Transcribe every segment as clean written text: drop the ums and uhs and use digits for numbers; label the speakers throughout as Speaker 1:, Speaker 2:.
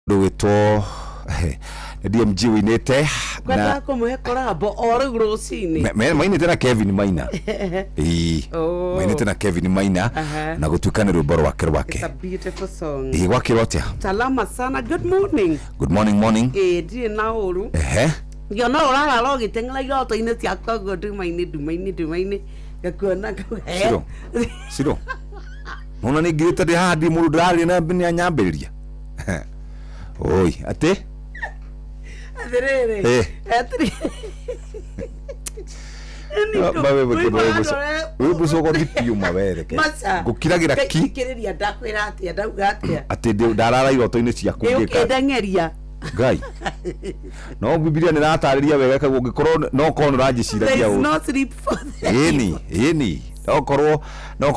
Speaker 1: Ndũgĩtwo nĩ DMG wĩinĩte.
Speaker 2: Kwendaga kũmũhe korambo o rĩu rũcinĩ.
Speaker 1: Mainĩte na Kevin Maina. Ĩĩ.
Speaker 2: Oh.
Speaker 1: Mainĩte na Kevin Maina. Na gũtuĩka nĩ rwĩmbo rwake
Speaker 2: It's a
Speaker 1: rwake.
Speaker 2: beautiful song.
Speaker 1: Ĩĩ, gwakĩrwo atĩa?
Speaker 2: Salama sana. Good morning.
Speaker 1: Good morning, morning.
Speaker 2: Ĩĩ, ndirĩ na ũru. Ngĩona ũrarara ũgĩteng'era iroto-inĩ ciakwa ũguo nduma-inĩ nduma-inĩ nduma-inĩ, ngakuona ngauga, "Eh."
Speaker 1: Ciro. Ciro. Nona nĩ ngirĩte ndĩ haha, ndirĩ mũndũ ndĩraria na nĩ anyambĩrĩria. Oi, atĩ?
Speaker 2: Atĩrĩrĩ. Atĩrĩ.
Speaker 1: Wĩmbucogothi piuma wereke.
Speaker 2: Maca.
Speaker 1: Ngũkiragĩra ki.
Speaker 2: Thikĩrĩria, ndakwĩra atĩa, ndauga atĩa?
Speaker 1: Atĩ ndarara iroto-inĩ ciaku
Speaker 2: Ĩ,
Speaker 1: ngĩka.
Speaker 2: ũkĩndeng'eria.
Speaker 1: Ngai. No Bibilia nĩ ĩratarĩria wega ĩkauga ũngĩkorwo no ũkorwo nĩ
Speaker 2: There
Speaker 1: ũranjĩciragia
Speaker 2: is
Speaker 1: ũru.
Speaker 2: no sleep for the
Speaker 1: Ĩni, ĩni. No korwo nĩ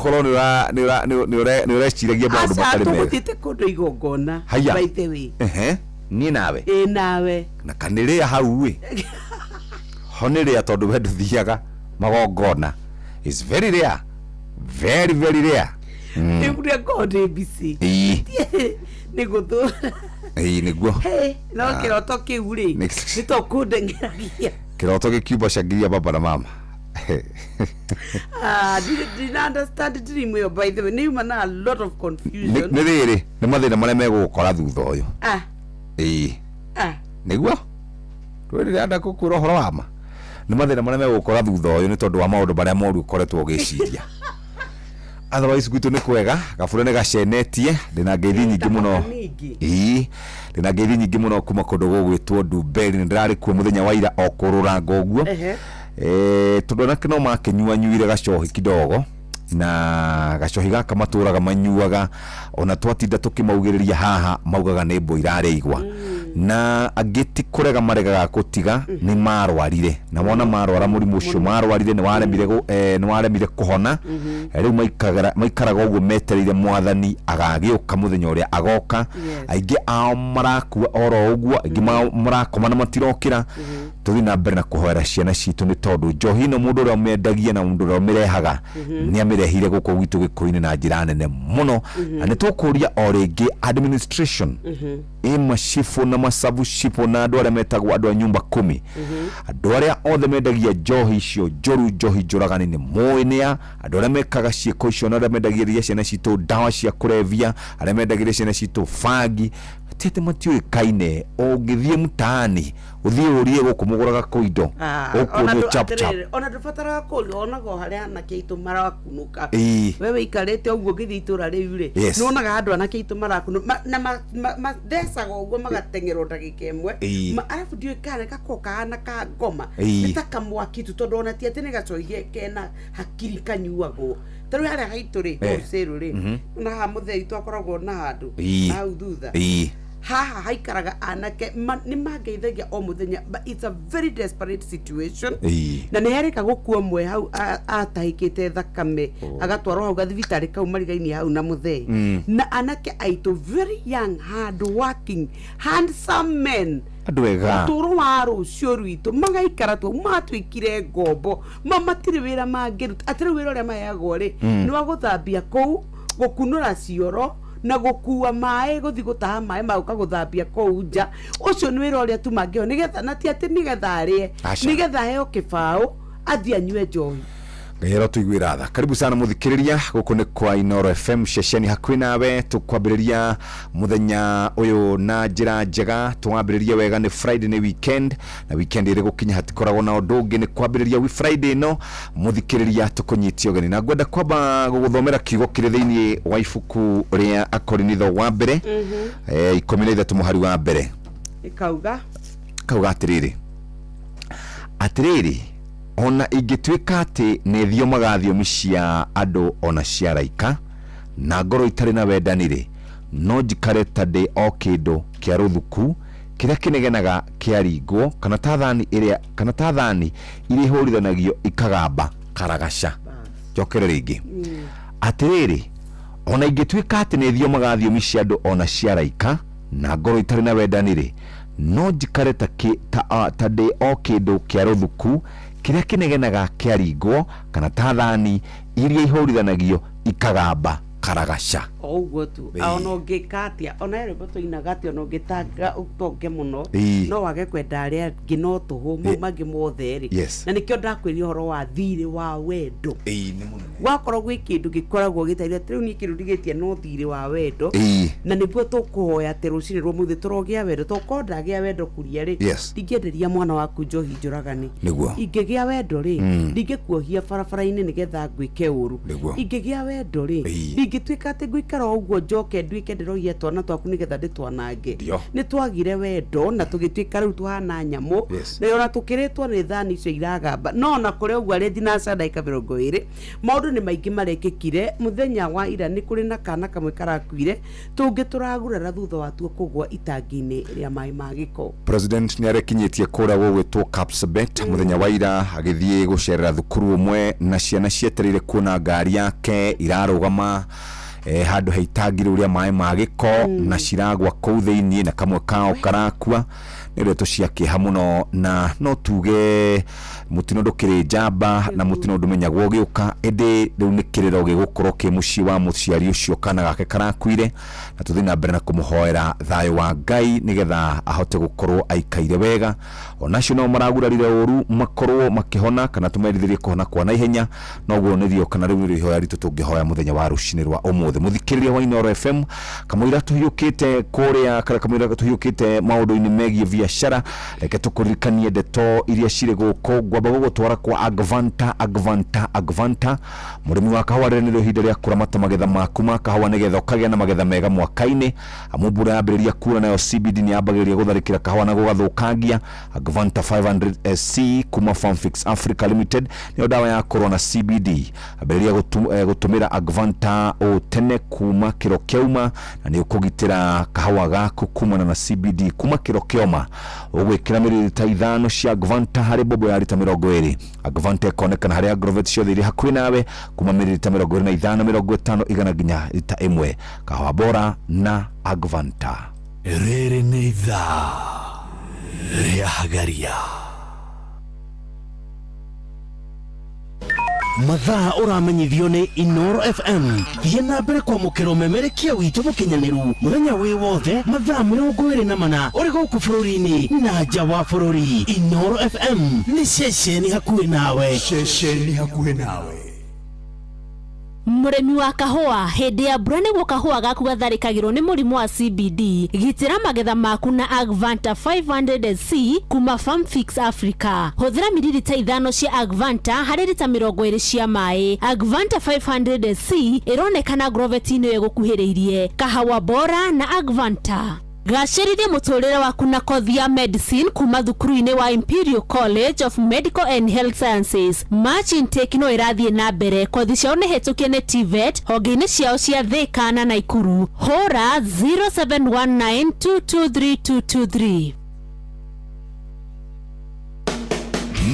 Speaker 1: ũreciragia maũndũ
Speaker 2: Aca,
Speaker 1: matarĩ mega.
Speaker 2: tũgũthiĩte kũndũ igongona.
Speaker 1: Haya.
Speaker 2: By the way.
Speaker 1: Ehe. Niĩ nawe.
Speaker 2: Ĩ, nawe.
Speaker 1: Na kanĩrĩa hau ĩ. Ho nĩ rĩa tondũ we ndũthiaga magongona. It's very rare. Very very rare.
Speaker 2: Rĩu rĩa ngorwo ndĩ busy. Nĩ gũthũra.
Speaker 1: Ĩĩ, nĩguo.
Speaker 2: Hey, no kĩroto kĩu rĩ, nĩ to kũndeng'eragia.
Speaker 1: Kĩroto gĩkiumba cangiria baba na mama.
Speaker 2: Ah, ndina understand dream ĩyo, by the way, nĩ yuma na a lot of confusion.
Speaker 1: Nĩ rĩrĩ, nĩ mathĩna marĩa megũgũkora thutha ũyũ. Ĩĩ. Nĩguo. Rĩu ndĩrenda gũkwĩra ũhoro wa ma. Nĩ mathĩna marĩa megũgũkora thutha ũyũ nĩ tondũ wa maũndũ marĩa moru ũkoretwo ũgĩciria. Otherwise gwitũ nĩ kwega, gabura nĩ gacenetie, ndĩna ngeithi nyingĩ mũno.
Speaker 2: Ningĩ.
Speaker 1: Ĩĩ, ndĩna ngeithi nyingĩ mũno kuma kũndũ gũgwĩtwo Ndumberi, nĩ ndĩrarĩ kuo mũthenya wa ira o kũrũranga ũguo. Tondũ anake no makĩnyuanyuire gacohi kidogo, na gacohi gaka matũraga manyuaga, ona twatinda tũkĩmaugĩrĩria haha maugaga nĩ mbũ irarĩa igwa. Na angĩ ti kũrega maregaga kũtiga, nĩ marwarire. Na wona marwara mũrimũ ũcio marwarire nĩ waremire kũhona. Rĩu maikaraga ũguo metereire mwathani agagĩũka mũthenya ũrĩa agoka. Aingĩ ao marakua oro ũguo, aingĩ mao marakoma na matirokĩra. Tũthiĩ na mbere na kũhoera ciana citũ nĩ tondũ njohi ĩno mũndũ ũrĩa ũmĩendagia na mũndũ ũrĩa ũmĩrehaga nĩ amĩrehire gũkũ gwitũ Gĩkũyũ-inĩ na njĩra nene mũno. Na nĩ tũkũria o rĩngĩ administration ĩ macibũ na macabucibũ na andũ arĩa metagwo andũ a nyumba kumi, andũ arĩa othe mendagia njohi icio njũru, njohi njũragani, nĩ mũĩ nĩa andũ arĩa mekaga ciĩko icio na arĩa mendagĩria ciana citũ ndawa cia kũrebia, arĩa mendagĩria ciana citũ bangi, ti atĩ matiũĩkaine. Ũngĩthiĩ mtaani ũthiĩ ũrie gũkũ mũgũraga kũ indo, ũkuonio chap chap.
Speaker 2: Ona ndũbataraga kũria, onaga o harĩa anake aitũ marakunũka. We wĩikarĩte ũguo ũngĩthiĩ itũra rĩu rĩ, nĩwonaga andũ anake aitũ marakunũka na mathecaga ũguo magateng'erwo ndagĩka ĩmwe. Arabu ndiũĩ kana gakoragwo kahana ka ngoma. Nĩ ta kamwaki tu, tondũ ona ti atĩ nĩ gacohi kena hakiri kanyuagwo. Ta rĩu harĩa haitũ rĩ, wholesale rĩ, na haha mũthee witũ akoragwo na handũ hau thutha. Haha haikaraga anake nĩ mangeithagia o mũthenya, but it's a very desperate situation. Na nĩ herĩka gũkua ũmwe hau atahĩkĩte thakame agatwarwo hau gathibitarĩ kau marigainie hau na mũthee. Na anake aitũ very young, hard working, handsome men,
Speaker 1: andũ ega,
Speaker 2: ũtũũro wa rũciũ rwitũ, magaikara tu matuĩkire ngombo, ma matirĩ wĩra mangĩruta. Atĩ rĩu wĩra ũrĩa maheagwo rĩ, nĩ wa gũthambia kũu, gũkunũra cioro na gũkua maĩ, gũthiĩ gũtaha maĩ ma gũka gũthambia kũu nja. Ũcio nĩ wĩra ũrĩa tu mangĩheo, nĩgetha na ti atĩ nĩgetha arĩe,
Speaker 1: Aca.
Speaker 2: nĩgetha aheo kĩbaũ athiĩ anyue njohi.
Speaker 1: Ngai arotũiguĩra tha. Karibu sana mũthikĩrĩria, gũkũ nĩ kwa Inoro FM, ceceni hakuhĩ nawe. Tũkwambĩrĩria mũthenya ũyũ na njĩra njega, tũwambĩrĩrie wega. Nĩ Friday, nĩ weekend, na weekend ĩrĩ gũkinya hatikoragwo na ũndũ ũngĩ nĩ kwambĩrĩria wi Friday ĩno. Mũthikĩrĩria, tũkũnyitie ũgeni na ngwenda kwamba gũgũthomera kiugo kĩrĩ thĩinĩ wa ibuku rĩa Akorinitho wa mbere 13 mũhari wa mbere.
Speaker 2: Ĩkauga?
Speaker 1: Kauga atĩrĩrĩ, atĩrĩrĩ, ona ingĩtuĩka atĩ nĩ thiomaga thiomi cia andũ ona cia araika, na ngorwo itarĩ na wendani-rĩ, no njikare ta ndĩ o kĩndũ kĩa rũthuku kĩrĩa kĩnegenaga kĩaringwo, kana ta thani ĩrĩa kana ta thani iria ihũrithanagio ikagamba karagaca. Njokere rĩngĩ, atĩrĩrĩ, ona ingĩtuĩka atĩ nĩ thiomaga thiomi cia andũ ona cia araika, na ngorwo itarĩ na wendani-rĩ, no njikare ta ndĩ o kĩndũ kĩa rũthuku kĩrĩa kĩnegenaga kĩaringwo, kana ta thani iria ihũrithanagio ikagamba. Karagaca.
Speaker 2: O ũguo tu. Ona ũngĩka atĩa, ona rwĩmbo tũinaga atĩa, ona ũngĩtanga ũtonge mũno, no wage kwenda arĩa angĩ no tũhũ, mau mangĩ mothe rĩ. Na nĩkĩo ndakwĩria ũhoro wa thirĩ wa wendo.
Speaker 1: Nĩ mũnene.
Speaker 2: Wakorwo gwĩ kĩndũ gĩkoragwo gĩtarĩ, rĩu niĩ kĩndũ ndigĩtie no thirĩ wa wendo. Na nĩguo tũkũhoya atĩ rũcinĩ rwa ũmũthĩ tũrogĩa wendo, tondũ ndagĩa wendo kuria rĩ, ndingĩenderia mwana waku njohi njũragani. Ingĩgĩa wendo rĩ, ndingĩkuohia barabara-inĩ nĩgetha ngwĩke ũru. Ingĩgĩa wendo rĩ, ndingĩtuĩka atĩ ngũikara o ũguo njoke nduĩke ndĩrohia twana twaku nĩgetha ndĩtwanange. Nĩ twagire wendo na tũgĩtuĩka rĩu tũhana nyamũ. Na ona tũkĩrĩtwo nĩ thani icio iragamba. No ona kũrĩ ũguo arĩ thinaca ndagĩka 20, maũndũ nĩ maingĩ marekĩkire mũthenya wa ira. Nĩ kũrĩ na kana kamwe karakuire, tũngĩ tũragurara thutha watuo kũgwa itangi-inĩ rĩa maĩ ma gĩko.
Speaker 1: President nĩ arekinyĩtie kũrĩa gũgwĩtwo Kapsabet mũthenya wa ira, agĩthiĩ gũcerera thukuru ũmwe na ciana cietereire kuona ngari yake irarũgama handũ he itangi rĩu rĩa maĩ ma gĩko, na ciragwa kũu thĩiniĩ na kamwe kao karakua. Nĩ ndeto cia kĩeha mũno, na no tuge mũtino ndũkĩrĩ njamba na mũtino ndũmenyagwo ũgĩũka, ĩndĩ rĩu nĩ kĩrĩro gĩgũkorwo kĩ mũciĩ wa mũciari ũcio kana gake karakuire, na tũthiĩ na mbere na kũmũhoera thayũ wa Ngai nĩgetha ahote gũkorwo aikaire wega. Onacio nao maragurarire ũru makorwo makĩhona, kana tũmerithĩrie kũhona kwa naihenya. Noguo nĩrio kana rĩu nĩrĩo ihoya ritũ tũngĩhoya mũthenya wa rũcinĩ rwa ũmũthĩ. Mũthikĩrĩria wa Inooro FM, kamũira tũhiũkĩte kũrĩa, kana kamũira tũhiũkĩte maũndũ-inĩ megiĩ biacara, reke tũkũririkanie ndeto iria cirĩ gũkũ. Ngwamba gũgũtwara kwa Agvanta, Agvanta, Agvanta. Mũrĩmi wa kahũa, rĩrĩ nĩrĩo ihinda rĩa kũramata magetha maku ma kahũa nĩgetha ũkagĩa na magetha mega mwaka-inĩ. Amu mbura yambĩrĩria kura, nayo CBD nĩ yambagĩrĩria gũtharĩkĩra kahũa na gũgathũkangia. Agvanta 500 SC kuma Farmfix Africa Limited nĩyo ndawa ya kũrũa na CBD. Ambĩrĩria gũtũmĩra Agvanta o tene kuma kĩro kĩauma, na nĩ ũkũgitĩra kahũa gaku kumana na CBD kuma kĩro kĩoma. Ũgwĩkĩra mililita 5 cia Agvanta harĩ bobo ya rita 20. Agvanta ĩkonekana harĩ agrovet ciothe irĩ hakuhĩ nawe, kuma mililita 25, 50, 100 nginya rita 1. Kahũa bora na Agvanta.
Speaker 3: Rĩrĩ nĩ ithaa rĩa Hagaria. Mathaa ũramenyithio nĩ Inooro FM. Thiĩ na mbere kwamũkĩra ũmemerekia witũ mũkinyanĩru mũthenya wĩ wothe mathaa 24 ũrĩ gũkũ bũrũri-inĩ na nja wa bũrũri. Inooro FM nĩ ceceni hakuhĩ nawe.
Speaker 4: Ceceni hakuhĩ nawe.
Speaker 5: Mũrĩmi wa kahũa, hĩndĩ ya mbura nĩguo kahũa gaku gatharĩkagĩrwo nĩ mũrimũ wa CBD. Gitĩra magetha maku na Agvanta 500 SC kuma Farmfix Africa. Hũthĩra mililita 5 cia Agvanta harĩ rita 20 cia maĩ. Agvanta 500 SC ĩronekana Agrovet-inĩ ĩyo ĩgũkuhĩrĩirie. Kahawa bora na Agvanta. Gacĩrithia mũtũrĩre waku na kothi ya medicine kuma thukuru-inĩ wa Imperial College of Medical and Health Sciences. March intake no ĩrathiĩ na mbere. Kothi ciao nĩ hĩtũkie nĩ TVET honge-inĩ ciao cia Thika na Naikuru. Hũra 0719223223.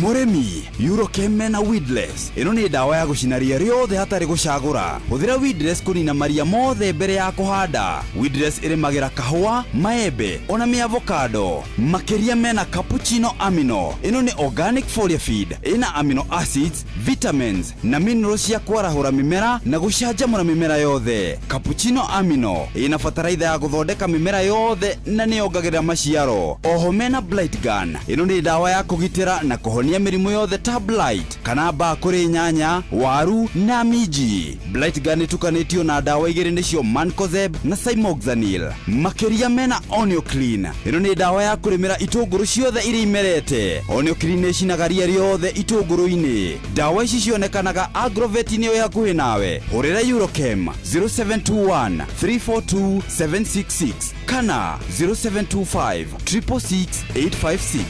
Speaker 6: Mũrĩmi, Eurochem mena Weedless. Ĩno nĩ ndawa ya gũcina ria rĩothe hatarĩ gũcagũra. Hũthĩra Weedless kũnina maria mothe mbere ya kũhanda. Weedless ĩrĩmagĩra kahũa, maembe ona mĩavocado. Makĩria mena Cappuccino Amino. Ĩno nĩ organic foliar feed. Ĩna amino acids, vitamins na minerals cia kwarahũra mĩmera na gũcanjamũra mĩmera yothe. Cappuccino Amino ĩna bataraitha ya gũthondeka mĩmera yothe na nĩyongagĩrĩra maciaro. Oho mena Blight Gun. Ĩno nĩ ndawa ya kũgitĩra na kũhonia mĩrimũ yothe ta blight kana mbaa kũrĩ nyanya, waru na minji. Blight Gun ĩtukanĩtio na ndawa igĩrĩ nĩcio Mancozeb na Cymoxanil. Makĩria mena Onioclean. Ĩno nĩ ndawa ya kũrĩmĩra itũngũrũ ciothe iria imerete. Onioclean ĩcinaga ria rĩothe itũngũrũ-inĩ. Ndawa ici cionekanaga Agrovet-inĩ ĩyo hakuhĩ nawe. Hũrĩra Eurochem 0721 342 766 kana 0725 666 856.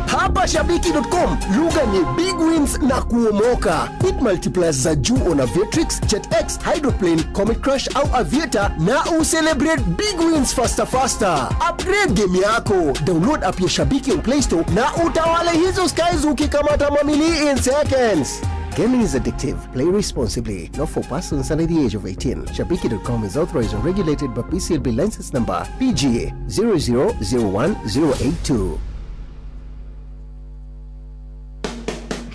Speaker 7: Hapa Shabiki.com lugha ni big wins na kuomoka. Pit multipliers za juu on Aviatrix, JetX, Hydroplane, Comet Crush au Aviator na ucelebrate big wins faster faster. Upgrade game yako. Download app ya Shabiki on Play Store na utawale hizo skies ukikamata mamili in seconds. Gaming is addictive. Play responsibly. Not for persons under the age of 18. Shabiki.com is authorized and regulated by PCLB license number PGA 0001082.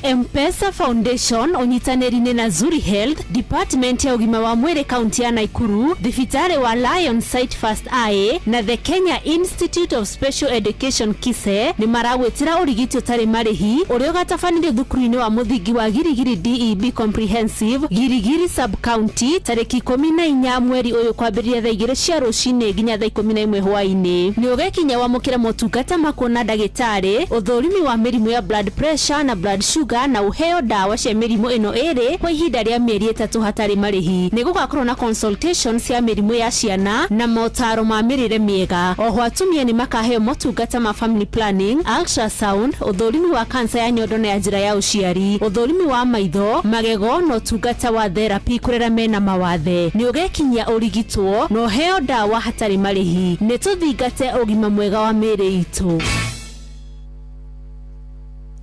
Speaker 5: Mpesa Foundation ũnyitanĩri-inĩ na Zuri Health Department ya ũgima wa mwĩrĩ kaunti ya Naikuru, thibitarĩ wa Lion Sight First Eye na the Kenya Institute of Special Education KISE nĩ maragwĩtĩra ũrigiti ũtarĩ marĩhi ũrĩa ũgatabanĩrio thukuru-inĩ wa mũthingi wa Girigiri DEB Comprehensive, Girigiri Sub County, tarĩki 14 mweri ũyũ kwambĩrĩria thaa 2 cia rũcinĩ nginya thaa 11 hwaĩ-inĩ. Nĩ ũgekinya wamũkĩre motungata ma kuona ndagĩtarĩ, ũthũrimi wa mĩrimũ ya blood pressure na blood sugar, na ũheo ndawa cia mĩrimũ ĩno ĩrĩ kwa ihinda rĩa mĩeri 3 hatarĩ marĩhi. Nĩ gũgakorwo na consultation cia mĩrimũ ya ciana na motaro ma mĩrĩre mĩega. Oho atumia nĩ makaheo motungata ma family planning, ultrasound, ũthũrimi wa kansa ya nyondo na ya njĩra ya ũciari, ũthũrimi wa maitho, magego na ũtungata wa therapy kũrera mena mawathe. Nĩ ũgekinyia ũrigitwo na ũheo ndawa hatarĩ marĩhi. Nĩ tũthingate ũgima mwega wa mĩĩrĩ itũ.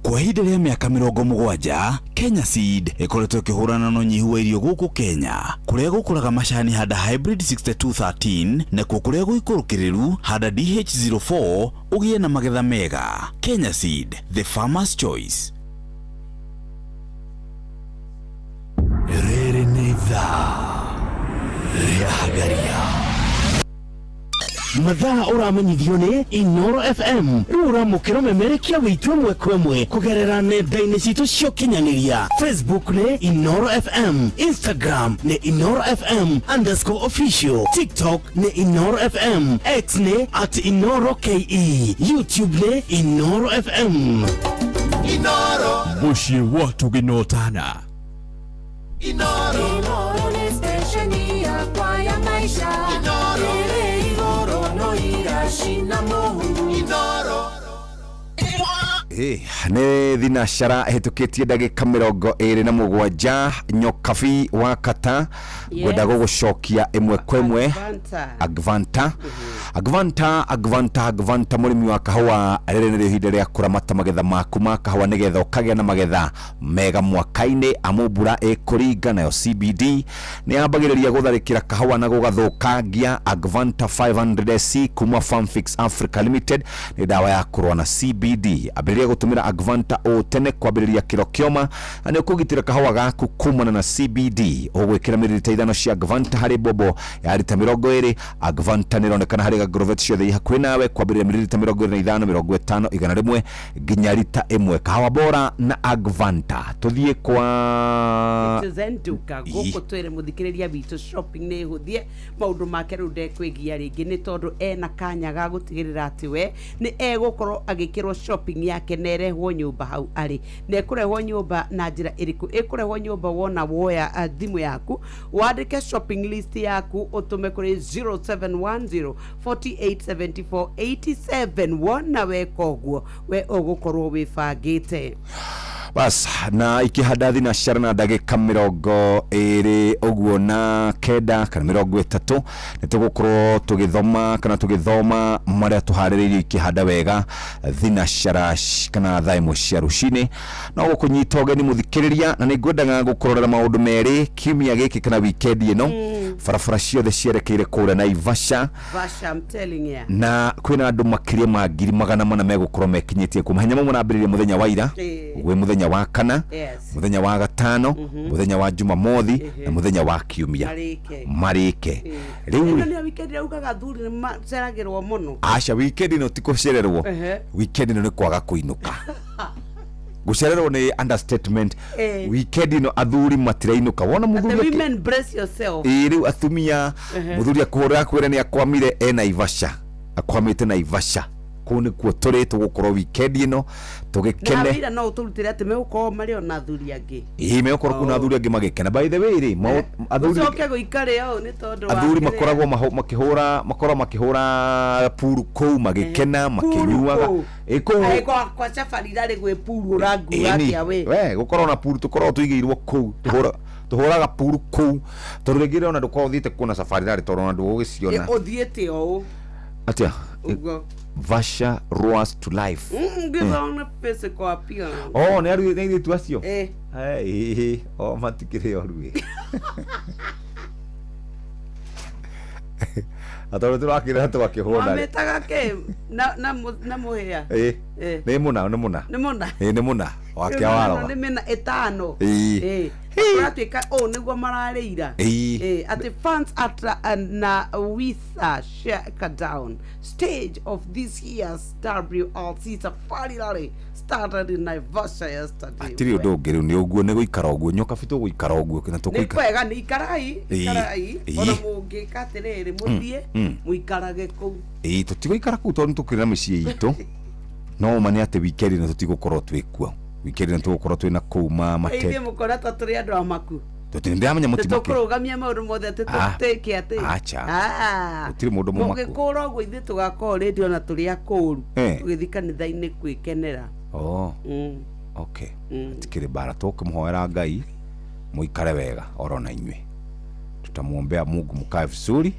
Speaker 6: Kwa ihinda rĩa mĩaka 70, Kenya Seed ĩkoretwo ĩkĩhũrana na ũnyihu wa irio gũkũ Kenya. Kũrĩa gũkũraga macani handa Hybrid 6213, nakuo kũrĩa gũikũrũkĩrĩru handa DH04 ũgĩe na magetha mega. Kenya Seed, the farmer's choice.
Speaker 4: Rĩrĩ nĩ ithaa rĩa Hagaria.
Speaker 3: Mathaa ũramenyithio nĩ Inoro FM. Rĩu ũramũkĩra ũmemerekia witũ ĩmwe kwa ĩmwe kũgerera nenda-inĩ citũ cia ũkinyanĩria. Facebook nĩ Inoro FM, Instagram nĩ Inoro FM underscore official, TikTok nĩ Inoro FM, X nĩ at Inoro KE, YouTube nĩ Inoro FM.
Speaker 4: Inoro
Speaker 8: Mũciĩ wa tũgĩnotana.
Speaker 4: Inoro
Speaker 9: Inoro nĩ station yakwa ya maisha.
Speaker 4: Inoro
Speaker 9: Ĩrĩ igũrũ no iracina mũhu.
Speaker 4: Inoro
Speaker 1: Nĩ thinacara ĩhĩtũkĩtie ndagĩka 27 Nyokabi wa Kata. Ngwenda gũgũcokia ĩmwe kwa ĩmwe.
Speaker 2: Agvanta.
Speaker 1: Agvanta Agvanta Agvanta Agvanta, mũrĩmi wa kahũa, rĩrĩ nĩrĩo ihinda rĩa kũramata magetha maku ma kahũa nĩgetha ũkagĩa na magetha mega mwaka-inĩ, amu mbura ĩkũringa nayo CBD nĩ yambagĩrĩria gũtharĩkĩra kahũa na gũgathũkangia. Agvanta 500SC kuma Farmfix Africa Limited nĩ ndawa ya kũrũa na CBD. Ambĩrĩria gũtũmĩra Agvanta o tene kwambĩrĩria kĩro kĩoma na nĩ ũkũgitĩra kahũa gaku kumana na CBD. Ũgwĩkĩra mililita 5 cia Agvanta harĩ bobo ya rita 20. Agvanta nĩ ĩronekana harĩ Agrovet ciothe i hakuhĩ nawe, kwambĩrĩria mililita 25, 50, 100 nginya rita 1. Kahawa bora na Agvanta. Tũthiĩ kwa
Speaker 2: Zenduka gũkũ twĩre mũthikĩrĩria witũ shopping nĩ ĩhũthie maũndũ make rĩu ndekwĩgia rĩngĩ, nĩ tondũ ena kanya ga gũtigĩrĩra atĩ we nĩ egũkorwo agĩkĩrwo shopping yake na ĩrehwo nyũmba hau arĩ. Na ĩkũrehwo nyũmba na njĩra ĩrĩkũ? Ĩkũrehwo nyũmba wona woya thimũ yaku wandĩke shopping list yaku ũtũme kũrĩ 0710 4874 87. Wona weka ũguo we ũgũkorwo wĩbangĩte.
Speaker 1: Bas, na ikĩhanda thinacara na ndagĩka 29 ũguo na 9 kana 30 nĩ tũgũkorwo tũgĩthoma kana tũgĩthoma marĩa tũharĩrĩirie ikĩhanda wega thinacara kana thaa 1 cia rũcinĩ. No gũkũnyita ũgeni mũthikĩrĩria, na nĩ ngwendaga gũkũrorera maũndũ merĩ kiumia gĩkĩ kana wikendi ĩno. Barabara ciothe cierekeire kũrĩa Naivasha.
Speaker 2: Vasha, I'm telling ya.
Speaker 1: Na kwĩna andũ makĩria ma 400,000 megũkorwo mekinyĩtie kuo. Mahenya mamwe marambĩrĩria mũthenya wa ira, gwĩ mũthenya wa kana, mũthenya wa gatano, mũthenya wa Jumamothi na mũthenya wa kiumia marĩke. Rĩu
Speaker 2: Ĩno nĩyo weekend ĩrĩa ugaga athuri nĩ maceragĩrwo mũno.
Speaker 1: Aca, weekend ĩno ti gũcererwo. Weekend ĩno nĩ kwaga kũinũka. Gũcererwo nĩ understatement. Weekend ĩno athuri matirainũka. Wona
Speaker 2: The
Speaker 1: mũthuri
Speaker 2: women, brace yourself.
Speaker 1: Ĩĩ, rĩu atumia, mũthuri akũhũrĩra akwĩre nĩ akwamire e Naivasha, akwamĩte Naivasha. Kũu nĩkuo tũrĩ tũgũkorwo weekend ĩno
Speaker 2: Na
Speaker 1: tũgĩkene.
Speaker 2: wĩra no ũtũrutĩre atĩ megũkorwo marĩ ona athuri angĩ.
Speaker 1: Ĩĩ, megũkorwo kuna athuri angĩ magĩkena. By the way rĩ, athuri
Speaker 2: Ũcoke gũikare ũũ nĩ tondũ wa
Speaker 1: athuri
Speaker 2: kĩrĩa.
Speaker 1: makoragwo makĩhũra, makoragwo makĩhũra puru kũu magĩkena, makĩnyuaga.
Speaker 2: Puru kũu.
Speaker 1: Ĩ, kũu.
Speaker 2: Aĩ, kwa Cabarira rĩ gwĩ puru ũranguga
Speaker 1: Ĩni,
Speaker 2: atĩa we?
Speaker 1: we gũkorwo na puru tũkoragwo tũigĩirwo kũu, tũhũraga puru kũu tondũ rĩngĩ ona ndũkoragwo ũthiĩte kuona Safari Rally tondũ ona ndũgũgĩciona.
Speaker 2: Ĩ, ũthiĩte ũũ
Speaker 1: Atĩa?
Speaker 2: Ũguo.
Speaker 1: Vasha roars to life.
Speaker 2: Ngĩthona physical appearance.
Speaker 1: Oh, nĩ aru nĩ airĩtu acio?
Speaker 2: Eh.
Speaker 1: Ĩĩ, o matikĩrĩ oru ĩ. Na tondũ tũrakĩra tũgakĩhũna rĩ.
Speaker 2: Mamĩtaga kĩ? Na mũhĩa.
Speaker 1: Ĩĩ.
Speaker 2: Eh.
Speaker 1: Nĩ mũna, nĩ mũna.
Speaker 2: Nĩ mũna.
Speaker 1: Ĩĩ, nĩ mũna. Wake waroga.
Speaker 2: Nĩ mĩena ĩtano.
Speaker 1: Ĩĩ.
Speaker 2: Ĩĩ. Kũratuĩka ũũ nĩguo mararĩira.
Speaker 1: Ĩĩ.
Speaker 2: Ĩĩ, atĩ fans at na Wisa Shakedown stage of this year's WRC Safari Rally started in Naivasha yesterday.
Speaker 1: Hatirĩ ũndũ ũngĩ rĩu nĩ ũguo nĩ gũikara ũguo nyoka bitũ gũikara ũguo na
Speaker 2: Nĩ
Speaker 1: tũkũikara.
Speaker 2: kwega nĩ ikarai
Speaker 1: Ĩĩ.
Speaker 2: ikarai
Speaker 1: Ĩĩ.
Speaker 2: ona mũngĩka atĩrĩrĩ mũthiĩ mũikarage kũu.
Speaker 1: Ĩĩ tũtigũikara kũu tondũ nĩ tũkĩrĩ na mĩciĩ itũ. No ma nĩ atĩ weekend ĩno tũtigũkorwo twĩ kuo. Weekend ĩno tũgũkorwo twĩ na kũu ma mate.
Speaker 2: Ithuĩ mũkona ta tũrĩ andũ amaku.
Speaker 1: Tũtirĩ ndĩramenya mũtimake.
Speaker 2: Tũkũrũgamia maũndũ mothe atĩ
Speaker 1: Ah.
Speaker 2: tũtĩke atĩ.
Speaker 1: Acha.
Speaker 2: Ah.
Speaker 1: Gũtirĩ mũndũ mũmaku.
Speaker 2: Mũngĩkũra ũguo ithuĩ tũgakorwo rĩndio na tũrĩ akũru.
Speaker 1: Eh.
Speaker 2: Tũgĩthiĩ kanitha-inĩ kwĩkenera.
Speaker 1: Oh. Okay. Hatikĩrĩ mbara tũkĩmũhoera Ngai mũikare wega oro na inyuĩ. Tutamwombea Mungu mkae vizuri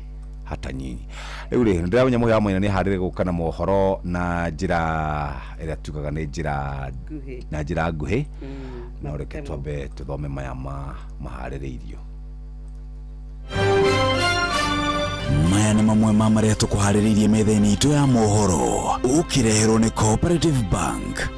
Speaker 1: hata nyinyi. Rĩu rĩ nĩndĩramenya mũhĩa wa maina nĩ harĩre gũka na mohoro na njĩra ĩrĩa tugaga nĩ njĩra
Speaker 2: Nguhĩ.
Speaker 1: na njĩra nguhĩ no reke twambe tũthome maya maharĩrĩirio.
Speaker 6: Maya nĩ mamwe ma marĩa tũkũharĩrĩirie metha-inĩ itũ ya mohoro ũkĩreherwo nĩ Cooperative Bank.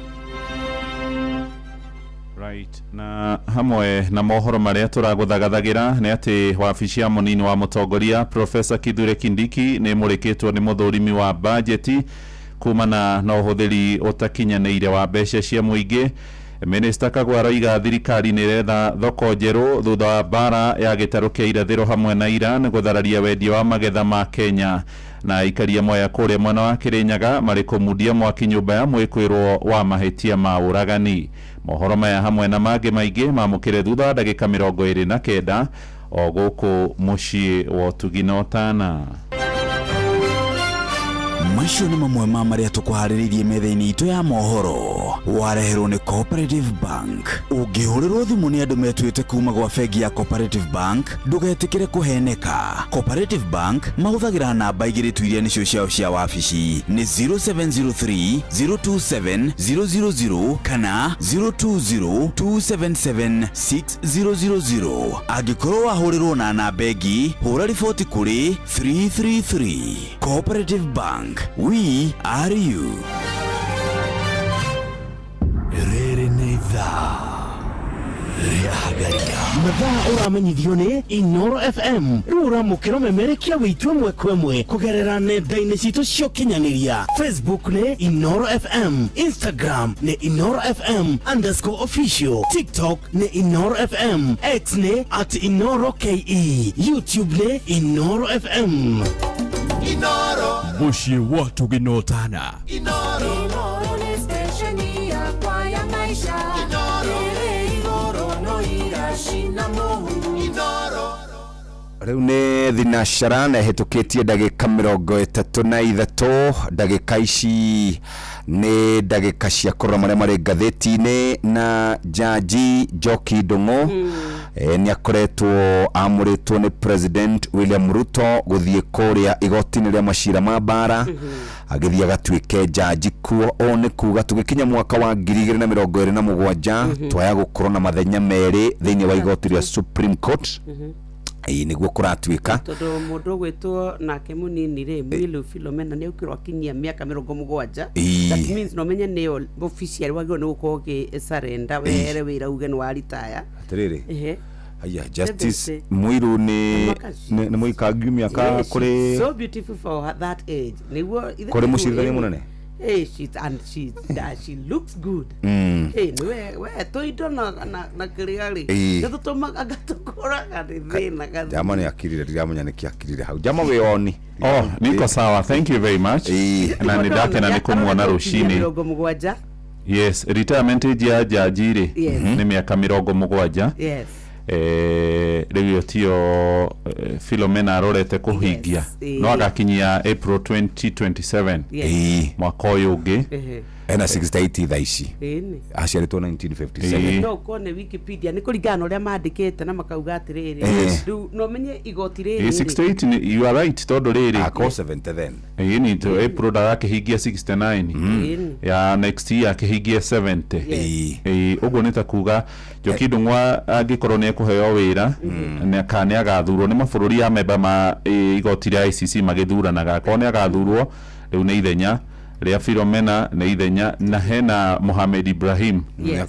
Speaker 10: Right. Na hamwe na mohoro marĩa tũragũthagathagira nĩ atĩ wabici ya mũnini wa mũtongoria Professor Kithure Kindiki nĩ mũrĩkĩtwo nĩ mũthũrimi wa bajeti kumana na ũhũthĩri ũtakinyanĩire wa mbeca cia mũingĩ. Minista Kagwe aroiga thirikari nĩ ĩretha thoko njerũ thutha wa mbara ya gĩtarũ kĩa irathĩro hamwe na Iran gũthararia wendia wa magetha ma Kenya. Na aikari amwe a kũrĩa mwena wa Kĩrĩnyaga marĩ kũmundia mwaki nyũmba ya mwĩkwĩrwo wa mahĩtia ma ũragani. Mohoro maya hamwe na mangĩ maingĩ mamũkĩre thutha wa ndagĩka 29 o gũkũ mũciĩ wa ũtugi na ũtana.
Speaker 6: Macio nĩ mamwe ma marĩa tũkũharĩrĩirie metha-inĩ itũ ya mohoro wareherwo nĩ Cooperative Bank. Ũngĩhũrĩrwo thimũ nĩ andũ metuĩte kuma gwa bengi ya Cooperative Bank ndũgetĩkĩre kũheneka. Cooperative Bank mahũthagĩra namba igĩrĩ tu iria nĩcio ciao cia wabici nĩ 0703 027 000 kana 020 277 6000. Angĩkorwo wahũrĩrwo na namba ĩngĩ hũra riboti kũrĩ 333. Cooperative Bank, we are you.
Speaker 4: Rĩrĩ nĩ ithaa rĩa hagaria.
Speaker 3: Mathaa ũramenyithio nĩ Inoro FM rĩu ũramũkĩra ũmemerekia witũ ĩmwe kwa ĩmwe kũgerera nenda-inĩ citũ cia ũkinyanĩria. Facebook nĩ Inoro FM, Instagram nĩ Inoro FM underscore official, TikTok nĩ Inoro FM, X nĩ at Inoro KE, YouTube nĩ Inoro FM.
Speaker 9: Inoro.
Speaker 8: Mũciĩ wa ũtugi na ũtana.
Speaker 9: Inoro. Inoro nĩ stesheni yakwa ya maisha. Inoro. Ĩrĩ igũrũ no iracina mũhu. Inoro.
Speaker 1: Rĩu nĩ thinacara na ĩhĩtũkĩtie ndagĩka 33. Ndagĩka ici nĩ ndagĩka cia kũrora marĩa marĩ ngathĩti-inĩ na Jaji Njoki Ndung'u nĩ akoretwo amũrĩtwo nĩ President William Ruto gũthiĩ kũrĩa igoti-inĩ rĩa macira ma mbara agĩthiĩ agatuĩke jaji kuo. Ũũ nĩ kuga tũgĩkinya mwaka wa 2027 twaya gũkorwo na mathenya merĩ thĩinĩ wa igoti rĩa Supreme Court. Ĩĩ nĩguo kũratuĩka.
Speaker 2: Tondũ mũndũ ũgwĩtwo nake mũnini rĩ Mwilu Philomena nĩ ũkĩrwo akinyia mĩaka 70.
Speaker 1: Ĩĩ.
Speaker 2: That means no menye nĩyo official wagĩrĩirwo nĩ gũkorwo ũgĩ surrender wehere wĩra uge nĩ wa retire.
Speaker 1: Atĩrĩrĩ.
Speaker 2: Ehe.
Speaker 1: Haya, Justice
Speaker 2: 70.
Speaker 1: Mwiru nĩ
Speaker 2: Mwaka
Speaker 1: nĩ mũikangiu mĩaka
Speaker 2: Yes,
Speaker 1: kũrĩ
Speaker 2: she's so beautiful for her, that age. Nĩguo ithe
Speaker 1: Kũrĩ mũcirithania mũnene?
Speaker 2: Hey, she's and she's she looks good. Hey, niwe we tũindo na na na kĩrĩa rĩ.
Speaker 1: Ĩĩ.
Speaker 2: Nĩ tũtũmaga ngatũkũraga nĩ thĩna gathĩ.
Speaker 1: Jama nĩ akirire ndiramenya nĩkĩ akirire hau. Jama wĩ oni.
Speaker 10: Oh, niko sawa. Thank you very much. Na nĩ ndakena nĩ kũmuona rũcinĩ.
Speaker 2: 70.
Speaker 10: Yes, retirement age ya jaji rĩ
Speaker 2: Yes.
Speaker 10: nĩ mĩaka 70.
Speaker 2: Yes.
Speaker 10: Rĩu ĩyo tiyo Philomena arorete kũhingia
Speaker 2: Yes,
Speaker 10: no
Speaker 2: ĩĩ.
Speaker 10: agakinyia April 2027
Speaker 2: Yes.
Speaker 10: mwaka ũyũ ũngĩ.
Speaker 2: Ehe.
Speaker 1: Ena 68 thaa ici.
Speaker 2: Ĩni.
Speaker 1: Aciarĩtwo 1957.
Speaker 2: No ũkorwo nĩ Wikipedia nĩ kũringana na ũrĩa mandĩkĩte na makauga atĩrĩrĩ.
Speaker 1: Yes.
Speaker 2: Rĩu no menye igoti rĩrĩ.
Speaker 10: Ĩĩ, 68 you are right tondũ rĩrĩ
Speaker 1: Akorwo 70 then.
Speaker 10: Ĩĩ ni to April ndagakĩhingia 69
Speaker 2: Ĩni.
Speaker 10: ya next year akĩhingie 70.
Speaker 1: Ĩĩ.
Speaker 10: Ĩĩ, ũguo nĩ ta kuga Njoki Ndung'u angĩkorwo nĩ ekũheo wĩra kana nĩ agathurwo nĩ mabũrũri ya memba ma igoti rĩa ICC magĩthuranaga akorwo nĩ agathurwo rĩu nĩ ithenya Rĩa Philomena nĩ ithenya na hena Mohamed Ibrahim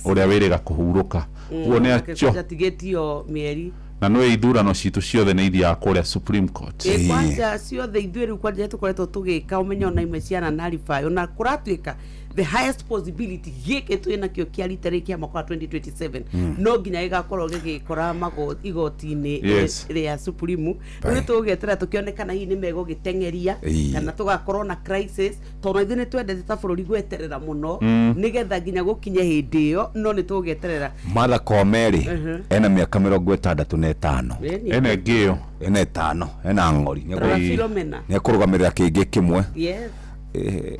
Speaker 10: ũrĩa wĩrĩga kũhurũka. Ũguo nĩ acio.
Speaker 2: Atigĩtio mĩeri.
Speaker 10: Na nĩ ithurano citũ ciothe nĩ ithiaga kũrĩa Supreme Court.
Speaker 2: Ĩ kwanja ciothe ithuĩ rĩu kwanja tũkoretwo tũgĩka ũmenyo na imwe ciana na ribayo na kũratuĩka the highest possibility gĩkĩ twĩ nakĩo kĩa rita rĩrĩ kĩa mwaka wa 2027 no nginya gĩgakorwo gĩgĩkora igoti-inĩ rĩa Supreme. Rĩu nĩ tũgũgĩeterera tũkĩone kana hihi nĩ megũgĩteng'eria kana tũgakorwo na crisis, tondũ ithuĩ nĩ twendete ta bũrũri gweterera mũno nĩgetha nginya gũkinye hĩndĩ ĩyo, no nĩ tũgũgĩeterera.
Speaker 1: Martha Koome rĩ, ena mĩaka 65.
Speaker 2: Ĩni.
Speaker 10: Ena ĩngĩ ĩyo.
Speaker 1: Ena 5, ena ng'ori.
Speaker 2: Rora Philomena.
Speaker 1: Nĩ ekũrũgamĩrĩra kĩngĩ kĩmwe.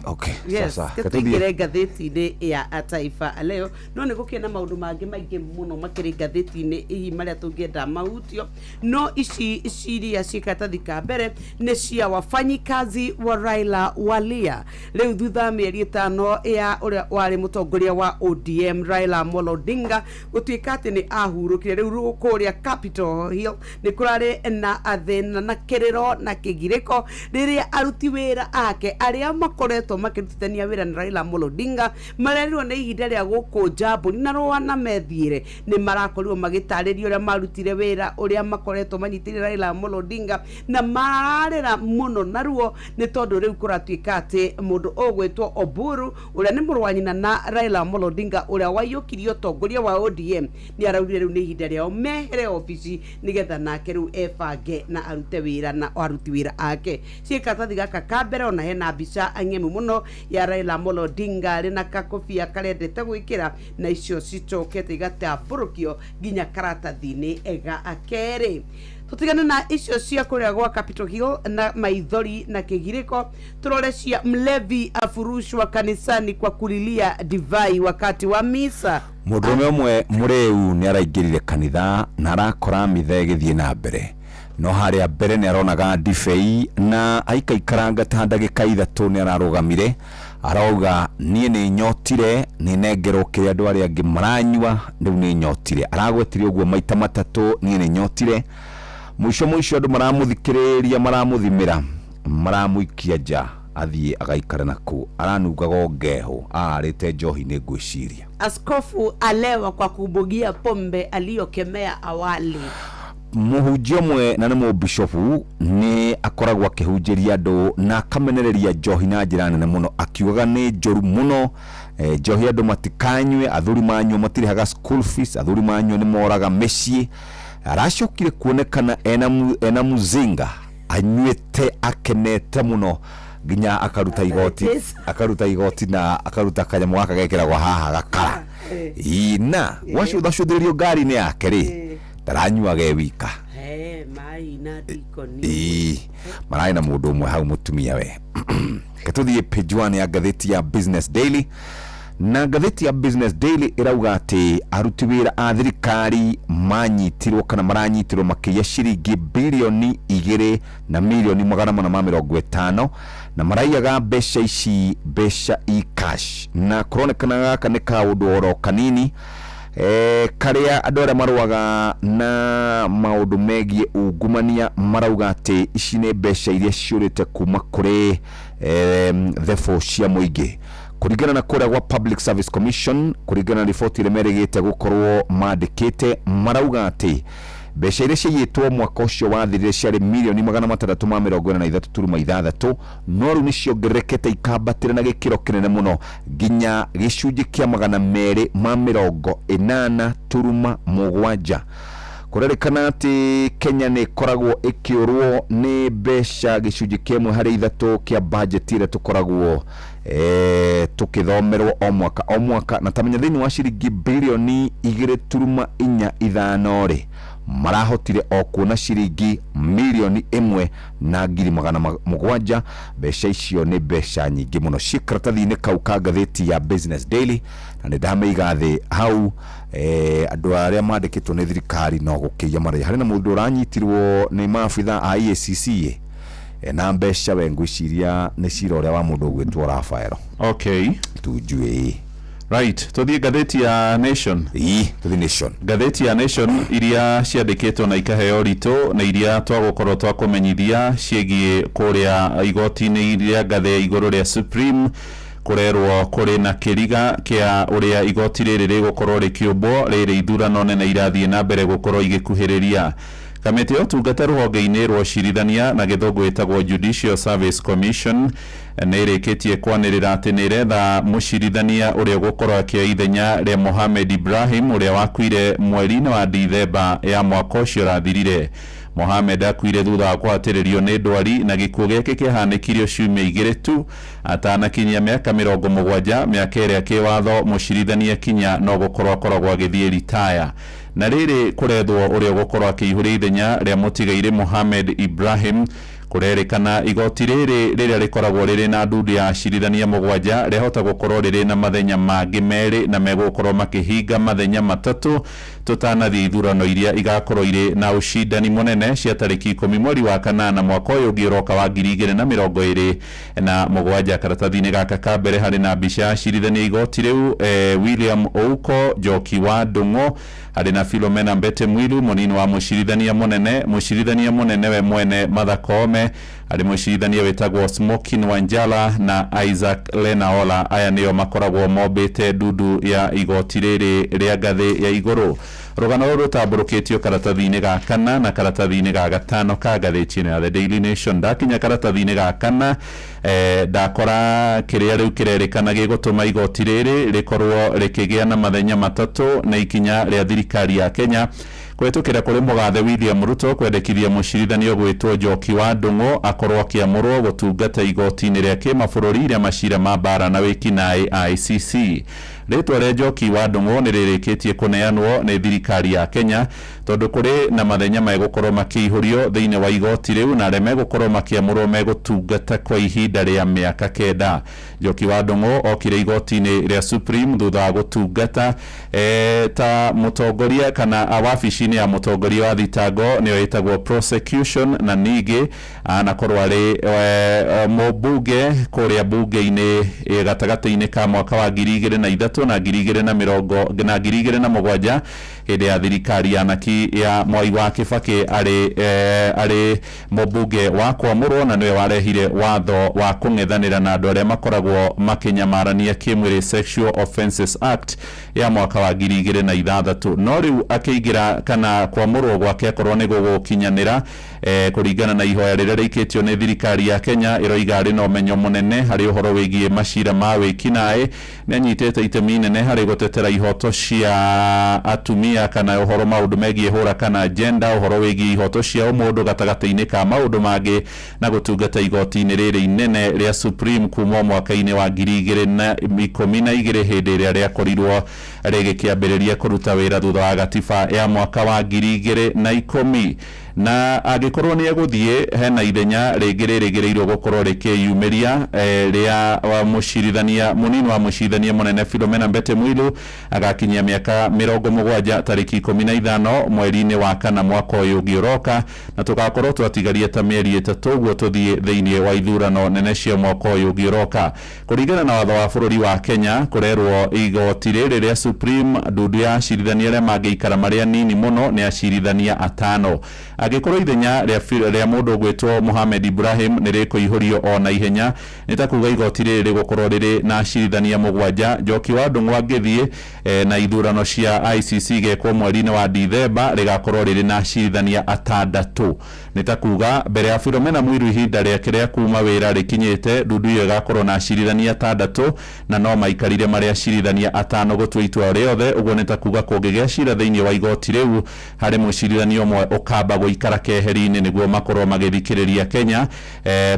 Speaker 1: Okay. Sasa
Speaker 2: Ke tũingĩre ngathĩti-inĩ ya Taifa Leo, no nĩ gũkĩrĩ na maũndũ mangĩ maingĩ mũno makĩrĩ ngathĩti-inĩ hihi marĩa tũngĩenda mahutio, no ici ciria ciĩ karatathi ka mbere nĩ cia wafanyikazi wa Raila Walia. Rĩu thutha wa mĩeri 5 ya ũrĩa warĩ mũtongoria wa ODM Raila Amolo Odinga gũtuĩka atĩ nĩ ahurũkire, rĩu kũrĩa Capitol Hill nĩ kũrarĩ na thĩna na kĩrĩro na kĩgirĩko rĩrĩa aruti wĩra ake arĩa makoretwo makĩrutithania wĩra na Raila Amolo Odinga marerirwo nĩ ihinda rĩa gũkũnja mbũri na rũa na methiĩre. Nĩ marakorirwo magĩtarĩria ũrĩa marutire wĩra ũrĩa makoretwo manyitĩrĩire Raila Amolo Odinga na mararĩra mũno naruo nĩ tondũ rĩu kũratuĩka atĩ mũndũ ũgwĩtwo Oburu ũrĩa nĩ mũrũ wa nyina na Raila Amolo Odinga ũrĩa waiyũkirie ũtongoria wa ODM nĩ araugire rĩu nĩ ihinda rĩao mehere obici nĩgetha nake rĩu ebange na arute wĩra na aruti wĩra ake. Ciĩ karatathi gaka ka mbere ona hena mbica ng'emu mũno ya Raila Amolo Odinga arĩ na kakobia karendete gwĩkĩra na icio cicokete igatambũrũkio nginya karatathi-inĩ ga kerĩ. Tũtigane na icio cia kũrĩa gwa Capitol Hill na maithori na kĩgirĩko, tũrore cia mlevi afurushwa kanisani kwa kulilia divai wakati wa misa.
Speaker 1: Mũndũrũme ũmwe mũrĩu nĩ araingĩrire kanitha na arakora mitha ĩgĩthiĩ na mbere, no harĩa mbere nĩ aronaga ndibei na aikaikaranga ta ndagĩka 3 nĩ ararũgamire arauga niĩ nĩ nyotire, nĩ nengerwo kĩrĩa andũ arĩa angĩ maranyua, rĩu nĩ nyotire. Aragwetire ũguo maita 3, niĩ nĩ nyotire. Mũico mũico andũ maramũthikĩrĩria, maramũthimĩra, maramũikia nja athiĩ agaikare nakũu. Aranungaga ngeho, aarĩte njohi nĩ ngwĩciria.
Speaker 2: Askofu alewa kwa kubugia pombe aliyokemea awali.
Speaker 1: Mũhunjia ũmwe na nĩ mũbishopu nĩ akoragwo akĩhunjĩria andũ na akamenereria njohi na njĩra nene mũno, akiugaga nĩ njũru mũno. Njohi andũ matikanyue, athuri manyua matirĩhaga school fees, athuri manyua nĩ moraga mĩciĩ. Aracokire kuonekana ena muzinga anyuĩte akenete mũno nginya akaruta igoti, akaruta igoti na akaruta kanyamũ gaka gekĩragwo haha gakara. Ina wacũthacũthĩrĩrio ngari-inĩ yake rĩ, ndaranyuaga e wika.
Speaker 2: Mai na ndikoni.
Speaker 1: Mararĩ na mũndũ ũmwe hau mũtumia we. Reke tũthiĩ page 1 ya ngathĩti ya Business Daily. Na ngathĩti ya Business Daily ĩrauga atĩ aruti wĩra a thirikari manyitirwo kana maranyitirwo makĩiya ciringi bilioni 2 na milioni 450 na maraiyaga mbeca ici mbeca e-cash, na kũronekana gaka nĩ kaũndũ oro kanini karĩa andũ arĩa marũaga na maũndũ megiĩ ungumania marauga atĩ ici nĩ mbeca iria ciũrĩte kuma kũrĩ thebũ cia mũingĩ. Kũringana na kũrĩa gwa Public Service Commission, kũringana na riboti ĩrĩa merĩgĩte gũkorwo mandĩkĩte, marauga atĩ mbeca iria ciaiyĩtwo mwaka ũcio wathirire ciarĩ milioni 643.6, no rĩu nĩ ciongererekete ikambatĩra na gĩkĩro kĩnene mũno nginya gĩcunjĩ kĩa 280.7. Kũrerĩkana atĩ Kenya nĩ ĩkoragwo ĩkĩũrwo nĩ mbeca gĩcunjĩ kĩa 1 harĩ 3 kĩa bajeti ĩrĩa tũkoragwo tũkĩthomerwo o mwaka o mwaka, na tamenya thĩinĩ wa ciringi bilioni 2.45 rĩ, marahotire o kuona ciringi milioni 1 na ngiri 700. Mbeca icio nĩ mbeca nyingĩ mũno ciĩ karatathi-inĩ kau ka ngathĩti ya Business Daily, na nĩ ndamĩiga thĩ hau. Andũ arĩa mandĩkĩtwo nĩ thirikari no gũkĩiya maraiya. Harĩ na mũndũ ũranyitirwo nĩ maabitha a EACC na mbeca we ngwĩciria nĩ cira ũrĩa wa mũndũ ũgwĩtwo Rafael.
Speaker 10: Okay.
Speaker 1: Tujue.
Speaker 10: Right, tuthiĩ ngathĩti ya Nation.
Speaker 1: Tuthiĩ Nation.
Speaker 10: Ngathĩti ya Nation iria ciandĩkĩtwo na ikaheo ritũ na iria twagũkorwo twakũmenyithia ciĩgiĩ kũrĩa igoti-inĩ rĩa ngathĩ ya igũrũ rĩa Supreme. Kũrerwo kũrĩ na kĩriga kĩa ũrĩa igoti rĩrĩ rĩgũkorwo rĩkĩũmbwo rĩrĩ ithurano nene irathiĩ na mbere gũkorwo igĩkuhĩrĩria. Kamĩtĩ ya ũtungata rũhonge-inĩ rwa ũcirithania na gĩthũngũ ĩtagwo Judicial Service Commission nĩ ĩrĩkĩtie kwanĩrĩra atĩ nĩ ĩretha mũcirithania ũrĩa ũgũkorwo akĩoya ithenya rĩa Mohamed Ibrahim ũrĩa wakuire mweri-inĩ wa Dithemba ya mwaka ũcio ũrathirire. Mohamed akuire thutha wa kũhatĩrĩrio nĩ ndwari na gĩkuũ gĩake kĩahanĩkire ciumia igĩrĩ tu atanakinyia mĩaka 70, mĩaka ĩrĩa kĩwatho mũcirithania kinya no gũkorwo akoragwo agĩthiĩ ritaya. Na rĩrĩ kũrethwo ũrĩa ũgũkorwo akĩihũria ithenya rĩa mũtigairĩ Mohamed Ibrahim. Kũrerĩkana igoti rĩrĩ rĩrĩa rĩkoragwo rĩrĩ na ndundu ya acirithania 7 rĩahota gũkorwo rĩrĩ na mathenya mangĩ merĩ na megũkorwo makĩhinga mathenya 3 tũtanathiĩ ithurano iria igakorwo irĩ na ũcindani mũnene cia tarĩki 10 mweri wa 8 mwaka ũyũ ũngĩ ũroka wa 2027. Karatathi-inĩ gaka ka mbere harĩ na mbica ya acirithania igoti rĩu William Ouko, Njoki wa Ndung'u, harĩ na Philomena Mbete Mwilu mũnini wa mũcirithania mũnene, mũcirithania mũnene we mwene Martha Koome, harĩ mũcirithania wĩtagwo Smokin Wanjala na Isaac Lenaola. Aya nĩo makoragwo mombĩte ndundu ya igoti rĩrĩ rĩa ngathĩ ya igũrũ. Rũgano rũrũ rũtambũrũkĩtio karatathi-inĩ ga kana na karatathi-inĩ ga gatano ka ngathĩti ĩno ya The Daily Nation. Ndakinya karatathi-inĩ ga kana ndakora kĩrĩa rĩu kĩrerĩkana gĩgũtũma igoti rĩrĩ rĩkorwo rĩkĩgĩa na mathenya 3 na ikinya rĩa thirikari ya Kenya kũhetũkĩra kũrĩ mũgathe William Ruto kwendekithia mũcirithania ũgwĩtwo Njoki wa Ndung'u akorwo akĩamũrwo gũtungata igoti-inĩ rĩa kĩmabũrũri rĩa macira ma mbara na wĩkinaĩ ICC. Rĩtwa rĩa Njoki wa Ndung'u nĩ rĩrĩkĩtie kũneanwo nĩ thirikari ya Kenya tondũ kũrĩ na mathenya megũkorwo makĩihũrio thĩinĩ wa igoti rĩu na arĩa megũkorwo makĩamũrwo megũtungata kwa ihinda rĩa mĩaka 9. Njoki wa Ndung'u okire igoti-inĩ rĩa Supreme thutha wa gũtungata ta mũtongoria kana wabici-inĩ ya mũtongoria wa thitango nĩyo ĩtagwo prosecution, na ningĩ anakorwo arĩ mũmbunge kũrĩa bunge-inĩ gatagatĩ-inĩ ka mwaka wa 2003 na 2020 na 2007 hĩndĩ ya thirikari ya naki ya Mwai wa Kibaki arĩ mũmbunge wa kwamũrwo na nĩwe warehire watho wa kũng'ethanĩra na andũ arĩa makoragwo makĩnyamarania kĩmwĩrĩ Sexual Offences Act ya mwaka wa 2006. No rĩu akĩingĩra kana kwamũrwo gwake akorwo nĩ gũgũkinyanĩra kũringana na ihoya rĩrĩa rĩikĩtio nĩ thirikari ya Kenya ĩroiga arĩ na ũmenyo mũnene harĩ ũhoro wĩgiĩ macira ma wĩkinaĩ, nĩ anyitĩte itemi inene harĩ gũtetera ihoto cia atumia kana ũhoro maũndũ megiĩ hũra kana gender, ũhoro wĩgiĩ ihoto cia ũmũndũ gatagatĩ-inĩ ka maũndũ mangĩ, na gũtungata igoti-inĩ rĩrĩ inene rĩa Supreme kuma mwaka-inĩ wa 2012 hĩndĩ ĩrĩa rĩakorirwo rĩgĩkĩambĩrĩria kũruta wĩra thutha wa gatiba ya mwaka wa 2010. Na angĩkorwo nĩ egũthiĩ hena ithenya rĩngĩ rĩrĩgĩrĩirwo gũkorwo rĩkĩyumĩria rĩa mũcirithania mũnini wa mũcirithania mũnene Philomena Mbete Mwilu agakinyia mĩaka 70 tarĩki 15 mweri-inĩ wa 4 mwaka ũyũ ũngĩ ũroka, na tũgakorwo twatigaria ta mĩeri 3 ũguo tũthiĩ thĩinĩ wa ithurano nene cia mwaka ũyũ ũngĩ ũroka. Kũringana na watho wa bũrũri wa Kenya kũrerwo igoti rĩrĩ rĩa Supreme ndundu ya acirithania arĩa mangĩikara marĩ anini mũno nĩ acirithania 5. Angĩkorwo ithenya rĩa mũndũ ũgwĩtwo Mohamed Ibrahim nĩ rĩkũihũrio o na ihenya, nĩ ta kuga igoti rĩrĩ rĩgũkorwo rĩrĩ na acirithania 7. Njoki wa Ndung'u angĩthiĩ na ithurano cia ICC igekwo mweri-inĩ wa Dithemba rĩgakorwo rĩrĩ na acirithania 6. Nĩ ta kuga mbere ya Philomena Mwilu ihinda rĩake rĩa kuma wĩra rĩkinyĩte, ndundu ĩyo ĩgakorwo na acirithania 6 na no maikarire marĩ acirithania 5 gũtua itua rĩothe. Ũguo nĩ ta kuga kũngĩgĩa cira thĩinĩ wa igoti rĩu harĩ mũcirithania ũmwe ũkamba gũikara keheri-inĩ nĩguo makorwo magĩthikĩrĩria Kenya.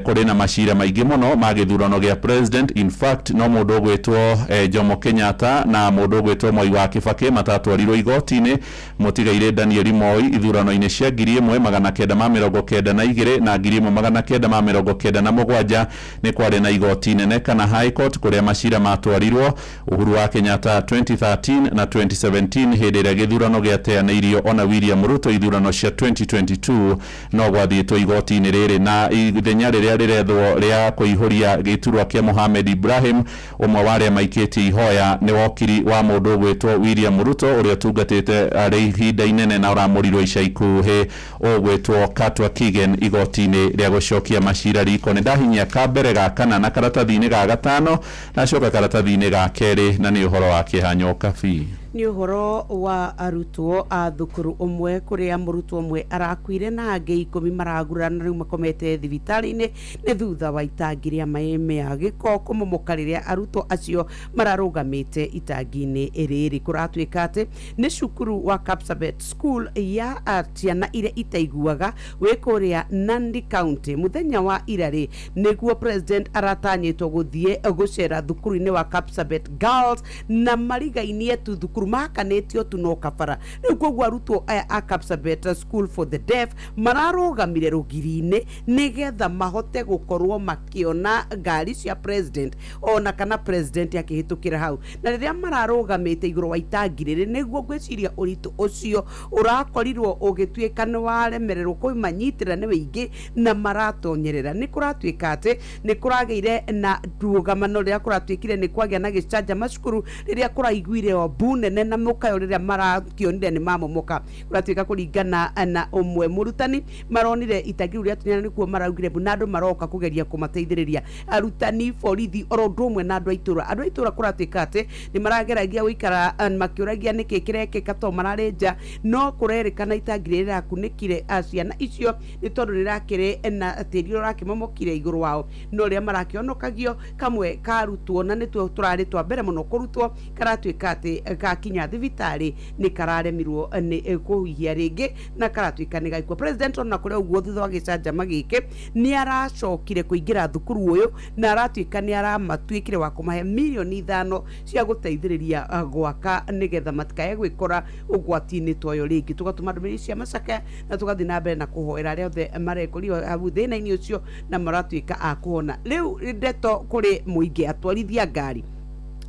Speaker 10: Kũrĩ na macira maingĩ mũno ma gĩthurano gĩa president. In fact no mũndũ ũgwĩtwo Jomo Kenyatta na mũndũ ũgwĩtwo Mwai wa Kibaki matatwarirwo igoti-inĩ, mũtigairĩ Daniel Moi ithurano-inĩ cia 1992 na 1997 nĩ kwarĩ na igoti nene kana High Court kũrĩa macira matwarirwo. Uhuru wa Kenyatta 2013 na 2017 hĩndĩ ĩrĩa gĩthurano gĩateanĩirio ona William Ruto ithurano cia 2022 2022 no gwathiĩtwo igoti-inĩ rĩrĩ na ithenya rĩrĩa rĩrethwo rĩa kũihũria gĩturwa kĩa Mohamed Ibrahim, ũmwe wa arĩa maikĩtie ihoya nĩ wokiri wa mũndũ ũgwĩtwo William Ruto ũrĩa ũtungatĩte arĩ ihinda inene na ũramũrirwo ica ikuhĩ ũgwĩtwo Katwa Kigen igoti-inĩ rĩa gũcokia macira riko. Nĩ ndahinyia ka mbere ga kana na karatathi-inĩ ga gatano nacoka karatathi-inĩ ga kerĩ, na nĩ ũhoro wa kĩeha Nyokabi.
Speaker 2: Nĩ ũhoro wa arutwo a thukuru ũmwe kũrĩa mũrutwo ũmwe arakuire na angĩ 10 maragurana rĩu makomete thibitarĩ-inĩ nĩ thutha wa itangi rĩa maĩ mea gĩko kũmomoka rĩrĩa arutwo acio mararũgamĩte itangi-inĩ rĩrĩ. Kũratuĩka atĩ nĩ cukuru wa Kapsabet School ya ciana iria itaiguaga wĩ kũrĩa Nandi County. Mũthenya wa ira rĩ nĩguo president aratanyĩtwo gũthiĩ gũcera thukuru-inĩ wa Kapsabet Girls na marigainie tu thukuru mahakanĩtio tu no kabara. Rĩu koguo arutwo aya a Kapsabet School for the Deaf mararũgamire rũgiri-inĩ nĩgetha mahote gũkorwo makĩona ngari cia president ona kana president akĩhĩtũkĩra hau. Na rĩrĩa mararũgamĩte igũrũ wa itangi rĩrĩ nĩguo ngwĩciria ũritũ ũcio ũrakorirwo ũgĩtuĩka nĩ waremererwo kũmanyitĩra nĩ wĩingĩ na maratonyerera. Nĩ kũratuĩka atĩ nĩ kũragĩire na ndũgamano rĩrĩa kũratuĩkire nĩ kwagĩa na gĩcanjama cukuru rĩrĩa kũraiguire o mbu nene na mũkayo rĩrĩa marakĩonire nĩ mamomoka. Kũratuĩka kũringana na ũmwe mũrutani maronire itangi rĩu rĩatonyera nĩkuo maraugire mbu na andũ maroka kũgeria kũmateithĩrĩria, arutani, borithi oro ũndũ ũmwe na andũ a itũra. Andũ a itũra kũratuĩka atĩ nĩ marageragia gũikara makĩũragia nĩkĩ kĩrekĩka to mararĩ nja, no kũrerĩkana itangi rĩrĩa rĩrakunĩkire ciana icio nĩ tondũ rĩrakĩrĩ na tĩri ũrĩa ũrakĩmomokire igũrũ wao, no rĩrĩa marakĩonokagio kamwe karutwo na nĩtuo tũrarĩ twa mbere mũno kũrutwo karatuĩka atĩ gakinya thibitarĩ nĩ kararemirwo nĩ kũhuhia rĩngĩ na karatuĩka nĩ gaikua. President ona kũrĩ ũguo thutha wa gĩcanjama gĩkĩ nĩ aracokire kũingĩra thukuru ũyũ na aratuĩka nĩ aramatuĩkire wa kũmahe mirioni 5 cia gũteithĩrĩria gwaka nĩgetha matikae gwĩkora ũgwati-inĩ ta ũyũ rĩngĩ. Tũgatũma ndũmĩrĩri cia macakaya na tũgathiĩ na mbere na kũhoera arĩa othe marekorirwo hau thĩna-inĩ ũcio na maratuĩka a kũhona. Rĩu ndeto kũrĩ mũingĩ atwarithia ngari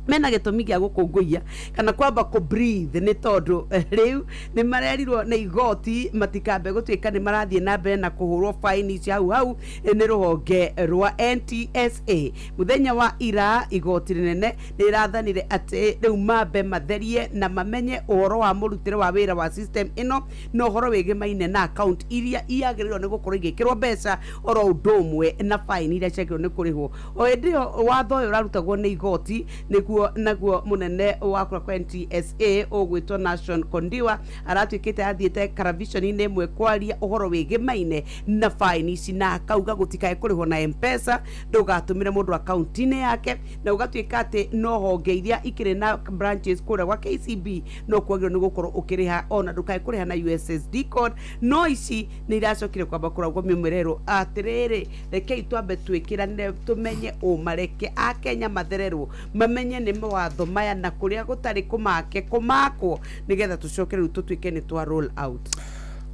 Speaker 2: mena gĩtũmi gĩa gũkũngũiya kana kwamba kũ breathe nĩ tondũ rĩu nĩ marerirwo nĩ igoti matikambe gũtuĩka nĩ marathiĩ na mbere na kũhũrwo faini cia hau hau nĩ rũhonge rwa NTSA. Mũthenya wa ira igoti rĩnene nĩ rĩrathanire atĩ rĩu mambe matherie na mamenye ũhoro wa mũrutĩre wa wĩra wa system ĩno na ũhoro wĩgĩmaine na account iria iagĩrĩirwo nĩ gũkorwo igĩkĩrwo mbeca oro ũndũ ũmwe na faini iria ciagĩrĩirwo nĩ kũrĩhwo. O hĩndĩ ĩyo watho ũyũ ũrarutagwo nĩ igoti nĩguo naguo munene wa kũrĩa kwa NTSA ũgwĩtwo Nation Kondiwa aratuĩkĩte athiĩte karavishoni-inĩ ĩmwe kwaria ũhoro wĩgĩmaine na faini ici na akauga gũtikae kũrĩhwo na M-Pesa, ndũgatũmĩre mũndũ akaunti-inĩ yake, na ũgatuĩka atĩ no honge iria ikĩrĩ na branches kũrĩa gwa KCB no kwagĩrĩirwo nĩ gũkorwo ũkĩrĩha ona ndũkae kũrĩha na USSD code. No ici nĩ iracokire kwamba kũragwo mĩmwererwo atĩrĩrĩ, rekei twambe twĩkĩranĩre tũmenye ũma, reke akenya mathererwo mamenye nĩ mawatho maya na kũrĩa gũtarĩ kũmake kũmakwo nĩgetha tũcoke rĩu tũtuĩke nĩ twa roll out.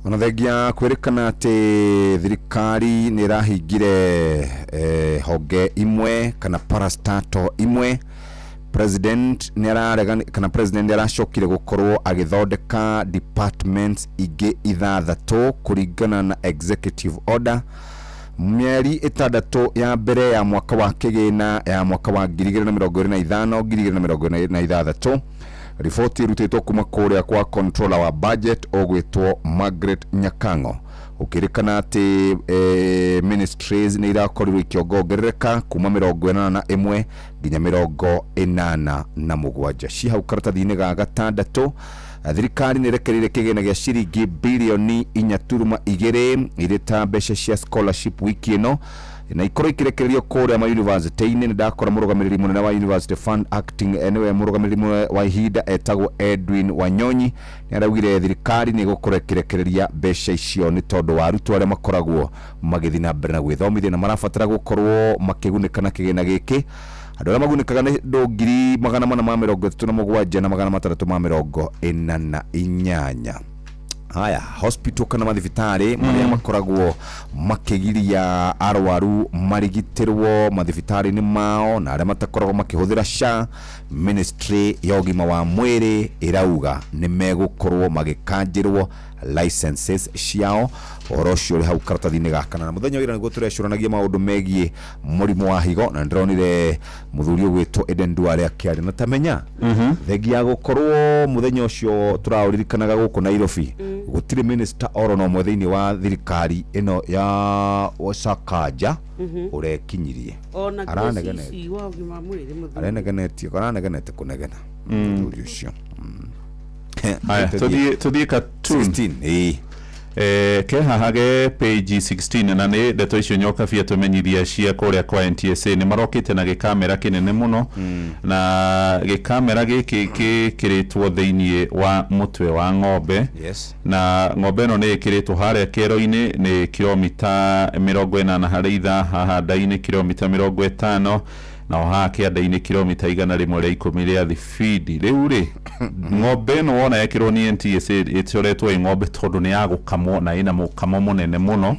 Speaker 1: Ona thengia kwĩrĩkana atĩ thirikari nĩ ĩrahingire honge imwe kana parastato imwe, president nĩ ararega kana president nĩ aracokire gũkorwo agĩthondeka departments ingĩ 6 kũringana na executive order. Mĩeri 6 ya mbere ya mwaka wa kĩgĩna ya mwaka wa 2025 2026, riboti ĩrutĩtwo kuma kũrĩa kwa controller wa budget ũgwĩtwo Margaret Nyakango, ũkĩrĩkana atĩ ministries nĩ irakorirwo ikĩongongerereka kuma 81 nginya 87. Ci hau karatathi-inĩ ga gatandatũ, thirikari nĩ ĩrekereirie kĩgĩna gĩa ciringi bilioni 4.2 irĩ ta mbeca cia scholarship wiki ĩno na ikorwo ikirekererio kũrĩa ma university-inĩ. Nĩ ndakora mũrũgamĩrĩri mũnene wa University Fund acting nĩwe mũrũgamĩrĩri mũnene wa ihinda etagwo Edwin Wanyonyi nĩ araugire thirikari nĩ ĩgũkorwo ĩkĩrekereria mbeca icio nĩ tondũ wa arutwo arĩa makoragwo magĩthiĩ na mbere na gwĩthomithia na marabatara gũkorwo makĩgunĩka na kĩgĩna gĩkĩ. Andũ arĩa magunĩkaga nĩ andũ 437 na 648. Haya, hospital kana mathibitarĩ marĩa makoragwo makĩgiria arwaru marigitĩrwo mathibitarĩ-inĩ mao na arĩa matakoragwo makĩhũthĩra SHA, ministry ya ũgima wa mwĩrĩ ĩrauga nĩ megũkorwo magĩkanjĩrwo Licenses ciao. Ũhoro ũcio ũrĩ hau karatathi-inĩ ga kana. Na mũthenya wa ira nĩguo tũrecũranagia maũndũ megiĩ mũrimũ wa higo, na nĩndĩronire mũthuri ũgwĩtwo Eden Duale akĩaria na tamenya thengia ya gũkorwo mũthenya ũcio tũraũririkanaga gũkũ Nairobi, gũtirĩ minister oro na ũmwe thĩinĩ wa thirikari ĩno ya Sakaja ũrekinyirie.
Speaker 2: Ona
Speaker 1: Aranegenete.
Speaker 2: CC wa ũgima wa mwĩrĩ mũthuri.
Speaker 1: Arenegenetie, aranegenete kũnegena mũthuri ũcio.
Speaker 10: Haya, tũthiĩ cartoon.
Speaker 1: 16, ĩĩ.
Speaker 10: Ke haha ge page 16, na nĩ ndeto icio nyoka bia tũmenyithia cia kũrĩa kwa NTSA. Nĩ marokĩte na gĩkamera kĩnene mũno, na gĩkamera gĩkĩ gĩkĩrĩtwo thĩinĩ wa mũtwe wa ng'ombe. Na ng'ombe ĩno nĩ ĩkĩrĩtwo harĩa kĩero-inĩ nĩ kilomita 80 harĩ ithaa, haha nda-inĩ kilomita 50, na o haha kĩanda-inĩ kilomita 110 rĩa thibindi. Rĩu rĩ, ng'ombe ĩno wona yekĩrwo nĩ NTSA ĩcoretwo ĩ ng'ombe tondũ nĩ ya gũkamwo na ĩna mũkamo mũnene mũno.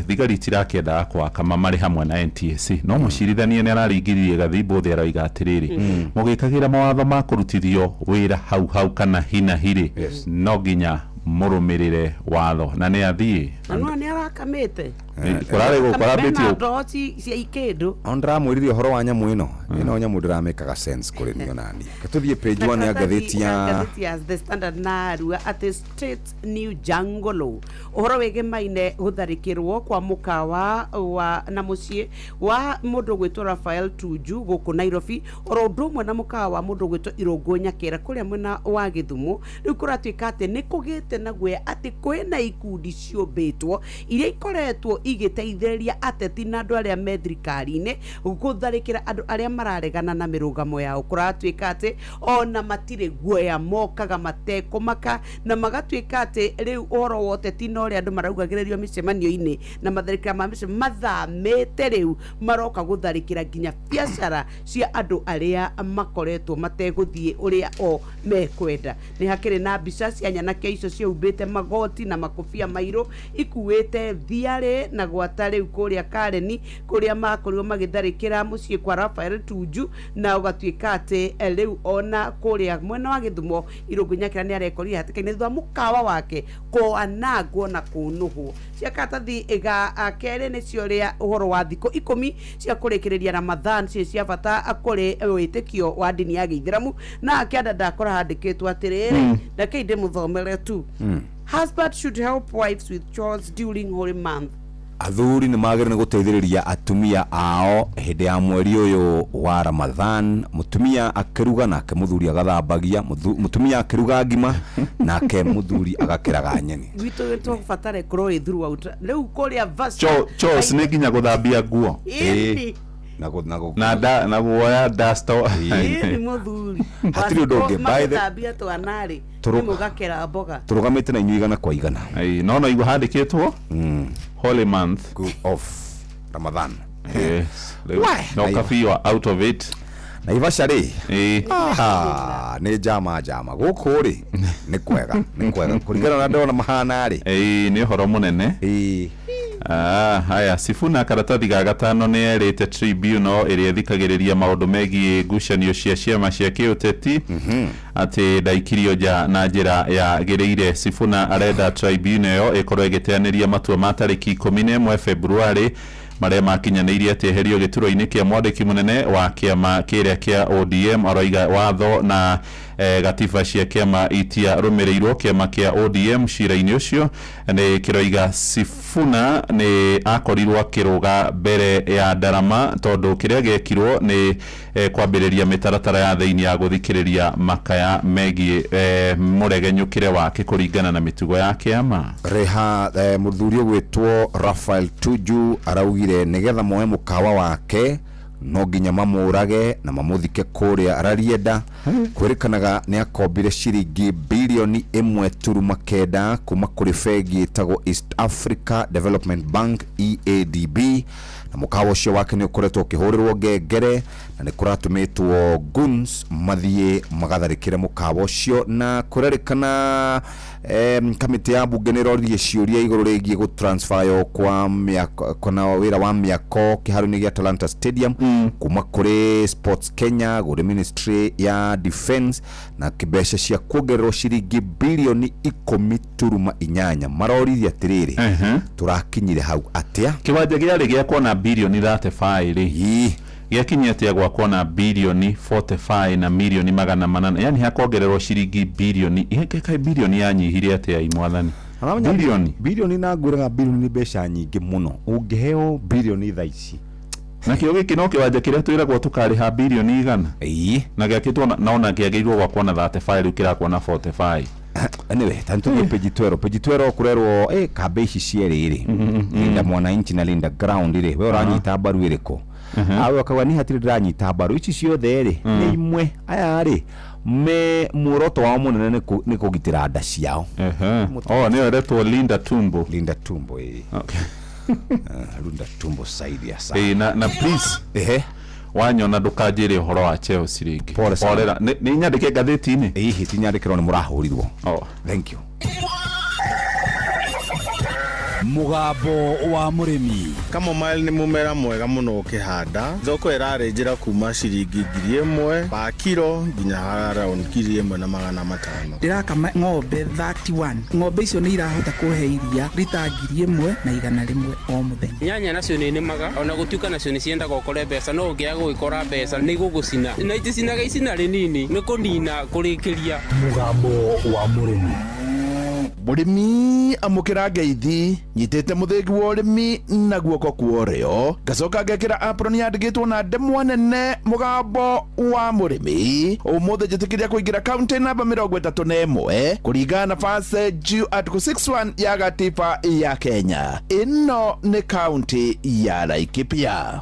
Speaker 10: Thigari itirakĩendaga kwakama marĩ hamwe na NTSA, no mũcirithania nĩ araringiririe gathimbo thĩ, aroiga atĩrĩrĩ, mũgĩkagĩra mawatho ma kũrutithio wĩra hau hau kana hina hirĩ, no nginya mũrũmĩrĩre watho, na nĩ athiĩ.
Speaker 2: Na no nĩ arakamĩte.
Speaker 10: Kũrarĩ kũrambĩtio.
Speaker 2: Mena ndoo cia ikĩndũ.
Speaker 1: O ndĩramwĩrire ũhoro wa nyamũ ĩno, ĩno nyamũ ndĩramĩkaga sense kũrĩ niĩ onani. Tũthiĩ page 1 ya ngathĩti ya
Speaker 2: Ngathĩti ya The Standard, na arua atĩ state new jangolo ũhoro wĩgĩmaine gũtharĩkĩrwo kwa mũkawa wa na mũciĩ wa mũndũ gwĩtwo Rafael Tuju gũkũ Nairobi, oro ũndũ ũmwe na mũkawa wa mũndũ gwĩtwo Irũngũ Nyakĩra kũrĩa mwena wa Gĩthumo. Rĩu kũratuĩka atĩ nĩ kũgĩte na guoya atĩ kwĩna ikundi ciũmbĩtwo iria ikoretwo igĩteithĩrĩria ateti na andũ arĩa me thirikari-inĩ gũtharĩkĩra andũ arĩa mararegana na mĩrũgamo yao. Kũratuĩka atĩ ona matirĩ guoya, mokaga matekũmaka, na magatuĩka atĩ rĩu ũhoro wa ũteti na ũrĩa andũ maraugagĩrĩrio mĩcemanio-inĩ na matharĩkĩra ma mĩcemanio mathamĩte, rĩu maroka gũtharĩkĩra nginya biacara cia andũ arĩa makoretwo mategũthiĩ ũrĩa o mekwenda. Nĩ hakĩrĩ na mbica cia nyanake icio ciĩhumbĩte magoti na makobia mairũ, ikuĩte thiarĩ, na gwata rĩu kũrĩa Kareni kũrĩa makorirwo magĩtharĩkĩra mũciĩ kwa Rafael Tuju, na ũgatuĩka atĩ rĩu ona kũrĩa mwena wa Gĩthumo Irũngũ Nyakĩra nĩ arekorire hatĩka-inĩ thutha wa mũkawa wake kwanangwo na kũnũhwo. Cia karatathi ga kerĩ nĩcio rĩa ũhoro wa thikũ 10 cia kũrĩkĩrĩria Ramadhan ciĩ cia bata kũrĩ wĩtĩkio wa ndini ya Gĩithĩramu, na akĩanda ndakora handĩkĩtwo atĩrĩrĩ, ndakei ndĩmũthomere tu: "Husband should help wives with chores during holy month."
Speaker 1: Athuri nĩ magĩrĩire nĩ gũteithĩrĩria atumia ao hĩndĩ ya mweri ũyũ wa Ramadhan. Mũtumia akĩruga nake mũthuri agathambagia, mũtumia akĩruga ngima nake mũthuri agakĩraga nyeni.
Speaker 2: Gwitũ tũbatare kũrwo ĩ throughout rĩu kũrĩa Vasha.
Speaker 10: Chores nĩ nginya gũthambia nguo?
Speaker 2: Ĩni.
Speaker 10: Na guoya duster.
Speaker 2: Ĩni mũthuri.
Speaker 1: Hatirĩ ũndũ ũngĩ.
Speaker 2: Magĩthambia twana-rĩ, nĩ mũgakera mboga.
Speaker 1: Tũrũgamĩte na inyuĩ 100%.
Speaker 10: Ĩĩ, no igua handĩkĩtwo holy month
Speaker 1: of Ramadhan.
Speaker 10: Yes. Rĩu,
Speaker 1: Why?
Speaker 10: no kabi you are out of it.
Speaker 1: Naivasha rĩ,
Speaker 10: Ĩĩ.
Speaker 1: Aha, nĩ njama njama gũkũ rĩ, nĩ kwega, nĩ kwega kũringana na ndona mahana rĩ.
Speaker 10: Ĩĩ, nĩ ũhoro mũnene.
Speaker 1: Ĩĩ.
Speaker 10: Ah, haya, Sifuna karatathi ga gatano nĩ erĩte tribunal ĩrĩa ĩthikagĩrĩria maũndũ megiĩ ngucanio cia ciama cia kĩũteti atĩ ndaikirio nja na njĩra yagĩrĩire. Sifuna arenda tribunal ĩyo ĩkorwo ĩgĩteanĩria matua ma tarĩki 11 Februarĩ marĩa makinyanĩirie atĩ eherio gĩturwa-inĩ kĩa mwandĩki mũnene wa kĩama kĩrĩa kĩa ODM. Aroiga watho na gatiba cia kĩama itiarũmĩrĩirwo. Kĩama kĩa ODM cira-inĩ ũcio nĩ kĩroiga Sifuna nĩ akorirwo akĩrũga mbere ya ndarama tondũ kĩrĩa gĩekirwo nĩ kwambĩrĩria mĩtaratara ya thĩinĩ ya gũthikĩrĩria makaya megiĩ mũregenyũkĩre wake kũringana na mĩtugo ya kĩama.
Speaker 1: Reha mũthuri ũgwĩtwo Rafael Tuju araugire nĩgetha moe mũkawa wake no nginya mamũrage na mamũthike kũrĩa Rarienda. Kwĩrĩkanaga nĩ akombire ciringi bilioni 1.9 kuma kũrĩ bengi ĩtagwo East Africa Development Bank, EADB, Na mũkawa ũcio wake nĩ ũkoretwo ũkĩhũrĩrwo ngengere na nĩ kũratũmĩtwo goons mathiĩ magatharĩkĩre mũkawa ũcio. Na kũrerĩkana kamĩtĩ ya mbunge nĩ ĩroririe ciũria igũrũ rĩgiĩ gũtransferyo kwa mĩako kana wĩra wa mĩako kĩharo-inĩ gĩa Talanta Stadium kuma kũrĩ Sports Kenya gũrĩ Ministry ya Defence, na mbeca cia kuongererwo ciringi bilioni 10.8. Maroririe atĩrĩrĩ, tũrakinyire hau atĩa?
Speaker 10: Kĩwanja gĩarĩ gĩa kuona bilioni 35 rĩ, gĩakinyia atĩa gwa kuona bilioni 45 na milioni 800? Yani hakongererwo ciringi bilioni kaĩ bilioni yanyihirie atĩa, i mwathani? Bilioni.
Speaker 1: Bilioni, na ngwĩraga bilioni nĩ mbeca nyingĩ mũno. Ũngĩheo bilioni thaa ici,
Speaker 10: Nakĩo gĩkĩ no kĩwanja kĩrĩa twĩragwo tũkarĩha bilioni 100 na gĩakĩtwo na ona kĩagĩrĩirwo gwakwo na 35, rĩu kĩrakwo na 45.
Speaker 1: Anyway, tani page 12, page 12 kurerwo kambe ici cierĩ rĩ, Linda Mwananchi na Linda Ground rĩ, we ũranyita mbaru ĩrĩkũ? Awe akauga ni hatirĩ ndĩranyita mbaru, ici ciothe rĩ nĩ imwe. Aya rĩ, me muoroto wao mũnene nĩ kũgitĩra nda ciao.
Speaker 10: Oh, nĩyo ĩretwo Linda Tumbo.
Speaker 1: Linda Tumbo, ĩ.
Speaker 10: Okay.
Speaker 1: Linda Tumbo saidia sana.
Speaker 10: Na please, wanyona ndũkanjĩre ũhoro wa Chelsea rĩngĩ.
Speaker 1: Pole sana.
Speaker 10: Porera. Nĩ nyandĩke ngathĩti-inĩ?
Speaker 1: Ĩhĩ, ti nyandĩkĩrwo, nĩ mũrahũrirwo.
Speaker 10: Oh.
Speaker 1: Thank you.
Speaker 6: Mũgambo wa mũrĩmi.
Speaker 11: Chamomile nĩ mũmera mwega mũno ũkĩhanda. Thoko ĩrarĩ njĩra kuma ciringi 1000 pa kiro nginya around 1500.
Speaker 12: Ndĩrakama ng'ombe 31. Ng'ombe icio nĩ irahota kũhe iria rita 1100 o mũthenya.
Speaker 13: Nyanya nacio nĩ nĩmaga, ona gũtuĩka nacio nĩ ciendaga ũkore mbeca, no ũngĩaga gũgĩkora mbeca nĩ igũgũcina, na iticinaga icina rĩnini, nĩ kũnina kũrĩkĩria.
Speaker 4: Mũgambo wa mũrĩmi.
Speaker 14: Mũrĩmi, amũkĩra ngeithi. Nyitĩte mũthĩgi wa ũrĩmi na guoko kwa ũrĩo, ngacoka ngekĩra apron yandĩkĩtwo na ndemwa nene "Mũgambo wa Mũrĩmi". Ũmũthĩ njĩtĩkĩria kũingĩra kaunti namba 31 kũringana na Verse Article 61 ya gatiba ya Kenya. Ĩno nĩ kaunti ya Laikipia.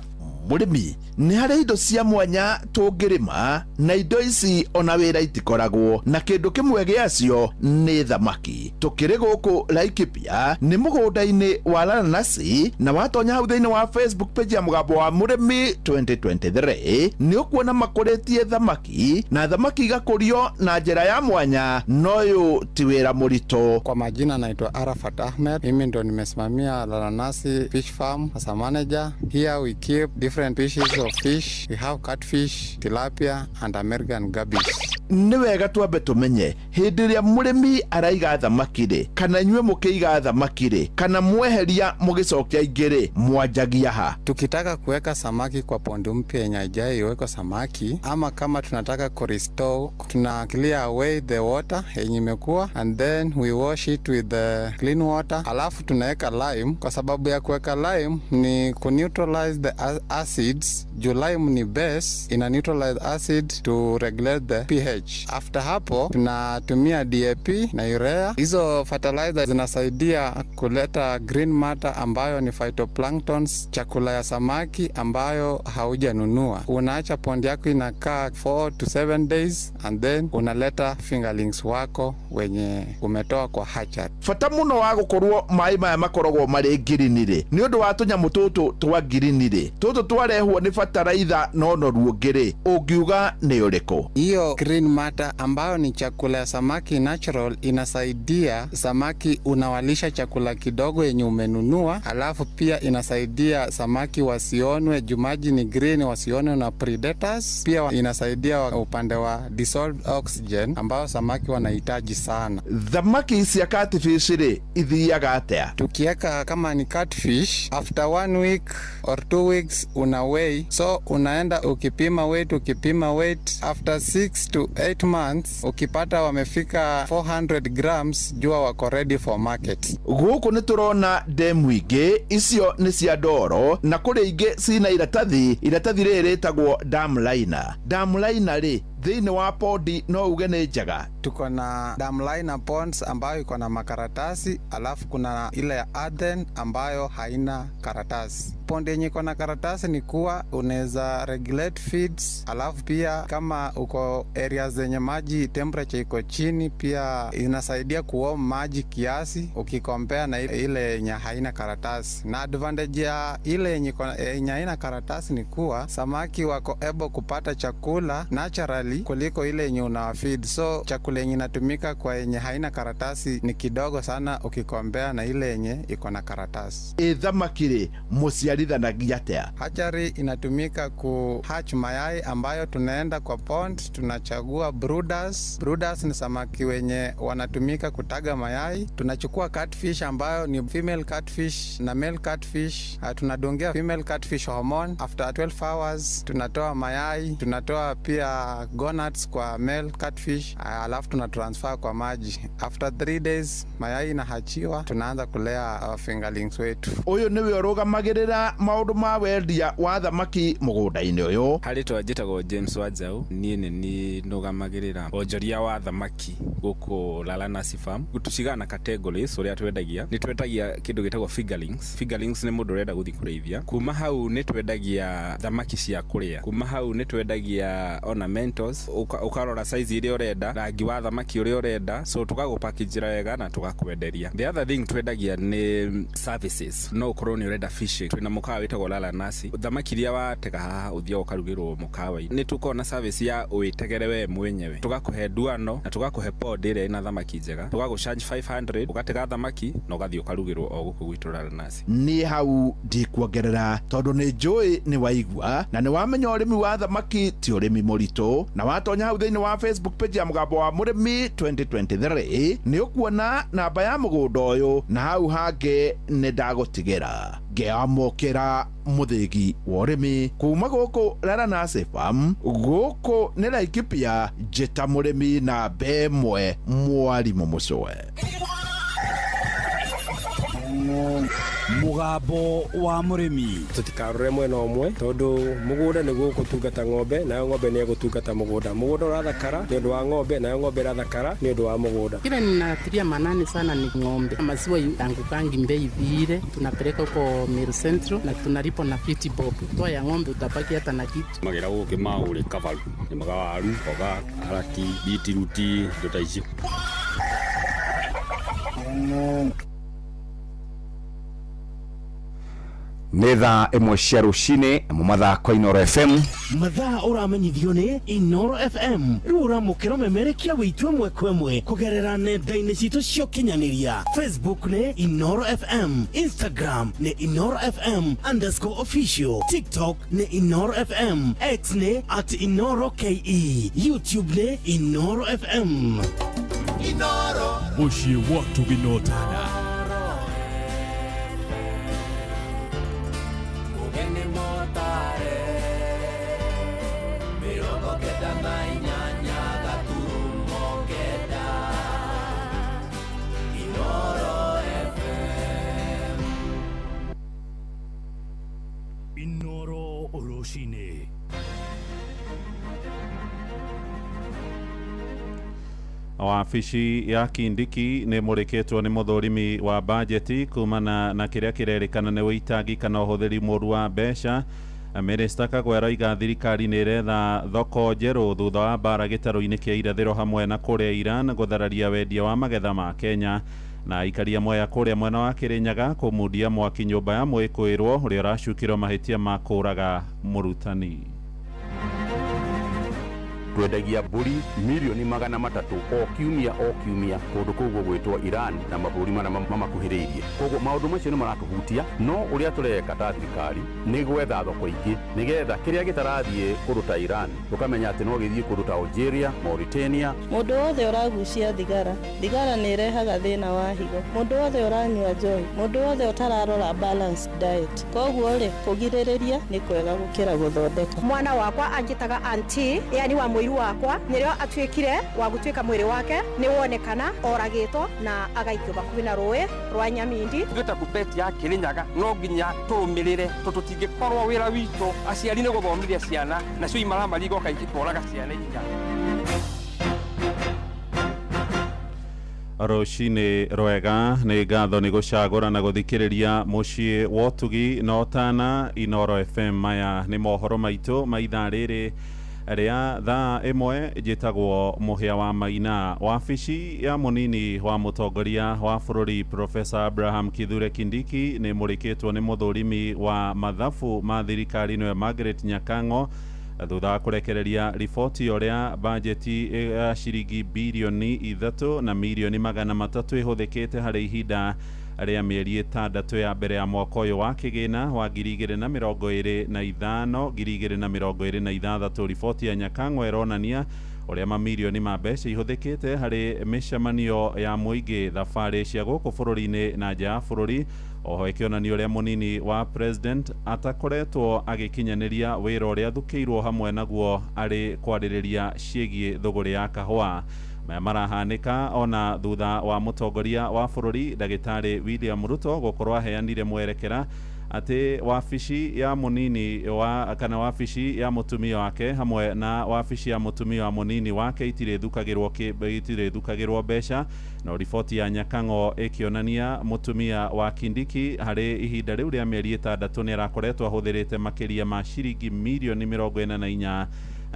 Speaker 14: Mũrĩmi, nĩ harĩ indo cia mwanya tũngĩrĩma, na indo ici ona wĩra itikoragwo, na kĩndũ kĩmwe gĩacio nĩ thamaki. Tũkĩrĩ gũkũ Laikipia nĩ mũgũnda-inĩ wa Lananasi, na watonya hau thĩinĩ wa Facebook page ya Mũgambo wa Mũrĩmi 2023 nĩ ũkuona makũrĩtie thamaki, na thamaki igakũrio na njĩra ya mwanya, na ũyũ ti wĩra mũritũ.
Speaker 15: Kwa majina naitwa Arafat Ahmed. Mimi ndo nimesimamia Laranasi Fish Farm as a manager. Here we keep different species of fish. We have catfish, tilapia and American guppies.
Speaker 14: Nĩ wega twambe tũmenye, hĩndĩ ĩrĩa mũrĩmi araiga thamaki rĩ, kana inyuĩ mũkĩiga thamaki rĩ, kana mweheria mũgĩcokia ingĩ rĩ, mwanjagia ha?
Speaker 15: Tukitaka kuweka samaki kwa pondi mpya yenye haijaiwekwa samaki, ama kama tunataka kurestore, tuna clear away the water yenye imekuwa and then we wash it with the clean water, alafu tunaweka lime. Kwa sababu ya kuweka lime ni ku neutralize the acids, juu lime ni base, ina neutralize acid to regulate the pH. After hapo tunatumia DAP na urea. Hizo fertilizer zinasaidia kuleta green matter ambayo ni phytoplanktons, chakula ya samaki ambayo haujanunua. Unaacha pond yako inakaa 4 to 7 days and then unaleta fingerlings wako wenye umetoa kwa hatchery.
Speaker 14: Bata mũno wa gũkorwo maĩ maya makoragwo marĩ ngirini rĩ, nĩ ũndũ wa tũnyamũ tũtũ twa ngirini rĩ, tũtũ twarehwo nĩ bataraitha na ũnoru ũngĩ rĩ, ũngiuga nĩ ũrĩkũ?
Speaker 15: Hiyo green matter ambayo ni chakula ya samaki natural inasaidia samaki, unawalisha chakula kidogo yenye umenunua, alafu pia inasaidia samaki wasionwe, juu maji ni green, wasionwe na predators. Pia inasaidia upande wa dissolved oxygen ambayo samaki wanahitaji sana.
Speaker 14: Thamaki cia catfish rĩ, ithiaga atĩa?
Speaker 15: Tukiweka kama ni catfish, after one week or 2 weeks una weigh, so unaenda ukipima weight, ukipima weight, after 6 to 8 months ukipata wamefika 400 grams, jua wako ready for market.
Speaker 14: Gũkũ nĩ tũrona ndemu ingĩ, icio nĩ cia ndoro, na kũrĩ ingĩ cina iratathi. Iratathi rĩrĩ rĩtagwo dam liner. Dam liner rĩ, Thĩinĩ wa pondi no uge nĩ njega?
Speaker 15: Tuko na dam liner ponds ambayo iko na makaratasi, alafu kuna ile ya earthen ambayo haina karatasi. Pond yenye iko na karatasi ni kuwa unaweza regulate feeds, alafu pia kama uko areas zenye maji temperature iko chini, pia inasaidia kuwarm maji kiasi ukikompea na ile yenye haina karatasi. Na advantage ya ile yenye haina karatasi ni kuwa samaki wako able kupata chakula naturally kuliko ile yenye unawafeed. So chakula yenye inatumika kwa yenye haina karatasi ni kidogo sana ukikompea na ile yenye iko na karatasi.
Speaker 14: Ĩ thamaki rĩ, mũciarithanagia atĩa?
Speaker 15: Hatchery inatumika ku hatch mayai ambayo tunaenda kwa pond, tunachagua brooders. Brooders ni samaki wenye wanatumika kutaga mayai. Tunachukua catfish ambayo ni female catfish na male catfish. Tunadungia female catfish hormone. After 12 hours tunatoa mayai, tunatoa pia gonads kwa male catfish, alafu tuna transfer kwa maji. After 3 days mayai inahachiwa, tunaanza kulea fingerlings wetu.
Speaker 14: Ũyũ nĩwe ũrũgamagĩrĩra maũndũ ma wendia wa thamaki mũgũnda-inĩ ũyũ.
Speaker 16: Harĩtwa njĩtagwo James Wanjau, niĩ nĩ niĩ nũgamagĩrĩra wonjoria wa thamaki gũkũ Lalanasi Farm. Tũcigaga na categories ũrĩa twendagia. Nĩ twendagia kĩndũ gĩtagwo fingerlings. Fingerlings nĩ mũndũ ũrenda gũthiĩ kũrĩithia. Kuma hau nĩ twendagia thamaki cia kũrĩa. Kuma hau nĩ twendagia ornamentals, ũkarora size ĩrĩa ũrenda, rangi wa thamaki ũrĩa ũrenda, so tũgagũpackage wega na tũgakwenderia. The other thing twendagia nĩ services. No ũkorwo nĩ ũrenda fishing, twĩna mũkawa wĩtagwo Lalanasi. Thamaki iria watega haha ũthiaga ũkarugĩrwo mũkawa-inĩ. Nĩ tũkoragwo na service ya ũĩtegere we mwenyewe, tũgakũhe nduano na tũgakũhe pod ĩrĩa ĩna thamaki njega, tũgagũcharge 500 ũgatega thamaki na ũgathiĩ ũkarugĩrwo o gũkũ gwitũ Lalanasi.
Speaker 14: Niĩ hau ndikuongerera tondũ nĩ njũĩ nĩ waigua na nĩ wamenya ũrĩmi wa thamaki ti ũrĩmi mũritũ, na watonya hau thĩinĩ wa Facebook page ya Mũgambo wa Mũrĩmi 2023 nĩ ũkuona namba ya mũgũnda ũyũ, na hau hangĩ nĩ ndagũtigĩra. Ngĩamũkĩra mũthĩgi wa ũrĩmi kuma gũkũ Laranasi Farm, gũkũ nĩ Laikipia, njĩta mũrĩmi namba ĩmwe mwarimũ Mũcũe.
Speaker 6: Mũgambo wa Mũrĩmi.
Speaker 17: Tũtikarore mwena ũmwe tondũ mũgũnda nĩguo ũgũtungata ng'ombe, nayo ng'ombe nĩ ĩgũtungata mũgũnda. Mũgũnda ũrathakara nĩ ũndũ wa ng'ombe, nayo ng'ombe ĩrathakara nĩ ũndũ wa mũgũnda.
Speaker 18: Kile ninatilia manani sana ni ng'ombe. Maziwa yangukangi mbei vile, tunapeleka huko Meru Central na tunalipa na 50 bob. Toa ya ng'ombe utabaki hata na kitu.
Speaker 19: Magera gũkĩ maũrĩ kabaru, nĩmaga waru, mboga, karati, bitiruti, indo ta icio.
Speaker 1: Nĩ thaa 1 cia rũcinĩ mu mathako Inooro FM.
Speaker 3: Mathaa ũramenyithio nĩ Inooro FM. Rĩu ũramũkĩra memerekia witũ ĩmwe kwa ĩmwe kũgerera nenda-inĩ citũ cia ũkinyanĩria. Facebook nĩ Inooro FM, Instagram nĩ Inooro FM underscore official, TikTok nĩ Inooro FM, X nĩ at Inooro KE, YouTube nĩ Inooro FM.
Speaker 4: Inooro.
Speaker 8: Mũciĩ wa Tũginotana. Inooro rũcinĩ.
Speaker 10: Wabici ya Kindiki nĩ mũrĩkĩtwo nĩ mũthũrimi wa bajeti kumana na kĩrĩa kĩrerĩkana nĩ ũitangi kana ũhũthĩri mũru wa mbeca. Minista Kagwe aroiga thirikari nĩ ĩretha thoko njerũ thutha wa mbara gĩtarũ-inĩ kĩa irathĩro hamwe na kũrĩa Iran gũthararia wendia wa magetha ma Kenya. Na aikaria Mwea kũrĩa mwena wa Kĩrĩnyaga kũmundia mwaki nyũmba ya mwĩkũĩrwo ũrĩa ũracukĩrwo mahĩtia ma kũũraga mũrutani.
Speaker 19: Twendagia mbũri mirioni 300 o kiumia o kiumia kũndũ kũu gũgwĩtwo Iran na mabũrũri marĩa mamakuhĩrĩirie. Koguo maũndũ macio nĩ maratũhutia, no ũrĩa tũreka ta thirikari nĩ gwetha thoko ingĩ nĩgetha kĩrĩa gĩtarathiĩ kũndũ ta Iran tũkamenya atĩ no gĩthiĩ kũndũ ta Algeria, Mauritania.
Speaker 20: Mũndũ wothe ũragucia thigara, thigara nĩ ĩrehaga thĩna wa higo. Mũndũ wothe ũranyua njohi, mũndũ wothe ũtararora balanced diet. Koguo rĩ, kũgirĩrĩria nĩ kwega gũkĩra gũthondeka.
Speaker 21: Mwana wakwa anjĩtaga auntie, yani wa Mũiru wakwa nĩrĩo atuĩkire wa gũtuĩka mwĩrĩ wake nĩ wonekana oragĩtwo na agaikio bakuhĩ na rũĩ rwa Nyamindi.
Speaker 22: Ithuĩ ta kupeti ya Kĩrĩnyaga no nginya tũrũmĩrĩre tondũ tũtingĩkorwo wĩra witũ aciari nĩ gũthomithia ciana nacio imaramari igoka ikĩtwaraga ciana inya.
Speaker 10: Rũcinĩ rwega, nĩ ngatho nĩ gũcagũra na gũthikĩrĩria mũciĩ wa ũtugi na ũtana Inoro FM. Maya nĩ mohoro maitũ ma ithaa rĩrĩ rĩa thaa 1. Njĩtagwo Mũhĩa wa Maina. Wabici ya mũnini wa mũtongoria wa bũrũri Professor Abraham Kithure Kindiki nĩ mũrĩkĩtwo nĩ mũthũrimi wa mathabu ma thirikari nĩwe Margaret Nyakang'o thutha wa kũrekereria riboti ũrĩa bajeti ya ciringi birioni 3 na mirioni 300 ĩhũthĩkĩte harĩ ihinda rĩa mĩeri 6 ya mbere ya mwaka ũyũ wa kĩgĩna wa 2025 2026. Riboti ya Nyakang'o ĩronania ũrĩa mamirioni ma mbeca ihũthĩkĩte harĩ mĩcemanio ya mũingĩ, thabarĩ cia gũkũ bũrũri-inĩ na nja ya bũrũri, oho ĩkĩonania ũrĩa mũnini wa president atakoretwo agĩkinyanĩria wĩra ũrĩa athukĩirwo hamwe naguo arĩ kwarĩrĩria ciĩgiĩ thũgũrĩ ya kahũa. Maya marahanĩka ona thutha wa mũtongoria wa bũrũri ndagĩtarĩ William Ruto gũkorwo aheanire mwerekera atĩ wabici ya mũnini wa kana wabici ya mũtumia wake hamwe na wabici ya mũtumia wa mũnini wake itirĩthukagĩrwo mbeca. No riboti ya Nyakang'o ĩkĩonania mũtumia wa Kindiki harĩ ihinda rĩu rĩa mĩeri 6 nĩ arakoretwo ahũthĩrĩte makĩria ma ciringi mirioni 44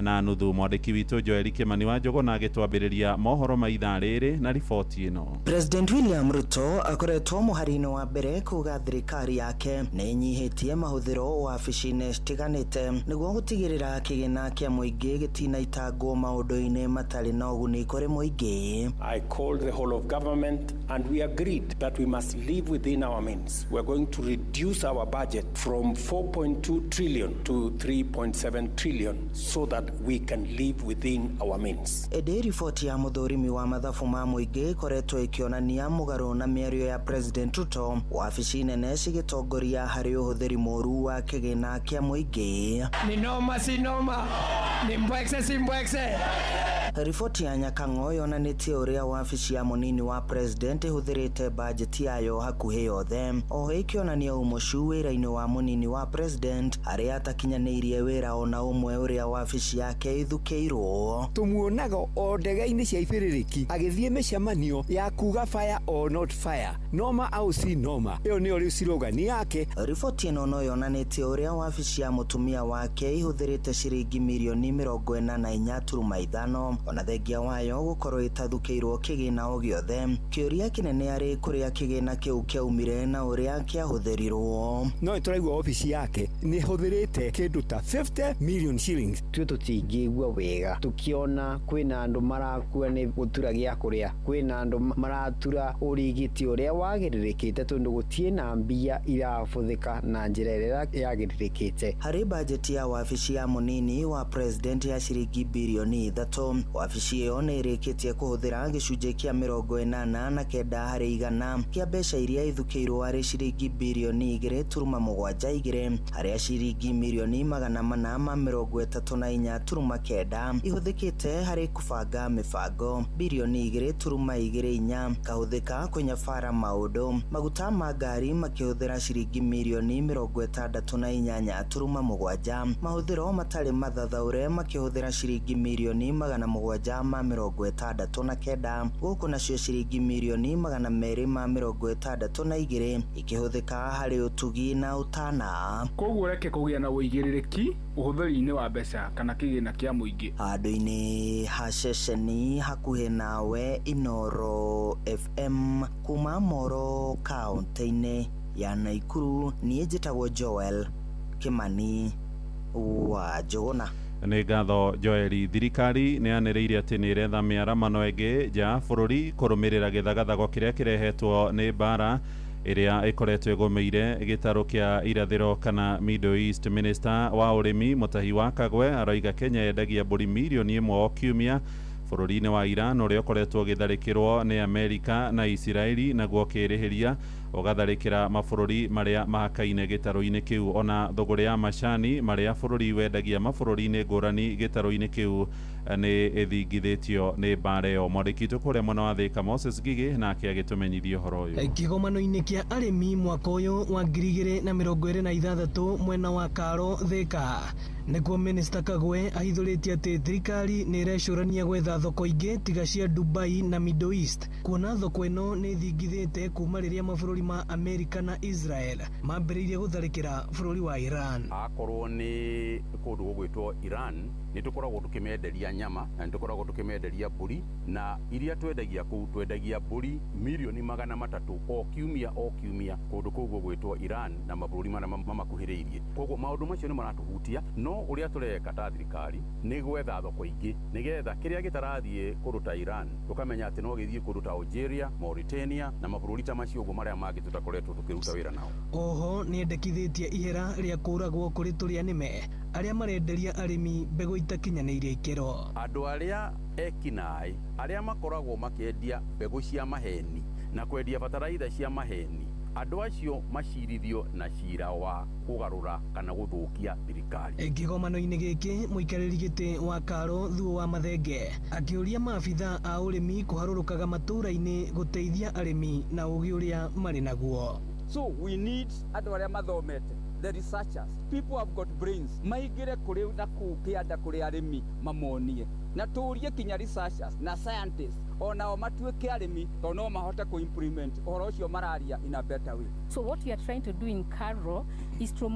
Speaker 10: na nuthu. Mwandĩki witũ Joel Kimani wa Njũgũna agĩtwambĩrĩria mohoro ma ithaa rĩrĩ na riboti ĩno.
Speaker 23: President William Ruto akoretwo mũhari-inĩ wa mbere kuga thirikari yake nĩ ĩnyihĩtie mahũthĩro wabici-inĩ citiganĩte nĩguo gũtigĩrĩra kĩgĩna kĩa mũingĩ gĩtinaitangwo maũndũ-inĩ matarĩ na ũguni kũrĩ mũingĩ.
Speaker 24: I called the whole of government and we agreed that we must live within our means. We are going to reduce our budget from 4.2 trillion to 3.7 trillion so that we can live within our means.
Speaker 23: Ĩndĩ riboti ya mũthũrimi wa mathabu ma mũingĩ ĩkoretwo ĩkĩonania mũgarũ na mĩario ya President Ruto, wabici nene cigĩtongoria harĩ ũhũthĩri mũru wa kĩgĩna kĩa mũingĩ.
Speaker 25: Ni noma si noma, ni mbwekse si mbwekse.
Speaker 23: Riboti ya Nyakang'o yonanĩtie ũrĩa wabici ya mũnini wa president ĩhũthĩrĩte bajeti yayo hakuhĩ yothe, oho ĩkĩonania ũmocu wĩra-inĩ wa mũnini wa president harĩa atakinyanĩirie wĩra ona ũmwe ũrĩa wabici yake ĩthukĩirwo.
Speaker 26: Tũmuonaga o ndege-inĩ cia ibĩrĩrĩki agĩthiĩ mĩcemanio ya kuga fire or not fire, noma au si noma, ĩyo nĩyo rĩu slogan yake.
Speaker 23: Riboti ĩno no yonanĩtie ũrĩa wabici ya mũtumia wake ĩhũthĩrĩte ciringi mirioni 44.5 ona thengia wayo gũkorwo ĩtathukĩirwo kĩgĩna o gĩothe. Kĩũria kĩnene arĩ kũrĩa kĩgĩna kĩu kĩaumire na ũrĩa kĩahũthĩrirwo.
Speaker 26: No tũraigua obici yake nĩ ĩhũthĩrĩte kĩndũ ta 50 million shillings.
Speaker 27: Tuĩ tũtingĩigua wega tukiona kwĩna andũ marakua nĩ gũtura gĩa kũrĩa, kwĩna andũ maratura ũrigiti ũrĩa wagĩrĩrĩkĩte tondũ gũtirĩ na mbia irabũthĩka na njĩra ĩrĩa yagĩrĩrĩkĩte.
Speaker 23: Harĩ bajeti ya wabici ya mũnini wa president ya ciringi birioni 3, wabici ĩyo nĩ ĩrĩkĩtie kũhũthĩra gĩcunjĩ kĩa 89 harĩ igana kĩa mbeca iria ithukĩirwo harĩ ciringi birioni 2.72, harĩa ciringi mirioni 434.9 ihũthĩkĩte harĩ kũbanga mĩbango, birioni 2.24 kahũthĩka kũnyabara maũndũ, maguta ma ngari makĩhũthĩra ciringi mirioni 68.7, mahũthĩro matarĩ mathathaũre makĩhũthĩra ciringi mirioni 769, gũkũ nacio ciringi mirioni 262 ikĩhũthĩka harĩ ũtugi na ũtana.
Speaker 28: Koguo reke kũgĩa na ũigĩrĩrĩki ũhũthĩri-inĩ wa mbeca kana kĩgĩna kĩa mũingĩ.
Speaker 23: Handũ-inĩ ha ceceni hakuhĩ nawe Inoro FM kuma Moro kaunti-inĩ ya Naikuru, niĩ njĩtagwo Joel Kimani wa Njũgũna.
Speaker 10: Nĩ ngatho Joeli. Thirikari nĩ yanĩrĩire atĩ nĩ ĩretha mĩaramano ĩngĩ nja ya bũrũri kũrũmĩrĩra gĩthagathago kĩrĩa kĩrehetwo nĩ mbara ĩrĩa ĩkoretwo ĩgũmĩire gĩtarũ kĩa irathĩro kana Middle East. Minister wa ũrĩmi Mutahi wa Kagwe aroiga Kenya yendagia mbũri mirioni 1 o kiumia bũrũri-inĩ wa Iran ũrĩa ũkoretwo ũgĩtharĩkĩrwo nĩ Amerika na Isiraeli, naguo kĩrĩhĩria ũgatharĩkĩra mabũrũri marĩa mahakaine gĩtarũ-inĩ kĩu. Ona thũgũrĩ ya macani marĩa bũrũri wendagia mabũrũri-inĩ ngũrani gĩtarũ-inĩ kĩu nĩ ĩthingithĩtio nĩ mbara ĩyo. Mwandĩki witũ kũrĩa mwena wa Thika Moses Ngigĩ nake agĩtũmenyithia ũhoro ũyũ.
Speaker 2: Kĩgomano-inĩ kĩa arĩmi mwaka ũyũ wa 2026 mwena wa Karo Thika nĩkuo Minister Kagwe ahithũrĩtie atĩ thirikari nĩ ĩrecũrania gwetha thoko ingĩ tiga cia Dubai na Middle East, kuona thoko ĩno nĩ ĩthingithĩte kuma rĩrĩa mabũrũri ma Amerika na Israel mambĩrĩirie gũtharĩkĩra bũrũri wa Iran.
Speaker 19: Akorwo nĩ kũndũ gũgwĩtwo Iran nĩ tũkoragwo tũkĩmenderia nyama na nĩ tũkoragwo tũkĩmenderia mbũri, na iria twendagia kũu twendagia mbũri milioni 300 o kiumia o kiumia kũndũ kũu gũgwĩtwo Iran na mabũrũri marĩa mamakuhĩrĩirie. Koguo maũndũ macio nĩ maratũhutia, no ũrĩa tũreka ta thirikari nĩ gwetha thoko ingĩ nĩgetha kĩrĩa gĩtarathiĩ kũndũ ta Iran tũkamenya atĩ no gĩthiĩ kũndũ ta Algeria, Mauritania na mabũrũri ta macio ũguo marĩa mangĩ tũtakoretwo tũkĩruta wĩra nao.
Speaker 2: Oho nĩendekithĩtie ihera rĩa kũragwo kũrĩ tũrĩa nĩme arĩa marenderia arĩmi mbegũ itakinyanĩirie ikĩro.
Speaker 19: Andũ arĩa ekinaĩ arĩa makoragwo makĩendia mbegũ cia maheni na kwendia bataraitha cia maheni, andũ acio macirithio na cira wa kũgarũra kana gũthũkia thirikari.
Speaker 2: Kĩgomano-inĩ gĩkĩ mũikarĩri gĩtĩ wa Karo Thuo wa Mathenge akĩũria maabitha a ũrĩmi kũharũrũkaga matũũra-inĩ gũteithia arĩmi na ũgĩ ũrĩa marĩ naguo.
Speaker 5: So we need andũ arĩa mathomete, the researchers, people have got brains, maingĩre kũrĩ na kũu kĩanda kũrĩ arĩmi mamonie, na tũrie kinya researchers na scientists onao matuĩke arĩmi tondũ no mahote kũ-implement ũhoro ũcio mararia in a better way.
Speaker 7: So what we are trying to do in Karo is to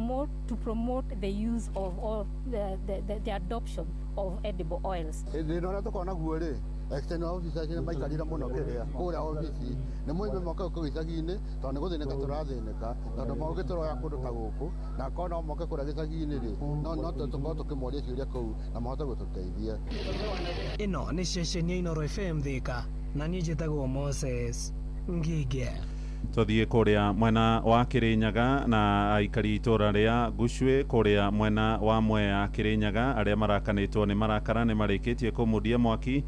Speaker 7: promote the use of all the adoption of edible oils.
Speaker 9: Thĩna ũrĩa tũkoragwo naguo rĩ, external officers nĩ maikarire mũno kĩrĩa kũrĩa obici nĩ moime moke kũu icagi-inĩ tondũ nĩ gũthĩnĩka tũrathĩnĩka tondũ maũgĩ tũroya kũndũ ta gũkũ na korwo no moke kũrĩa gĩcagi-inĩ rĩ no tũkorwo tũkĩmoria ciũria kũu na mahote gũtũteithia.
Speaker 2: Ĩno nĩ ceceni ya Inooro FM Thika na niĩ njĩtagwo Moses Ngige.
Speaker 10: Tũthiĩ kũrĩa mwena wa Kĩrĩnyaga na aikari itũra rĩa Gucwe kũrĩa mwena wa Mwea Kĩrĩnyaga arĩa marakanĩtwo nĩ marakara nĩ marĩkĩtie kũmundia mwaki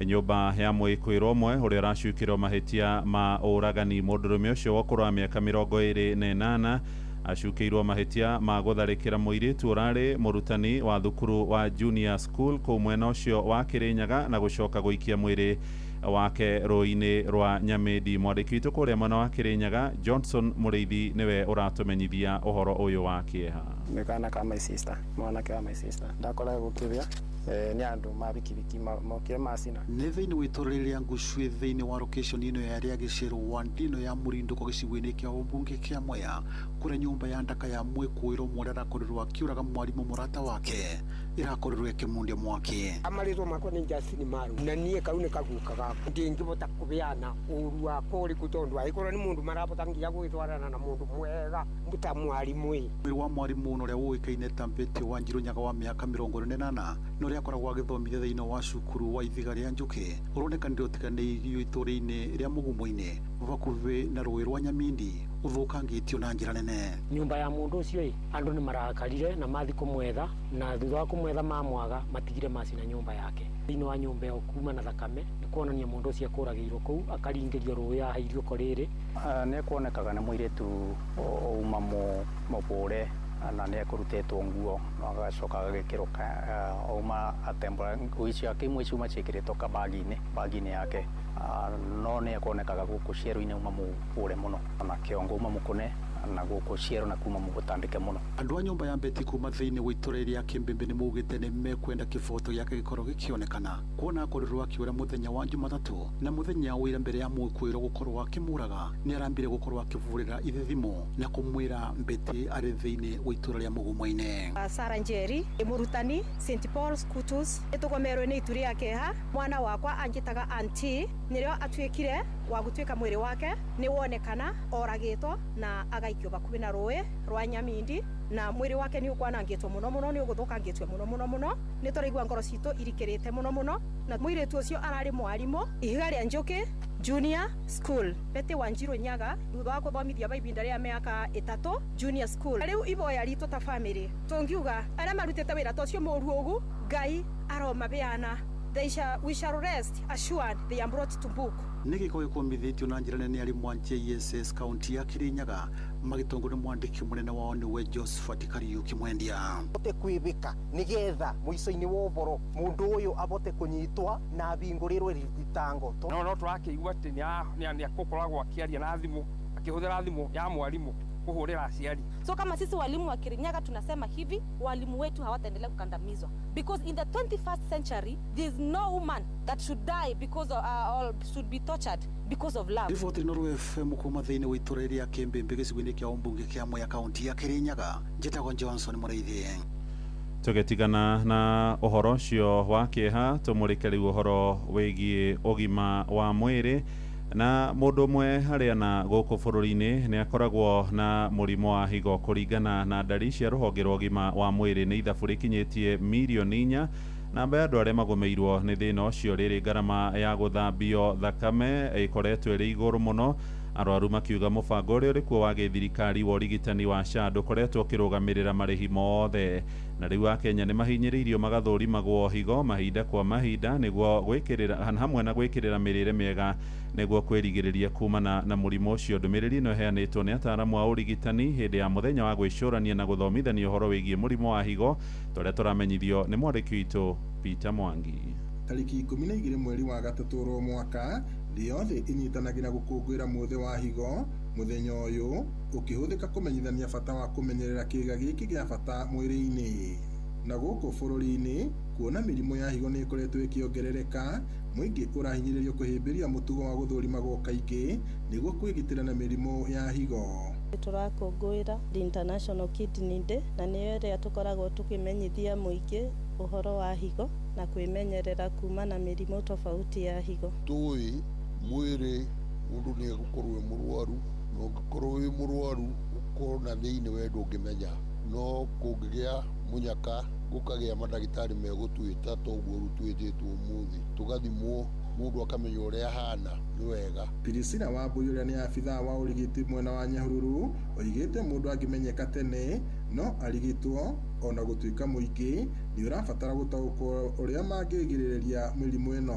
Speaker 10: nyũmba ya mwĩkwĩrwo ũmwe ũrĩa ũracukĩrwo mahĩtia ma ũragani. Mũndũrũme ũcio wa ũkũrũ wa mĩaka 28 acukĩirwo mahĩtia ma gũtharĩkĩra mũirĩtu ũrarĩ mũrutani wa thukuru wa junior school kũu mwena ũcio wa Kĩrĩnyaga na gũcoka gũikia mwĩrĩ wake rũĩ-inĩ rwa Nyamĩndi. Mwandĩki witũ kũrĩa mwena wa Kĩrĩnyaga Johnson Mũrĩithi nĩwe ũratũmenyithia ũhoro ũyũ wa kĩeha.
Speaker 11: Nĩ kana ka my sister, mwanake wa my sister ndakoragwo gũkĩrĩa nĩ andũ ma bikibiki mokire macina.
Speaker 12: Nĩ thĩinĩ wa itũũra rĩrĩa Ngucwe thĩinĩ wa location ĩno ya rĩa gĩcero wa ndino ya mũrindũko gĩcigo-inĩ kĩa ũmbunge kĩa Mwea kũrĩa nyũmba ya ndaka ya mwĩkũĩrwo ũmwe ũrĩa arakorirwo akĩũraga mwarimũ mũrata wake ĩrakorirwo ĩkĩmundia mwaki.
Speaker 13: Amarĩtwo makwa nĩ Justin Maru na niĩ kau nĩ kaguka gakwa ndingĩbota kũbeana ũru wakwa ũrĩkũ tondũ angĩkorwo nĩ mũndũ marabota nginya gwĩtwarana na mũndũ mwega ta mwarimũ ĩ.
Speaker 12: Mwĩrĩ wa mwarimũ ũrĩa ũĩkaine ta Mbete wa Njirũ Nyaga wa mĩaka 48 na ũrĩa akoragwo agĩthomithia thĩinĩ wa cukuru wa Ithiga rĩa Njũkĩ ũronekanire ũtiganĩirio itũũra-inĩ rĩa Mũgumo-inĩ vakuhĩ na rũĩ rwa Nyamindi ũthũkangĩtio na njĩra nene.
Speaker 15: Nyũmba ya mũndũ ũcio ĩ andũ nĩ marakarire na mathi kũmwetha na thutha wa kũmwetha mamwaga matigire macina nyũmba yake. Thĩinĩ wa nyũmba ĩyo kuma na thakame nĩ kuonania mũndũ ũcio akũragĩirwo kũu akaringĩrio rũĩ ahairio ko rĩrĩ.
Speaker 29: Nĩ ekuonekaga nĩ mũirĩtu uma mũbũre na nĩ ekũrutĩtwo nguo na agacoka agagĩkĩrwo auma atembũra nguo ciake imwe ciuma ciĩkĩrĩtwo kabagi-inĩ yake, no nĩ ekuonekaga gũkũ ciero-inĩ uma mũbũre mũno na kĩongo uma mũkũne na gũkũ ciero na kuma mũgũtandĩke mũno.
Speaker 12: Andũ a nyũmba ya Mbeti kuma thĩinĩ wa itũũra rĩa Kĩmbĩmbĩ nĩ maugĩte nĩ mekwenda kĩboto gĩake gĩkorwo gĩkĩonekana kuona akorirwo akĩũra mũthenya wa Jumatatũ na mũthenya wa ira mbere ya mwĩkũĩrwo gũkorwo akĩmũraga nĩ arambire gũkorwo akĩvũrĩra ithe thimũ na kũmwĩra Mbeti arĩ thĩinĩ wa itũũra rĩa Mũgumo-inĩ.
Speaker 21: Sara Njeri mũrutani St Paul's Kutus nĩtũgomerwo nĩ itu rĩa kĩeha. Mwana wakwa anjĩtaga auntie nĩrĩo atuĩkire wa gũtuĩka mwĩrĩ wake nĩ wonekana oragĩtwo na agaikio bakubi na rũĩ rwa Nyamindi na mwĩrĩ wake nĩ ũkwanangĩtwo mũno mũno nĩ ũgũthũkangĩtio mũno mũno mũno nĩ tũraigua ngoro citũ irikĩrĩte mũno mũno na mũirĩtu ũcio ararĩ mwarimũ Ihiga rĩa Njũkĩ Junior School Betty Wanjiru Nyaga thutha wa gũthomithia ba ibinda rĩa mĩaka 3 Junior School. Rĩu iboya ritũ ta family tũngiuga arĩa marutĩte wĩra ta ũcio mũru ũgu Ngai aromabeana We shall rest assured they are brought to book.
Speaker 12: Nĩ gĩko gĩkũmithĩtio na njĩra nene arimũ a JSS kaunti ya Kirinyaga magĩtongorio nĩ mwandĩki mũnene wao nĩwe Josephat Kariuki Mwendia.
Speaker 1: Bote kwĩbĩka nĩgetha mũico-inĩ wa ũboro mũndũ ũyũ abote kũnyitwa na abingũrĩrwe thitango.
Speaker 22: No tũrakĩigua atĩ nĩakũkoragwo akĩaria na thimũ, akĩhũthĩra thimũ ya mwarimũ kuhurira aciari.
Speaker 3: So kama sisi walimu wa Kirinyaga tunasema hivi, walimu wetu hawataendelea kukandamizwa, because in the 21st century there is no woman that should die because of, or should be tortured because of love.
Speaker 12: Riboti Inooro FM kuma thĩinĩ wa itũra rĩa Kĩmbĩmbĩ gĩcigo-inĩ kĩa ũmbunge kĩa Mwea kaunti ya Kirinyaga, njĩtagwo Johnson Mũrĩithi.
Speaker 10: Tũgĩtigana na ũhoro ũcio wa kĩeha, tũmũrĩke rĩu ũhoro wĩgiĩ ũgima wa mwĩrĩ. Na mũndũ ũmwe harĩa na gũkũ bũrũri-inĩ nĩ akoragwo na mũrimũ wa higo kũringana na ndari cia rũhonge rwa ũgima wa mwĩrĩ nĩ ithabu rĩkinyĩtie mirioni 4. Namba ya andũ arĩa magũmĩirwo nĩ thĩna ũcio rĩrĩ ngarama ya gũthambio thakame ĩkoretwo ĩrĩ igũrũ mũno, arwaru makiuga mũbango ũrĩa ũrĩ kuo wa gĩthirikari wa ũrigitani wa SHA ndũkoretwo ũkĩrũgamĩrĩra marĩhi mothe. Na rĩu Akenya nĩ mahinyĩrĩirio magathũrimagwo higo mahinda kwa mahinda nĩguo gwĩkĩrĩra hamwe na gwĩkĩrĩra mĩrĩre mĩega nĩguo kwĩrigĩrĩria kumana na mũrimũ ũcio. Ndũmĩrĩri ĩno ĩheanĩtwo nĩ ataaramu a ũrigitani hĩndĩ ya mũthenya wa gwĩcũrania na gũthomithania ũhoro wĩgiĩ mũrimũ wa higo, tũrĩa tũramenyithio nĩ mwandĩki witũ Peter Mwangi.
Speaker 4: Tarĩki 12 mweri wa gatatũ ro mwaka, thĩ yothe ĩnyitanagĩra gũkũngũĩra mũthĩ wa higo. Mũthenya ũyũ ũkĩhũthĩka kũmenyithania bata wa kũmenyerera kĩĩga gĩkĩ gĩa bata mwĩrĩ-inĩ. Na gũkũ bũrũri-inĩ kuona mĩrimũ ya higo nĩ ĩkoretwo ĩkĩongerereka, mũingĩ ũrahinyĩrĩrio kũhĩmbĩria mũtugo wa gũthũrimagwo kaingĩ nĩguo kwĩgitĩra na mĩrimũ ya higo.
Speaker 20: Tũrakũngũĩra the International Kidney Day, na nĩyo ĩrĩa tũkoragwo tũkĩmenyithia mũingĩ ũhoro wa higo na kwĩmenyerera kuma na mĩrimũ tofauti ya higo.
Speaker 6: Tũĩ mwĩrĩ mũndũ nĩ egũkorwo e mũrwaru, na ũngĩkorwo wĩ mũrwaru ũkorwo na thĩinĩ we ndũngĩmenya, no kũngĩgĩa mũnyaka gũkagĩa mandagĩtarĩ megũtwĩta toguo rĩu twĩtĩtwo ũmũthĩ, tũgathimwo mũndũ akamenya ũrĩa ahana nĩ wega.
Speaker 4: Priscilla Wambui ũrĩa nĩ abithaa wa ũrigiti mwena wa Nyahururu oigĩte mũndũ angĩmenyeka tene no arigitwo, ona gũtuĩka mũingĩ nĩ ũrabatara gũtaũkwo ũrĩa mangĩgirĩrĩria mĩrimũ ĩno.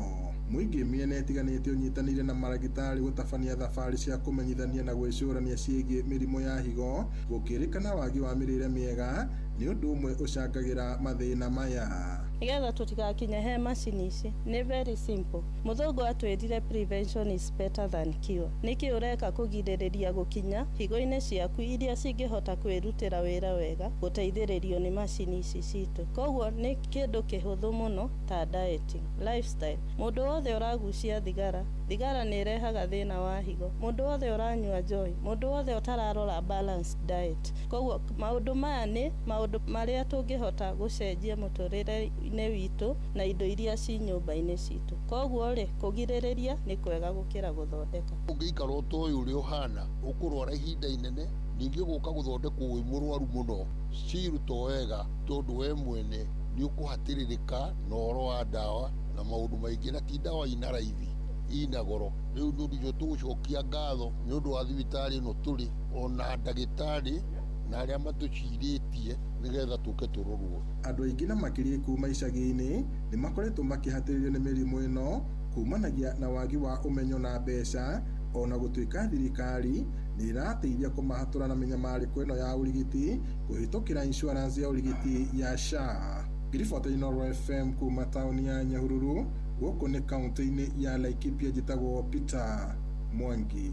Speaker 4: Mũingĩ mĩena ĩtiganĩte ũnyitanĩire na maragĩtarĩ gũtabania thabarĩ cia kũmenyithania na gwĩcũrania ciĩgiĩ mĩrimũ ya higo, gũkĩrĩkana wagi wa mĩrĩre mĩega nĩ ũndũ ũmwe ũcangagĩra mathĩna maya.
Speaker 20: Nĩgetha tũtigakinye he macini ici nĩ very simple. Mũthũngũ atwĩrire prevention is better than cure. Nĩkĩ ũreka kũgirĩrĩria gũkinya higo-inĩ ciaku iria cingĩhota kwĩrutĩra wĩra wega gũteithĩrĩrio nĩ macini ici citũ. Koguo nĩ kĩndũ kĩhũthũ mũno ta dieting, lifestyle. Mũndũ wothe ũragucia thigara, thigara nĩ ĩrehaga thĩna wa higo. Mũndũ wothe ũranyua njohi, mũndũ wothe ũtararora balanced diet. Koguo maũndũ maya nĩ maũndũ marĩa tũngĩhota gũcenjia mũtũrĩre-inĩ witũ na indo iria ci nyũmba-inĩ citũ. Koguo rĩ, kũgirĩrĩria nĩ kwega gũkĩra gũthondeka.
Speaker 6: Ũngĩikara ũtoĩ ũrĩa ũhana ũkũrwara ihinda inene, ningĩ gũka gũthondekwo wĩ mũrwaru mũno ciruto wega, tondũ we mwene nĩ ũkũhatĩrĩrĩka na ũhoro wa ndawa na maũndũ maingĩ, na ti ndawa ina raithi, ina goro. Rĩu nĩ ũndũ ũcio tũgũcokia ngatho nĩ ũndũ wa thibitarĩ ĩno tũrĩ, ona ndagĩtarĩ na arĩa matũcirĩtie nĩgetha tũke tũrorwo.
Speaker 4: Andũ aingĩ na makĩria kuma icagi-inĩ nĩ makoretwo makĩhatĩrĩrio nĩ mĩrimũ ĩno kumanagia na wagi wa ũmenyo na mbeca, ona gũtuĩka thirikari nĩ ĩrateithia kũmahatũra na mĩnyamarĩko ĩno ya ũrigiti kũhĩtũkĩra insurance ya ũrigiti ya SHA. Ngiribota Inooro FM kuma taũni ya Nyahururu, gũkũ nĩ kaunti-inĩ ya Laikipia, njĩtagwo Peter Mwangi.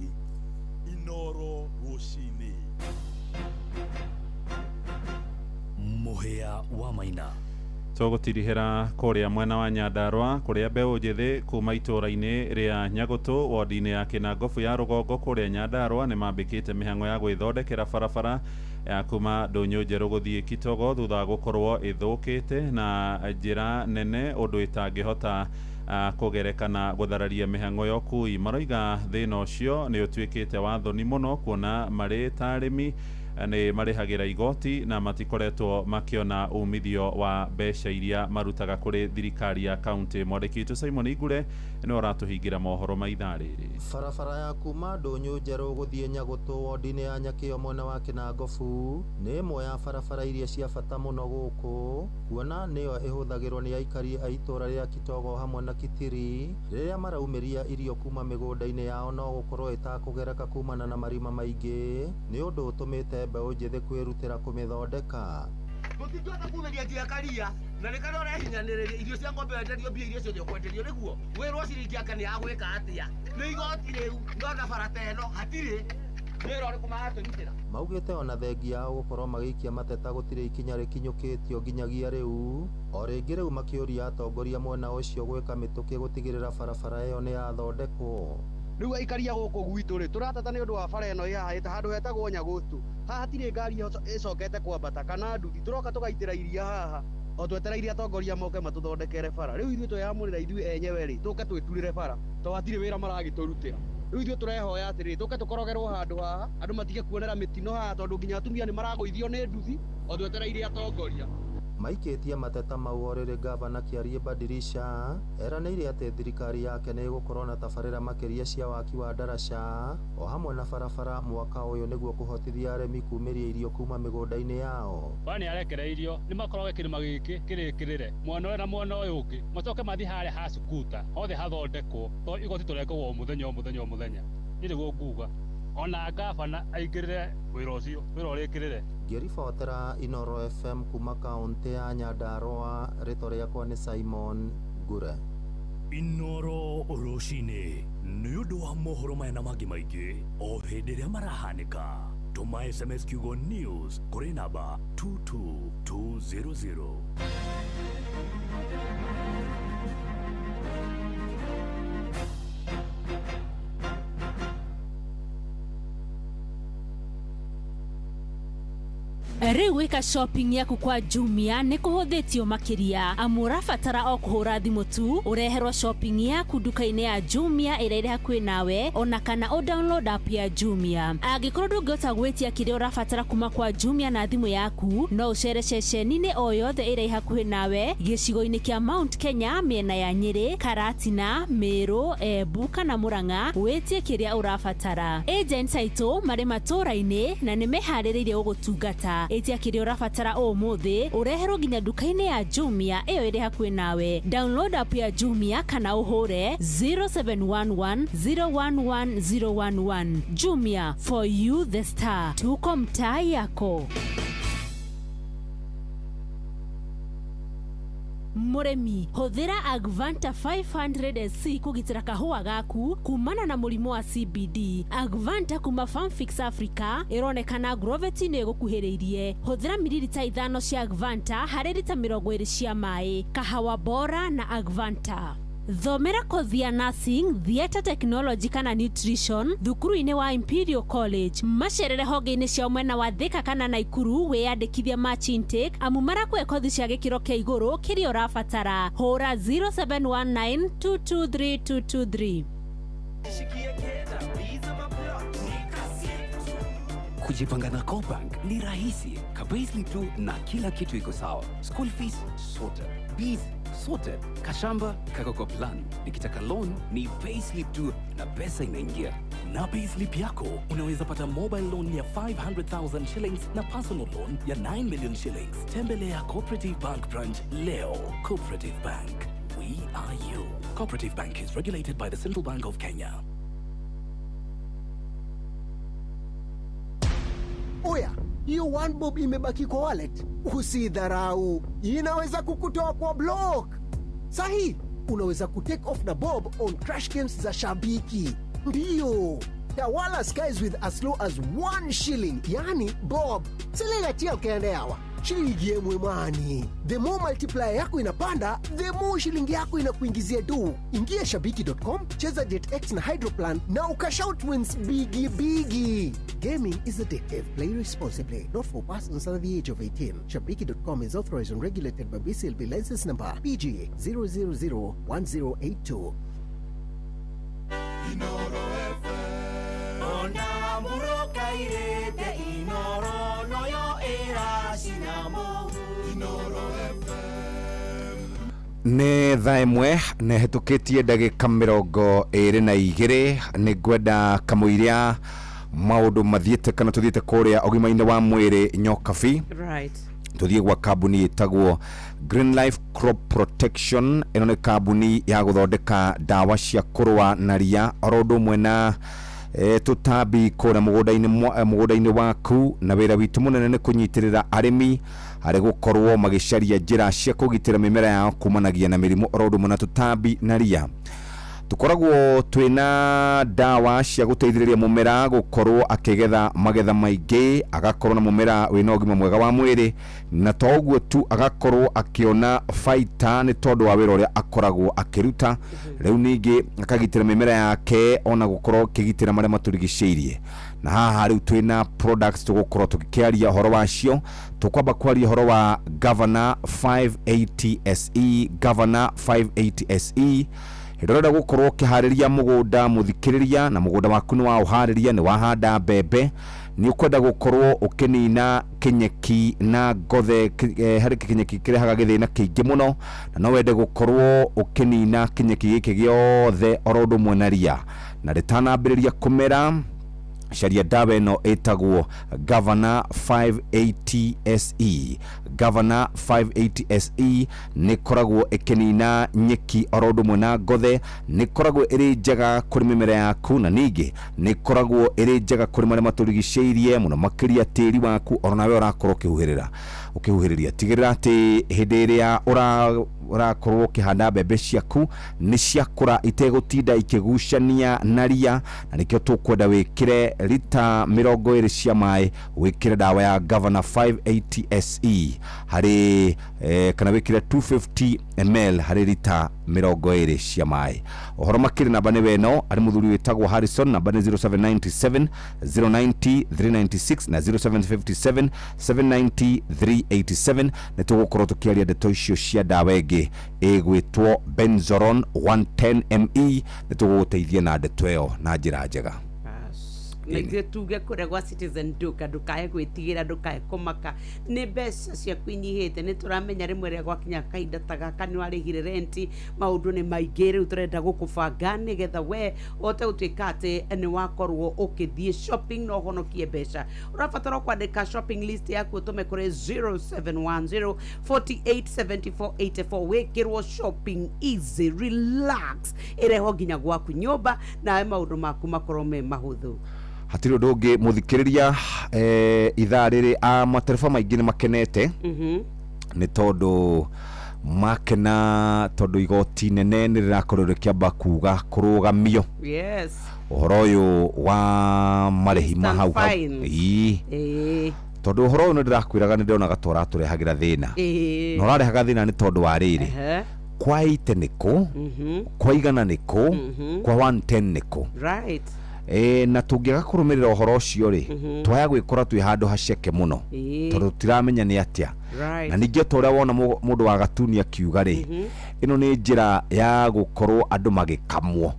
Speaker 8: Inooro rũcinĩ. Mũhĩa wa Maina.
Speaker 10: Tũgũtirihĩra kũrĩa mwena wa Nyandarua kũrĩa mbeũ njĩthĩ kuma itũũra-inĩ rĩa Nyagũtũ wodi-inĩ ya Kĩnangobu ya rũgongo kũrĩa Nyandarua nĩ mambĩkĩte mĩhang'o ya gwĩthondekera barabara ya kuma Ndũnyũ Njerũ gũthiĩ Kitogo thutha wa gũkorwo ĩthũkĩte na njĩra nene ũndũ ĩtangĩhota kũgerekana gũthararia mĩhang'o ya ũkui. Maroiga thĩna ũcio nĩ ũtuĩkĩte wa thoni mũno kuona marĩ ta arĩmi nĩ marĩhagĩra igoti na matikoretwo makĩona umithio wa mbeca iria marutaga kũrĩ thirikari ya kaunti. Mwandĩki witũ Simon Igure nĩwe ũratũhingĩra mohoro ma ithaa rĩrĩ.
Speaker 14: Barabara ya kuma Ndũnyũ Njerũ gũthiĩ Nyagũtũ wodi-inĩ ya Nyakĩo mwena wa Kĩnangobu nĩ ĩmwe ya barabara iria cia bata mũno gũkũ, kuona nĩyo ĩhũthagĩrwo nĩ aikari a itũũra rĩa Kitogo hamwe na Kitiri rĩrĩa maraumĩria irio kuma mĩgũnda-inĩ yao no gũkorwo ĩtakũgereka kumana na marima maingĩ, nĩ ũndũ ũtũmĩte mbeũ njĩthĩ kwĩrutĩra kũmĩthondeka.
Speaker 16: Tũtingĩhota kumĩria nginya karia na nĩ karĩa ũrehinyanĩrĩria irio cia ng'ombe wenderio mbia iria ciothe ũkwenderio nĩguo wĩrwo ciringi anga nĩ ya gwĩka atĩa nĩ igoti rĩu no na bara ta ĩno hatirĩ wĩra ũrĩkũ maratũrutĩra.
Speaker 14: Maugĩte ona thengia yao gũkorwo magĩikia mateta gũtirĩ ikinya rĩkinyũkĩtio nginyagia rĩu. O rĩngĩ rĩu makĩũria atongoria mwena ũcio gwĩka mĩtũkĩ gũtigĩrĩra barabara ĩyo nĩ yathondekwo.
Speaker 16: Rĩu aikaria gũkũ gwitũ rĩ tũrateta nĩ ũndũ wa bara ĩno ĩ haha handũ hetagwo Nyagũtũ. Haha hatirĩ ngari ĩcokete kwambata kana nduthi, tũroka tũgaitĩra iria haha o twetereire atongoria moke matũthondekere bara. Rĩu ithuĩ tweyamũrĩra ithuĩ enyewe rĩ tũke twĩturĩre bara tondũ hatirĩ wĩra maragĩtũrutĩra. Rĩu ithuĩ tũrehoya atĩrĩrĩ tũke tũkorogerwo handũ haha andũ matige kuonera mĩtino haha tondũ nginya atumia nĩ maragũithio nĩ nduthi o twetereire atongoria.
Speaker 14: Maikĩtie mateta mau o rĩrĩ gavana Kĩariĩ Badirisha eranĩire atĩ thirikari yake nĩ ĩgũkorwo na tabarĩra makĩria cia waki wa ndaraca o hamwe na barabara mwaka ũyũ nĩguo kũhotithia arĩmi kumĩria irio kuma mĩgũnda-inĩ yao.
Speaker 17: Bana nĩ arekereirio nĩ makorwo kĩrĩma gĩkĩ kĩrĩkĩrĩre mwena ũyũ na mwena ũyũ ũngĩ macoke mathiĩ harĩa ha Sukuta hothe hathondekwo to igoti tũrengagwo o mũthenya o mũthenya o mũthenya. Niĩ nĩguo nguga ona gavana aingĩrĩre wĩra ũcio wĩra ũrĩkĩrĩre.
Speaker 14: Ngĩribotera Inoro FM kuma kaunti ya Nyandarua, rĩtwa rĩakwa nĩ Simon Ngure.
Speaker 8: Inoro rũcinĩ nĩ ũndũ wa mohoro maya na mangĩ maingĩ o hĩndĩ ĩrĩa marahanĩka. Tũma SMS kiugo news kũrĩ namba 22200.
Speaker 18: Rĩu gwĩka shopping yaku kwa Jumia nĩ kũhũthĩtio makĩria amu ũrabatara o kũhũra thimũ tu ũreherwo shopping yaku nduka-inĩ ya Jumia ĩrĩa ĩrĩ hakuhĩ nawe ona kana ũ download app ya Jumia. Angĩkorwo ndũngĩhota gwĩtia kĩrĩa ũrabatara kuma kwa Jumia na thimũ yaku no ũcere ceceni-inĩ o yothe ĩrĩa ĩ hakuhĩ nawe gĩcigo-inĩ kĩa Mount Kenya, mĩena ya Nyĩrĩ, Karatina, Meru, Embu kana Murang'a wĩtie kĩrĩa ũrabatara. Agents aitũ marĩ matũũra-inĩ na nĩ meharĩrĩirie gũgũtungata. Ĩtia kĩrĩa ũrabatara ũmũthĩ ũreherwo nginya nduka-inĩ ya Jumia ĩyo ĩrĩ hakuhĩ nawe. Download app ya Jumia kana ũhũre 0711 011 011. Jumia, for you the star. Tuko mtaa yako. Mũrĩmi, hũthĩra Agvanta 500SC kũgitĩra kahũa gaku kumana na mũrimũ wa CBD. Agvanta kuma Farmfix Africa ĩronekana Agrovet-inĩ ĩgũkuhĩrĩirie. Hũthĩra mililita 5 cia Agvanta harĩ rita 20 cia maĩ. Kahawa bora na Agvanta. Thomera kothi ya nursing, theatre technology kana nutrition thukuru-inĩ wa Imperial College. Macerere honge-inĩ ciao mwena wa Thika kana Naikuru wĩyandĩkithie March intake amu marakũhe kothi cia gĩkĩro kĩa igũrũ kĩrĩa ũrabatara. Hũra 0719223223.
Speaker 24: Kujipanga na CoBank ni rahisi kabisa tu na kila kitu iko sawa. School fees sorted, bills sorted, kashamba kako kwa plan. Nikitaka loan ni payslip tu na pesa inaingia.
Speaker 8: Na payslip yako unaweza pata mobile loan ya 500,000 shillings na personal loan ya 9 million shillings. Tembelea Cooperative Bank branch leo. Cooperative Bank, we are you. Cooperative Bank is regulated by the Central Bank of Kenya.
Speaker 1: Oya, hiyo one bob imebaki kwa wallet. Usidharau, inaweza kukutoa kwa block. Sahi, unaweza kutake off na bob on crash games za Shabiki. Ndiyo, tawala skies with as low as 1 shilling, yani bob. Silinga tia ukaende hawa. Shilingi yemwe mwani. The more multiplier yako inapanda, the more shilingi yako inakuingizia do. Ingia shabiki.com, cheza JetX na Hydroplan na ukashout wins bigi bigi. Gaming is addictive. Play responsibly. Not for persons under the age of 18. Shabiki.com is authorized and regulated by BCLB license number PG 0001082.
Speaker 25: Inoro FM. Ona muroka irete inoro.
Speaker 5: Nĩ thaa 1 na ĩhĩtũkĩtie ndagĩka 22. Nĩ ngwenda kamũiria maũndũ mathiĩte kana tũthiĩte kũrĩa ũgima-inĩ wa mwĩrĩ Nyokabi. Tuthiĩ gwa kambuni ĩtagwo Green Life Crop Protection. Ĩno nĩ kambuni ya gũthondeka ndawa cia kũrũa na ria oro ũndũ ũmwe na tũtambi kũrĩa mũgũnda-inĩ waku, na wĩra witũ mũnene nĩ kũnyitĩrĩra arĩmi harĩ gũkorwo magĩcaria njĩra cia kũgitĩra mĩmera yao kumanagia na mĩrimũ oro ũndũ ũmwe na tũtambi na ria. Tukoragwo twĩna ndawa cia gũteithĩrĩria mũmera gũkorwo akĩgetha magetha maingĩ, agakorwo na mũmera wĩna ũgima mwega wa mwĩrĩ, na to ũguo tu agakorwo akĩona baita nĩ tondũ wa wĩra ũrĩa akoragwo akĩruta. Rĩu ningĩ akagitĩra mĩmera yake ona gũkorwo akĩgitĩra marĩa matũrigicĩirie. Na haha rĩu twĩna products tũgũkorwo tũgĩkĩaria ũhoro wacio. Tũkwamba kwaria ũhoro wa Governor 580 SE. Governor 580 SE ndĩrenda gũkorwo ũkĩharĩria mũgũnda mũthikĩrĩria, na mũgũnda waku nĩ waũharĩria, nĩ wahanda mbembe, nĩ ũkwenda gũkorwo ũkĩnina kĩnyeki na ngothe. Harĩ kĩnyeki kĩrehaga gĩthĩna kĩingĩ mũno, na no wende gũkorwo ũkĩnina kĩnyeki gĩkĩ gĩothe oro ũndũ ũmwe na ria, na rĩtanambĩrĩria kũmera, caria ndawa ĩno ĩtagwo Governor 580 SE. Governor 580 SE nĩ ĩkoragwo ĩkĩnina nyeki oro ũndũ ũmwe na ngothe, nĩ ĩkoragwo ĩrĩ njega kũrĩ mĩmera yaku, na ningĩ nĩ ĩkoragwo ĩrĩ njega kũrĩ marĩa matũrigicĩirie mũno makĩria tĩri waku oro nawe ũrakorwo ũkĩhuhĩrĩria. Tigĩrĩra atĩ hĩndĩ ĩrĩa ũrakorwo ũkĩhanda mbembe ciaku nĩ ciakũra itegũtinda ikĩgucania na ria, na nĩkĩo tũkwenda wĩkĩre rita 20 cia maĩ, wĩkĩre ndawa ya Governor 580 SE harĩ kana wĩkĩre 250 ml harĩ rita 20 cia maĩ. Ũhoro makĩria namba nĩ weno arĩ mũthuri wĩtagwo Harrison, namba nĩ 0797 090 396 na 0757 790 387. Nĩ tũgũkorwo tũkĩaria ndeto icio cia ndawa ĩngĩ ĩgwĩtwo Benzoron 110 ME. Nĩ tũgũgũteithia na ndeto ĩyo na njĩra njega.
Speaker 7: Na ithuĩ tuge kũrĩa gwa Citizen Duka ndũkae gwĩtigĩra, ndũkae kũmaka nĩ mbeca ciaku inyihĩte. Nĩ tũramenya rĩmwe rĩa gwakinya kahinda ta gaka nĩ warĩhire renti, maũndũ nĩ maingĩ, rĩu tũrenda gũkũbanga nĩgetha we ũhote gũtuĩka atĩ nĩ wakorwo ũkĩthiĩ shopping na ũhonokie mbeca. Ũrabatara kwandĩka shopping list yaku ũtũme kũrĩ 0710 48 74 84, wĩkĩrwo shopping easy relax ĩrehwo nginya gwaku nyũmba, nawe maũndũ maku makorwo me mahũthũ.
Speaker 5: Hatirĩ ũndũ ũngĩ mũthikĩrĩria, ithaa rĩrĩ a matereba maingĩ nĩ makenete nĩ tondũ makena tondũ igoti nene nĩ rĩrakorwo rĩkĩamba kuga kũrũgamio ũhoro ũyũ wa marĩhi ma hau hau. Ĩĩ, tondũ ũhoro ũyũ nĩ ndĩrakwĩraga nĩ ndĩronaga ta ũratũrehagĩra thĩna, na ũrarehaga thĩna nĩ tondũ wa rĩrĩ kwa 80 nĩkũ, kwa 100 nĩkũ, kwa 110 nĩkũ. Na tũngĩaga kũrũmĩrĩra ũhoro ũcio rĩ, twaya gwĩkora twĩ handũ haceke mũno tondũ tũtiramenya nĩ atĩa. Na ningĩ ta ũrĩa wona mũndũ wa Gatuni akiuga rĩ, ĩno nĩ njĩra ya gũkorwo andũ magĩkamwo.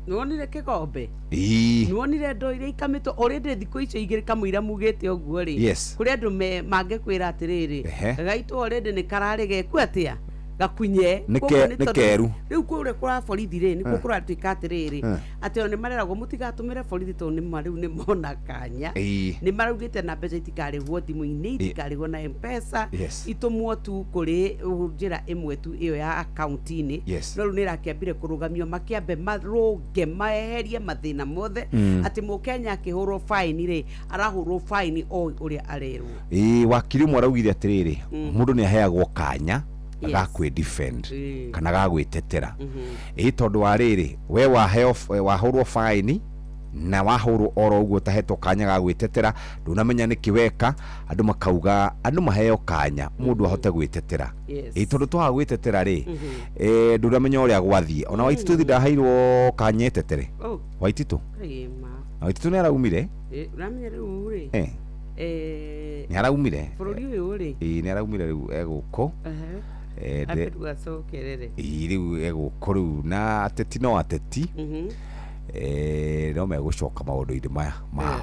Speaker 7: Nĩwonire kĩgombe, nĩwonire ndoo iria ikamĩtwo already thikũ icio igĩrĩ kamũira mugĩte ũguo rĩ, kũrĩ andũ mangĩkwĩra atĩrĩrĩ, gaitũ already nĩ kararĩ geku atĩa gakunye
Speaker 5: nĩ keru.
Speaker 7: Rĩu kũrĩa kũra borithi rĩ, nĩkuo kũratuĩka atĩrĩrĩ atĩ o nĩ mareragwo mũtigatũmĩre borithi tondũ nĩ rĩu nĩ mona kanya, nĩ maraugĩte na mbeca itikarĩhwo thimũ-inĩ, itikarĩhwo na M-Pesa, itũmwo tu kũrĩ njĩra ĩmwe tu ĩyo ya akaunti-inĩ. No rĩu nĩ ĩrakĩambire kũrũgamio, makĩambe marũnge maeherie mathĩna mothe atĩ mũkenya akĩhũrwo faini rĩ, arahũrwo faini o ũrĩa arerwo.
Speaker 5: Wakiri ũmwe araugire atĩrĩrĩ, mũndũ nĩ aheagwo kanya ga kwĩ defend kana ga gwĩtetera. Ĩ tondũ wa rĩrĩ, we waheo wahũrwo faini na wahũrwo oro ũguo ũtahetwo kanya ga gwĩtetera, ndũnamenya nĩkĩ weka, andũ makauga andũ maheo kanya mũndũ ahote gwĩtetera. Ĩ tondũ twaga gwĩtetera rĩ, ndũnamenya ũrĩa gwathiĩ. Ona Waititũ thi ndaheirwo kanya etetere. Waititũ na Waititũ nĩ araumire.
Speaker 7: Ũramenya rĩu rĩ,
Speaker 5: nĩ araumire
Speaker 7: bũrũri ũyũ rĩ,
Speaker 5: nĩ araumire rĩu egũkũ rĩu egũkũ rĩu na ateti no ateti no megũcoka maũndũ-inĩ maya mao.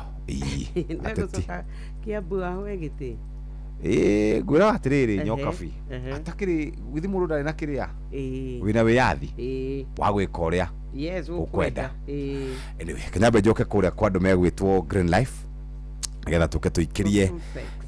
Speaker 5: Ateti
Speaker 7: Kiambu ahoe gĩtĩ.
Speaker 5: Ĩĩ, ngwĩra atĩrĩrĩ, Nyokabi,
Speaker 7: Ehe.
Speaker 5: atakĩrĩ gũthi mũndũ ndarĩ na kĩrĩa
Speaker 7: Ĩĩ.
Speaker 5: wĩna wĩyathi
Speaker 7: Ĩĩ.
Speaker 5: wa gwĩka ũrĩa
Speaker 7: Yes,
Speaker 5: ũkwenda.
Speaker 7: ũkwenda. Ĩĩ.
Speaker 5: Anyway, kanyambe njoke kũrĩa kwa andũ megwĩtwo Green Life nĩgetha tũke tũikĩrie.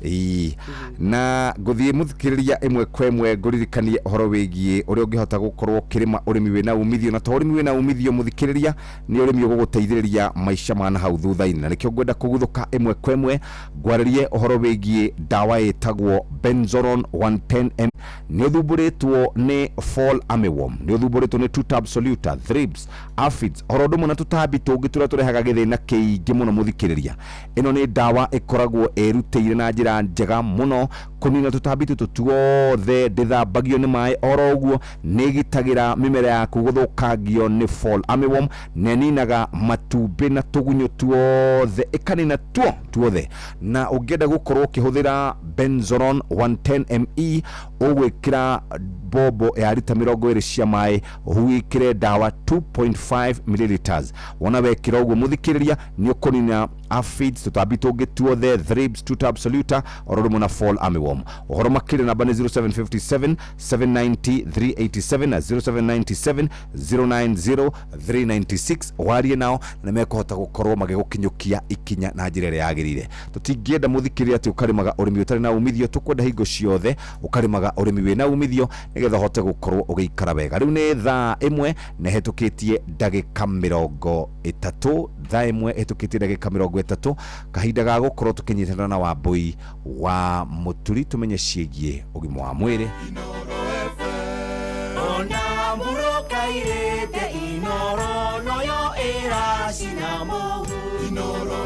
Speaker 5: Ĩĩ. Na ngũthiĩ mũthikĩrĩria ĩmwe kwa ĩmwe ngũririkanie ũhoro wĩgiĩ ũrĩa ũngĩhota gũkorwo ũkĩrĩma ũrĩmi wĩna umithio, na to ũrĩmi wĩna umithio mũthikĩrĩria, nĩ ũrĩmi ũgũgũteithĩrĩria maica ma nahau thutha-inĩ. Na nĩkĩo ngwenda kũguthũka ĩmwe kwa ĩmwe ngwarĩrie ũhoro wĩgiĩ ndawa ĩtagwo Benzoron 110M. Nĩ ũthumbũrĩtwo nĩ fall armyworm, nĩ ũthumbũrĩtwo nĩ tuta absoluta, thrips, aphids, oro ũndũ ũmwe na tũtambi tũngĩ tũrĩa tũrehaga gĩthĩna kĩingĩ mũno mũthikĩrĩria. Ĩno nĩ ndawa ĩkoragwo ĩrutĩire na njĩra njega mũno kũnina tũtambi tũtũ tuothe, ndĩthambagio nĩ maĩ, oro ũguo nĩ ĩgitagĩra mĩmera yaku gũthũkangio nĩ fall armyworm, na ĩninaga matumbĩ na tũgunyũ tuothe, ĩkanina tuo tuothe. Na ũngĩenda gũkorwo ũkĩhũthĩra Benzoron 110ME, ũgwĩkĩra bombo ya rita 20 cia maĩ, wĩkĩre ndawa 2.5 milliliters. Wona wekĩra ũguo mũthikĩrĩria, nĩ ũkũnina aphids, tũtambi tũngĩ tuothe, thrips, tuta absoluta, oro rĩmwe na fall armyworm. Ũhoro makĩria namba nĩ 0757 790 387 na 0797 090 396. Warie nao na nĩmekũhota gũkorwo magĩgũkinyũkia ikinya na njĩra ĩrĩa yagĩrĩire. Tũtingĩenda mũthikĩrĩria atĩ ũkarĩmaga ũrĩmi ũtarĩ na umithio, tũkwenda hingo ciothe ũkarĩmaga ũrĩmi wĩna umithio nĩgetha ũhote gũkorwo ũgĩikara wega. Rĩu nĩ thaa 1 na ĩhetũkĩtie ndagĩka 30, thaa 1 ĩhetũkĩtie ndagĩka 30, kahinda ga gũkorwo tũkĩnyitanĩra na Wambũi wa Mũturi tũmenye ciĩgiĩ ũgima wa mwĩrĩ.
Speaker 2: Ona murokairĩte Inoro noyo ĩracina mũhu. Inoro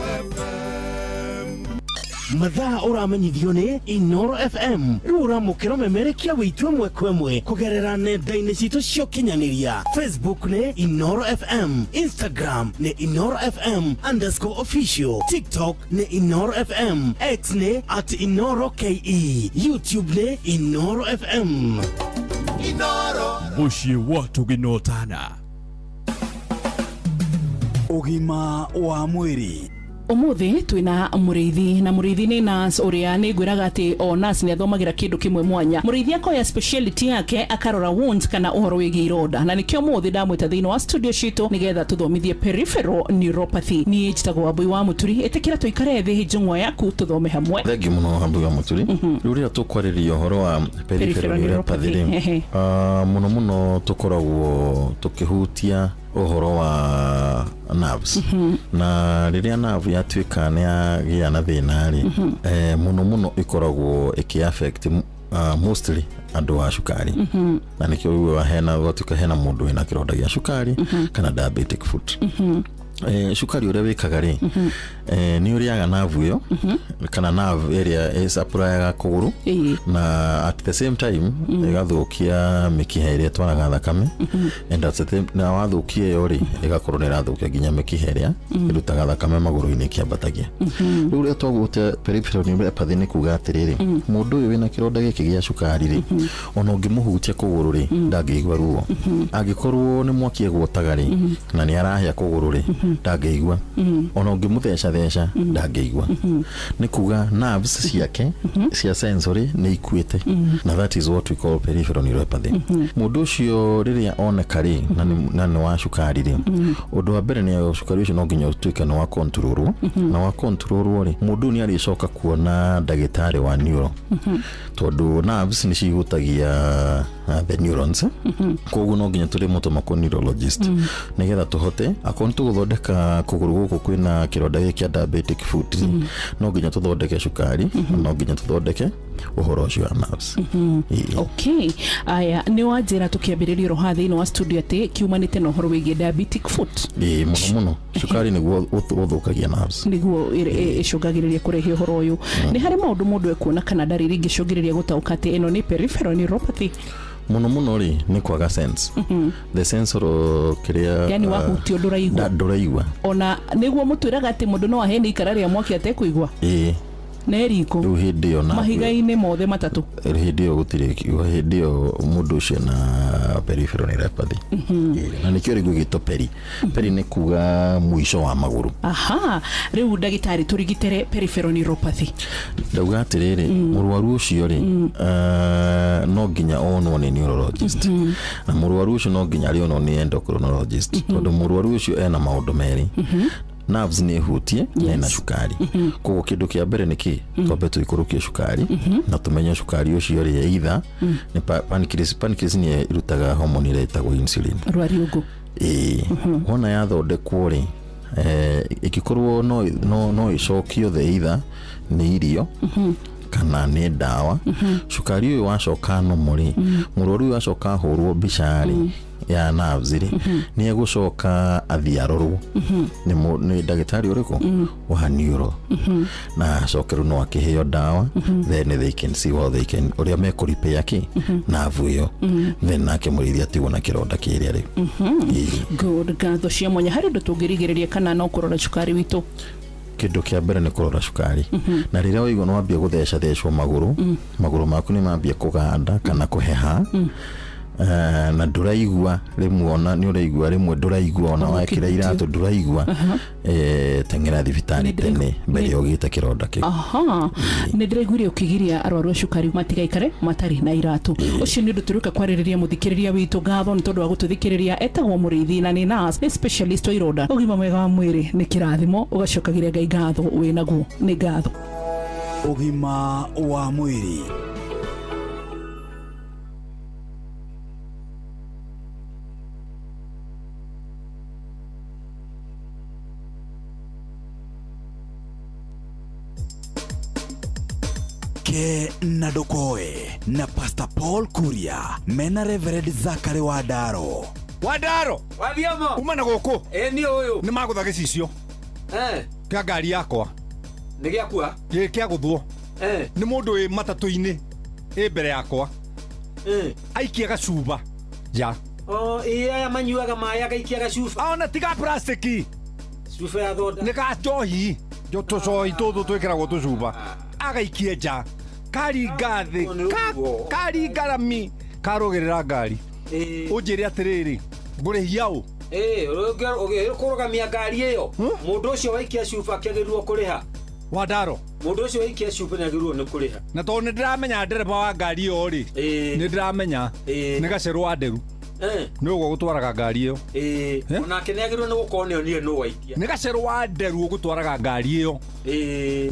Speaker 9: Mathaa ũramenyithio nĩ Inoro FM. Rĩu ũramũkĩra memerekia wĩitũ ĩmwe kwa ĩmwe kũgerera nenda-inĩ citũ cia ũkinyanĩria. Facebook nĩ Inoro FM, Instagram nĩ Inoro FM underscore official, TikTok nĩ Inoro FM, X nĩ at Inoro KE, YouTube nĩ Inoro FM.
Speaker 2: Inoro.
Speaker 11: Mũciĩ wa tũgĩnotana.
Speaker 19: Ũgima wa mwĩrĩ.
Speaker 23: Ũmũthĩ twĩna Mũrĩithi, na Mũrĩithi nĩ nurse ũrĩa nĩ ngwĩraga atĩ o nurse nĩ athomagĩra kĩndũ kĩmwe mwanya. Mũrĩithi akoya speciality yake akarora wounds kana ũhoro wĩgiĩ ironda, na nĩkĩo ũmũthĩ ndamwĩta thĩinĩ wa studio citũ nĩgetha tũthomithie peripheral neuropathy. Niĩ njĩtagwo Wambui wa Mũturi, ĩtĩkĩra tũikare thĩ njũng'wa yaku tũthome hamwe.
Speaker 25: Thengiũ mũno Wambui wa Mũturi. Rĩu rĩrĩa tũkwarĩrĩria ũhoro wa peripheral neuropathy rĩ, mũno mũno tũkoragwo tũkĩhutia ũhoro wa nerves. Na rĩrĩa nerve yatuĩka nĩ yagĩa na thĩna rĩ, mũno mũno ĩkoragwo ĩkĩ affect mostly andũ a cukari. Na nĩkĩo ũiguaga hena gwatuĩka hena mũndũ wĩna kĩronda gĩa cukari kana diabetic foot. Cukari ũrĩa wĩkaga rĩ, nĩ ũrĩaga nerve ĩyo kana nerve ĩrĩa ĩsupplyaga kũgũrũ, na at the same time ĩgathũkia mĩkiha ĩrĩa ĩtwaraga thakame, and at the same, na wathũkia ĩyo rĩ, ĩgakorwo nĩ ĩrathũkia nginya mĩkiha ĩrĩa ĩrutaga thakame magũrũ-inĩ ĩkĩambatagia. Rĩu rĩrĩa twagũte peripheral neuropathy nĩ kuga atĩrĩrĩ, mũndũ ũyũ wĩna kĩronda gĩkĩ gĩa cukari rĩ, ona ũngĩmũhutia kũgũrũ rĩ, ndangĩigua ruo. Angĩkorwo nĩ mwaki egwotaga rĩ, na nĩ arahĩa kũgũrũ rĩ, ndangĩigua. Ona ũngĩmũtheca theca ndangĩigua. Nĩ kuga nerves ciake cia sensory nĩ ikuĩte, na that is what we call peripheral neuropathy. Mũndũ ũcio rĩrĩa oneka rĩ, na nĩ wa cukari rĩ, ũndũ wa mbere nĩ cukari ũcio no nginya ũtuĩke nĩ wa controlwo. Na wa controlwo rĩ, mũndũ ũyũ nĩ arĩcoka kuona ndagĩtarĩ wa neuro, tondũ nerves nĩ cihutagia the neurons. Koguo no nginya tũrĩmũtũma kũ neurologist nĩgetha tũhote akorwo nĩ tũgũthondeka kũgũrũ gũkũ kwĩna kĩronda gĩkĩ kĩa diabetic foot, no nginya tũthondeke cukari, no nginya tũthondeke ũhoro ũcio wa nerves.
Speaker 23: Okay, aya nĩ wanjĩra tũkĩambĩrĩria oro haha thĩinĩ wa studio atĩ kiumanĩte na ũhoro wĩgiĩ diabetic foot.
Speaker 25: Ĩĩ, mũno mũno cukari nĩguo ũthũkagia nerves.
Speaker 23: Nĩguo ĩcũngagĩrĩria kũrehe ũhoro ũyũ. Nĩ harĩ maũndũ mũndũ ekuona kana ndariri ingĩcũngĩrĩria gũtaũka atĩ ĩno nĩ peripheral neuropathy?
Speaker 25: Mũno mũno rĩ, nĩ kwaga sense, the sense oro kĩrĩa
Speaker 23: Yani wahutio ndũraigua.
Speaker 25: Ndũraigua.
Speaker 23: Ona nĩguo mũtwĩraga atĩ mũndũ no ahene ikara rĩa mwaki atekũigua.
Speaker 25: Ĩĩ,
Speaker 23: Na ĩriko.
Speaker 25: Rĩu hĩndĩ ĩyo na
Speaker 23: Mahiga-inĩ mothe matatũ.
Speaker 25: Hĩndĩ ĩyo gũtirĩ, hĩndĩ ĩyo mũndũ ũcio na peripheral neuropathy. Ĩĩ, na nĩkĩo rĩu gĩgĩtwo peri. Peri nĩ kuga mũico wa magũrũ.
Speaker 23: Aha, rĩu ndagĩtarĩ, tũrigitĩre peripheral neuropathy.
Speaker 25: Ndauga atĩrĩrĩ, mũrwaru ũcio rĩ, no nginya onwo nĩ neurologist, na mũrwaru ũcio no nginya arĩonwo nĩ endocrinologist, tondũ mũrwaru ũcio ena maũndũ merĩ, nerves nĩ hutie na ena cukari. Koguo kĩndũ kĩa mbere nĩ kĩ twambe tũikũrũkie cukari na tũmenye cukari ũcio rĩ, either nĩ pancreas. Pancreas nĩ ĩrutaga hormone ĩrĩa ĩtagwo insulin.
Speaker 23: Rwariũngũ.
Speaker 25: Ĩĩ, wona yathondekwo rĩ, ĩngĩkorwo no ĩcokio the either nĩ irio kana nĩ ndawa. Cukari ũyũ wacoka nomo rĩ, mũrwaru ũyũ acoka ahũrwo mbica rĩ ya nerves rĩ, nĩ egũcoka athiĩ arorwo nĩ ndagĩtarĩ ũrĩkũ wa neuro, na acoke rĩu no akĩheo ndawa. Then they can see what they can, ũrĩa mekũrepair kĩ nerve ĩyo, then nake mũrĩithi atigwo na kĩronda kĩrĩa rĩu. Ĩĩ.
Speaker 23: Good, ngatho cia mwanya. Harĩ ũndũ tũngĩrigĩrĩria kana no kũrora cukari witũ?
Speaker 25: Kĩndũ kĩa mbere nĩ kũrora cukari, na rĩrĩa waigua nĩ wambia gũthecathecwo magũrũ, magũrũ maku nĩ mambia kũganda kana kũheha, na ndũraigua rĩmwe, ona nĩ ũraigua rĩmwe ndũraigua, ona wekĩra iratũ ndũraigua, teng'era thibitarĩ tene mbere ya ũgĩte kĩronda kĩu.
Speaker 23: Aha, nĩ ndĩraiguire ũkĩgiria arwaru a cukari matigaikare matarĩ na iratũ. Ũcio nĩ ũndũ tũrĩũka kwarĩrĩria. Mũthikĩrĩria witũ, ngatho nĩ tondũ wa gũtũthikĩrĩria. Etagwo Mũrĩithi na nĩ nurse, nĩ specialist wa ironda. Ũgima mwega wa mwĩrĩ nĩ kĩrathimo, ũgacokagĩria Ngai ngatho wĩ naguo. Nĩ ngatho.
Speaker 19: Ũgima wa mwĩrĩ. Ke na ndũkoe na Pastor Paul Kuria mena Reverend Zakari wa Ndaro.
Speaker 5: Wandaro.
Speaker 3: Wathiamo.
Speaker 5: Uma na gũkũ.
Speaker 3: Ĩ, niĩ ũyũ.
Speaker 5: Nĩ magũtha gĩcicio kĩa ngari yakwa.
Speaker 3: Nĩ gĩakua?
Speaker 5: Gĩ kĩa gũthwo nĩ mũndũ wĩ matatũ-inĩ ĩ mbere yakwa, aikia gacuba nja.
Speaker 3: O, ĩ, aya manyuaga maĩ agaikia gacuba.
Speaker 5: Ona tiga plastiki.
Speaker 3: Cuba ya thonda.
Speaker 5: Nĩ ka njohi, tũcohi tũtũ twĩkĩragwo tũcuba, agaikie nja, karinga thĩ, karinga rami, karũgĩrĩra ngari. Ũnjĩre atĩrĩrĩ, ngũrĩhia ũ?
Speaker 3: Ĩ, kũrũgamia ngari ĩyo, mũndũ ũcio waikia cuba akĩagĩrĩirwo kũrĩha.
Speaker 5: Wandaro.
Speaker 3: Mũndũ ũcio waikia cuba nĩ agĩrĩirwo nĩ kũrĩha.
Speaker 5: Na tondũ nĩ ndĩramenya ndereba wa ngari ĩyo rĩ, nĩ ndĩramenya nĩ gacerũ wa nderu, nĩ ũguo gũtwaraga ngari ĩyo.
Speaker 3: Ĩ, onake nĩ agĩrĩirwo nĩ gũkorwo nĩ onire nũ waikia.
Speaker 5: Nĩ gacerũ wa nderu ũgũtwaraga ngari ĩyo,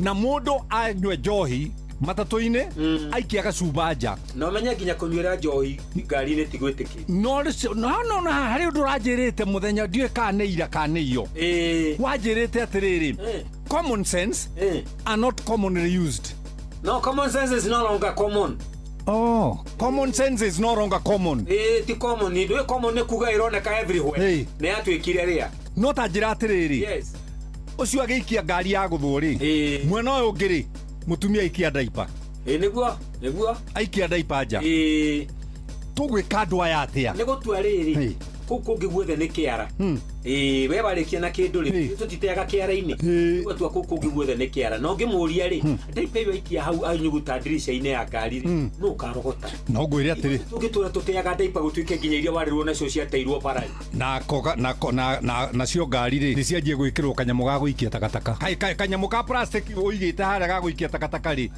Speaker 5: na mũndũ anyue njohi matatũ-inĩ aikia gacuba nja.
Speaker 3: Na ũmenye nginya kũnyuĩra njohi ngari-inĩ ti gwĩtĩkĩrio.
Speaker 5: No harĩ ũndũ ũranjĩrĩte mũthenya, ndiũĩ kana nĩ ira kana nĩ iyo, wanjĩrĩte atĩrĩrĩ, common sense are not commonly used.
Speaker 3: No, common sense is no longer common.
Speaker 5: Oh, common sense is no longer common.
Speaker 3: Ĩ, ti common. Ndũĩ common nĩ kuga ĩroneka everywhere, nĩ yatuĩkire rĩa.
Speaker 5: No ta njĩra atĩrĩrĩ, ũcio agĩikia ngari ya gũthwo rĩ, mwena ũyũ ũngĩ rĩ, mũtumia aikia ndaipa.
Speaker 3: Ĩ, nĩguo.
Speaker 5: Aikia ndaipa nja. Tũgwĩka andũ aya atĩa?
Speaker 3: Nĩ gũtua rĩrĩ, kũu kũngĩ guothe nĩ kĩara. Ĩ, we warĩkia na kĩndũ rĩ, tũtiteaga kĩara-inĩ. Gũtua kũu kũngĩ guothe nĩ kĩara, na ũngĩmũria rĩ, ndaipa ĩyo aikia hau anyuguta ndirica-inĩ ya ngari rĩ, nũ ũkarogota?
Speaker 5: No ngwĩre atĩrĩ,
Speaker 3: Tũngĩtũra tũteaga ndaipa gũtuĩke nginya iria warĩrwo nacio ciateirwo bara.
Speaker 5: Na nacio ngari rĩ, nĩ cianjie gwĩkĩrwo kanyamũ ga gũikia takataka. Kanyamũ ka plastic ũigĩte harĩa ga gũikia takataka rĩ,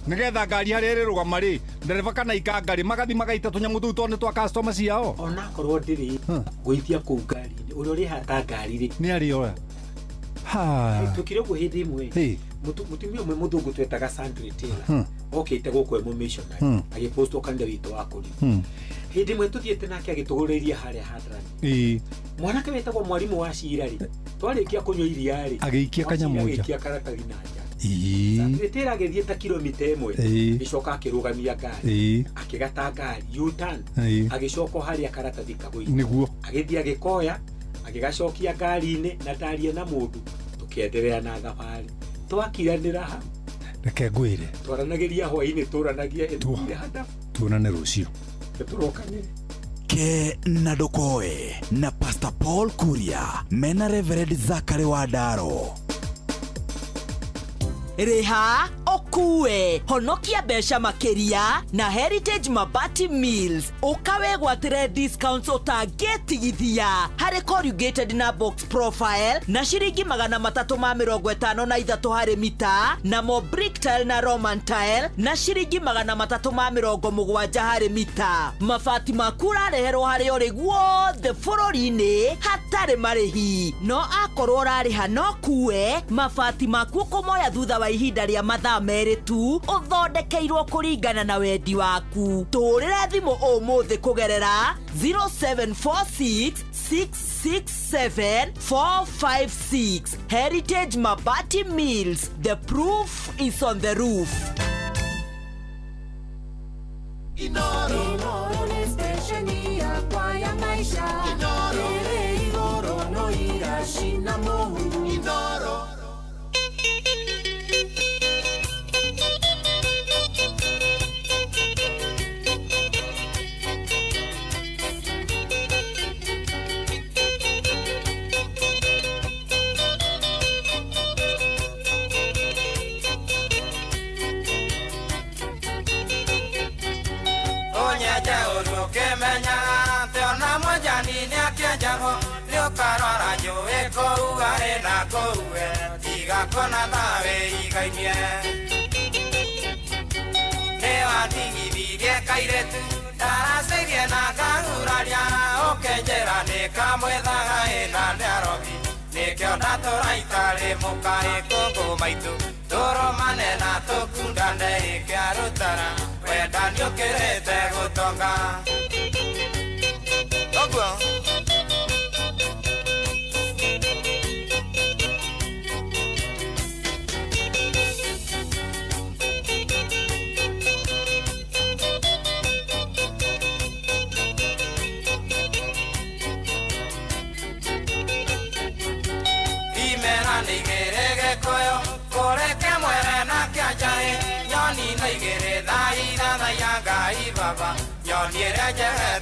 Speaker 5: nĩgetha ngari harĩa ĩrĩrũgama rĩ, ndereba kana ikanga rĩ, magathi magaita tũnyamũ tũu tondũ nĩ twa customer ciao.
Speaker 3: Onakorwo ndĩrĩ gũitia kũu ngari-inĩ, ũrĩa ũrĩhata ngari rĩ,
Speaker 5: nĩ arĩoya.
Speaker 3: Twĩkire ũguo hĩndĩ ĩmwe. Mũtumia ũmwe mũthũngũ twetaga Sandra Taylor okĩte gũkũ e mũmissionary, agĩpostwo kanitha witũ wa kũri. Hĩndĩ ĩmwe tũthiĩte nake agĩtũgũrĩria harĩa Hadrani, mwanake wĩtagwo mwarimũ wa cira rĩ, twarĩkia kũnyua iria rĩ,
Speaker 5: Agĩikia kanyamũ nja.
Speaker 3: Agĩikia karatathi na nja. Sandra Taylor agĩthiĩ ta kilomita 1, gĩcoka akĩrũgamia ngari, akĩgata ngari U-turn, agĩcoka o harĩa karatathi kagũire, agĩthiĩ agĩkoya, agĩgacokia ngari-inĩ, na ndaria na mũndũ. Tũkĩenderea na thabarĩ, twakiranĩra hau.
Speaker 5: Reke ngwĩre.
Speaker 3: Twaranagĩria hwainĩ, tũranagia ĩtũire hadabu.
Speaker 5: Tuonane rũciũ.
Speaker 3: Tũrokanĩre.
Speaker 19: Ke na ndũkoe na Pastor Paul Kuria mena Reverend Zakari wa Ndaro.
Speaker 2: Rĩha ũkue.
Speaker 12: Kuwe honokia mbeca makĩria na Heritage Mabati Mills. Ũka wĩgwatĩre discounts ũtangĩtigithia harĩ corrugated na box profile na ciringi 353 harĩ mita, namo brick tile na Roman tile na ciringi 370 harĩ mita. Mabati maku ũrareherwo harĩa ũrĩ guothe bũrũri-inĩ hatarĩ marĩhi, no akorwo ũrarĩha no kuwe mabati maku ũkũmoya thutha wa ihinda rĩa mathaa 2 tu, ũthondekeirwo kũringana na wendi waku. Tũhũrĩre thimũ ũmũthĩ kũgerera 0746 667 456. Heritage Mabati Mills, the proof is on the roof.
Speaker 2: Inoro. Inoro nĩ stesheni yakwa ya maisha. Inoro. Ĩrĩ igũrũ no iracina mũhu. Inoro. Tiga kona thawe igainie nĩwatigithirie kairĩtu ndaracĩirie na ngahuraria ũkĩnjĩra nĩkamwethaga ĩna nĩarogi nĩkĩo ndatũra itarĩ mũkaĩ kũngũ maitũ tũrũmane na tũkundane ĩkĩarutara wenda nĩũkĩrĩte gũtonga ũguo.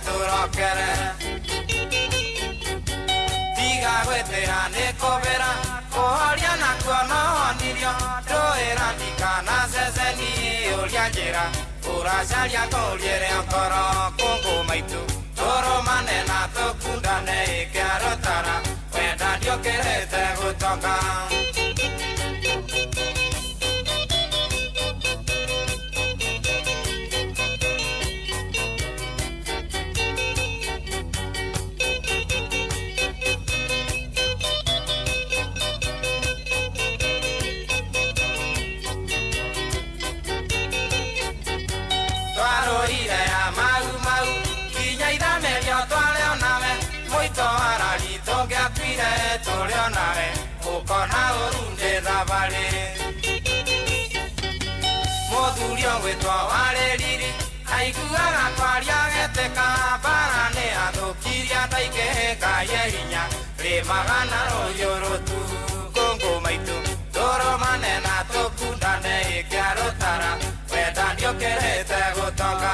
Speaker 2: Tũrokere tiga gwĩtĩra nĩ kũbĩra kũhoria nakuo no honirio ndũĩra ndikana ceceni ũria njĩra ũracaria ngũriĩre ngoro kũngũ maitũ tũrũmane na tũkundane ĩkĩarũtara wenda ndiũkĩrĩte gũtonga. Mũthuri ũgwĩtwo warĩ riri aiguaga kwaria getĩka mbara nĩ athũkirie andũ aingĩ Ngai e hinya rĩmaga na rũhiũ rũtu kũngũ maitũ tũrũmane na tũkundane ĩkĩarũtara wenda nĩũkĩrĩte gũtonga.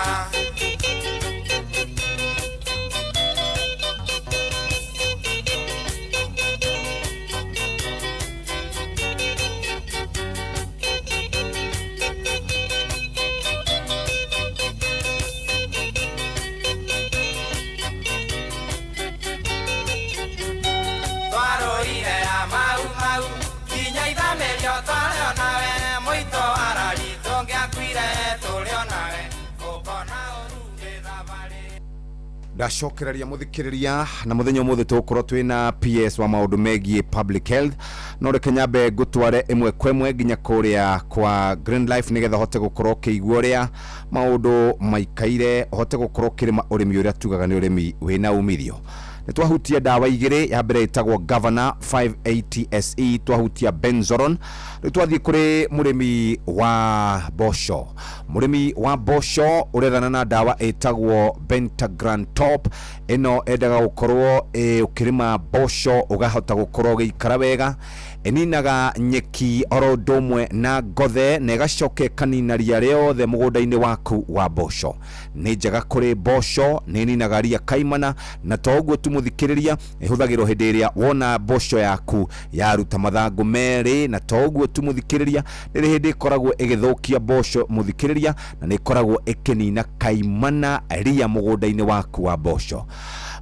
Speaker 5: Ndacokereria muthikiriria na muthenya umuthi tugukorwo twina PS wa maundu megie public health, no reke nyambe ngutware imwe kwa imwe nginya kuria kwa Green Life nigetha hote gukorwo kiigua uria maundu maikaire, hote gukorwo kirima urimi uria tugaga ni urimi wina umithio. Nĩ twahutia ndawa igĩrĩ, ya mbere ĩtagwo Governor 580 SE, twahutia Benzoron. Rĩu twathiĩ kũrĩ mũrĩmi wa mboco. Mũrĩmi wa mboco ũrethana na ndawa ĩtagwo Bentagran Top. Ĩno endaga gũkorwo ũkĩrĩma mboco ũgahota gũkorwo ũgĩikara wega. Ĩninaga nyeki oro ũndũ ũmwe na ngothe, na ĩgacoka ĩkanina ria rĩothe mũgũnda-inĩ waku wa mboco. Nĩ njega kũrĩ mboco, nĩ ĩninaga ria kaimana, na to ũguo tu mũthikĩrĩria, ĩhũthagĩrwo hĩndĩ ĩrĩa wona mboco yaku yaruta mathangũ merĩ, na to ũguo tu mũthikĩrĩria, nĩ hĩndĩ ĩkoragwo ĩgĩthũkia mboco mũthikĩrĩria, na nĩ ĩkoragwo ĩkĩnina kaimana ria mũgũnda-inĩ waku wa mboco.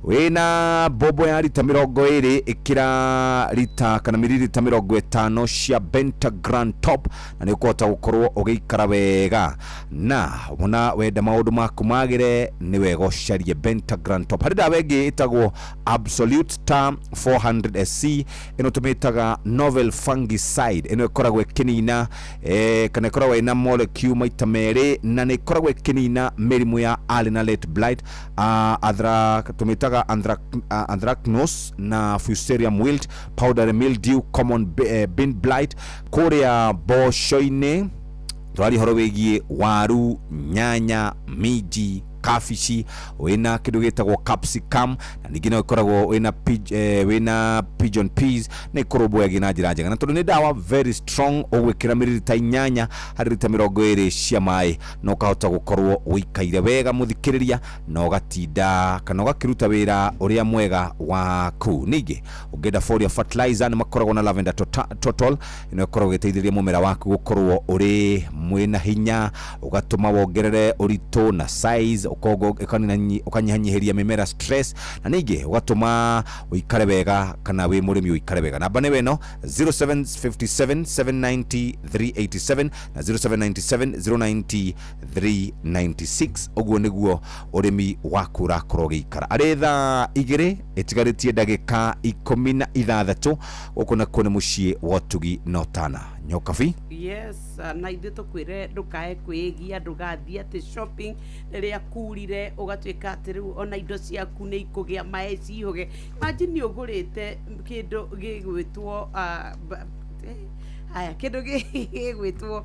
Speaker 5: Wĩna mbombo ya rita 20, ĩkĩra rita kana miririta 50 cia Bentagram Top, na nĩ ũkũhota gũkorwo ũgĩikara wega. Na wona wenda maũndũ maku magĩre, nĩ wega ũcarie Bentagram Top. Harĩ ndawa ĩngĩ ĩtagwo Absolute Star 400 SC, ĩno tũmĩtaga novel fungicide. Ĩno ĩkoragwo ĩkĩnina kana ĩkoragwo ĩna molecule maita merĩ, na nĩ ĩkoragwo ĩkĩnina mĩrimũ ya early na late blight, tũmĩtaga anthracnose na fusarium wilt, powdery mildew, common bean blight. Kũrĩa mboco-inĩ tũraria ũhoro wĩgiĩ waru, nyanya, minji, kabici, wĩna kĩndũ gĩtagwo capsicum, na ningĩ no ĩkoragwo wĩna wĩna pigeon peas, nĩ ĩkũrũmbũyagia na njĩra njega. Na tondũ nĩ ndawa very strong, ũgwĩkĩra miririta 8 harĩ rita 20 cia maĩ, na ũkahota gũkorwo ũikaire wega mũthikĩrĩria, na ũgatinda kana ũgakĩruta wĩra ũrĩa mwega waku. Ningĩ ũngĩenda foliar fertilizer, nĩ makoragwo na lavender total, ĩno ĩkoragwo ĩgĩteithĩrĩria mũmera waku gũkorwo ũrĩ mwĩna hinya, ũgatũma wongerere ũritũ na size, koguo ũkanyihanyihĩria mĩmera stress, na ningĩ ũgatũma ũikare wega kana wĩ mũrĩmi ũikare wega. Namba nĩ ĩno 0757 790 387 na 0797 090 396. Ũguo nĩguo ũrĩmi waku ũrakorwo ũgĩikara. Arĩ thaa 2 ĩtigarĩtie ndagĩka 16, gũkũ nakuo nĩ mũciĩ wa ũtugi na ũtana. Nyokabi.
Speaker 7: Yes, na ithuĩ tũkwĩre ndũkae kwĩgia, ndũgathiĩ atĩ shopping rĩrĩa kurire ũgatuĩka atĩ rĩu ona indo ciaku nĩ ikũgĩa maĩ cihũge. Imagine ũgũrĩte kĩndũ gĩgwĩtwo aya kĩndũ gĩgwĩtwo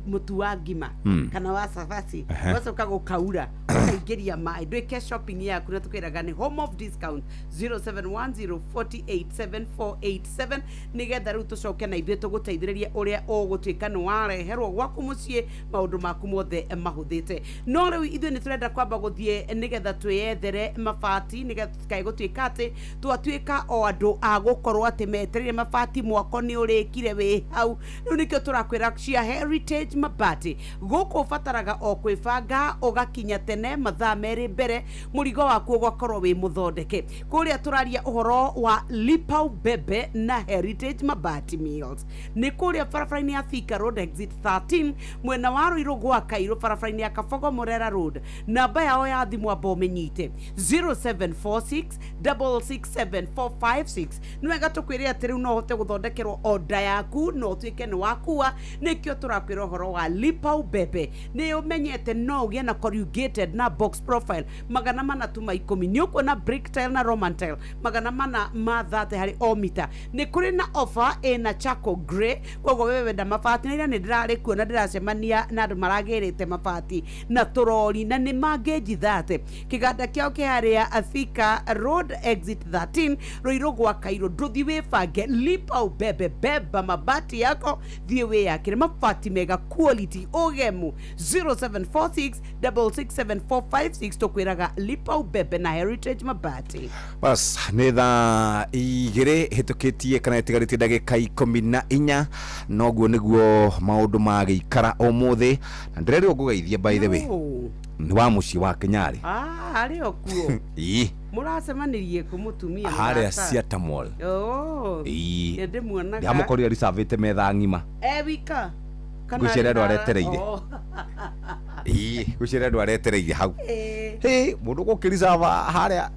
Speaker 7: mũtu wa ngima kana wa cabaci, ũgacoka gũkaura ũkaingĩria maĩ, ndwĩke shopping yaku, na tũkwĩraga nĩ home of discount 0710487487, nĩgetha rĩu tũcoke na ithuĩ tũgũteithĩrĩrie ũrĩa ũgũtuĩka nĩ wareherwo gwaku mũciĩ, maũndũ maku mothe mahũthĩte. No rĩu ithuĩ nĩ tũrenda kwamba gũthiĩ nĩgetha twĩyethere mabati, nĩgetha tũtikae gũtuĩka atĩ twatuĩka o andũ a gũkorwo atĩ metereire mabati, mwako nĩ ũrĩkire wĩ hau. Rĩu nĩkĩo tũrakwĩra cia Heritage Mabati, gũkũ ũbataraga o kwĩbanga ũgakinya tene mathaa 2 mbere, mũrigo waku ũgakorwo wĩ mũthondeke. Kũrĩa tũraria ũhoro wa Lipa Ubebe na Heritage Mabati Mills, nĩ kũrĩa barabara-inĩ ya Thika Road exit 13, mwena wa Ruiru gwa Kairũ, barabara-inĩ ya Kabogo Murera Road. Namba yao ya thimũ amba ũmĩnyite 0746 667 456. Nĩ wega tũkwĩre atĩ rĩu no ũhote gũthondekerwo order yaku no ũtuĩke nĩ wakua. Nĩkĩo tũrakwĩra ũhoro wa Lipa Ubebe. Nĩ ũmenyete no ũgĩe na corrugated na box profile 410, nĩ ũkuona brick tile na Roman tile 430 harĩ o mita. Nĩ kũrĩ na offer ĩna charcoal grey, koguo wewe wenda mabati, na ira nĩ ndĩrarĩ kuo na ndĩracemania na andũ maragĩrĩte mabati na tũrori, na nĩ mangĩnji 30. Kĩganda kĩao kĩ harĩa Thika Road exit 13, Ruiru gwa Kairũ. Ndũthi wĩbange, Lipa Ubebe, beba mabati yako, thiĩ wĩyakĩre mabati mega, quality ũgemu. 0746 667 456, tũkwĩraga Lipa Ubebe na Heritage Mabati.
Speaker 5: Bas, nĩ thaa 2 hĩtũkĩtie kana ĩtigarĩtie ndagĩka 14, noguo nĩguo maũndũ magĩikara ũmũthĩ, na ndĩrerirwo ngũgeithie, by the way.
Speaker 7: No.
Speaker 5: Nĩ wa mũciĩ wa Kenyarĩ.
Speaker 7: Ah, arĩ o kuo?
Speaker 5: Ĩĩ.
Speaker 7: Mũracemanirie kũ, mũtumia?
Speaker 5: Harĩa
Speaker 7: Mũrata?
Speaker 5: Ciata Mall.
Speaker 7: Oh.
Speaker 5: Ĩĩ.
Speaker 7: Nĩ ndĩmuonaga.
Speaker 5: Ndĩramũkorire ricavĩte metha ng'ima.
Speaker 7: E wika kana
Speaker 5: Ngwĩciria andũ
Speaker 7: arĩ na-
Speaker 5: aretereire.
Speaker 7: Oh.
Speaker 5: Ĩĩ, ngwĩciria andũ aretereire hau.
Speaker 7: Ĩĩ.
Speaker 5: Hĩ, mũndũ gũkĩricava harĩa.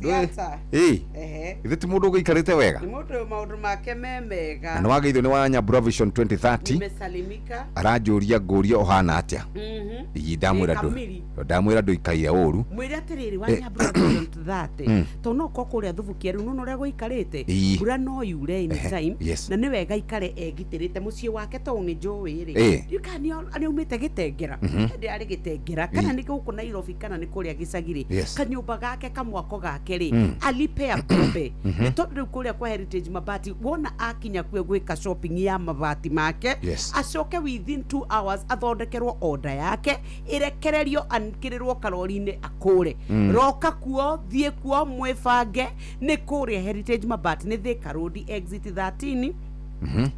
Speaker 7: Ciata.
Speaker 5: Ĩĩ.
Speaker 7: Ehe.
Speaker 5: Ithe ti mũndũ ũgĩikarĩte wega.
Speaker 7: Nĩ mũndũ maũndũ make me mega.
Speaker 5: Na nĩ wageithio nĩ wa Nyambura Vision 2030.
Speaker 7: Nimesalimika.
Speaker 5: Aranjũria ngũria ũhana atĩa. Ĩĩ, ndamwĩra
Speaker 7: Ĩ, kamiri.
Speaker 5: ndamwĩra ndũikaire ũru.
Speaker 7: Mwĩre atĩrĩrĩ, wa Nyambura Vision 30, tondũ no ũkorwo kũrĩa thubukia rĩu nĩwona ũrĩa gũikarĩte, mbura no yure anytime, na nĩ wega ikare egitĩrĩte mũciĩ wake, tondũ nĩ njũĩ rĩ, ndiũĩ kana nĩ aumĩte Gĩtengera, hĩndĩ arĩ Gĩtengera kana nĩ gũkũ Nairobi kana nĩ kũrĩa gĩcagi rĩ, kanyũmba gake kamwe. kamwako gake rĩ alipe abebe nĩ tondũ rĩu kũrĩa kwa Heritage Mabati wona akinya kuo gwĩka shopping ya mabati make. Acoke within 2 hours athondekerwo order yake ĩrekererio ankĩrĩrwo karori-inĩ akũre. Roka kuo thiĩ kuo mwĩbange nĩ kũrĩa Heritage Mabati nĩ Thika Road exit 13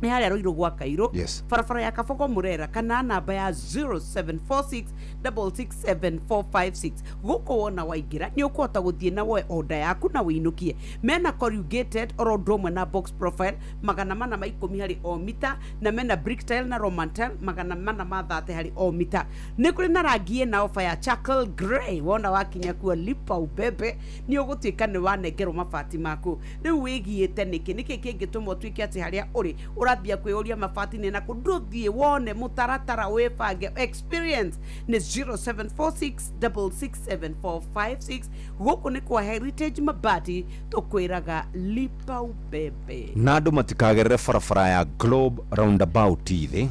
Speaker 7: nĩ harĩa Ruiru gwa Kairũ. Barabara ya Kabogo Murera kana namba ya 0746 667 456. Gũkũ wona waingĩra nĩ ũkũhota gũthiĩ na woe order yaku na wĩinũkie. Mena corrugated oro ũndũ ũmwe na box profile 410 harĩ o mita, na mena brick tile na roman tile 430 harĩ o mita. Nĩ kũrĩ na rangi ĩna offer ya charcoal grey. Wona wakinya kuo lipa ubebe nĩ ũgũtuĩka nĩ wanengerwo mabati maku. Rĩu wĩgiĩte nĩkĩ? Nĩkĩ kĩngĩtũma ũtuĩke atĩ harĩa ũrĩ ũrambia kwĩyũria mabati nĩ nakũ? Ndũthiĩ wone mũtaratara wĩbange. Experience nĩ 0746 667 456. Gũkũ nĩ kwa Heritage Mabati, tũkwĩraga lipa ubebe.
Speaker 5: Na andũ matikagerere barabara ya Globe roundabout thĩ.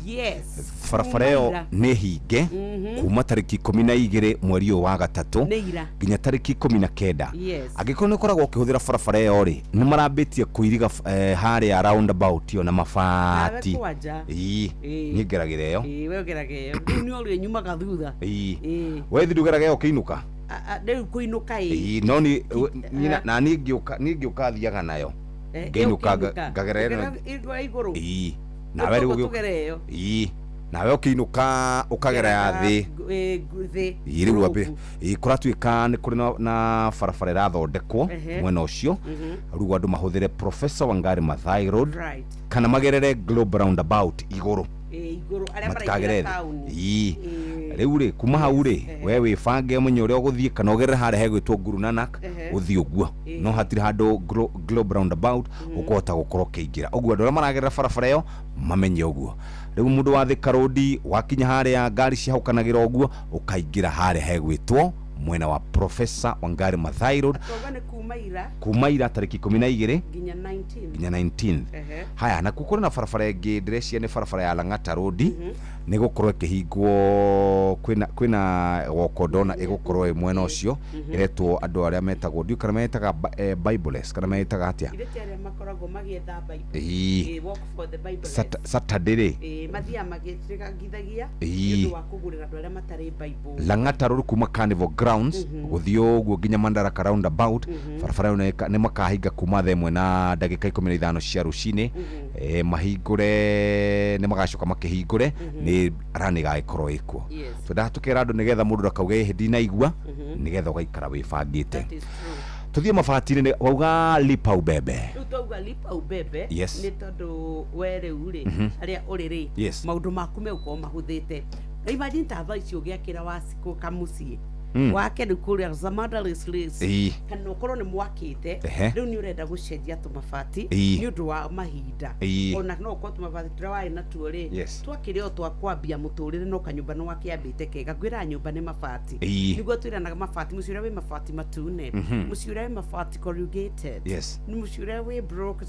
Speaker 5: Barabara ĩyo
Speaker 7: Kuma ira.
Speaker 5: Nĩ hinge kuma tarĩki 12 mweri ũyũ wa gatatũ
Speaker 7: Nĩ ira.
Speaker 5: nginya tarĩki 19. Angĩkorwo nĩ ũkoragwo ũkĩhũthĩra barabara ĩyo rĩ, nĩ marambĩtie kũiriga harĩa roundabout ĩyo na mabati.
Speaker 7: Nawe kwanja.
Speaker 5: Ĩĩ. Niĩ ngeragĩra ĩyo.
Speaker 7: Ĩĩ, we ũgeraga ĩyo, rĩu nĩ ũrĩa nyumaga thutha.
Speaker 5: Ĩĩ.
Speaker 7: Ĩĩ.
Speaker 5: We thi ndũgeraga ĩyo ũkĩinũka?
Speaker 7: Rĩu kũinũka ĩĩ.
Speaker 5: Ĩĩ, no ni na niĩ ngĩũka, niĩ ngĩũka thiaga nayo ngĩinũka ngagerera ĩno.
Speaker 7: Ũkĩinũka igũrũ.
Speaker 5: Ĩĩ, nawe rĩu ũgĩũka.
Speaker 7: Tũgere ĩyo.
Speaker 5: Ĩĩ, nawe ũkĩinũka ũkagera ya thĩ.
Speaker 7: Ĩĩ, thĩ.
Speaker 5: Ĩĩ, rĩu ambĩ ĩĩ kũratuĩka nĩ kũrĩ na barabara ĩrathondekwo mwena ũcio. Rĩu andũ mahũthĩre Professor Wangari Maathai Road kana magerere Globe roundabout igũrũ.
Speaker 7: Ĩĩ, igũrũ arĩa
Speaker 5: Matikagerere
Speaker 7: maraingĩra taũni.
Speaker 5: Ĩĩ, rĩu rĩ kuma hau rĩ we wĩbange ũmenye ũrĩa ũgũthiĩ kana ũgerere harĩa hegwĩtwo Guru Nanak ũthiĩ ũguo, no hatirĩ handũ Globe roundabout ũkũhota gũkorwo ũkĩingĩra ũguo. Andũ arĩa maragerera barabara ĩyo mamenye ũguo. Rĩu mũndũ wa Thika Road wakinya harĩa ngari cihaukanagĩra ũguo, ũkaingĩra harĩa hegwĩtwo mwena wa Professor Wangari Maathai Road.
Speaker 7: Twauga nĩ kuma ira
Speaker 5: Kuma ira tarĩki 12
Speaker 7: nginya 19.
Speaker 5: Nginya 19. Haya, na kũrĩ na barabara ĩngĩ ndĩreciria nĩ barabara ya Lang'ata Road nĩ gũkorwo ĩkĩhingwo. Kwĩna woko ndona ĩgũkorwo ĩ mwena ũcio ĩretwo andũ arĩa metagwo, ndiũ kana metaga Bibles kana metaga atĩa.
Speaker 7: Ithe ti arĩa makoragwo magĩetha Bible?
Speaker 5: Ĩĩ.
Speaker 7: Ĩĩ, walk for the Bible.
Speaker 5: Saturday rĩ.
Speaker 7: Ĩĩ, mathiaga magĩtigagithagia nĩ ũndũ wa kũgũrĩra andũ arĩa matarĩ Bible.
Speaker 5: Lang'ata Road kuma Carnival Grounds gũthiĩ ũguo nginya Madaraka roundabout, barabara ĩyo nĩ makahinga kuma thaa 1 na ndagĩka 15 cia rũcinĩ. Mahingũre nĩ magacoka makĩhingũre nĩ rani ĩgagĩkorwo ĩkuo. Twendaga tũkera andũ nĩgetha mũndũ ndakauge ĩhĩ ndinaigua, nĩgetha ũgaikara wĩbangĩte.
Speaker 7: That is true.
Speaker 5: Tũthiĩ mabati-inĩ, wauga lipa ubebe.
Speaker 7: Rĩu twauga lipa ubebe nĩ tondũ we rĩu rĩ harĩa ũrĩ rĩ maũndũ maku megũkorwo mahũthĩte. Na imagine ta thaa ici ũgĩakĩra wacikũ kamũciĩ wake rĩu kũrĩa Zamanda Race kana ũkorwo nĩ mwakĩte, rĩu nĩ ũrenda gũcenjia tũmabati nĩ ũndũ wa mahinda, ona no ũkorwo tũmabati tũrĩa warĩ natuo rĩ twakĩrĩ o twa kwambia mũtũrĩre, no kanyũmba nĩ wakĩambĩte kega. Ngwĩra nyũmba nĩ mabati. Nĩguo twĩranaga mabati, mũciĩ ũrĩa wĩ mabati matune, mũciĩ ũrĩa wĩ mabati corrugated, nĩ mũciĩ ũrĩa wĩ broke,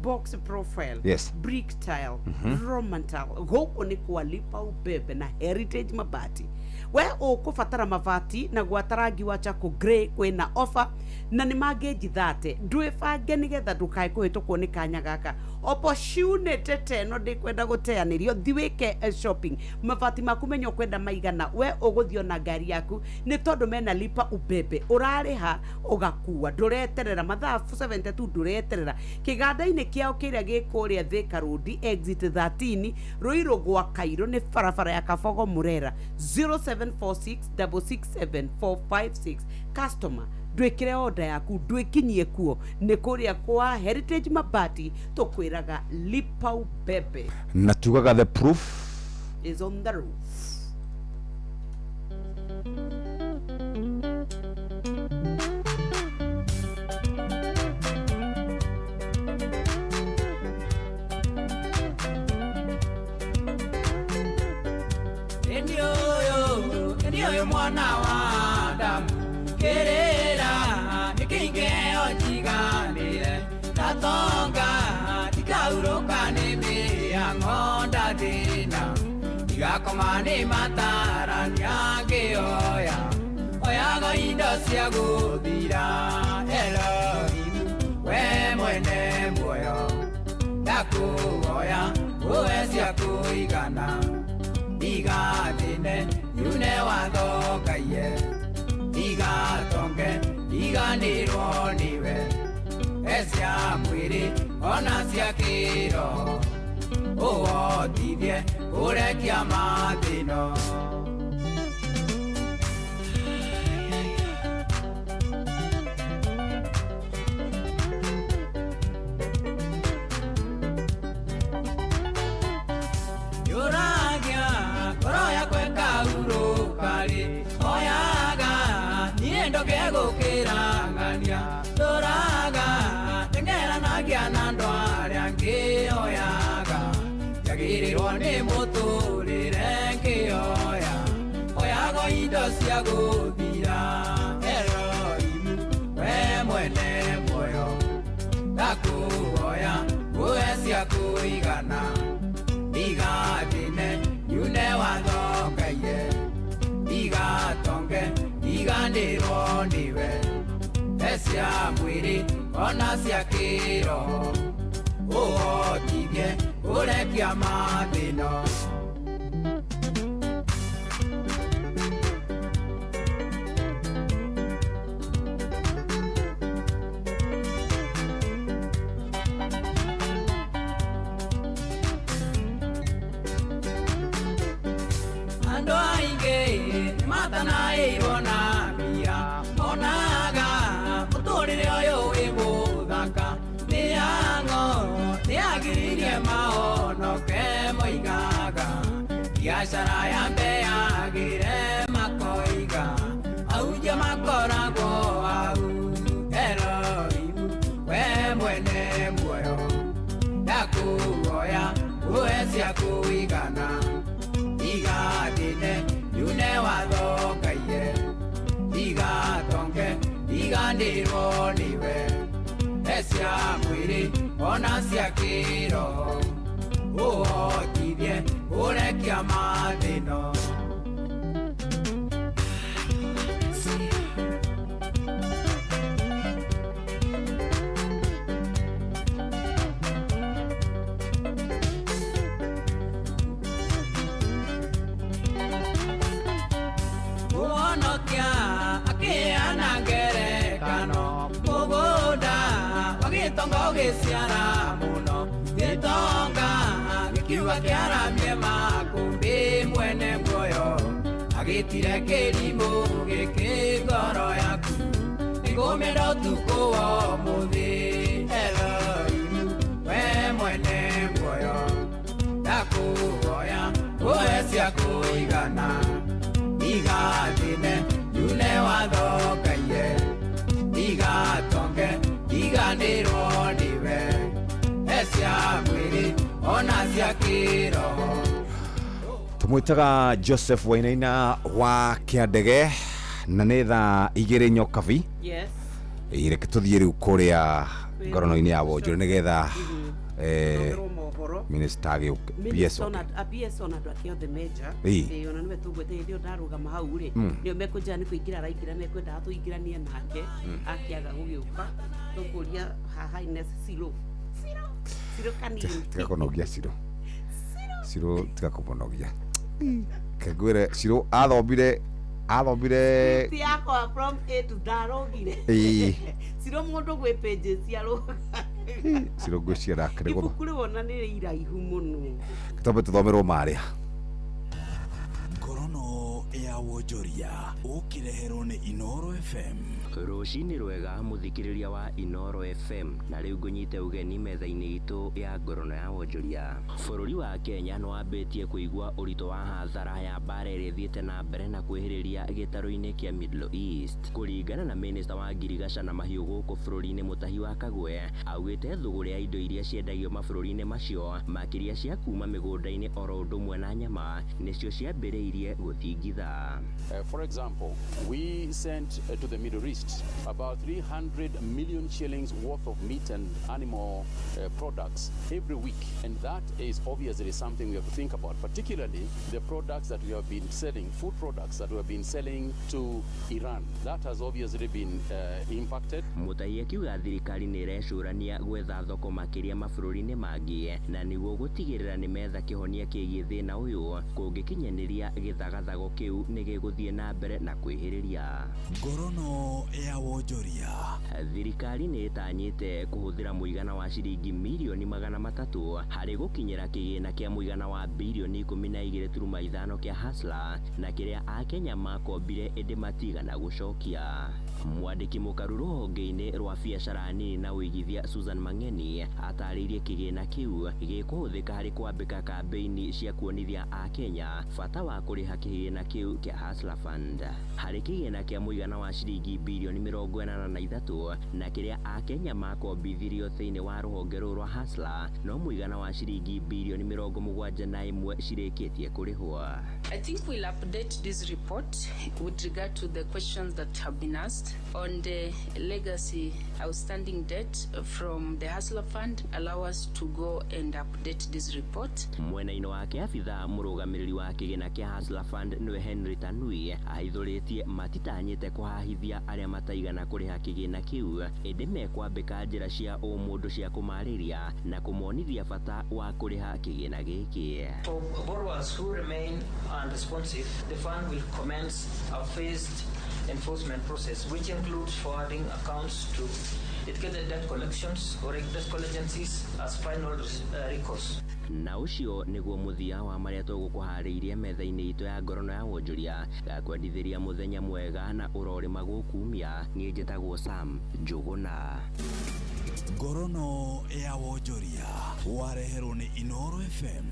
Speaker 7: box profile, brick tile, roman tile. Gũkũ nĩ kwa Lipa Ubebe na Heritage Mabati. We ũkũbatara mabati na gwata rangi wa charcoal grey, kwĩna offer na nĩ mangĩnji thate. Ndwĩbange nĩgetha ndũkae kũhĩtũkwo nĩ kanya gaka. Opportunity ta ĩno ndĩkwenda gũteanĩrio. Thi wĩke shopping mabati maku, menya ũkwenda maigana. We ũgũthiĩ ona ngari yaku nĩ tondũ mena Lipa Ubebe, ũrarĩha ũgakua, ndũreterera mathaa 72, ndũreterera. Kĩganda-inĩ kĩao kĩrĩa gĩ kũrĩa Thika Road exit 13 Ruiru gwa Kairũ nĩ barabara ya Kabogo Murera, 0746 667 456. Customer, ndwĩkĩre order yaku, ndwĩkinyie kuo nĩ kũrĩa kwa Heritage Mabati. Tũkwĩraga lipa ubebe.
Speaker 5: Na tugaga the proof
Speaker 7: is on the roof.
Speaker 2: Ĩndĩ ũyũ mwana wa Adamu kĩrĩra nĩkĩingĩo njiganĩre ndatonga ndikaurũka nĩ mĩhang'o ndathĩna ndigakoma nĩ matarania ngĩoya oyaga. Oyago indo cia gũthira Elohimu we mwene muoyo ndakuhoya uwe cia kũigana ndigathĩne yune watho Ngai ndigatonge ndiganĩrwo nĩwe cia mwĩrĩ ona cia kĩroho ũhotithie kũrekia mathĩna. Yũragia ngoro yakwa ĩkahurũka-rĩ oyaga niĩ ndoke gũkĩra ng'ania tũraga teng'eranagia na andũ arĩa angĩ oyaga njagĩrĩrwo nĩ mũtũrĩre ngĩoya oyago indo cia gũthira Elohimu we mwene muoyo ndakũhoya uwe cia kũigana ndigathĩne nyune watho Ngai ndigatonge ndiganĩrwo nĩwe cia mwĩrĩ ona cia kĩroho ũhotithie kũrekia mathĩna. Andũ aingĩ nĩmatanaĩirwo na mbia monaga mũtũrĩre ũyũ wĩ mũthaka mĩang'o nĩyagiririe mahonoke moigaga biacara yambe yagĩre makoiga ahunjia makoragwo hau Elohimu we mwene muoyo ndakuhoya uwe cia kũigana ndigathĩne nyune watho Ngai ndigatonge ndiganĩrwo nĩwe cia mwĩrĩ ona cia kĩroho ũhotithie kũrekia mathĩna. Mũhonokia akĩheana ngerekano mũgũnda wa gĩtonga ũgĩciara mũno gĩtonga gĩkiuga kĩaramie makũmbĩ mwene muoyo agĩtire kĩrimũ gĩkĩ ngoro yaku nĩngũmĩenda ũtukũ wa ũmũthĩ Elohimu we mwene muoyo ndakũhoya uwe cia kũigana ndigathĩne nyune watho Ngai ndigatonge ndiganĩrwo nĩwe cia mwĩrĩ ona cia kĩroho.
Speaker 5: Tũmwĩtaga Joseph Wainaina wa Kĩandege na nĩ thaa 2 nyokabi.
Speaker 7: Yes.
Speaker 5: Reke tũthiĩ rĩu kũrĩa ngorono-inĩ ya Wonjore nĩgetha Minister agĩũke PS
Speaker 7: PS ona andũ ake othe menja ona nĩwe tũgwete hĩndĩ ĩyo ndarũgama hau rĩ nĩo mekũnjĩra nĩ kũingĩra araingĩra mekwendaga tũingĩranie nake akĩaga gũgĩũka tũkũria haha Highness Siro Siro kanini
Speaker 5: tiga kũnogia Siro Siro tiga kũmonogia kengwĩre Siro athomire
Speaker 7: Script yakwa from A to ndarũgire Siro mũndũ gwĩ pages ciarũga
Speaker 5: Siro ngwĩciria ndakĩrĩ gũtho
Speaker 7: ibuku rĩu ona nĩ iraihu mũno
Speaker 5: twambe tũthomerwo marĩa
Speaker 19: Ngorono ya Wonjoria ũkĩreherwo nĩ Inoro FM.
Speaker 13: Rũcinĩ rwega mũthikĩrĩria wa Inoro FM na rĩu ngũnyite ũgeni metha-inĩ itũ ya ngorono ya Wonjoria. Bũrũri wa Kenya nĩ wambĩtie kũigua ũritũ wa hathara ya mbara ĩrĩa ĩthiĩte na mbere na kwĩhĩrĩria gĩtarũ-inĩ kĩa Middle East. Kũringana na minista wa ngirigaca na mahiũ gũkũ bũrũri-inĩ Mutahi wa Kagwe, augĩte thũgũrĩ ya indo iria ciendagio mabũrũri-inĩ macio makĩria cia kuma mĩgũnda-inĩ oro ũndũ ũmwe na nyama nĩcio ciambĩrĩirie gũthingitha. Kenya.
Speaker 6: For example, we sent to the Middle East about 300 million shillings worth of meat and animal products every week. And that is obviously something we have to think about, particularly the products that we have been selling, food products that we have been selling to Iran. That has obviously been impacted.
Speaker 13: Mutahi akiuga thirikari nĩ ĩrecũrania gwetha thoko makĩria mabũrũri-inĩ mangĩ na nĩguo gũtigĩrĩra nĩ metha kĩhonia kĩgiĩ thĩna ũyũ kũngĩkinyanĩria gĩthagathago kĩu nĩ gĩgũthiĩ na mbere na kwĩhĩrĩria.
Speaker 19: Ngorono ya wonjoria.
Speaker 13: Thirikari nĩ ĩtanyĩte kũhũthĩra mũigana wa ciringi mirioni 300 harĩ gũkinyĩra kĩgĩna kĩa mũigana wa birioni 12.5 kĩa Hustler na kĩrĩa akenya makombire ĩndĩ matigana gũcokia. Mwandĩki mũkaru rũhonge-inĩ rwa biacara nini na ũigithia Susan Mang'eni atarĩirie kĩgĩna kĩu gĩkũhũthĩka harĩ kwambĩka kambĩini cia kuonithia akenya bata wa kũrĩha kĩgĩna kĩu kĩa Hustler Fund. Harĩ kĩgĩna kĩa mũigana wa ciringi birioni 83 na kĩrĩa akenya makombithirio thĩinĩ wa rũhonge rũu rwa Hustler no mũigana wa ciringi birioni 71 cirĩkĩtie kũrĩhwo.
Speaker 15: I think we'll update this report with regard to the questions that have been asked on the legacy outstanding debt from the Hustler Fund. Allow us to go and update this report.
Speaker 13: Mwena-inĩ wake abitha mũrũgamĩrĩri wa kĩgĩna kĩa Hustler Fund nĩwe Henry Tanui ahithũrĩtie matitanyĩte kũhahithia arĩa mataigana kũrĩha kĩgĩna kĩu ĩndĩ mekwambĩka njĩra cia ũmũndũ cia kũmarĩria na kũmonithia bata wa kũrĩha kĩgĩna gĩkĩ.
Speaker 20: For borrowers who remain unresponsive, the fund will commence a phased enforcement process, which includes forwarding accounts to dedicated debt collections or debt collection agencies as final recourse.
Speaker 13: Na ũcio nĩguo mũthia wa marĩa tũgũkũharĩirie metha-inĩ itũ ya ngorono ya wonjoria. Ngakwendithĩria mũthenya mwega na ũrorĩma gũkumia. Niĩ njĩtagwo Sam Njũgũna.
Speaker 19: Ngorono ya wonjoria wareherwo nĩ Inooro FM.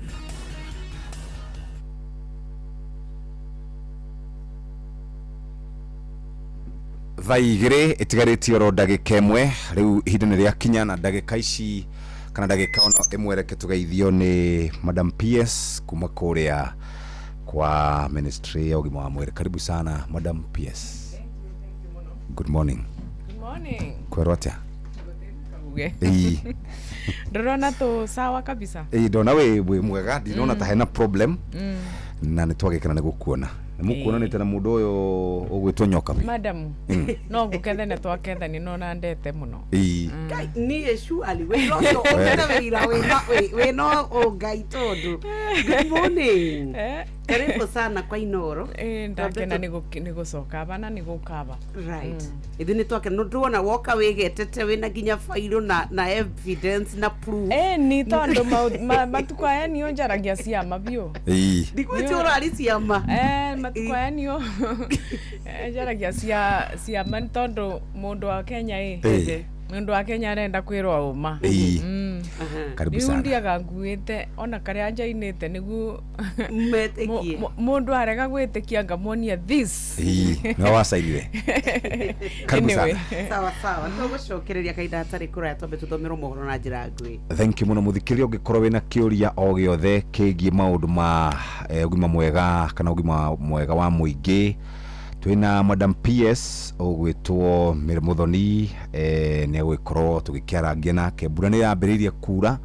Speaker 5: Thaa igĩrĩ ĩtigarĩtie oro ndagĩka ĩmwe rĩu ihinda nĩ rĩakinya na ndagĩka ici kana ndagĩka ono ĩmwe reke tũgeithio nĩ Madam PS kuma kũrĩa kwa Ministry ya ũgima wa mwĩrĩ. Karibu sana Madam PS.
Speaker 21: Thank you mũno.
Speaker 5: Good morning.
Speaker 21: Good morning.
Speaker 5: Kwerwo atĩa?
Speaker 21: Uge. Ndĩrona tũ sawa kabisa.
Speaker 5: Ĩĩ ndona wĩ mwega, ndinona ta hena problem. Na nĩ twagĩkena nĩ gũkuona. Mukuonanĩte na mũndũ ũyũ ũgwĩtwo Nyokabi.
Speaker 21: Madam. No ngũkethe nĩ twakethe nĩ nona ndete mũno.
Speaker 7: Ngai niĩ surely wĩra ũcio ũrute wĩra wĩna ũngai tondũ. Good morning. Karibu sana kwa Inooro.
Speaker 21: Ndakena nĩ gũcoka bana nĩ gũkaba.
Speaker 7: Right. Ithuĩ nĩ twakena no ndĩrona woka wĩgetete wĩna nginya fairo na evidence na proof.
Speaker 21: Ni tondũ matukũ aya niyo njaragia ciama biũ.
Speaker 7: Ndigwĩtia ũrari ciama.
Speaker 21: Matukũ aya niyo njaragia ciama tondũ mũndũ wa Kenya mũndũ wa Kenya arenda kwĩrwo ũma.
Speaker 5: Karibu sana.
Speaker 21: Rĩu ndiaga nguĩte ona karĩa njainĩte nĩguo
Speaker 7: metĩkie.
Speaker 21: Mũndũ arega gwĩtĩkia ngamuonia this.
Speaker 5: No wacainire. Karibu sana.
Speaker 7: Sawa sawa. Tũgũcokereria kahinda hatarĩ kũraya twambe tũthomerwo mohoro na njĩra nguhĩ.
Speaker 5: Thank you mũno mũthikĩrĩria ũngĩkorwo wĩna kĩũria o gĩothe kĩgiĩ maũndũ ma ũgima mwega kana ũgima mwega wa mũingĩ. Twina Madam PS ũgwĩtwo Mary Muthoni nĩ egũgĩkorwo tũgĩkĩarangia nake. Mbura nĩ yambĩrĩirie kura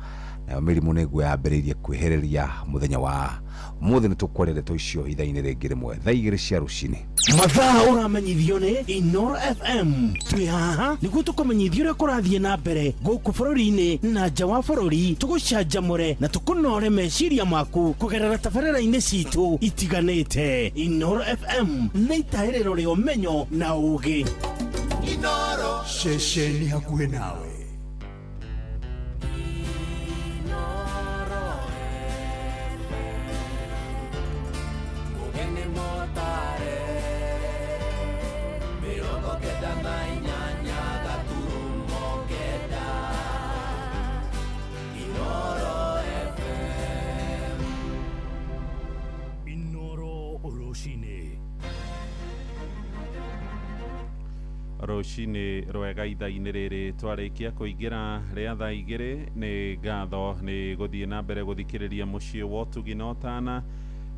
Speaker 5: nayo mĩrimũ nĩguo yambĩrĩirie kwĩhĩrĩria mũthenya wa ũmũthĩ. Nĩ tũkwaria ndeto icio ithaa-inĩ rĩngĩ rĩmwe thaa 2 cia rũcinĩ.
Speaker 9: Mathaa ũramenyithio nĩ Inooro FM. Twĩ haha nĩguo tũkũmenyithie ũrĩa kũrathiĩ na mbere gũkũ bũrũri-inĩ na nja wa bũrũri, tũgũcanjamũre na tũkũnore meciria maku kũgerera tabarĩra-inĩ citũ itiganĩte. Inooro FM nĩ itahĩrĩro rĩa ũmenyo na ũũgĩ.
Speaker 19: Inooro ceceni hakuhĩ nawe.
Speaker 10: Rũcinĩ rwega ithaa-inĩ rĩrĩ twarĩkia kũingĩra rĩa thaa 2 nĩ ngatho nĩ gũthiĩ na mbere gũthikĩrĩria mũciĩ wa ũtugi na ũtana.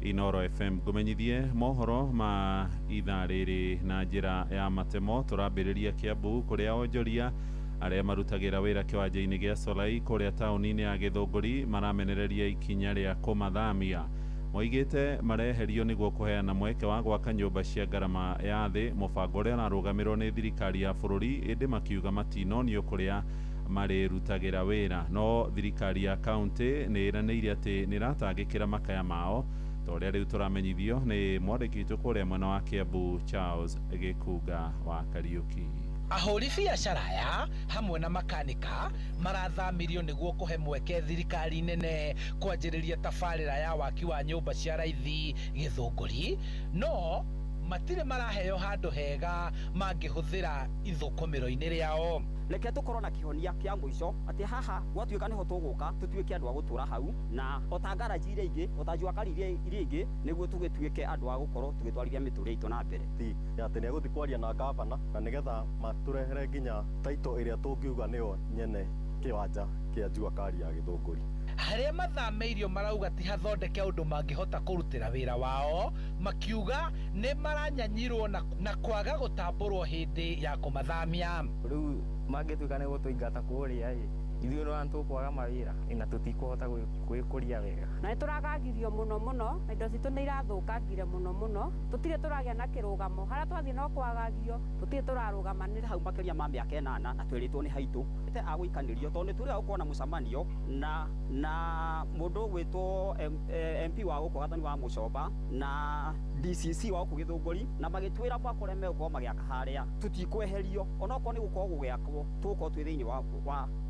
Speaker 10: Inoro FM. Ngũmenyithie mohoro ma ithaa rĩrĩ na njĩra ya matemo. Tũrambĩrĩria Kiambu kũrĩa onjoria arĩa marutagĩra wĩra kĩwanja-inĩ gĩa Solai kũrĩa taũni-inĩ ya Gĩthũngũri maramenereria ikinya rĩa kũmathamia. Moigĩte mareherio nĩguo kũheana mweke wa gwaka nyũmba cia ngarama ya thĩ, mũbango ũrĩa ũrarũgamĩrwo nĩ thirikari ya bũrũri, ĩndĩ makiuga matinonio kũrĩa marĩrutagĩra wĩra. No thirikari ya kaunti nĩ ĩranĩire atĩ nĩ ĩratangĩkĩra makaya mao, ta ũrĩa rĩu tũramenyithio nĩ mwandĩki witũ kũrĩa mwena wa Kiambu Charles Gĩkunga wa Kariũki.
Speaker 4: Ahũri biacara aya hamwe na makanika marathamirio nĩguo kũhe mweke thirikari nene kwanjĩrĩria tabarĩra ya waki wa nyũmba cia raithi Gĩthũngũri, no matirĩ maraheo handũ hega mangĩhũthĩra ithũkũmĩro-inĩ rĩao.
Speaker 14: Reke tũkorwo na kĩhonia kĩa mũico atĩ haha gwatuĩka nĩho tũgũka tũtuĩke andũ a gũtũra hau, na ota ngaraji iria ingĩ, ota jua kali iria ingĩ, nĩguo tũgĩtuĩke andũ a gũkorwo tũgĩtwarithia mĩtũrĩre itũ na mbere.
Speaker 16: Ti atĩ nĩ egũthiĩ kwaria na gavana na nĩgetha matũrehere nginya taito ĩrĩa tũngiuga nĩyo nyene kĩwanja kĩa jua kali ya Gĩthũngũri.
Speaker 4: Harĩa mathamĩirio marauga ti hathondeke ũndũ mangĩhota kũrutĩra wĩra wao, makiuga nĩ maranyanyirwo na kwaga gũtambũrwo hĩndĩ ya kũmathamia.
Speaker 17: Rĩu mangĩtuĩka nĩ gũtũingata kũrĩa ĩ, ithuĩ nĩ tũkwaga mawĩra na tũtikũhota gwĩkũria wega.
Speaker 22: Na nĩ tũragagirio mũno mũno, na indo citũ nĩ irathũkangire mũno mũno, tũtirĩ tũragĩa na kĩrũgamo, harĩa twathiĩ no kwagagio, tũtirĩ tũrarũgama.
Speaker 14: Nĩ hau makĩria ma mĩaka 8 na twĩrĩtwo nĩ haitũ te agũikanĩrio tondũ nĩ tũrĩa gũkorwo na mũcemanio na mũndũ ũgwĩtwo MP wa gũkũ Gathoni wa Mũcomba na DCC wa gũkũ Gĩthũngũri, na magĩtwĩra mwaka ũrĩa megũkorwo magĩaka harĩa tũtikweherio, onokorwo nĩ gũkorwo gũgĩakwo tũgũkorwo twĩ thĩinĩ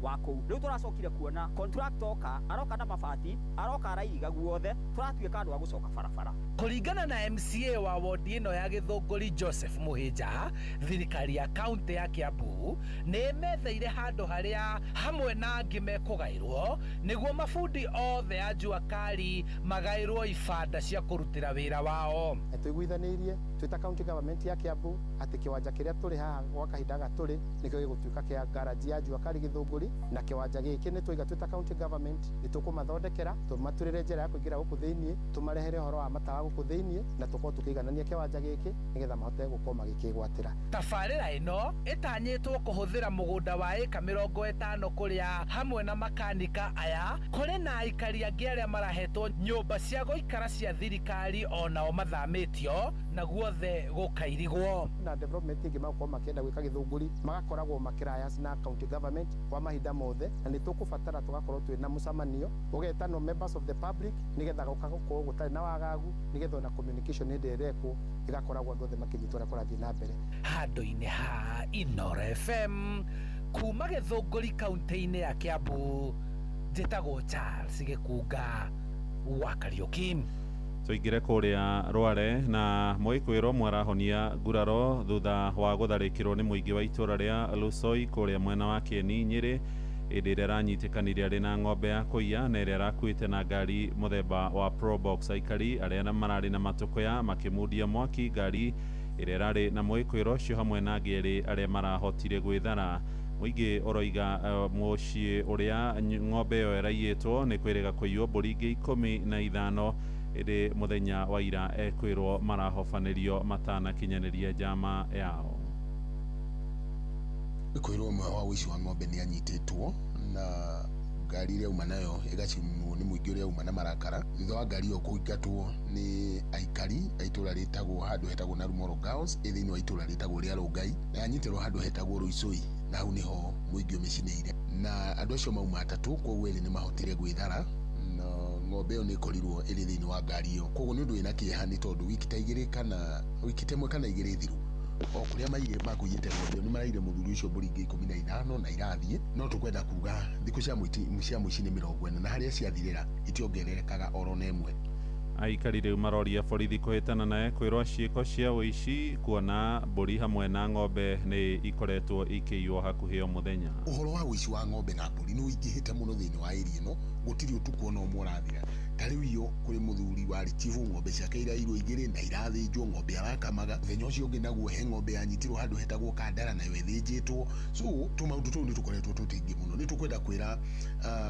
Speaker 14: wa kũu. Rĩu tũracokire kuona contractor oka aroka na mabati, aroka arairiga guothe, tũratuĩka andũ a gũcoka barabara.
Speaker 4: Kũringana na MCA wa wodi ĩno ya Gĩthũngũri Joseph Mũhĩnja, thirikari ya kaunti ya Kiambu nĩ ĩmetheire handũ harĩa hamwe na angĩ mekũgaĩrwo nĩguo mabundi othe a jua kali magaĩrwo ibanda cia kũrutĩra wĩra wao.
Speaker 26: Tũiguithanĩirie twĩ ta county government ya Kiambu atĩ kĩwanja kĩrĩa tũrĩ haha gwa kahinda gaka tũrĩ nĩkĩo gĩgũtuĩka kĩa garaji ya jua kali Gĩthũngũri, na kĩwanja gĩkĩ nĩ twaiga twĩ ta county government nĩ tũkũmathondekera, tũmaturĩre njĩra ya kũingĩra gũkũ thĩiniĩ, tũmarehere ũhoro wa matawa gũkũ thĩiniĩ, na tũkorwo tũkĩiganania kĩwanja gĩkĩ nĩgetha mahote gũkorwo magĩkĩgwatĩra.
Speaker 4: Tabarĩra ĩno ĩtanyĩtwo kũhũthĩra mũgũnda wa ĩka 50 kũrĩa hamwe na makanika aya kũrĩ na aikari angĩ arĩa marahetwo nyũmba cia gũikara cia thirikari onao mathamĩtio na guothe gũkairigwo.
Speaker 26: Na development ĩngĩ magũkorwo makĩenda gwĩka Gĩthũngũri magakoragwo makĩraya na county government kwa mahinda mothe, na nĩ tũkũbatara tũgakorwo twĩ na mũcemanio ũgetanwo members of the public nĩgetha gũkorwo gũtarĩ na wagagu, nĩgetha ona communication hĩndĩ ĩrĩa ĩrekwo ĩgakoragwo andũ othe makĩnyitwo ũrĩa kũrathiĩ na mbere.
Speaker 4: Handũ-inĩ ha Inoro FM kuma Gĩthũngũri kaunti-inĩ ya Kiambu, njĩtagwo Charles Gĩkunga wa Kariũki.
Speaker 10: Tũingĩre kũrĩa Rware na mwĩkwĩrwo mwarahonia nguraro thutha wa gũtharĩkĩrwo nĩ mũingĩ wa itũra rĩa Lusoi kũrĩa mwena wa Kieni Nyĩrĩ, hĩndĩ ĩrĩa aranyitĩkanire arĩ na ng'ombe ya kũiya na ĩrĩa arakuĩte na ngari mũthemba wa Probox. Aikari arĩa mararĩ na matũkũya makĩmundia mwaki ngari ĩrĩa ĩrarĩ na mwĩkwĩrwo ũcio hamwe na angĩ erĩ arĩa marahotire gwĩthara. Mũingĩ ũroiga mũciĩ ũrĩa ng'ombe ĩyo ĩraiyĩtwo nĩ kwĩrĩga kũiywo mbũri ingĩ 15, ĩndĩ mũthenya wa ira ekwĩrwo marahobanĩrio matanakinyanĩria njama yao.
Speaker 27: Kwĩrwo ũmwe wa ũici wa ng'ombe nĩ anyitĩtwo na ngari ĩrĩa auma nayo ĩgacinwo nĩ mũingĩ ũrĩa auma na marakara thutha wa ngari ĩyo kũingatwo nĩ aikari a itũra rĩtagwo handũ hetagwo Narumoro Girls ĩ thĩinĩ wa itũra rĩtagwo rĩa Rongai, na yanyitĩrwo handũ hetagwo Rũicũi, na hau nĩho mũingĩ ũmĩcinĩire, na andũ acio mauma atatũ, koguo erĩ nĩ mahotire gwĩthara na ng'ombe ĩyo nĩ ĩkorirwo ĩrĩ thĩinĩ wa ngari ĩyo. Koguo nĩ ũndũ wĩna kĩeha nĩ tondũ wiki ta igĩrĩ kana wiki ta ĩmwe kana igĩrĩ thiru o kũrĩa maire makũiyĩte ng'ombe nĩ maraire mũthuri ũcio mbũri ingĩ 15 na irathiĩ. No tũkwenda kuga thikũ cia mũici nĩ 40 na harĩa ciathirĩra itiongererekaga oro na ĩmwe.
Speaker 10: Aikari rĩu maroria borithi kũhĩtana na ekwĩrwo ciĩko cia ũici kuona mbũri hamwe na ng'ombe nĩ ikoretwo ikĩiywo hakuhĩ o mũthenya.
Speaker 27: Ũhoro wa ũici wa ng'ombe na mbũri nĩ ũingĩhĩte mũno thĩinĩ wa area ĩno, gũtirĩ ũtukũ ona ũmwe ũrathira. Ta rĩu iyo kũrĩ mũthuri warĩ chifu ng'ombe ciake irairwo igĩrĩ na irathĩnjwo, ng'ombe arakamaga. Mũthenya ũcio ũngĩ naguo he ng'ombe yanyitirwo handũ hetagwo Kandara nayo ĩthĩnjĩtwo. So tũmaũndũ tũu nĩ tũkoretwo tũtĩingĩ mũno. Nĩ tũkwenda kwĩra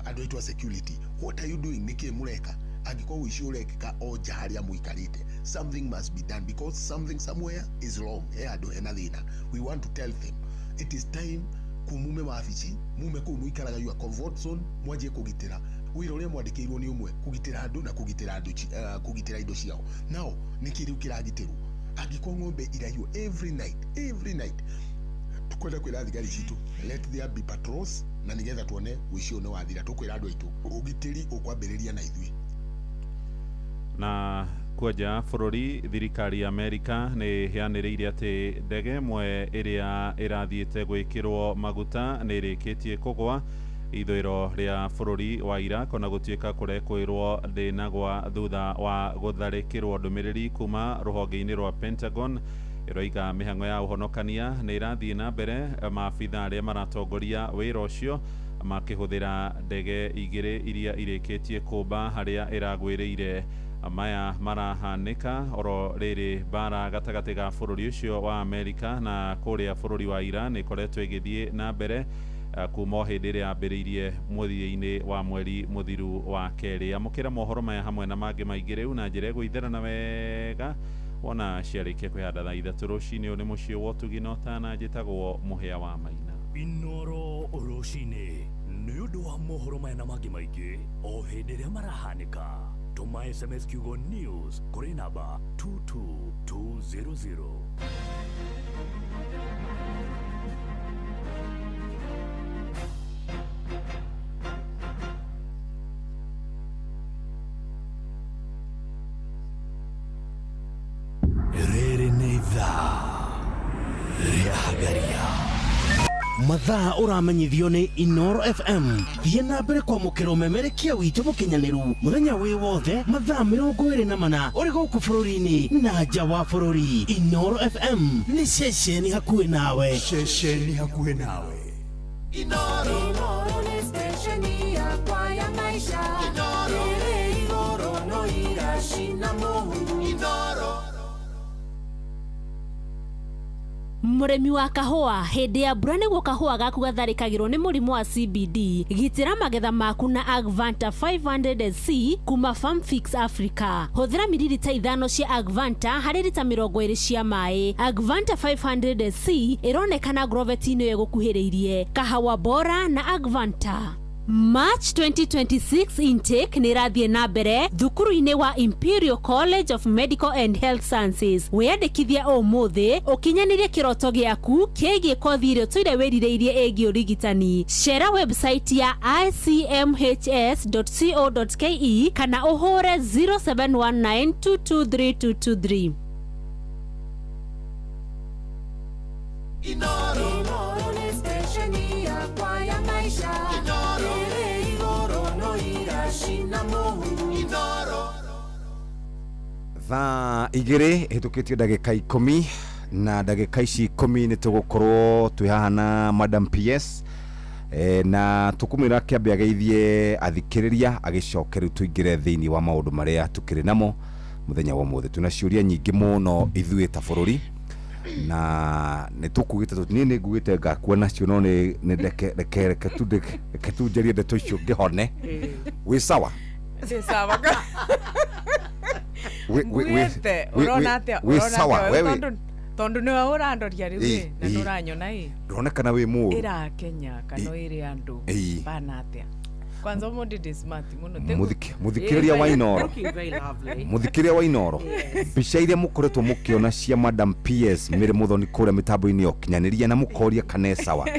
Speaker 27: andũ aitũ a security, what are you doing? Nĩkĩ mũreka? Angĩkorwo ũici ũrekĩka o nja harĩa mũikarĩte, something must be done, because something somewhere is wrong. He handũ hena thĩna. We want to tell them it is time kumume wabici, mume kũu mũikaraga your comfort zone, mwanjie kũgitĩra. Wĩra ũrĩa mwandĩkĩirwo nĩ ũmwe, kũgitĩra andũ na kũgitĩra andũ, kũgitĩra indo ciao. Nao nĩkĩ rĩu kĩragitĩrwo? Angĩkorwo ng'ombe iraiywo every night, every night, tukwenda kwĩra thigari citũ, let there be patrols, na nĩgetha tuone ũici ũyũ nĩ wathira. Tũkwĩra andũ aitũ ũgitĩri ũkwambĩrĩria na ithuĩ.
Speaker 10: Na kwanja bũrũri, thirikari ya Amerika nĩ yanĩrĩire atĩ ndege ĩmwe ĩrĩa ĩrathiĩte gwĩkĩrwo maguta nĩ ĩrĩkĩtie kũgwa ithũĩro rĩa bũrũri wa Iraq, ona gũtuĩka kũrekwĩrwo ndĩnagwa thutha wa gũtharĩkĩrwo. Ndũmĩrĩri kuma rũhonge-inĩ rwa Pentagon ĩroiga mĩhang'o ya ũhonokania nĩ ĩrathiĩ na mbere, maabitha arĩa maratongoria wĩra ũcio makĩhũthĩra ndege igĩrĩ iria irĩkĩtie kũmba harĩa ĩragwĩrĩire. Maya marahanĩka oro rĩrĩ mbara gatagatĩ ga bũrũri ũcio wa Amerika na kũrĩa bũrũri wa Iran ĩkoretwo ĩgĩthiĩ na mbere kuma o hĩndĩ ĩrĩa yambĩrĩirie mũthia-inĩ wa mweri mũthiru wa kerĩ. Amũkĩra mohoro maya hamwe na mangĩ maingĩ rĩu na njĩra ĩgũitherana wega wona ciarĩkia kwĩhanda thaa 3 rũcinĩ. Ũyũ nĩ mũciĩ wa ũtugi na ũtana, njĩtagwo Mũhĩa wa Maina.
Speaker 1: Inoro rũcinĩ nĩ ũndũ wa mohoro maya na mangĩ maingĩ o hĩndĩ ĩrĩa marahanĩka. Tũma SMS kiugo news kũrĩ namba 22200. Rĩrĩ nĩ ithaa rĩa Hagaria.
Speaker 9: Mathaa ũramenyithio nĩ Inoro FM. Thiĩ na mbere kwamũkĩra ũmemerekia witũ mũkinyanĩru mũthenya wĩ wothe mathaa 24 ũrĩ gũkũ bũrũri-inĩ na nja wa bũrũri. Inoro FM nĩ ceceni hakuhĩ nawe.
Speaker 19: Ceceni hakuhĩ nawe.
Speaker 2: Inoro. Inoro nĩ stesheni yakwa ya maisha. Inoro. Ĩrĩ igũrũ no iracina mũhu. Inoro.
Speaker 8: Mũrĩmi wa kahũa, hĩndĩ ya mbura nĩguo kahũa gaku gatharĩkagĩrwo nĩ mũrimũ wa CBD. Gitĩra magetha maku na Agvanta 500SC kuma Farmfix Africa. Hũthĩra mililita 5 cia Agvanta harĩ rita 20 cia maĩ. Agvanta 500SC ĩronekana groveti-inĩ ĩyo ĩgũkuhĩrĩirie. Kahawa bora na Agvanta. March 2026 intake nĩ ĩrathiĩ na mbere thukuru-inĩ wa Imperial College of Medical and Health Sciences. Wĩyandĩkithie ũmũthĩ ũkinyanĩrie kĩroto gĩaku kĩgiĩ kothi ĩrĩa ũtũire wĩrirĩirie ĩgiĩ ũrigitani. Cera website ya icmhs.co.ke kana ũhũre 0719223223.
Speaker 2: Inoro. Inoro nĩ stesheni yakwa ya maisha. Inoro. Ĩrĩ igũrũ no iracina mũhu. Inoro.
Speaker 5: Thaa 2 ĩhĩtũkĩtie ndagĩka 10, na ndagĩka ici 10 nĩ tũgũkorwo twĩ haha na Madam PS, na tũkũmwĩra kĩambe ageithie athikĩrĩria, agĩcoke rĩu tũingĩre thĩinĩ wa maũndũ marĩa tũkĩrĩ namo mũthenya wa ũmũthĩ. Twĩna ciũria nyingĩ mũno ithuĩ ta bũrũri, na nĩ tũkugĩte, niĩ nĩ ngugĩte ngakua nacio, no nĩ reke tu njarie ndeto icio ngĩhone. Wĩ sawa?
Speaker 21: Ndĩ sawa. Ngugĩte ũrona atĩa?
Speaker 5: Wĩ sawa wewe?
Speaker 21: Tondũ nĩwe ũrandoria rĩu ĩ, na nĩũranyona ĩ.
Speaker 5: Ndũronekana wĩ mũũru.
Speaker 21: Ĩrakenya kana ĩrĩ andũ bana atĩa? Kwanza ũmũthĩ ndĩ smart mũno.
Speaker 5: Mũthikĩrĩria wa Inoro. Mũthikĩrĩria wa Inoro. Mbica iria mũkoretwo mũkĩona cia Madam PS Mary Muthoni kũrĩa mĩtambo-inĩ ya ũkinyanĩria na mũkoria kana e sawa.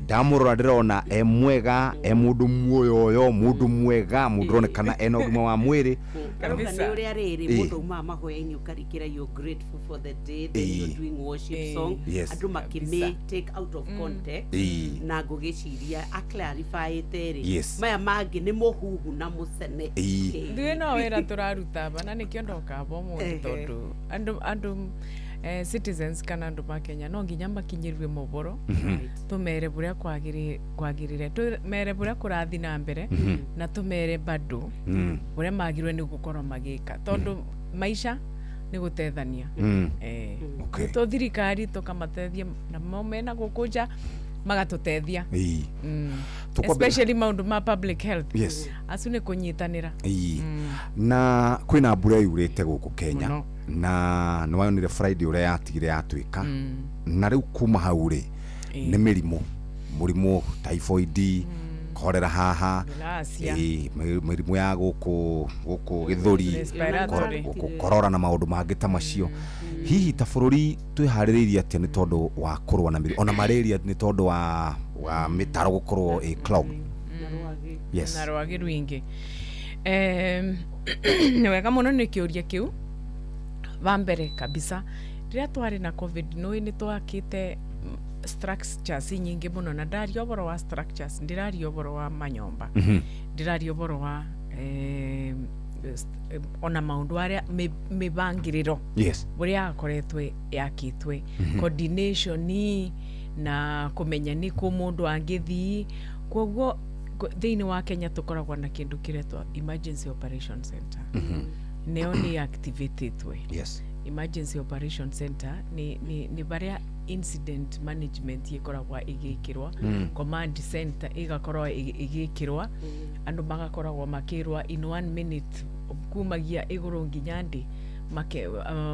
Speaker 5: Ndamũrora ndĩrona e mwega, e mũndũ muoyoyo, mũndũ mwega, mũndũ ũronekana ena ũgima wa mwĩrĩ.
Speaker 7: Kabisa. Nĩ ũrĩa rĩrĩ mũndũ umaga mahoya-inĩ ũkarikĩra you're grateful for the day, then you're doing worship song. Andũ makĩmĩ take out of context na ngũgĩciria aclarifyĩte rĩ. Maya mangĩ nĩ mũhuhu na mũcene.
Speaker 21: Ithuĩ no wĩra tũraruta aba na nĩkĩo ndoka aba ũmũthĩ, tondũ andũ citizens kana andũ ma Kenya no nginya makinyĩrue mohoro, tũmere bũrĩa kwagĩrĩire, tũmere bũrĩa kũrathiĩ na mbere, na tũmere bado ũrĩa magĩrĩirwo nĩ gũkorwo magĩka, tondũ maica nĩ gũtethania. Tũ thirikari tũkamateithia namo mena gũkũ nja Magatũteithia.
Speaker 5: Ĩĩ.
Speaker 21: Especially maũndũ ma public health.
Speaker 5: Yes.
Speaker 21: Acu nĩ kũnyitanĩra.
Speaker 5: Ĩĩ. Na kwĩna mbura yurĩte gũkũ Kenya.
Speaker 21: Mũno.
Speaker 5: Na nĩ wayonire Friday ũrĩa yatigire yatuĩka. Na rĩu kuma hau rĩ nĩ mĩrimũ, mũrimũ typhoid, cholera haha,
Speaker 21: Bilharzia.
Speaker 5: ĩĩ, mĩrimũ ya gũkũ gĩthũri,
Speaker 21: Respiratory.
Speaker 5: korora na maũndũ mangĩ ta macio. Hihi ta bũrũri twĩharĩrĩirie atĩa nĩ tondũ wa kũrũa na mĩrimũ, ona malaria nĩ tondũ wa mĩtaro gũkorwo ĩ clogged? Yes.
Speaker 21: Na rwagĩ rwingĩ. Nĩ wega mũno nĩ kĩũria kĩu. Wa mbere kabisa rĩrĩa twarĩ na COVID nĩ nĩ twakĩte structures nyingĩ mũno, na ndaria ũhoro wa structures ndĩraria ũhoro wa manyũmba, ndĩraria ũhoro wa ona maũndũ arĩa mĩbangĩrĩro
Speaker 5: Yes.
Speaker 21: ũrĩa yakoretwo yakĩtwe, coordination na kũmenya nĩ kũ mũndũ angĩthiĩ. Koguo thĩinĩ wa Kenya tũkoragwo na kĩndũ kĩretwo emergency operation center. Nĩyo nĩ activatetwe.
Speaker 5: Yes.
Speaker 21: Emergency operation center nĩ barĩa incident management ĩkoragwo ĩgĩkĩrwo, command center ĩgakorwo ĩgĩkĩrwo, andũ magakoragwo makĩrwa in 1 minute kumagia igũrũ nginya ndĩ,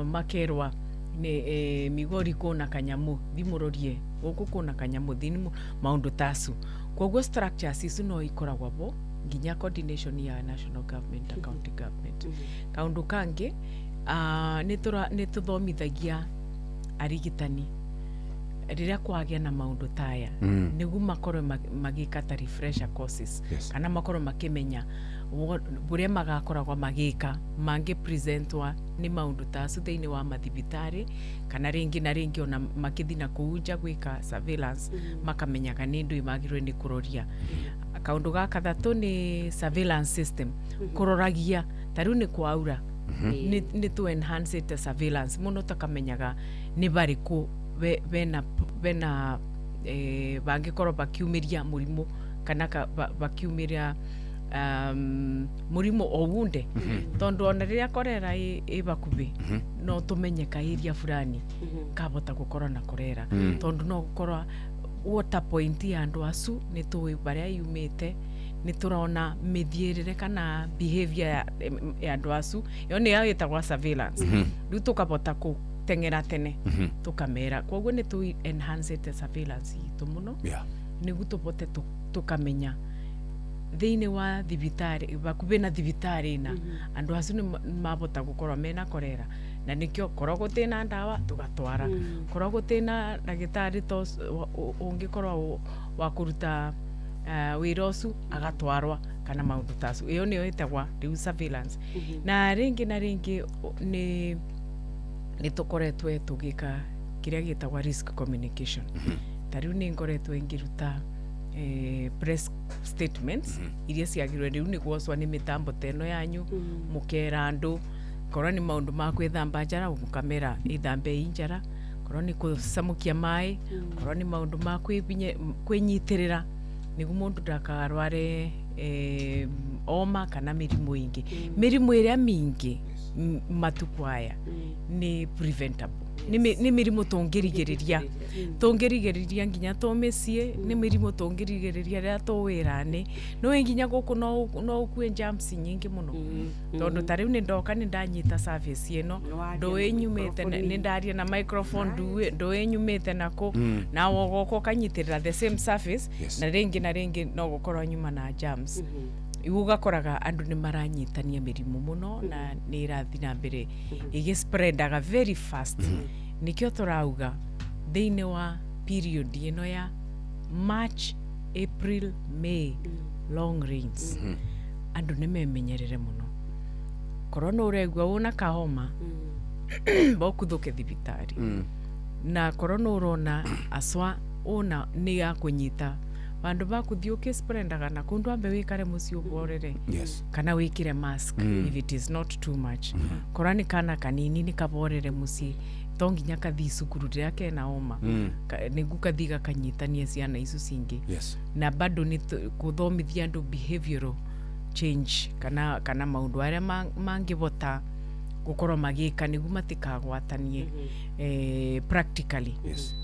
Speaker 21: makerwa nĩ Migori kũna kanyamu thimũrorie gũkũ kũna kanyamu thimũ, maũndũ tacu. Koguo structures icu no ikoragwo bo nginya coordination ya national government na county government. Kaũndũ kangĩ nĩ tũthomithagia arigitani rĩrĩa kwagĩa na maũndũ taya, nĩguo makorwo magĩka ta refresher courses.
Speaker 5: Yes.
Speaker 21: Kana makorwo makĩmenya ũrĩa magakoragwo magĩka mangĩ presentwa nĩ maũndũ ta acu thĩinĩ wa mathibitarĩ, kana rĩngĩ na rĩngĩ ona makĩthi na kũu nja gwĩka surveillance, makamenyaga nĩ ndũĩ magĩrĩirwo nĩ kũroria. Kaũndũ ga kathatũ nĩ surveillance system, kũroragia ta rĩu nĩ kwaura, nĩ tũ enhance the surveillance mũno, takamenyaga nĩ barĩkũ bena bangĩkorwo bakiumĩria mũrimũ kana bakiumĩria mũrimũ o wunde, tondũ ona rĩrĩa korera ĩ bakubĩ no tũmenye ka area fulani kabota gũkorwo na korera, tondũ no gũkorwo water point ya andũ acu nĩ tũĩ barĩa yumĩte, nĩ tũrona mĩthiĩrĩre kana behavior ya andũ acu, ĩyo nĩyo ĩtagwo surveillance. Rĩu tũkabota kũteng'era tene tũkamera. Koguo nĩ tũ enhance the surveillance itũ mũno, nĩguo tũbote tũkamenya thĩinĩ wa thibitarĩ bakubĩ na thibitarĩ na andũ acu nĩ mabota gũkorwo mena korera, na nĩkĩo korwo gũtĩna ndawa tũgatwara, korwo gũtĩna ndagĩtarĩ to ũngĩkorwo wa kũruta wĩra ũcu agatwarwa kana maũndũ ta acu. Ĩyo nĩyo ĩtagwa rĩu surveillance. Na rĩngĩ na rĩngĩ nĩ tũkoretwo tũgĩka kĩrĩa gĩtagwa risk communication. Ta rĩu nĩ ngoretwo ngĩruta press statements iria ciagĩrĩirwo rĩu nĩ gwocwo nĩ mĩtambo ta ĩno yanyu, mũkera andũ korwo nĩ maũndũ ma gwĩthamba njara mũkamera ĩthambei njara, korwo nĩ gũcamũkia maĩ, korwo nĩ maũndũ ma kwĩnyitĩrĩra nĩguo mũndũ ndakarware oma kana mĩrimũ ĩngĩ. Mĩrimũ ĩrĩa mĩingĩ matukũ aya nĩ preventable, nĩ mĩrimũ tũngĩrigĩrĩria, tũngĩrigĩrĩria nginya tũ mĩciĩ, nĩ mĩrimũ tũngĩrigĩrĩria rĩrĩa tũ wĩra-inĩ. Nĩũĩ nginya gũkũ no ũkue germs nyingĩ mũno, tondũ ta rĩu nĩ ndoka nĩ ndanyita service ĩno, ndũĩ nyumĩte, nĩ ndaria na microphone, ndũĩ nyumĩte nakũ, na ũgoka ũkanyitĩrĩra the same surface, na rĩngĩ na rĩngĩ no gũkorwo nyuma na germs. Igu ũgakoraga andũ nĩ maranyitania mĩrimũ mũno na nĩ ĩrathiĩ na mbere ĩgĩspreadaga very fast. Nĩkĩo tũrauga thĩinĩ wa period ĩno ya March, April, May, long rains, andũ nĩ memenyerere mũno. Korwo nĩ ũraigua wĩna kahoma bokuthũke thibitarĩ, na korwo nĩ ũrona acwa ũna nĩ ya kũnyita vandu vakuthiĩ ũkĩspreadaga na kũndũ ambe wĩkare mũciĩ ũborere.
Speaker 5: Yes.
Speaker 21: Kana wĩkĩre mask if it is not too much. Korwo nĩ kana kanini nĩ kaborere mũciĩ, to nginya kathi cukuru rĩrĩa kena homa, nĩguo kathi gakanyitania ciana icio cingĩ.
Speaker 5: Yes.
Speaker 21: Na bado nĩ kũthomithia andũ behavioral change kana maũndũ arĩa mangĩbota gũkorwo magĩka nĩguo matikagwatanie practically.
Speaker 5: Yes.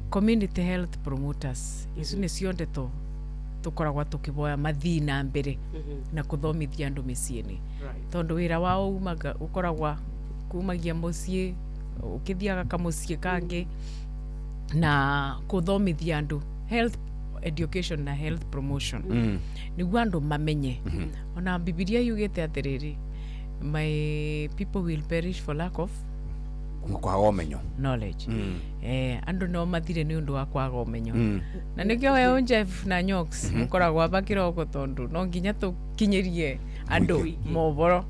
Speaker 21: Community health promoters icu nĩcio ndeto tũkoragwo tũkĩboya mathiĩ na mbere na kũthomithia andũ mĩciĩ-inĩ, tondũ wĩra wao umaga ũkoragwa kumagia mũciĩ ũkĩthiaga kamũciĩ kangĩ na kũthomithia andũ health education na health promotion, nĩguo andũ mamenye. Ona Bibilia yugĩte atĩrĩrĩ, "My people will perish for lack of
Speaker 5: kwaga ũmenyo."
Speaker 21: Knowledge. Andũ no mathire nĩ ũndũ wa kwaga ũmenyo. Na nĩkĩo we Jeff na Nyox mũkoragwo aba kĩroko, tondũ no nginya tũkinyĩrie andũ mohoro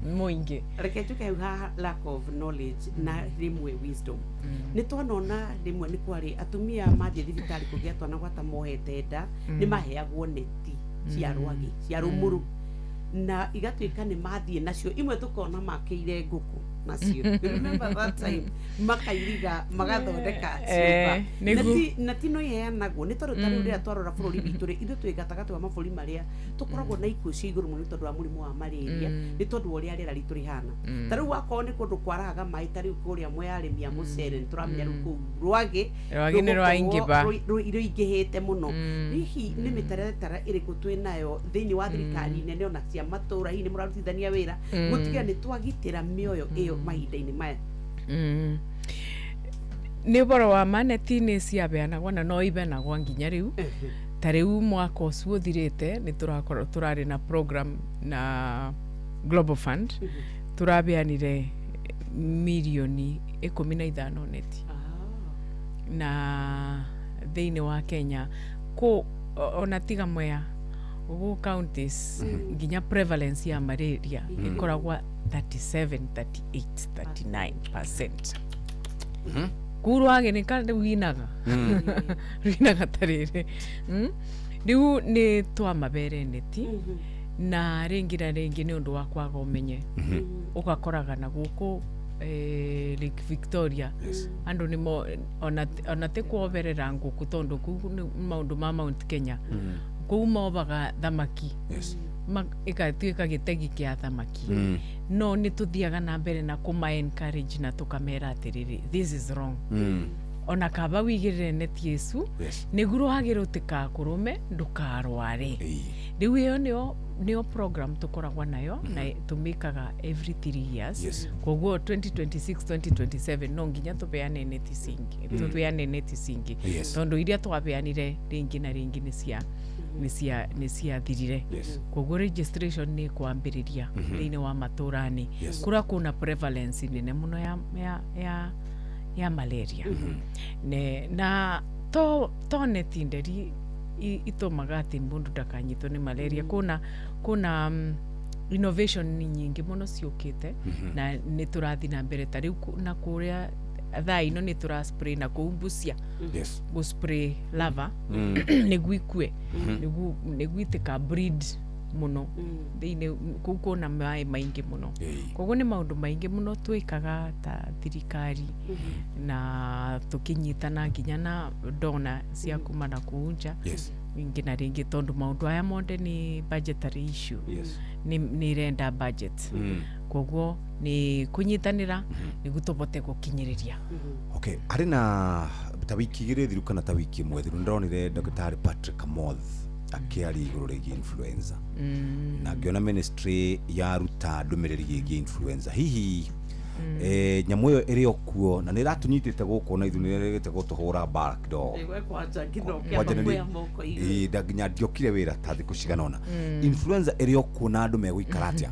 Speaker 21: mũingĩ.
Speaker 7: Reke njuke hau ha lack of knowledge na rĩmwe wisdom. Nĩ twanona rĩmwe nĩ kwarĩ atumia mathiĩ thibitarĩ kũgĩa twana gwata mohete nda, nĩ maheagwo neti cia rwagĩ cia rũmũrũ na igatuĩka nĩ mathiĩ nacio, imwe tũkona makĩire ngũkũ nacio. You remember that time makairiga magathondeka ciũmba? Na ti no iheanagwo nĩ tondũ ta rĩu rĩrĩa twarora bũrũri witũ rĩ, ithuĩ twĩ gatagatĩ wa mabũrũri marĩa tũkoragwo na ikuũ cia igũrũ mũno nĩ tondũ wa mũrimũ wa malaria, nĩ tondũ wa ũrĩa rĩera ritũ rĩhana. Ta rĩu wakorwo nĩ kũndũ kwarahaga maĩ, ta rĩu kũrĩa mwea arĩmi a mũcere, nĩ tũramenya rĩu kũu rwagĩ
Speaker 21: Rwagĩ nĩ rwaingĩba.
Speaker 7: rũingĩhĩte mũno. Hihi nĩ mĩtaratara ĩrĩkũ twĩ nayo thĩinĩ wa thirikari nene ona cia matũra, hihi nĩ mũrarutithania wĩra gũtigĩrĩra nĩ twagitĩra mĩoyo ĩyo mahinda-inĩ maya?
Speaker 21: Nĩ ũhoro wa ma, neti nĩ ciabeanagwo na no ibeanagwo nginya rĩu. Ta rĩu mwaka ũcio ũthirĩte nĩ tũrakorwo tũrarĩ na program na Global Fund, tũrabeanire mirioni 15 neti na thĩinĩ wa Kenya kũ ona tiga Mwea gũ counties nginya prevalence ya malaria ĩkoragwa 37, 38, 39%. Kuu rwagĩ nĩ ka rwinaga rwinaga ta rĩrĩ. Rĩu nĩ twamabere neti na rĩngĩ na rĩngĩ nĩ ũndũ wa kwaga ũmenye ũgakoraga na gũkũ Lake Victoria andũ nĩmo ona ti kuoberera ngũkũ, tondũ kũu nĩ maũndũ ma Mount Kenya, kũu mobaga thamaki, ĩgatuĩka gĩtegi kĩa thamaki. No nĩ tũthiaga na mbere na kũma encourage na tũkamera atĩrĩrĩ, this is wrong, ona kaba wigĩrĩre neti ĩcu nĩguo rwagĩ rũtikakũrũme ndũkarware. Rĩu ĩyo nĩyo program tũkoragwo nayo na tũmĩkaga every 3 years. Koguo 2026, 2027 no nginya tũbeane neti cingĩ, tũbeane neti cingĩ, tondũ iria twabeanire rĩngĩ na rĩngĩ nĩ ciathirire. Koguo registration nĩ kwambĩrĩria thĩinĩ wa matũra-inĩ kũrĩa kwĩna prevalence nene mũno ya malaria. Ne, na to neti nderi itũmaga atĩ mũndũ ndakanyitwo nĩ malaria. Kuna innovation nĩ nyingĩ mũno ciũkĩte na nĩ tũrathiĩ na mbere. Ta rĩu na kũrĩa thaa ino nĩ tũra spray na kũu Busia, gũ spray lava nĩguo ikue, nĩguo itika breed mũno thĩinĩ kũu kwĩna maĩ maingĩ mũno. Koguo nĩ maũndũ maingĩ mũno twĩkaga ta thirikari na tũkĩnyitana nginya na dona cia kuma na kũu nja rĩngĩ na rĩngĩ, tondũ maũndũ aya mothe nĩ budgetary issue. Nĩ irenda budget. Koguo nĩ kũnyitanĩra nĩguo tũbote gũkinyĩrĩria.
Speaker 5: Okay, harĩ na ta wiki 2 thiru kana ta wiki 1 thiru, ndĩronire Dr. Patrick Amoth akĩaria igũrũ rĩgiĩ influenza na ngĩona ministry yaruta ndũmĩrĩri ĩgiĩ influenza. Hihi nyamũ ĩyo ĩrĩ o kuo na nĩ ĩratũnyitĩte gũkũ na ithuĩ nĩ ĩrĩgĩte gũtũhũra mbara kidogo?
Speaker 7: Kwanja nginya
Speaker 5: Kwanja
Speaker 7: ũkĩamba kuoya moko igũrũ.
Speaker 5: Ĩĩ, nginya ndiokire wĩra ta thikũ cigana ũna. Influenza ĩrĩ o kuo na andũ megũikara atĩa?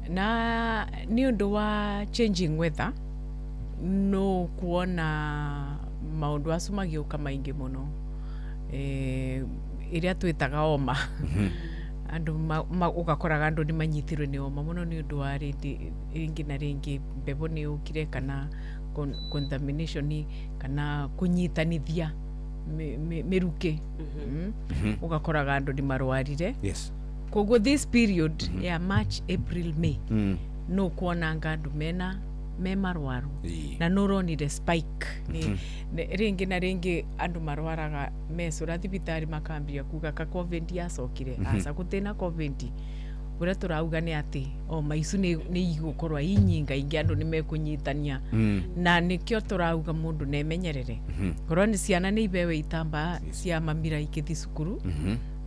Speaker 21: Na nĩ ũndũ wa changing weather no kuona maũndũ acio magĩũka maingĩ mũno, ĩrĩa twĩtaga oma, andũ ũgakoraga andũ nĩ manyitirwe nĩ oma mũno nĩ ũndũ wa rĩngĩ na rĩngĩ mbebo nĩ yũkire kana contamination kana kũnyitanithia mĩrukĩ. Ũgakoraga andũ nĩ marwarire. Koguo this period ya March, April, May no kuonanga andũ mena me marwaru na nĩ ũronire spike rĩngĩ na rĩngĩ andũ marwaraga mecũra thibitarĩ makambia kuga ka COVID yacokire. Aca, gũtĩna COVID. Uria turauga ni ati o maicu ni igukorwa inyinga ingi andu ni mekunyitania na nikio turauga mundu nemenyerere. Korwo ni ciana ni ibewe itamba cia mamira ikithi cukuru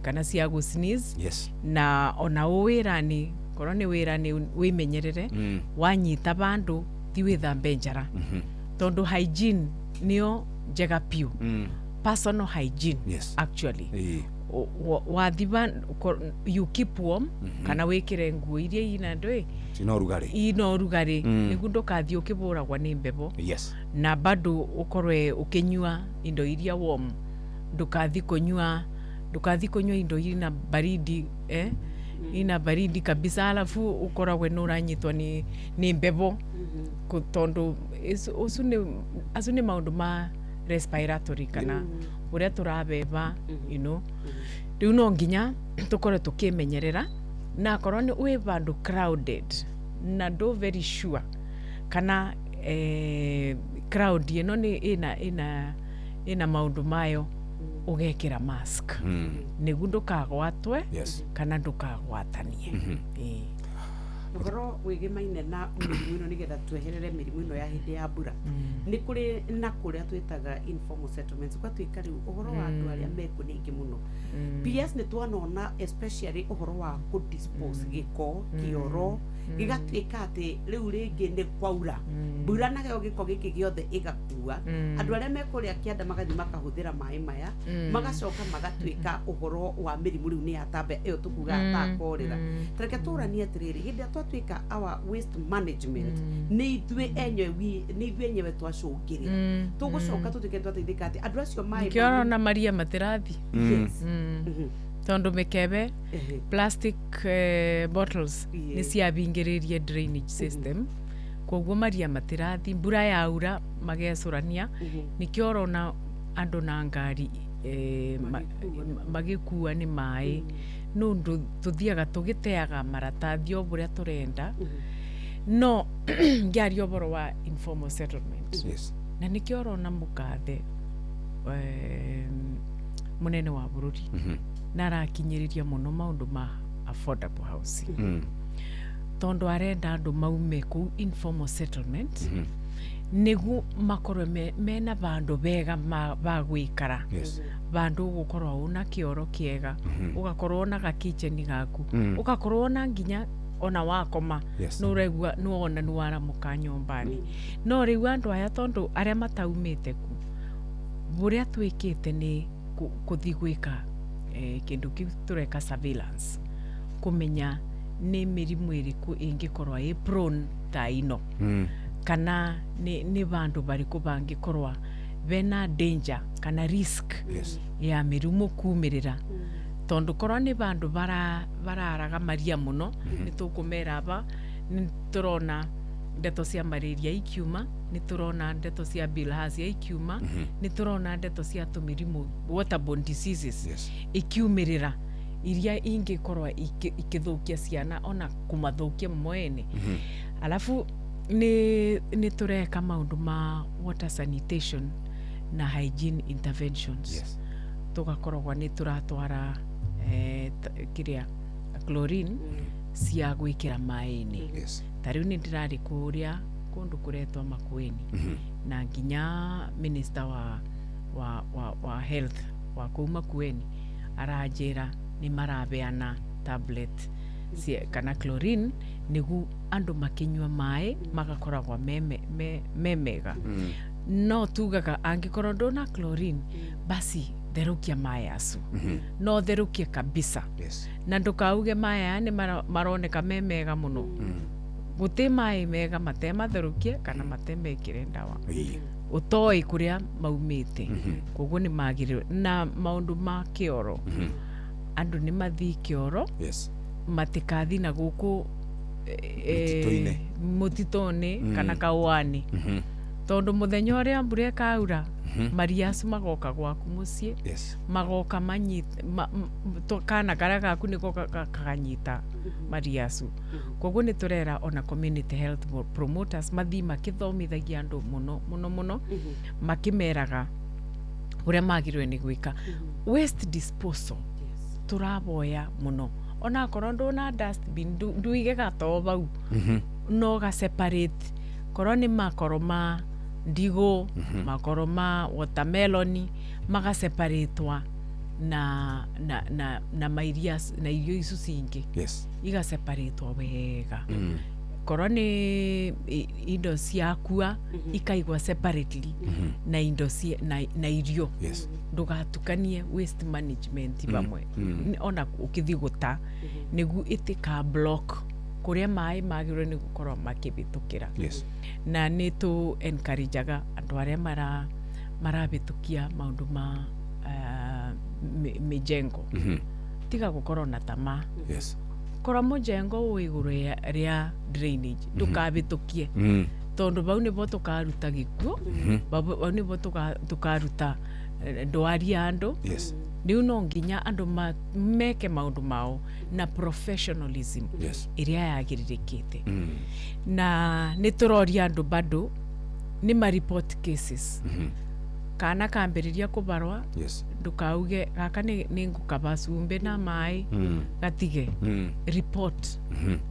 Speaker 21: kana cia gu sneeze. Na ona wirani korwo ni wirani wimenyerere wanyita bandu ti withambe njara tondu hygiene niyo njega piu. Personal hygiene. Actually wathiba you keep warm kana wikire nguo iria ina ndui ina rugari niguo ndukathie ukiburagwa ni mbebo. Na bado ukorwe ukinyua indo iria warm, ndukathi kunyua indo ina baridi ina baridi kabisa, alafu ukoragwe nuranyitwa ni mbebo tondu acu ni maundu ma respiratory kana uria turabeba you know. Riu no nginya tukorwe tukimenyerera na akorwo ni wi bandu crowded na ndo very sure kana crowd ino ni ina maundu mayo ugekira mask niguo ndukagwatwe kana ndukagwatanie.
Speaker 7: Uhoro wigimaine na mirimu ino nigetha tweherere mirimu ino ya hindi ya mbura ni kuri na kuria twitaga informal settlements gwatuika riu uhoro wa andu aria meku ni ingi muno. PS ni twanona especially uhoro wa ku dispose giko kioro gigatuika ati riu ringi ni kwaura mbura nayo giko giki giothe igakua andu aria mekuria kianda magathi makahuthira mai maya magacoka magatuika uhoro wa mirimu riu ni yatambe iyo tukuga ta korera. Tareke turanie atiriri hindi twatuika our waste management ni ithuĩ enyewe twacũngĩrĩra tũgũcoka tũtuĩke twateithĩka atĩ andũ acio maĩ
Speaker 21: kĩoro na Maria matirathi. Tondu mikebe plastic bottles ni ciabingĩrĩrie drainage system koguo Maria matirathi mbura yaura magecũrania nikĩo ũrona andũ na ngari magĩkua nĩ maĩ nundu tuthiaga tugiteaga maratathi o buria turenda no ngiaria ũhoro wa informal settlement. Na nikio ũrona mũkathe munene wa bururi na arakinyiriria muno maundu ma affordable housing tondu arenda andu maume ku informal settlement niguo makorwe mena bandu bega ba gwikara. Bandu gukorwo una kioro kiega ugakorwo na gakicheni gaku ugakorwo na nginya ona wakoma nuraigua nuona nuwaramuka nyumbani. No riu andu aya tondu aria mataumite ku buria twikite ni kuthi gwika kindu kiu tureka surveillance kumenya ni mirimu iriku ingikorwa i prone ta ino kana ni bandu bariku bangikorwa bena danger kana risk ya mirimu kumirira tondu korwa ni bandu bararaga maria muno ni tukumera aba ni turona ndeto cia malaria ikiuma ni turona ndeto cia bilharzia ikiuma ni turona ndeto cia tumirimu waterborne diseases ikiumirira iria ingikorwa ikithukia ciana ona kumathukia mwene. Alafu ni tureka maundu ma water sanitation na hygiene interventions. Tugakoragwa ni turatwara kiria chlorine cia gwikira maini. Ta riu ni ndirari kuria kundu kuretwa Makueni na nginya minister wa health wa kuu Makueni aranjira ni marabeana tablet kana chlorine nigu andu makinyua mai magakoragwa me mega. No tugaga angikorwo ndona chlorine basi therukia mai acu no therukie kabisa. Na ndukauge mai aya ni maroneka me mega muno. Guti mai mega matematherukie kana matemekire ndawa utoi kuria maumite koguo ni magirire na maundu ma kioro andu ni mathi kioro matikathi na guku mutitone kana kauani tondu muthenya uria mbura ikaura Maria acu magoka gwaku mucii magoka manyita kana karia gaku niko kaganyita Maria acu koguo ni turera ona community health promoters mathi makithomithagia andu muno muno muno makimeraga uria magirwe ni gwika waste disposal turaboya muno Onakorwo nduna dustbin nduige gatoo bau no ga separate korwo nĩ makoro ma ndigo makoro ma watermelon magaseparatwa na na na na mairia na irio icu cingĩ.
Speaker 5: Yes.
Speaker 21: Igaseparatwa wega. Korwo nĩ indo ciakua ikaigwa separately na indo cia na irio.
Speaker 5: Yes.
Speaker 21: Ndugatukanie waste management bamwe ona ukithi guta nigu itika block kuria mai magirwo ni gukorwo makibitukira.
Speaker 5: Yes.
Speaker 21: Na ni tu encourageaga andu aria marabitukia maundu ma mijengo. Tiga gukorwo na tamaa.
Speaker 5: Yes.
Speaker 21: Korwo mujengo wi iguru ria drainage ndukabitukie tondu bau nibo tukaruta gikuo, bau nibo tukaruta ndwari ya andu.
Speaker 5: Yes.
Speaker 21: Riu no nginya andu meke maundu mao na professionalism.
Speaker 5: Yes.
Speaker 21: Iria yagiririkite. Na ni turoria andu bado ni ma report cases. Kana kambiriria kubarwa.
Speaker 5: Yes.
Speaker 21: Ndukauge gaka ni ngukaba cumbi na mai gatige. Report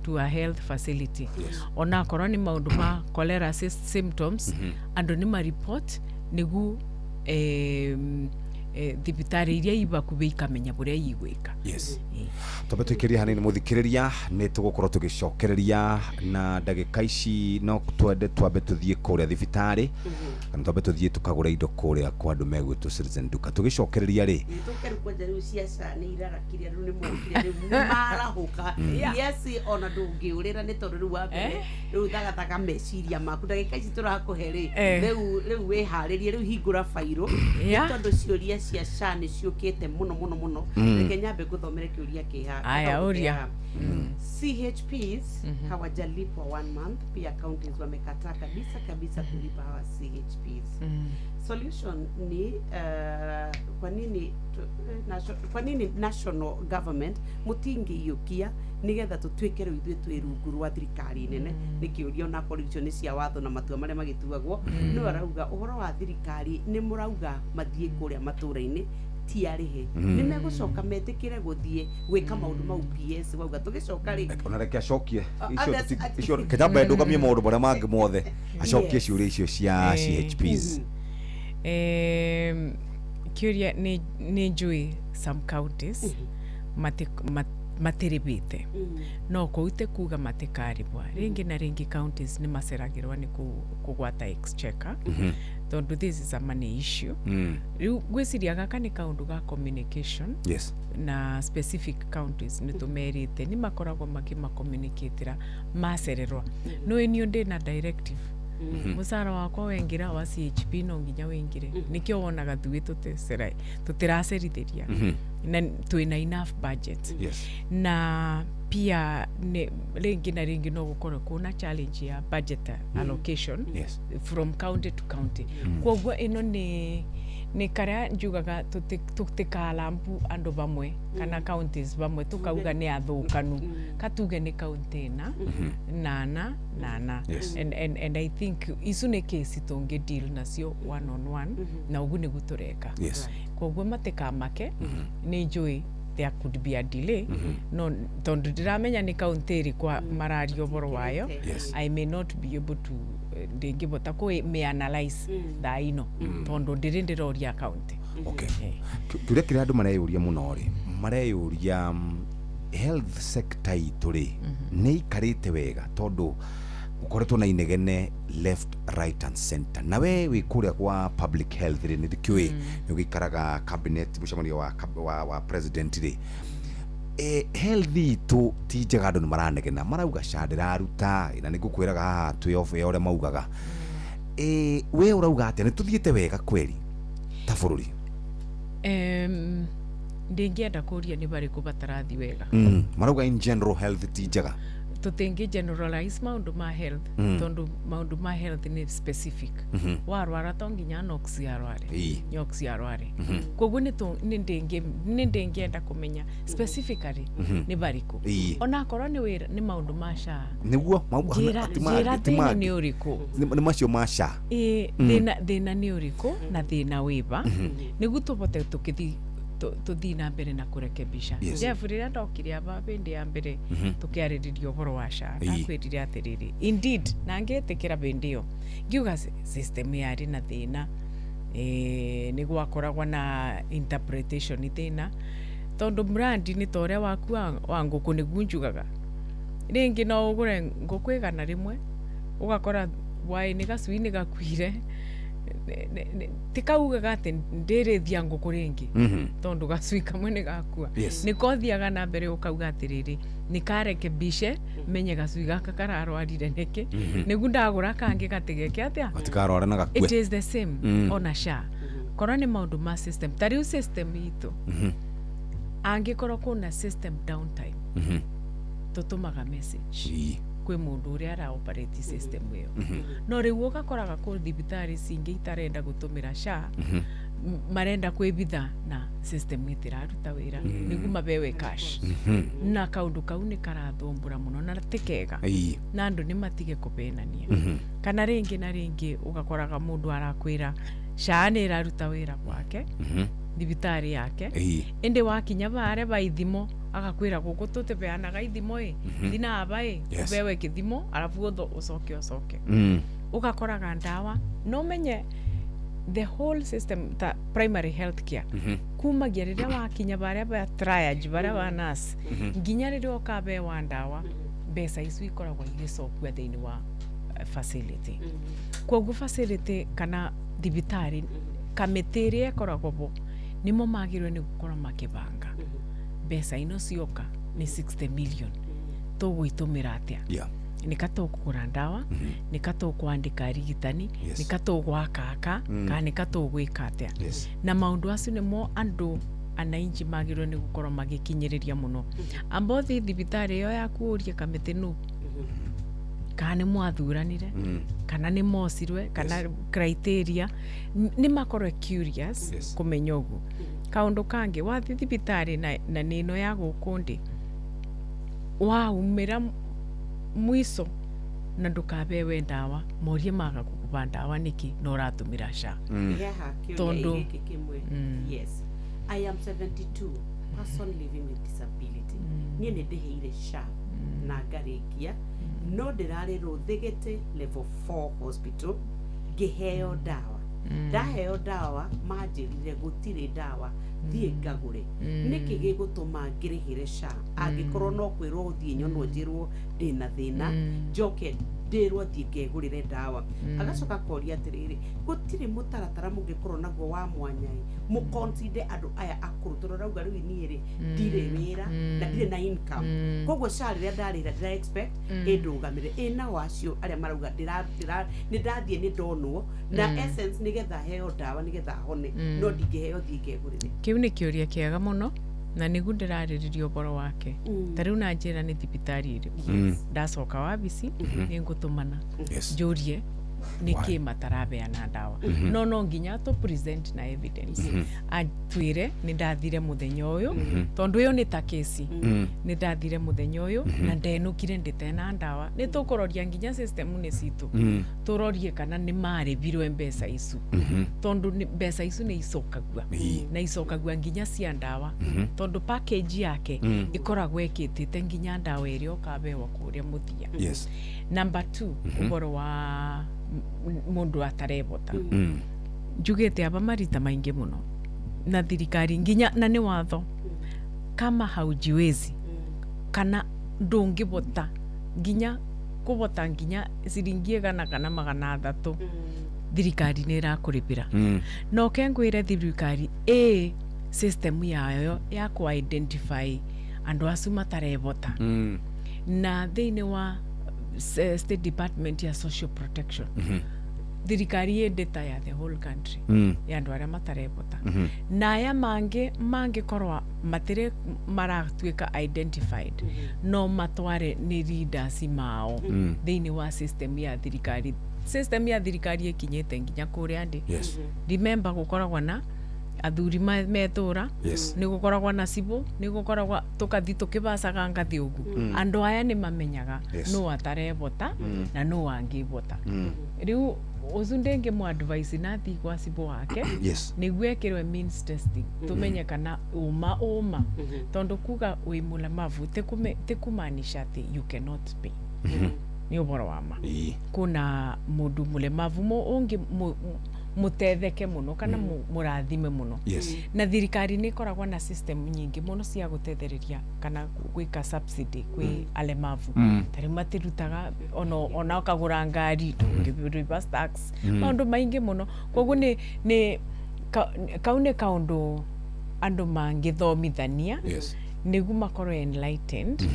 Speaker 21: to a health facility.
Speaker 5: Yes.
Speaker 21: Ona korwo ni maundu ma cholera symptoms andu ni ma report nigu thibitari iria ibakubi ikamenya buria igwika.
Speaker 5: Yes. Twambe tuikirie hanini muthikiriria ni tugukorwo tugicokereria na ndagika ici no twende twambe tuthie kuria thibitari kana twambe tuthie tukagura indo kuria kwa andu megwitwo Citizen Duka tugicokereria ri
Speaker 7: tukeru kwanja riu ciaca ni irarakiria riu ni mokire riu ni marahuka. Yes, ona ndungiurira ni tondu riu wa mbere riu thagathaga meciria maku ndagika ici turakuhe ri riu riu wiharirie riu hingura bairo tondu ciuria cia SHA ni ciukite muno muno muno. Reke nyambe nguthomere kiuria kiha.
Speaker 21: Aya, uria.
Speaker 7: CHPs hawajalipwa 1 month, pia counties wamekataa kabisa kabisa kulipa hawa CHPs. Solution ni kwa nini national government mutingiyukia nigetha tutuike riu ithuĩ twĩ rungu rwa thirikari nene. Nĩ kĩũria ona korwo icio nĩ cia watho na matua marĩa magĩtuagwo. No arauga ũhoro wa thirikari nĩ mũrauga mathiĩ kũrĩa matũra-inĩ ti arĩhe nĩ megũcoka metĩkĩre gũthiĩ gwĩka maũndũ mau PS wauga tũgĩcoka rĩ
Speaker 5: ona reke acokie icio kĩnyambe ndũgamie maũndũ marĩa mangĩ mothe acokie ciũria icio cia CHPs.
Speaker 21: Kiuria ni njui some counties matiribite no kuute kuga matikaribwa ringi na ringi counties ni maceragirwa ni kugwata exchequer tondu this is a money issue. Riu gwiciria gaka ni kaundu ga communication.
Speaker 5: Yes.
Speaker 21: Na specific counties ni tumerite ni makoragwo makima-communicatira macererwa. No niĩ ndi na directive mucara wakwa wengira wa CHP no nginya wengire nikio wonaga thuĩ tutiracerithĩria na twina enough budget.
Speaker 5: Yes.
Speaker 21: Na pia ringi na ringi no gukorwo kuna challenge ya budget allocation.
Speaker 5: Yes.
Speaker 21: From county to county. Koguo ino ni karia njugaga tutikalampu andu bamwe kana counties bamwe tukauga ni athukanu katuge ni county na na na na.
Speaker 5: Yes.
Speaker 21: And I think icu ni case tungi deal nacio one on one na ugu niguo tureka.
Speaker 5: Yes.
Speaker 21: Koguo matikamake ni njui there could be a delay. No tondu ndiramenya ni county iri kwa marario boro wayo.
Speaker 5: Yes.
Speaker 21: I may not be able to ndingibota ku me analyze thaa ino tondu ndiri ndiroria county.
Speaker 5: Okay. Kiuria kiria andu mareyuria muno ri mareyuria health sector itu ri ni ikarite wega tondu ukoretwo na inegene left right and center na we wi kuria kwa public health ri nithikiwi ni ugikaraga cabinet mucemanio wa president ri health itu ti njega andu ni maranegena marauga SHA ndiraruta na nigukwiraga haha twi off ya uria maugaga we urauga atia ni tuthiite wega kweri ta bururi?
Speaker 21: Ndingienda kuria ni bariku batarathi wega.
Speaker 5: Marauga in general health ti njega.
Speaker 21: Tutingi generalize maundu ma health tondu maundu ma health ni specific. Warwara to nginya nox yarware nyox yarware koguo ni ndingienda kumenya specifically ni bariku ona korwo ni wira ni maundu ma SHA
Speaker 5: niguo
Speaker 21: thina ni uriku
Speaker 5: ni macio ma SHA thina
Speaker 21: ni uriku na thina wiba niguo tubote tukithi Tuthii na mbere na kurekebisha. Jeff, rĩrĩa ndokire aba bĩndĩ ya mbere tũkĩarĩrĩria ũhoro wa SHA, ndakwĩrire atĩrĩrĩ, indeed, na ngĩtĩkĩra bĩndĩ ĩyo ngiuga system yarĩ na thĩna, nĩ gwakoragwo na interpretation thĩna, tondũ mrandi nĩ ta ũrĩa waku wa ngũkũ nĩguo njugaga, rĩngĩ no ũgũre ngũkũ 100 ũgakora waĩ nĩ gacui nĩ gakuire, tikaugaga atĩ ndĩrĩthia ngũkũ rĩngĩ tondũ gacui kamwe nĩ gakua. Nĩ kothiaga na mbere ũkauga atĩrĩrĩ, nĩ karekebishe menye gacui gaka kararwarire nĩkĩ, nĩguo ndagũra kangĩ gatigeke atĩa,
Speaker 5: gatikarwara na gakue.
Speaker 21: It is the same ona SHA. Korwo nĩ maũndũ ma system, ta rĩu system itũ angĩkorwo kwĩna system downtime, tũtũmaga message kwĩ mũndũ ũrĩa ara operate system ĩyo. No rĩu ũgakoraga kũ thibitarĩ cingĩ itarenda gũtũmĩra SHA, marenda kwĩbitha na system ĩtĩraruta wĩra nĩguo mabewe cash, na kaũndũ kau nĩ karathumbũra mũno na ti kega, na andũ nĩ matige kũbenania. Kana rĩngĩ na rĩngĩ ũgakoraga mũndũ arakwĩra SHA nĩ ĩraruta wĩra gwake thibitarĩ yake, ĩndĩ wakinya bare ba ithimo agakwĩra gũkũ tũtibeanaga ithimo ĩ, thina aba ĩ, ũbewe kĩthimo arabu ũcoke ũcoke. Ũgakoraga ndawa no menye the whole system ta primary health care, kumagia rĩrĩa wakinya barĩa ba triage barĩa ba nurse nginya rĩrĩa ũkabewa ndawa, mbeca icu ikoragwo igĩcokua thĩinĩ wa facility. Koguo facility kana thibitarĩ kamĩtĩ ĩrĩa ĩkoragwo bo nĩmo magĩrĩirwo nĩ gũkorwo makĩbanga mbeca ino cioka nĩ 60 million tũgũitũmĩra atĩa, nĩ ka tũkũgũra ndawa, nĩ ka tũkwandĩka arigitani, nĩ ka tũgwaka kana nĩ ka tũgwĩka atĩa. Na maũndũ acio nĩmo andũ anainji magĩrĩirwo nĩ gũkorwo magĩkinyĩrĩria mũno. Amba ũthiĩ thibitarĩ ĩyo yaku ũrie kamĩtĩ nũ, kana nĩ mwathuranire, kana nĩ mocirwe, kana criteria, nĩ makorwo curious kũmenya ũguo. Kaũndũ kangĩ wathiĩ thibitarĩ na nĩ ĩno ya gũkũ ndĩ waumĩra mwico na ndũkabewe ndawa, morie maga gũkũba ndawa nĩkĩ na ũratũmĩra SHA. Tondũ
Speaker 7: yes, I am 72 person living with disability, niĩ nĩ ndĩhĩire SHA na ngarĩkia, no ndĩrarĩ Rũthĩgĩtĩ level 4 hospital ngĩheo ndawa. Ndaheo ndawa manjĩrire gũtirĩ ndawa, thiĩ ngagũre. Nĩkĩ gĩgũtũma ngĩrĩhĩre SHA angĩkorwo no kwĩrwo ũthiĩ nyonwo njĩrwo ndĩna thĩna, njoke ndĩrwo thiĩ ngegũrĩre ndawa? Agacoka akoria atĩrĩrĩ, gũtirĩ mũtaratara mũngĩkorwo naguo wa mwanya ĩ mũconsider andũ aya akũrũ, tondũ rauga rĩu niĩ rĩ ndirĩ wĩra na ndirĩ na income, koguo SHA rĩrĩa ndarĩra ndĩra expect ĩndũgamĩre. Ĩ nao acio arĩa marauga nĩ ndathiĩ nĩ ndonwo na essence nĩgetha heo ndawa nĩgetha hone, no ndingĩheo thiĩ ngegũrĩre.
Speaker 21: Kĩu nĩ kĩũria kĩega mũno na nĩguo ndĩrarĩrĩria ũhoro wake. Ta rĩu na njĩra nĩ thibitarĩ ĩrĩkũ, ndacoka wabici nĩ ngũtũmana njũrie nĩkĩ matarabeana ndawa, no nginya tũ present na evidence, atwĩre nĩ ndathire mũthenya ũyũ, tondũ ĩyo nĩ ta kesi, nĩ ndathire mũthenya ũyũ na ndenũkire ndĩtena ndawa. Nĩ tũkũroria nginya system-inĩ citũ, tũrorie kana nĩ marĩbirwe mbeca icu, tondũ mbeca icu nĩ icokagua na icokagua nginya cia ndawa, tondũ package yake ĩkoragwo ĩkĩtĩte nginya ndawa ĩrĩa ũkabewa kũrĩa mũthia. Number 2, ũhoro wa mundu atarebota, njugĩte aba marita maingĩ mũno na thirikari nginya na nĩ watho, kama haujiwezi kana ndũngĩbota nginya kũbota nginya ciringi 100 kana 300, thirikari nĩ ĩrakũrĩbĩra. No ke ngwĩre thirikari ĩ system yayo ya ku identify andũ acu matarebota, na thĩinĩ wa State Department ya Social Protection, thirikari ĩ data ya the whole country ya andũ arĩa matarebota, na aya mangĩ mangĩkorwo matirĩ maratuĩka identified, no matware nĩ leaders mao thĩinĩ wa system ya thirikari. System ya thirikari ĩkinyĩte nginya kũrĩa ndĩ. Remember gũkoragwo na athuri metũra, nĩ gũkoragwo na cibũ, nĩ gũkoragwo tũkathi tũkĩbacaga ngathĩ ũguo. Andũ aya nĩ mamenyaga nũ atarebota na nũ angĩbota. Rĩu Ucu ndingi mu advice nathi gwa cibũ wake nĩguo ekĩrwe means testing, tumenye kana uma uma, tondu kuga wi mulemavu ti kumaanisha ati you cannot pay. Nĩ ũhoro wa ma. Kuna mundu mulemavu ungi mutetheke muno kana murathime muno. Na thirikari nĩ ĩkoragwo na system nyingĩ muno cia gũtethereria kana gwĩka subsidy kwĩ alemavu. Ta rĩu matirutaga ona ũkagũra ngari reverse tax, maũndũ maingĩ mũno. Koguo nĩ kau nĩ kaũndũ andũ mangĩthomithania nĩguo makorwo enlightened,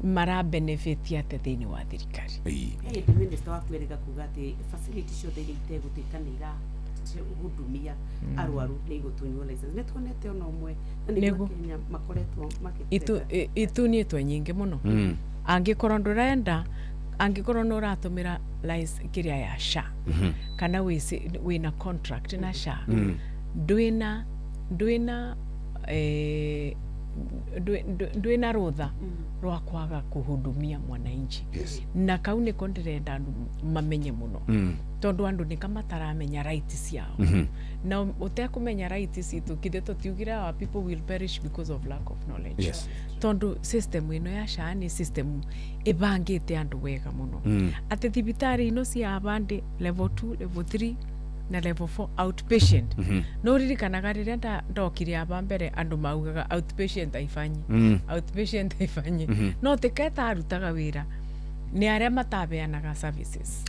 Speaker 21: mara benefit atĩa thĩinĩ wa thirikari.
Speaker 7: Hĩndĩ minister waku erĩga kuga atĩ facility ciothe iria itegũtuĩka nĩ irahudumia arwaru nĩ igũtunywo license. Nĩ tuonete ona ũmwe na nĩguo Kenya makoretwo makĩteta.
Speaker 21: Itunyĩtwo nyingĩ mũno. Angĩkorwo ndũrenda, angĩkorwo nĩ ũratũmĩra kĩrĩa ya SHA kana wĩna contract na SHA, ndwĩna ndwĩna rũtha rwa kwaga kũhudumia mwananchi. Na kau nĩko ndĩrenda andũ mamenye mũno, tondũ andũ nĩka mataramenya right ciao. Na ũtekũmenya right citũ kithe tũtiugire our people will perish because of lack of knowledge. Tondũ system ĩno ya SHA nĩ system ĩbangĩte andũ wega mũno. Atĩ thibitarĩ ino cia abandĩ level 2, level 3 na level 4 outpatient. No ririkanaga rĩrĩa ndokire aba mbere andũ maugaga outpatient haifanyi, outpatient haifanyi. No tiketa arutaga wĩra nĩ arĩa matabeanaga services.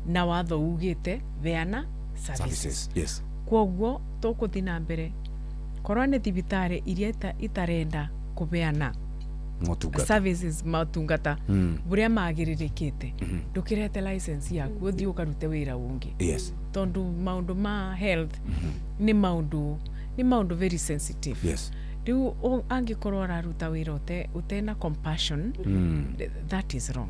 Speaker 21: Na watho ugĩte beana services. Kwoguo tũkũthi na mbere korwo nĩ thibitarĩ iria itarenda kũbeana services matungata buria magĩrĩrĩkĩte, ndũkĩrete license yaku ũthiĩ ũkarute wĩra ũngĩ. Tondu maũndũ ma health nĩ maũndũ very sensitive. Rĩu angĩkorwo ũraruta wĩra ũtena compassion, that is wrong.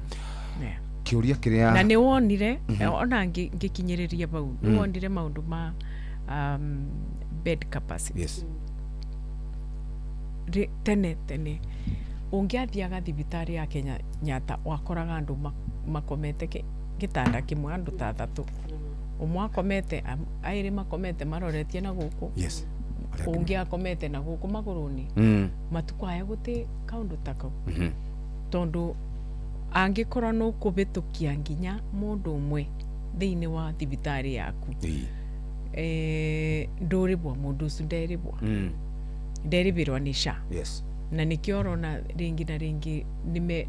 Speaker 5: Kĩũria kĩrĩa
Speaker 21: na nĩ wonire ona ngĩkinyĩrĩria bau, nĩ wonire maũndũ ma bed capacity. Tene tene ũngĩathiaga thibitarĩ ya Kenyatta wakoraga andũ makomete gĩtanda kĩmwe, andũ ta athatũ, ũmwe akomete aĩrĩ makomete maroretie na gũkũ, ũngĩ akomete na gũkũ magũrũ-inĩ. Matukũ aya gũtĩ kaũndũ ta kau, tondũ angĩkorwo nĩ ũkũhĩtũkia nginya mũndũ ũmwe thĩinĩ wa thibitarĩ yaku, ndũrĩbwa mũndũ ũcio nderĩbwa, nderĩbĩrwa nĩ SHA. Na nĩkĩo ũrona rĩngĩ na rĩngĩ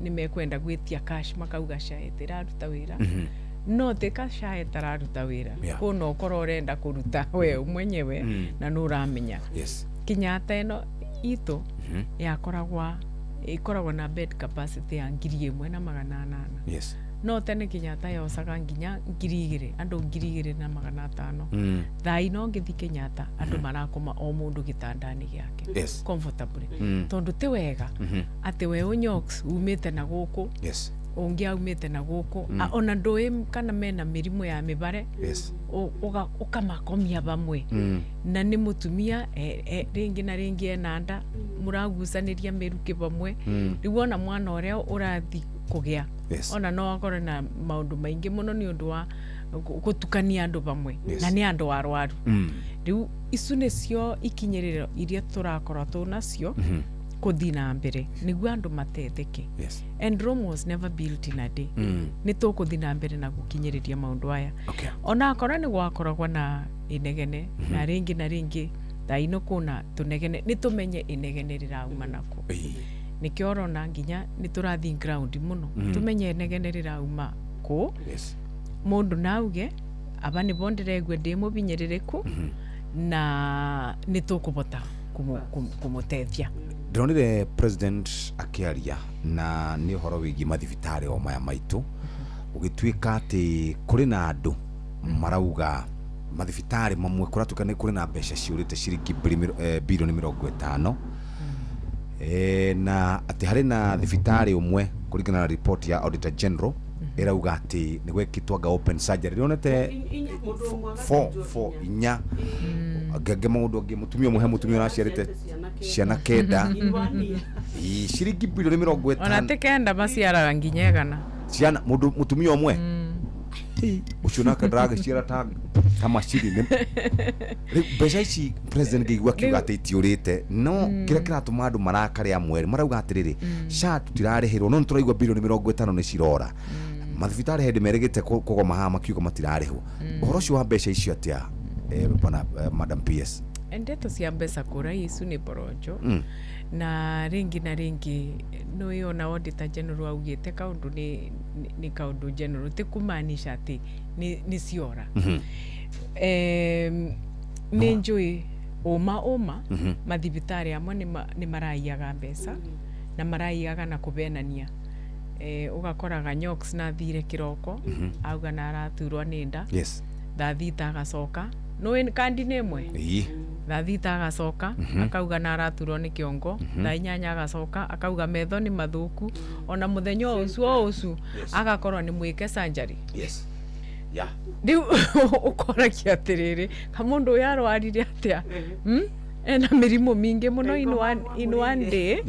Speaker 21: nĩmekwenda gwĩtia cash, makauga SHA ĩtĩraruta wĩra. No tika SHA ĩtararuta wĩra, kũna ũkorwo ũrenda kũruta we mwenyewe na nĩ ũramenya. Kenyatta ĩno itũ yakoragwa ĩkoragwo na bed capacity ya 1800. No tene Kenyatta yocaga nginya 2000, andũ 2500. Thaa ino ngĩthi Kenyatta andũ marakoma o mũndũ gĩtanda-inĩ gĩake comfortably. Tondũ ti wega atĩ we ũnyox umĩte na gũkũ, ũngĩ aumĩte na gũkũ, ona ndũĩ kana mena mĩrimũ ya mĩbare, ũkamakomia bamwe. Na nĩ mũtumia rĩngĩ na rĩngĩ ena nda, mũragucanĩria mĩrukĩ bamwe. Rĩu ona mwana ũrĩa ũrathi kũgĩa ona no akorwo na maũndũ maingĩ mũno nĩ ũndũ wa gũtukania andũ bamwe, na nĩ andũ arwaru. Rĩu icu nĩcio ikinyĩrĩro iria tũrakorwo tũnacio kũthi na mbere nĩguo andũ matetheke. And Rome was never built in a day. Nĩ tũkũthi na mbere na gũkinyĩrĩria maũndũ aya. Ona akorwo nĩ gwakoragwo na inegene na rĩngĩ na rĩngĩ thaa ino kũna tũnegene, nĩ tũmenye inegene rĩrauma nakũ. Nĩkĩo ũrona nginya nĩ tũrathiĩ ground mũno, tũmenye inegene rĩrauma kũ. Mũndũ nauge aba nĩbo ndĩregua ndĩ mũbinyĩrĩrĩku na nĩ tũkũbota kũmũteithia.
Speaker 5: Ndĩronire president akĩaria na nĩ ũhoro wĩgiĩ mathibitarĩ o maya maitũ, ũgĩtuĩka atĩ kũrĩ na andũ marauga mathibitarĩ mamwe kũratuĩka nĩ kũrĩ na mbeca ciũrĩte ciringi bilioni 50, na atĩ harĩ na thibitarĩ ũmwe kũringana na report ya Auditor General ĩrauga atĩ nĩ gwekĩtwo anga open surgery. Ndĩronete 4 inya angĩ maũndũ angĩ, mũtumia ũmwe he mũtumia ũraciarĩte ciana 9, ciringi bilioni 50.
Speaker 21: Ona ti 9 maciaraga nginya 100
Speaker 5: ciana mũndũ mũtumia ũmwe. Ũcio nake ndaragĩciara ta macini. Rĩu mbeca ici president ngĩigua akiuga atĩ itiũrĩte, no kĩrĩa kĩratũma andũ marakare amwe marauga atĩrĩrĩ, SHA tũtirarĩhĩrwo, no nĩtũraigua bilioni 50 nĩ cirora. Mathibitarĩ hĩndĩ merĩgĩte kũgoma haha makiuga matirarĩhwo. Ũhoro ũcio wa mbeca icio atĩa, bwana Madam PS?
Speaker 21: Ndeto cia mbeca kũra icu nĩ boronjo. Na rĩngĩ na rĩngĩ nĩ ona auditor general augĩte kaũndũ nĩ kaũndũ general, ti kumaanisha atĩ nĩ ciora. Nĩ njũĩ ũma mathibitarĩ amwe nĩ maraiyaga mbeca na maraiyaga na kũbenania. Ũgakoraga Nyox na thire kĩroko auga na araturwo nĩ nda. Thaa thita agacoka, nĩ kandi nĩ ĩmwe, thaa thita agacoka akauga na araturwo nĩ kĩongo, thaa 8 agacoka akauga metho nĩ mathũku, ona mũthenya o ũcio agakorwo nĩ mwĩke surgery. Rĩu ũkoragia atĩrĩrĩ, kamũndũ ũyũ arwarire atĩa? Ena mĩrimũ mĩingĩ mũno in one day.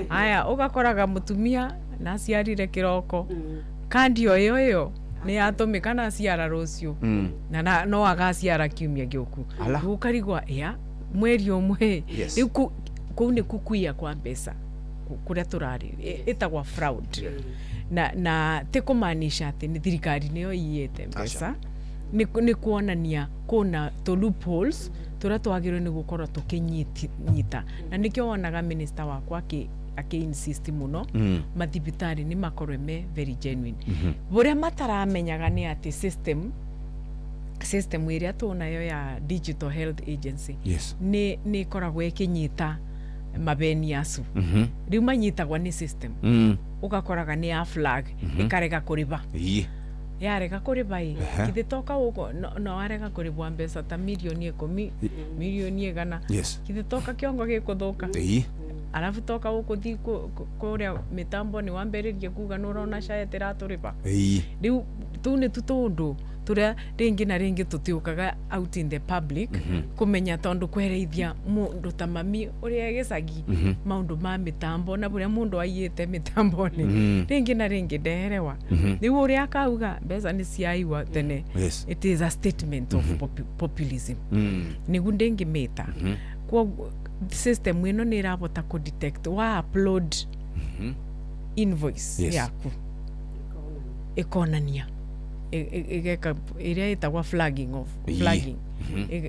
Speaker 21: Aya ũgakoraga mũtumia na aciarire kĩroko, kandi o ĩyo nĩ yatũmĩka na aciara rũciũ, na no agaciara kiumia gĩũku. Rĩu ũkarigwa ĩa mweri ũmwe. Rĩu kũu nĩ kukuia kwa mbeca kũrĩa tũrarĩ ĩtagwa fraud. Na ti kũmaanisha atĩ nĩ thirikari nĩyo iyĩte mbeca, nĩ kuonania kũna tũ loopholes tũrĩa twagĩrĩirwo nĩ gũkorwo tũkĩnyita, na nĩkĩo wonaga minister wakwa akĩ insist mũno mathibitarĩ nĩ makorwe me very genuine. Bũrĩa mataramenyaga nĩ atĩ system ĩrĩa tũnayo ya Digital Health Agency nĩ ĩkoragwo ĩkĩnyita mabeni acu. Rĩu manyitagwo nĩ system, ũgakoraga nĩ ya flag ĩkarega kũrĩba. Yarega kũrĩba ĩ githĩ toka ũguo no arega kũrĩbwa mbeca ta milioni 10, milioni 100, githĩ toka kĩongo gĩkũthũka. Arabu toka ũkũthi kũrĩa mĩtambo nĩ wambĩrĩrie kuga nĩ ũrona SHA ĩtiratũrĩba. Rĩu tũu nĩ tũtũndũ tũrĩa rĩngĩ na rĩngĩ tũtiũkaga out in the public kũmenya, tondũ kwereithia mũndũ ta mami ũrĩa gĩcagi maũndũ ma mĩtambo na bũrĩa mũndũ aiyĩte mĩtambo-inĩ rĩngĩ na rĩngĩ ndeherewa. Rĩu ũrĩa akauga mbeca nĩ ciaiwa tene, it is a statement of populism. Nĩguo ndĩngĩmĩta. Kwoguo system ĩno nĩ ĩrabota kũ detect wa upload invoice yaku ĩkonania ĩgeka ĩrĩa ĩtagwa flagging of flagging,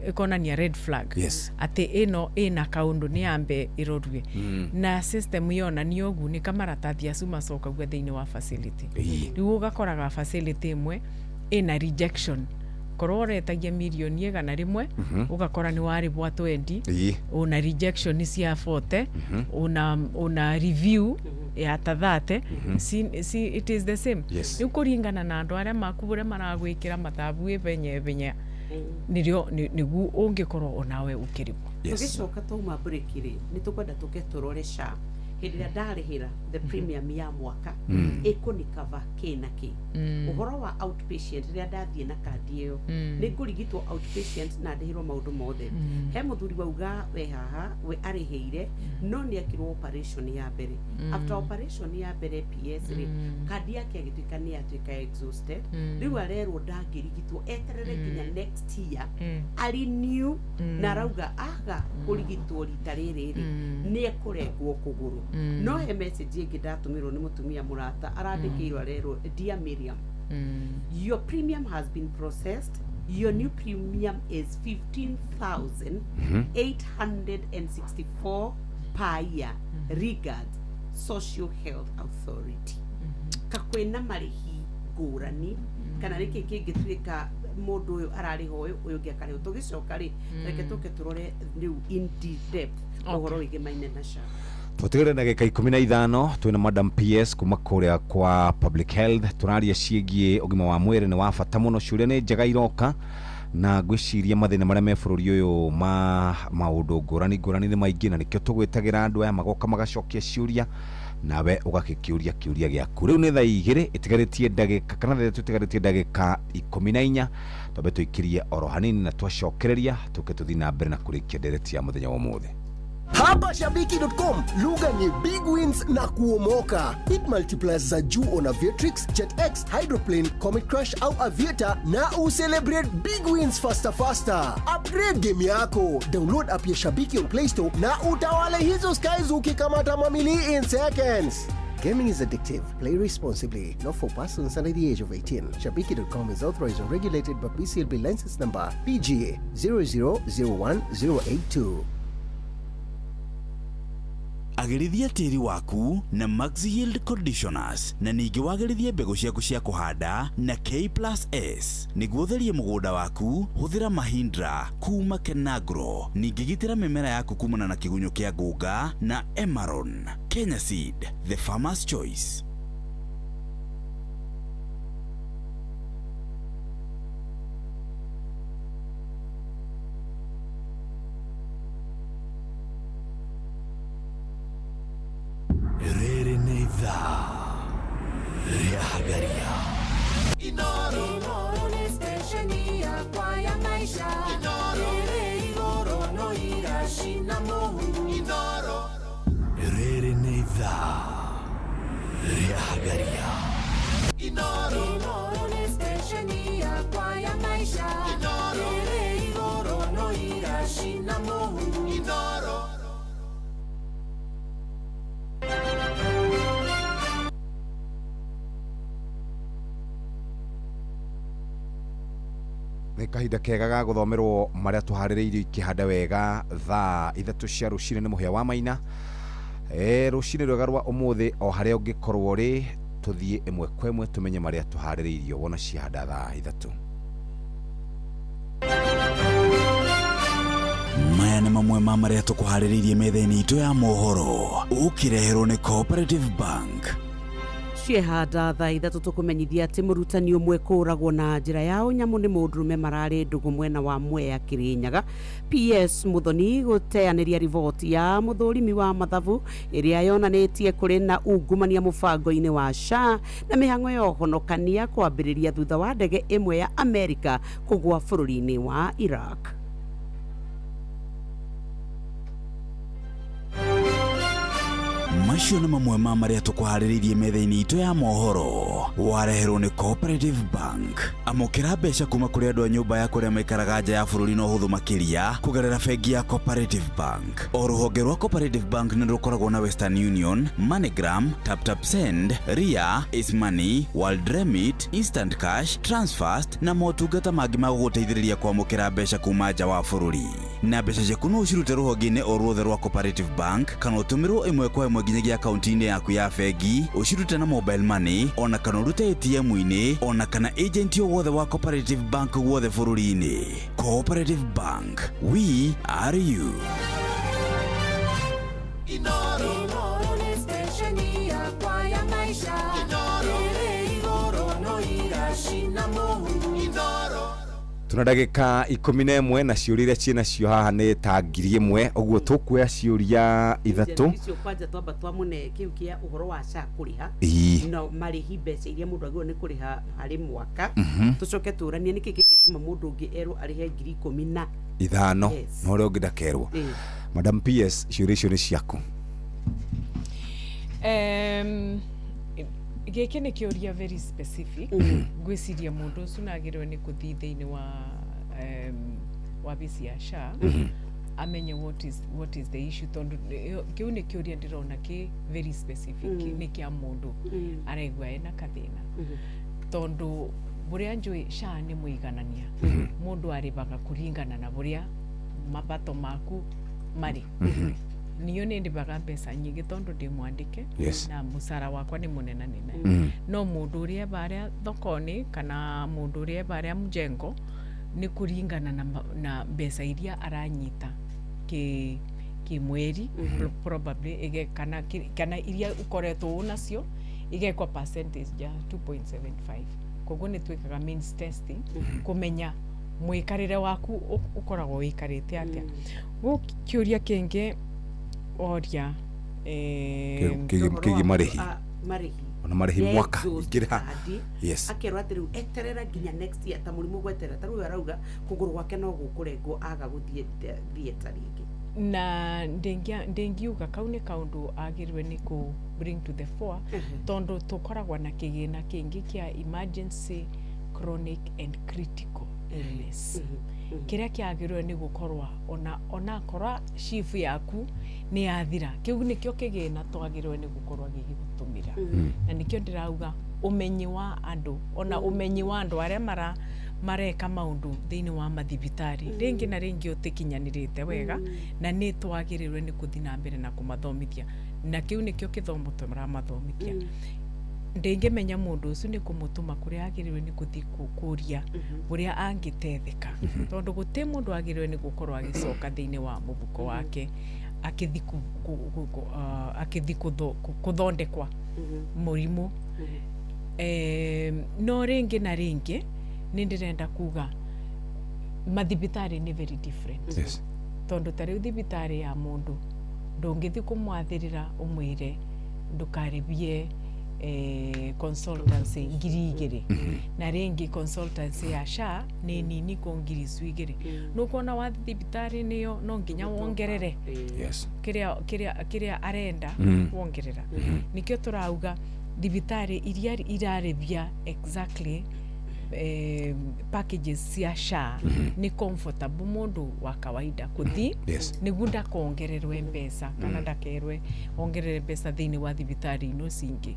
Speaker 21: ĩkonania red flag atĩ ĩno ĩna kaũndũ nĩ yambe ĩrorue, na system yonania ũguo nĩ kamaratathi acu macokagio thĩinĩ wa facility. Rĩu ũgakoraga facility ĩmwe ĩna rejection, korwo ũretagia milioni 100 ũgakora nĩ warĩbwa 20, una rejection cia 40, una review ya ta 30, it is the same. Rĩu kũringana na andũ arĩa maku ũrĩa maragwĩkĩra mathabu ĩ benye nĩrĩo nĩguo ũngĩkorwo onawe ũkĩrĩbwo.
Speaker 7: Tũgĩcoka twauma break rĩ, nĩ tũkwenda tũke tũrore SHA hĩndĩ ĩrĩa ndarĩhĩra the premium ya mwaka ĩkũni cover kĩ na kĩ. Ũhoro wa outpatient, rĩrĩa ndathiĩ na kandi ĩyo nĩ ngũrigitwo outpatient na ndĩhĩrwo maũndũ mothe. He mũthuri wauga we haha we arĩhĩire no nĩ ekirwo operation ya mbere. After operation ya mbere PS rĩ, kandi yake agĩtuĩka nĩ yatuĩka exhausted. Rĩu arerwo ndangĩrigitwo, eterere nginya next year arenew, na arauga aga kũrigitwo rita rĩrĩ rĩ nĩ ekũrengwo kũgũrũ. No he message ĩngĩ ndatũmĩrwo nĩ mũtumia mũrata, arandĩkĩirwo arerwo, "Dear Miriam, your premium has been processed. Your new premium is 15,864 per year. Regards, Social Health Authority." Kakwĩna marĩhi ngũrani kana nĩkĩ kĩngĩtuĩka mũndũ ũyũ ararĩha ũyũ, ũyũ ũngĩ akarĩha? Tũgĩcoka rĩ, reke tũke tũrore rĩu in depth ũhoro wĩgĩmaine na SHA.
Speaker 5: Twatigĩrĩre ndagĩka 15. Twĩna Madam PS kuma kũrĩa kwa Public Health, tũraria ciĩgiĩ ũgima wa mwĩrĩ. Nĩ wa bata mũno, ciũria nĩ njega iroka, na ngwĩciria mathĩna marĩa me bũrũri ũyũ ma maũndũ ngũrani ngũrani nĩ maingĩ, na nĩkĩo tũgwĩtagĩra andũ aya magoka magacokia ciũria, nawe ũgakĩkĩũria kĩũria gĩaku. Rĩu nĩ thaa 2 ĩtigarĩtie ndagĩka kana thaa 3 ĩtigarĩtie ndagĩka 14. Twambe tũikĩrie oro hanini, na twacokereria tũke tũthiĩ na mbere na kũrĩkia ndereti ya mũthenya wa ũmũthĩ.
Speaker 3: Hapa Shabiki.com lugha ni big wins na kuomoka. Hit multipliers za juu on Aviatrix, JetX, Hydroplane, Comet Crush au Aviator na ucelebrate big wins faster faster. Upgrade game yako. Download app ya Shabiki on Play Store na utawale hizo skies ukikamata mamili in seconds. Gaming is addictive. Play responsibly. Not for persons under the age of 18. Shabiki.com is authorized and regulated by PCLB license number PGA 0001082.
Speaker 19: Agĩrithia tĩri waku na Max Yield Conditioners na ningĩ wagĩrithie mbegũ ciaku cia kũhanda na K plus S nĩguo ũtherie mũgũnda waku. Hũthĩra Mahindra kuma Kenagro. Ningĩ gitĩra mĩmera yaku kumana na kĩgunyũ kĩa ngũnga na Emaron. Kenya Seed, the farmer's choice.
Speaker 1: Rĩrĩ nĩ ithaa rĩa Hagaria.
Speaker 2: Inoro nĩ stesheni yakwa ya maisha. Ĩrĩ igũrũ no iracina mũhu. Inoro.
Speaker 1: Rĩrĩ nĩ ithaa rĩa Hagaria.
Speaker 2: Inoro. Inoro nĩ stesheni yakwa ya maisha. Inoro. Ĩrĩ igũrũ no iracina mũhu. Inoro.
Speaker 5: Nĩ kahinda kega ga gũthomerwo marĩa tũharĩrĩirio ikĩhanda wega thaa 3 cia rũcinĩ nĩ mũhĩa wa maina. Rũcinĩ rwega rwa ũmũthĩ o harĩa ũngĩkorwo rĩ, tũthiĩ ĩmwe kwa ĩmwe tũmenye marĩa tũharĩrĩirio wona ciahanda thaa 3.
Speaker 19: Maya nĩ mamwe ma marĩa tũkũharĩrĩirie metha-inĩ itũ ya mohoro ũkĩreherwo nĩ Cooperative Bank.
Speaker 7: Ciehanda thaa 3 tũkũmenyithia atĩ mũrutani ũmwe kũragwo na njĩra ya ũnyamũ nĩ mũndũrũme mararĩ ndũgũ mwena wa Mwea Kĩrĩnyaga. PS Muthoni gũteanĩria riboti ya mũthũrimi wa mathabu ĩrĩa yonanĩtie kũrĩ na ungumania mũbango-inĩ wa SHA na mĩhang'o ya ũhonokania kwambĩrĩria thutha wa ndege ĩmwe ya Amerika kũgwa bũrũri-inĩ wa Iraq.
Speaker 19: Macio nĩ mamwe ma marĩa tũkũharĩrĩirie metha-inĩ itũ ya mohoro wareherwo nĩ Cooperative Bank. Amũkĩra mbeca kuma kũrĩ andũ a nyũmba yaku arĩa maikaraga nja ya bũrũri na ũhũthũ makĩria kũgerera bengi ya Cooperative Bank. O rũhonge rwa Cooperative Bank nĩ rũkoragwo na Western Union, MoneyGram, TapTap Send, Ria, Ace Money, World Remit, Instant Cash, Transfast na motungata mangĩ ma gũgũteithĩrĩria kwamũkĩra mbeca kuma nja wa bũrũri. Na mbeca ciaku no ũcirute rũhonge-inĩ o ruothe rwa Cooperative Bank kana ũtũmĩrwo ĩmwe kwa ĩmwe nginyagia akaunti-inĩ yaku ya bengi, ũcirute na mobile money ona kana ũrute ATM-inĩ ona kana agent o wothe wa Cooperative Bank guothe bũrũri-inĩ. Cooperative Bank, we are you.
Speaker 2: Inoro. Inoro nĩ stesheni yakwa ya maisha. Inoro. Ĩrĩ igũrũ no iracina mũhu. Inoro.
Speaker 5: Tuna ndagĩka 11 na ciũria iria ciĩ nacio haha nĩ ta 1000 ũguo tũkuoya ciũria 3.
Speaker 7: Icio kwanja twamba twamũne kĩu kĩa ũhoro wa SHA kũrĩha no marĩhi mbeca iria mũndũ agĩrĩirwo nĩ kũrĩha harĩ mwaka. Tũcoke tũranie nĩkĩ kĩngĩtũma mũndũ ũngĩ erwo arĩhe 15,000
Speaker 5: na ũrĩa ũngĩ ndakerwo. Madam PS, ciũria icio nĩ ciaku.
Speaker 21: Gĩkĩ nĩ kĩũria very specific. Ngwĩciria mũndũ ũcio nagĩrĩirwo nĩ kũthiĩ thĩinĩ wa wabici ya SHA amenye what is the issue tondũ kĩu nĩ kĩũria ndĩrona kĩ very specific, nĩ kĩa mũndũ araigua ena kathĩna tondũ bũrĩa njũĩ SHA nĩ mũiganania. Mũndũ arĩbaga kũringana na bũrĩa mapato maku marĩ. Niyo nĩ ndĩbaga mbeca nyingĩ tondũ ndĩ mwandĩke na mũcara wakwa nĩ mũnenanene. No mũndũ ũrĩa barĩa thoko-inĩ kana mũndũ ũrĩa barĩa mjengo nĩ kũringana na mbeca iria aranyita kĩmweri probably kana iria ũkoretwo ũnacio igekwa percentage ya 2.75. Koguo nĩ twĩkaga means testing kũmenya mwĩkarĩre waku ũkoragwo wĩikarĩte atĩa. Gũkũ kĩũria kĩngĩ oria
Speaker 5: kĩgiĩ marĩhi ona marĩhi mwaka ingĩrĩha. Yes.
Speaker 7: Akerwo atĩ rĩu eterera nginya next year ta mũrimũ gweterera ta rĩu arauga kũgũrũ gwake no gũkũrengwo aga gũthiĩ theatre rĩngĩ.
Speaker 21: Na ndingiuga kau nĩ kaũndũ agĩrĩirwo nĩ kũ bring to the fore, tondũ tũkoragwo na kĩgĩna kĩngĩ kĩa emergency, chronic and critical illness, kĩrĩa kĩagĩrĩirwo nĩ gũkorwo ona korwa SHIF yaku nĩ yathira, kĩu nĩkĩo kĩgĩna twagĩrĩirwo nĩ gũkorwo gĩgĩgũtũmĩra. Na nĩkĩo ndĩrauga ũmenyi wa andũ, ona ũmenyi wa andũ arĩa mareka maũndũ thĩinĩ wa mathibitarĩ, rĩngĩ na rĩngĩ ũtĩkinyanĩrĩte wega, na nĩ twagĩrĩirwo nĩ gũthiĩ na mbere na kũmathomithia, na kĩu nĩkĩo kĩthomo tũramathomithia. Ndĩngĩmenya mũndũ ũcio nĩ kũmũtũma kũrĩa agĩrĩirwo nĩ gũthiĩ kũria ũrĩa angĩtetheka, tondũ gũtĩ mũndũ agĩrĩirwo nĩ gũkorwo agĩcoka thĩinĩ wa mũbuko wake akĩthi akĩthi kũthondekwa mũrimũ. No rĩngĩ na rĩngĩ nĩ ndĩrenda kuga mathibitarĩ nĩ very different, tondũ ta rĩu thibitarĩ ya mũndũ ndũngĩthiĩ kũmwathĩrĩra ũmwĩre ndũkarĩbie consultancy 2000, na rĩngĩ consultancy ya SHA nĩ nini kũ 2000. Nũkuona wathi thibitarĩ nĩyo no nginya wongerere kĩrĩa arenda wongerera. Nĩkĩo tũrauga thibitarĩ iria irarĩbia exactly packages cia SHA nĩ comfortable mũndũ wa kawaida kũthi, nĩguo ndakongererwe mbeca kana ndakerwe ongerere mbeca thĩinĩ wa thibitarĩ ino cingĩ.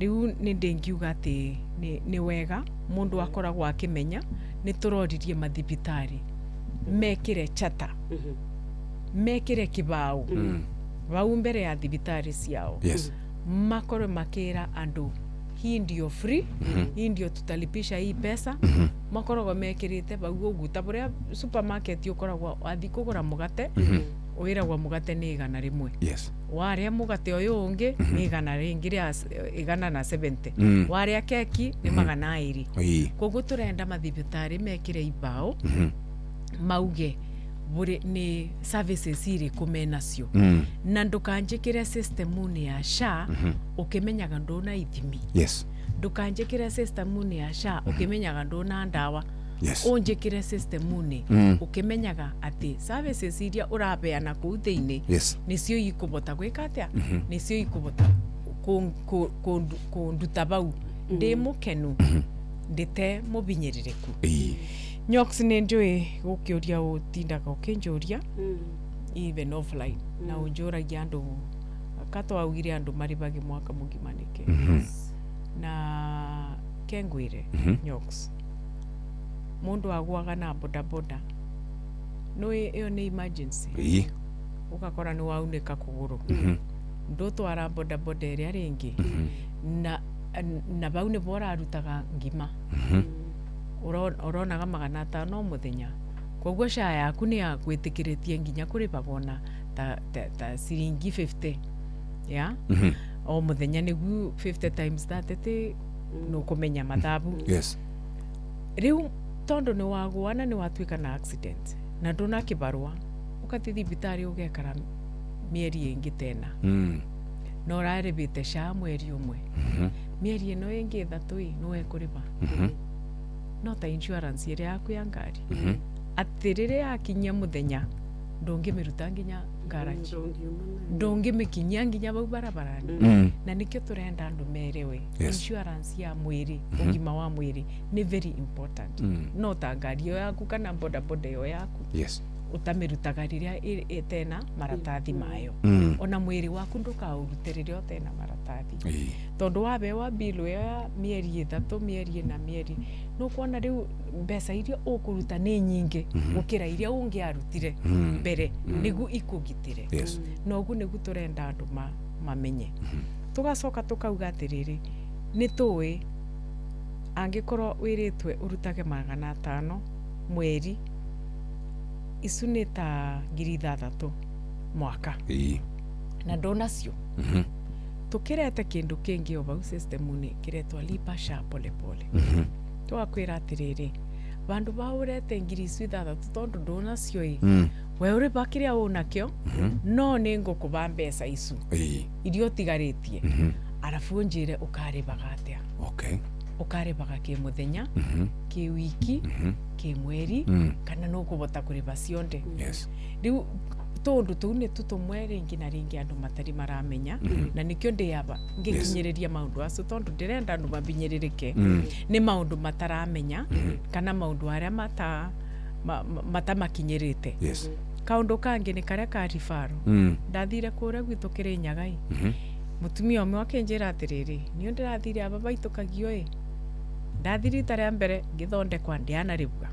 Speaker 21: Rĩu nĩ ndĩngiuga atĩ nĩ wega mũndũ akoragwo akĩmenya nĩ tũroririe mathibitarĩ mekĩre chata, mekĩre kĩbaũ vau mbere ya thibitarĩ ciao, makorwe makĩra andũ hii ndio free, hii ndio tutalipisha hii pesa. Makoragwo mekĩrĩte vau ũguo ta bũrĩa supermarket ũkoragwo wathi kũgũra mũgate, wĩragwo mũgate nĩ 100, warĩa mũgate ũyũ ũngĩ nĩ 100 rĩngĩ rĩa 170, warĩa keki nĩ 200. Koguo tũrenda mathibitarĩ mekĩre ibaũ mauge bũrĩ nĩ services irĩkũ menacio, na ndũkanjĩkĩre system-inĩ ya SHA ũkĩmenyaga ndũna ithimi, ndũkanjĩkĩre system-inĩ ya SHA ũkĩmenyaga ndũna ndawa, ũnjĩkĩre system-inĩ ũkĩmenyaga atĩ services iria ũrabeana kũu thĩinĩ nĩcio ikũbota gwĩka atĩa, nĩcio ikũbota kũnduta bau ndĩ mũkenu, ndĩte mũbinyĩrĩrĩku. Nyox, nĩ njũĩ gũkĩũria ũtindaga ũkĩnjũria even offline, na ũnjũragia andũ katwaugire andũ marĩbage mwaka mũgima nĩkĩ, na kengwĩre, Nyox, mũndũ agwaga na bodaboda nĩ ĩyo nĩ emergency, ũgakora nĩ waunĩka kũgũrũ, ndũtwara bodaboda ĩrĩa rĩngĩ, na bau nĩbo ũrarutaga ngima, ũronaga 500 o mũthenya, koguo SHA yaku nĩ yakwĩtĩkĩrĩtie nginya kũrĩbagwo na ta ciringi 50 ya o mũthenya, nĩguo 50 times 30 ti nũkũmenya mathabu. Rĩu tondũ nĩ wagũa na nĩ watuĩka na accident na ndũna kĩbarũa, ũgathiĩ thibitarĩ ũgekara mĩeri ĩngĩ tena, na ũrarĩbĩte SHA mweri ũmwe, mĩeri ĩno ĩngĩ 3 ĩ nĩwe kũrĩba, no ta insurance ĩrĩa yaku ya ngari, atĩ rĩrĩa yakinyia mũthenya ndũngĩmĩruta nginya garage, ndũngĩmĩkinyia nginya bau barabarani. Na nĩkĩo tũrenda andũ merewe insurance ya mwĩrĩ, ũgima wa mwĩrĩ nĩ very important, no ta ngari ĩyo yaku kana bodaboda ĩyo yaku ũtamĩrutaga rĩrĩa ĩtena maratathi mayo, ona mwĩrĩ waku ndũkaũrute rĩrĩa ũtena maratathi, tondũ wabewa bill ĩyo ya mĩeri 3, mĩeri 4, mĩeri nũkuona rĩu mbeca iria ũkũruta nĩ nyingĩ gũkĩra iria ũngĩarutire mbere nĩguo ikũgitĩre. Na ũguo nĩguo tũrenda andũ mamenye. Tũgacoka tũkauga atĩrĩrĩ, nĩ tũĩ angĩkorwo wĩrĩtwe ũrutage 500 mweri, icu nĩ ta 6000 mwaka, na ndũnacio, tũkĩrete kĩndũ kĩngĩ o vau system-inĩ kĩretwo lipa SHA polepole. Tũgakwĩra atĩrĩrĩ, vandu va ũrete 6000 tondũ ndũnacio ĩ, we ũrĩba kĩrĩa ũnakĩo, no nĩ ngũkũba mbeca icu iria ũtigarĩtie, arabu ũnjĩre ũkarĩbaga atĩa, ũkarĩbaga kĩ mũthenya, kĩ wiki, kĩ mweri, kana nũ ũkũbota kũrĩba cionde. Rĩu Tũũndũ tũu nĩ tũtũmwe rĩngĩ na rĩngĩ andũ matari maramenya, na nĩkĩo ndĩaba ngĩkinyĩrĩria maũndũ acio, tondũ ndĩrenda andũ mabinyĩrĩrĩke nĩ maũndũ mataramenya kana maũndũ arĩa matamakinyĩrĩte. Kaũndũ kangĩ nĩ karĩa ka ribaro. Ndathire kũrĩa gwitũ Kĩrĩnyaga ĩ, mũtumia ũmwe akĩnjĩra atĩrĩrĩ, niĩ ndĩrathire aba baitũkagio ĩ, ndathire rita rĩa mbere ngĩthondekwa ndianarĩbua,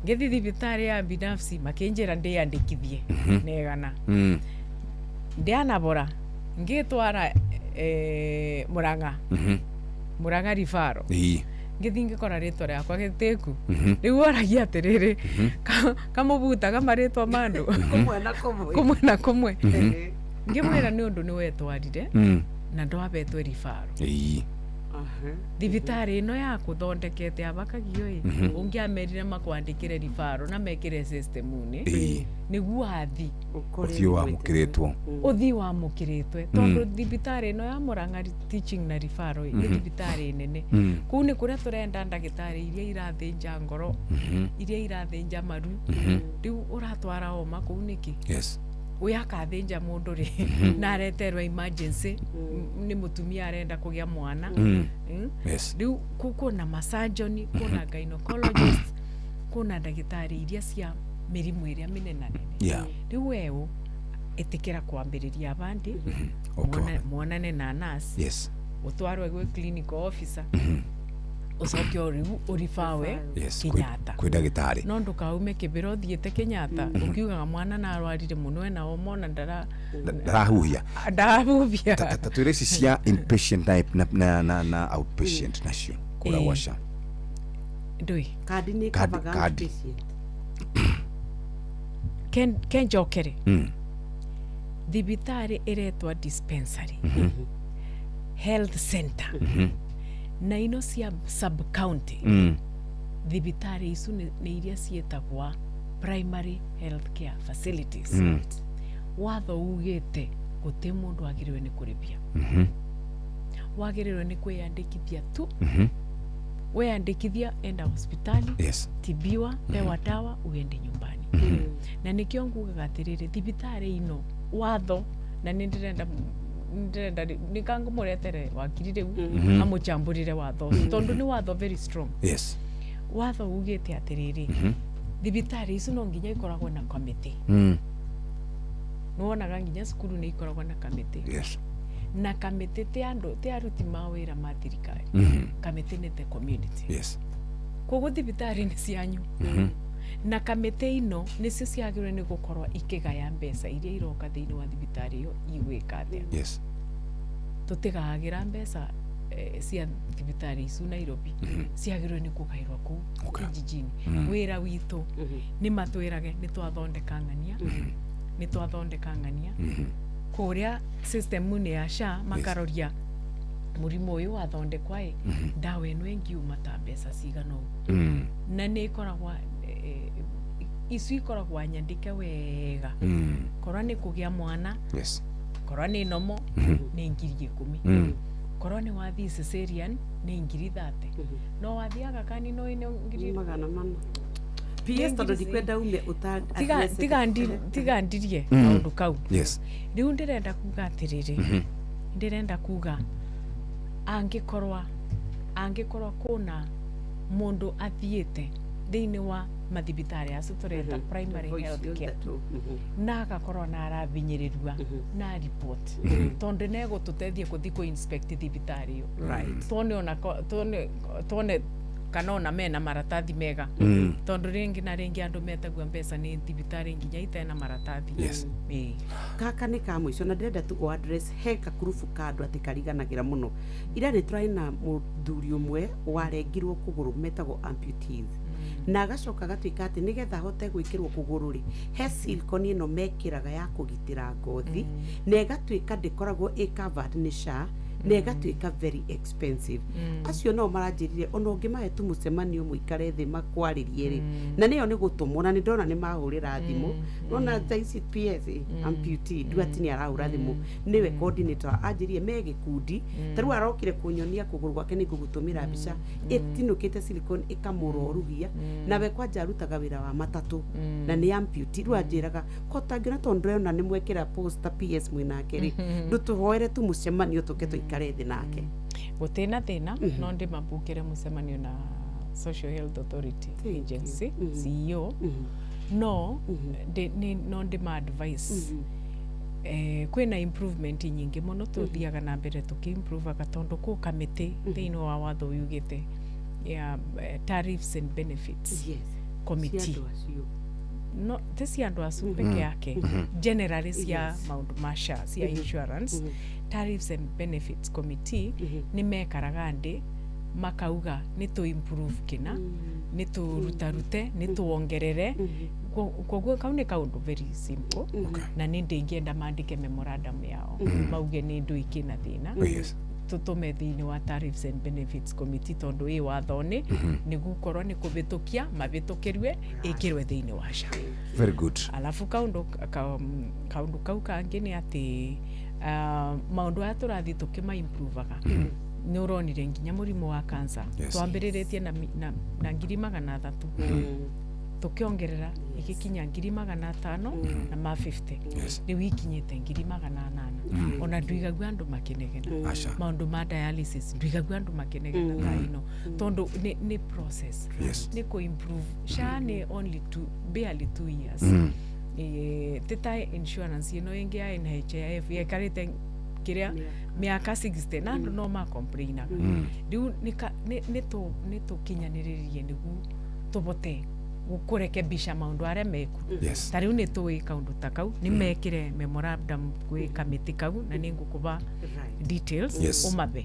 Speaker 21: ngĩthi thibitarĩ ya binafsi makĩnjĩra ndĩyandĩkithie negana, ndianabora, ngĩtwara Murang'a, Murang'a ribaro, ngĩthi ngĩkora rĩtwa rĩakwa gĩtĩku. Rĩu oragia atĩrĩrĩ, kamũbutaga marĩtwa ma andũ
Speaker 7: kũmwe na kũmwe.
Speaker 21: Kũmwe na kũmwe. Ngĩmwĩra nĩ ũndũ nĩ wetwarire na ndwabetwe ribaro, thibitarĩ ĩno yakuthondekete abakagio ĩ, ũngĩamerire makwandĩkĩre ribaro na mekĩre system-inĩ nĩguo athi
Speaker 5: ũthiũ wamũkĩrĩtwo.
Speaker 21: Ũthiĩ wamũkĩrĩtwe, tondũ thibitarĩ ĩno ya Murang'a Teaching na Referral ĩ, nĩ thibitarĩ nene. Kũu nĩ kũrĩa tũrenda ndagĩtarĩ iria irathĩnja ngoro, iria irathĩnja maru. Rĩu ũratwara homa kũu nĩkĩ? Ũyũ akathĩnja mũndũ rĩ, na areterwo emergency nĩ mũtumia arenda kũgĩa mwana. Rĩu kwĩna masurgeon, kwĩna gynecologist, kwĩna ndagĩtarĩ iria cia mĩrimũ ĩrĩa mĩnenanene. Rĩu weũ ĩtĩkĩra kwambĩrĩria abandi, muonane na nurse, ũtwarwe gwĩ clinical officer, ũcoke o rĩu ũribawe Kenyatta
Speaker 5: kwĩ ndagĩtarĩ.
Speaker 21: No ndũkaume kĩbĩra ũthiĩte Kenyatta ũkiugaga mwana na arwarire mũno ena homa ona ndara
Speaker 5: Ndarahuhia.
Speaker 21: Ndarahuhia.
Speaker 5: Ta twĩre ici cia inpatient na outpatient nacio kũrĩa gwa SHA.
Speaker 21: Ndũĩ.
Speaker 7: Kandi nĩ
Speaker 5: Kandi-
Speaker 7: ĩkavaga
Speaker 5: kandi.
Speaker 7: outpatient.
Speaker 21: Kenjokere thibitarĩ ĩretwa dispensary, health center, na ino cia sub county, thibitarĩ icu nĩ iria ciĩtagwa primary health care facilities. Watho ugĩte gũtĩ mũndũ agĩrĩirwo nĩ kũrĩbia, wagĩrĩirwo nĩ kwĩyandĩkithia tu. Weyandĩkithia, enda hospitali, tibiwa, pewa dawa, uende nyumbani. Na nĩkĩo ngugaga atĩrĩrĩ, thibitarĩ ino watho na nĩ ndĩrenda nĩkangũmũretere wakiri rĩu amũchambũrĩre watho ũcio, tondũ nĩ watho very strong. Watho ugĩte atĩrĩrĩ, thibitarĩ icu no nginya ikoragwo na kamĩtĩ. Nĩwonaga nginya cukuru nĩ ikoragwo na kamĩtĩ. Na kamĩtĩ ti andũ, ti aruti mawĩra ma thirikari. Kamĩtĩ nĩ the community. Koguo thibitarĩ nĩ cianyu, na kamĩtĩ ino nĩcio ciagĩrĩirwo nĩ gũkorwo ikĩgaya mbeca iria iroka thĩinĩ wa thibitarĩ ĩyo igwĩka atĩa. Tũtigagĩra mbeca cia thibitarĩ icu Nairobi, ciagĩrĩirwo nĩ kũgaĩrwo kũu vijijini. Wĩra witũ nĩ matwĩrage nĩ twathondeka ng'ania, nĩ twathondeka ng'ania kũrĩa system-inĩ ya SHA, makaroria mũrimũ ũyũ wathondekwa ĩ, ndawa ĩno ĩngiuma ta mbeca cigana ũguo. Na nĩ ĩkoragwa icu ikoragwa nyandĩke wega. Korwo nĩ kũgĩa mwana, korwo nĩ nomo, nĩ 10,000. Korwo nĩ wathiĩ cesarean nĩ 30,000, no wathiaga kani no ĩno ngiri
Speaker 7: 400. PS, tondũ ndikwenda ume ũta
Speaker 21: Tiga ndirie kaũndũ kau. Rĩu ndĩrenda kuga atĩrĩrĩ, ndĩrenda kuga angĩkorwa kũna mũndũ athiĩte thĩinĩ wa mathibitarĩ acio tũreta primary health care na agakorwo na arabinyĩrĩrua na report, tondũ negũtũteithia kũthi kũ inspect thibitarĩ ĩyo, tuone ona tuone kana ona mena maratathi mega, tondũ rĩngĩ na rĩngĩ andũ metagua mbeca nĩ thibitarĩ nginya itena maratathi. Ĩĩ.
Speaker 7: Kaka nĩ ka mũico na ndĩrenda tu o address he kakurubu ka andũ atĩ kariganagĩra mũno. Ira nĩ tũrarĩ na mũthuri ũmwe warengirwo kũgũrũ, metagwo amputees, na agacoka agatuĩka atĩ nĩgetha ahote gwĩkĩrwo kũgũrũ rĩ, he silicone ĩno mekĩraga ya kũgitĩra ngothi, na ĩgatuĩka ndĩkoragwo ĩ covered nĩ SHA. Na ĩgatuĩka very expensive. Acio no maranjĩrire ona ũngĩmahe tu mũcemanio mũikare thĩ makwarĩrie rĩ, na nĩyo nĩ gũtũmwo, na nĩ ndona nĩ mahũrĩra thimũ. Nona thaa ici PS amputee Duati nĩ arahũra thimũ, nĩwe coordinator, anjĩrire me gĩkundi. Ta rĩu arokire kũnyonia kũgũrũ gwake, nĩ ngũgũtũmĩra mbica, ĩtinũkĩte silicone ĩkamũrorugia, nawe kwanja arutaga wĩra wa matatũ na nĩ amputee. Rĩu anjĩraga ko tangĩona, tondũ ndĩrona nĩ mwekĩra poster PS mwĩnake rĩ, ndũtũhoere tu mũcemanio tũke tũikare thĩ nake.
Speaker 21: Gũtirĩ thĩna, no ndĩmabukĩre mũcemanio na Social Health Authority Agency CEO, no no ndĩma advice. Kwĩna improvement nyingĩ mũno, tũthiaga na mbere tũkĩ-improvaga, tondũ kũ kamĩtĩ thĩinĩ wa watho yugĩte ya tariffs and benefits committee.
Speaker 7: Cia andũ acio.
Speaker 21: No ti cia andũ acu peke yake, generally cia maũndũ ma SHA, cia insurance. Tariffs and benefits committee nĩ mekaraga ndĩ makauga nĩ tũ improve kĩna, nĩ tũrutarute, nĩ tuongerere. Koguo kau nĩ kaũndũ very simple, na nĩ ndĩngĩenda mandĩke memorandum yao, mauge nĩ ndũ ikĩna thĩna, tũtũme thĩinĩ wa tariffs and benefits committee, tondũ ĩ watho-inĩ nĩ gũkorwo nĩ kũhĩtũkia mabĩtũkĩrwe ĩkĩrwe thĩinĩ wa SHA.
Speaker 5: Very good.
Speaker 21: Alafu kaundu kau kangĩ nĩ atĩ maũndũ aya tũrathiĩ tũkĩma improvaga, nĩ ũronire nginya mũrimũ wa cancer twambĩrĩrĩtie na 300,000, tũkĩongerera igĩkinya 500,000 na ma 50, rĩu ikinyĩte 800,000. Ona nduigagua andũ makĩnegena.
Speaker 5: Aca.
Speaker 21: Maũndũ ma dialysis nduigagua andũ makĩnegena thaa ino, tondũ nĩ process, nĩ kũ improve. SHA nĩ only barely 2 years. Ti ta insurance ĩno ĩngĩ ya NHIF yekarĩte kĩrĩa mĩaka 60 na andũ no macomplainaga. Rĩu nĩ tũkinyanĩrĩrie nĩguo tũbote kũrekebisha maũndũ arĩa meku. Ta rĩu nĩ tũĩ kaũndũ ta kau nĩ mekĩre memorandum gwĩ kamĩtĩ kau, na nĩ ngũkũba details ũmabe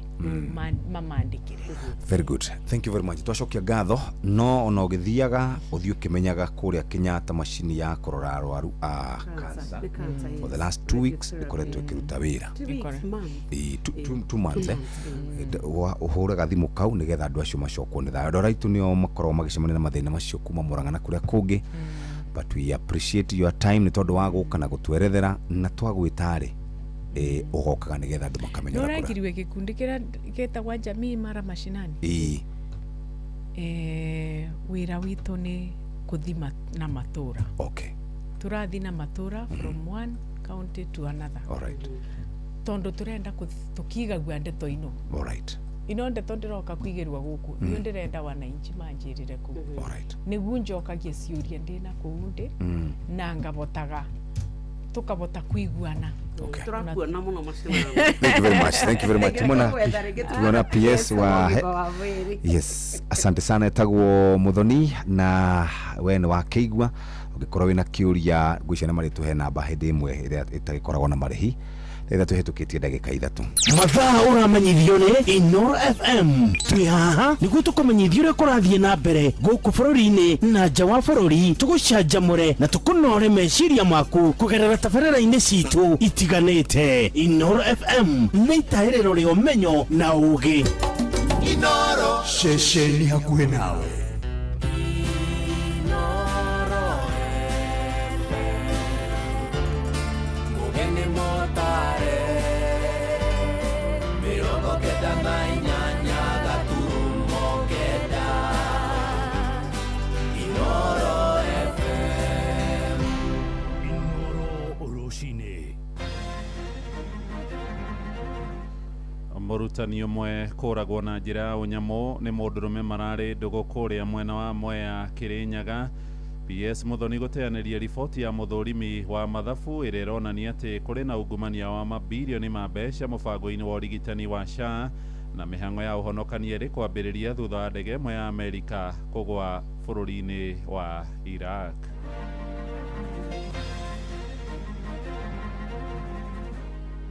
Speaker 21: mamandĩkĩre.
Speaker 5: Very good, thank you very much. Twacokia ngatho, no ona ũgĩthiaga ũthiĩ ũkĩmenyaga kũrĩa Kenyatta macini ya kũrora arwaru a cancer
Speaker 7: Nĩ cancer,
Speaker 5: for the
Speaker 7: yes.
Speaker 5: last 2 weeks ĩkoretwo ĩkĩruta wĩra.
Speaker 7: 2 weeks, month.
Speaker 5: Ĩ, 2 months, eh. Ũhũraga thimũ kau nĩgetha andũ acio macokwo nĩ thayũ. Andũ arĩa aitũ nĩo makoragwo magĩcemania na mathĩna macio kuma Mũrang'a na kũrĩa kũngĩ, but we appreciate your time nĩ tondũ wa gũka na gũtwerethera, na twagwĩta-rĩ, ũgokaga nĩgetha andũ makamenya
Speaker 21: Nĩ
Speaker 5: ũrĩa kũra.
Speaker 21: ũrangiriwe gĩkundi kĩrĩa gĩtagwa Jamii Mara Mashinani.
Speaker 5: Ĩ.
Speaker 21: Wĩra witũ nĩ kũthima na matũra. Tũrathi na matũra from one county to another,
Speaker 5: all right
Speaker 21: tondũ tũrenda tũkigagua ndeto ino.
Speaker 5: All right
Speaker 21: Ino ndeto ndĩroka kwigĩrwa gũkũ, niĩ ndĩrenda wananchi manjĩrĩre kũu,
Speaker 5: all right
Speaker 21: nĩguo njokagie ciũria ndĩna kũu ndĩ na ngabotaga tũkabota kuiguana.
Speaker 7: Tũrakuona mũno macinani.
Speaker 5: Thank you very much, thank you very much. Tumona
Speaker 7: Tũgwetha rĩngĩ.
Speaker 5: Tumeona PS wa
Speaker 7: ũgima wa mwĩrĩ.
Speaker 5: Yes, asante sana. Etagwo Muthoni na we nĩ wakĩigua. Ũngĩkorwo wĩna kĩũria, ngwĩciria nĩ marĩtũhe namba hĩndĩ ĩmwe ĩrĩa ĩtagĩkoragwo na marĩhi. 3 hĩtũkĩtie ndagĩka 3.
Speaker 9: Mathaa ũramenyithio nĩ Inoro FM. Twĩ haha nĩguo tũkũmenyithia ũrĩa kũrathiĩ na mbere gũkũ bũrũri-inĩ na nja wa bũrũri, tũgũcanjamũre na tũkũnore meciria maku kũgerera tabarĩra-inĩ citũ itiganĩte. Inoro FM nĩ itahĩrĩro rĩa ũmenyo na ũũgĩ.
Speaker 6: Inoro ceceni hakuhĩ nawe.
Speaker 2: Mugeni motare 98.9 Inoro FM.
Speaker 1: Inoro rũcinĩ.
Speaker 10: Mũrutani ũmwe kũragwo na njĩra ya ũnyamũ nĩ mũndũrũme mararĩ ndũgũ kũrĩa mwena wa Mwea, Kĩrĩnyaga. PS Muthoni gũteanĩria riboti ya mũthũrimi wa mathabu ĩrĩa ĩronania atĩ kũrĩ na ungumania wa mabirioni ma mbeca mũbango-inĩ wa ũrigitani wa SHA, na mĩhang'o ya ũhonokania ĩrĩ kwambĩrĩria thutha wa ndege ĩmwe ya Amerika kũgwa bũrũri-inĩ wa Iraq.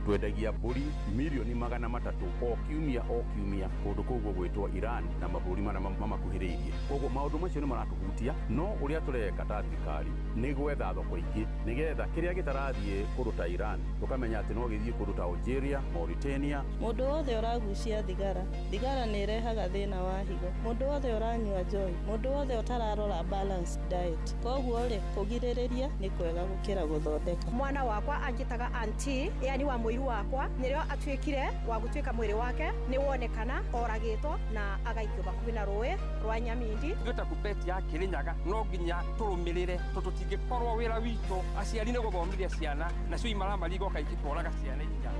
Speaker 11: Twendagia mbũri 300,000,000 o kiumia o kiumia kũndũ kũu gũgwĩtwo Iran na mabũrũri marĩa mamakuhĩrĩirie. Koguo maũndũ macio nĩ maratũhutia, no ũrĩa tũreka ta thirikari nĩ gwetha thoko ingĩ. Nigetha kĩrĩa gĩtarathiĩ kũndũ ta Iran tũkamenya atĩ no gĩthiĩ kũndũ ta Algeria, Mauritania.
Speaker 12: Mũndũ wothe ũragucia thigara, thigara nĩ ĩrehaga thĩna wa higo. Mũndũ wothe ũranyua njohi, mũndũ wothe ũtararora balanced diet. Koguo rĩ, kũgirĩrĩria nĩ kwega gũkĩra gũthondeka.
Speaker 22: Mwana wakwa anjĩtaga auntie, yani wa mũiru wakwa, nĩrĩo atuĩkire wa gũtuĩka mwĩrĩ wake nĩ wonekana oragĩtwo na agaikio bakuhĩ na rũĩ rwa Nyamindi.
Speaker 15: Ithuĩ ta KUPPET ya Kirinyaga no nginya tũrũmĩrĩre tondũ tũtingĩkorwo wĩra witũ aciari nĩ gũthomithia ciana nacio imaramari igoka ikĩtwaraga ciana iria.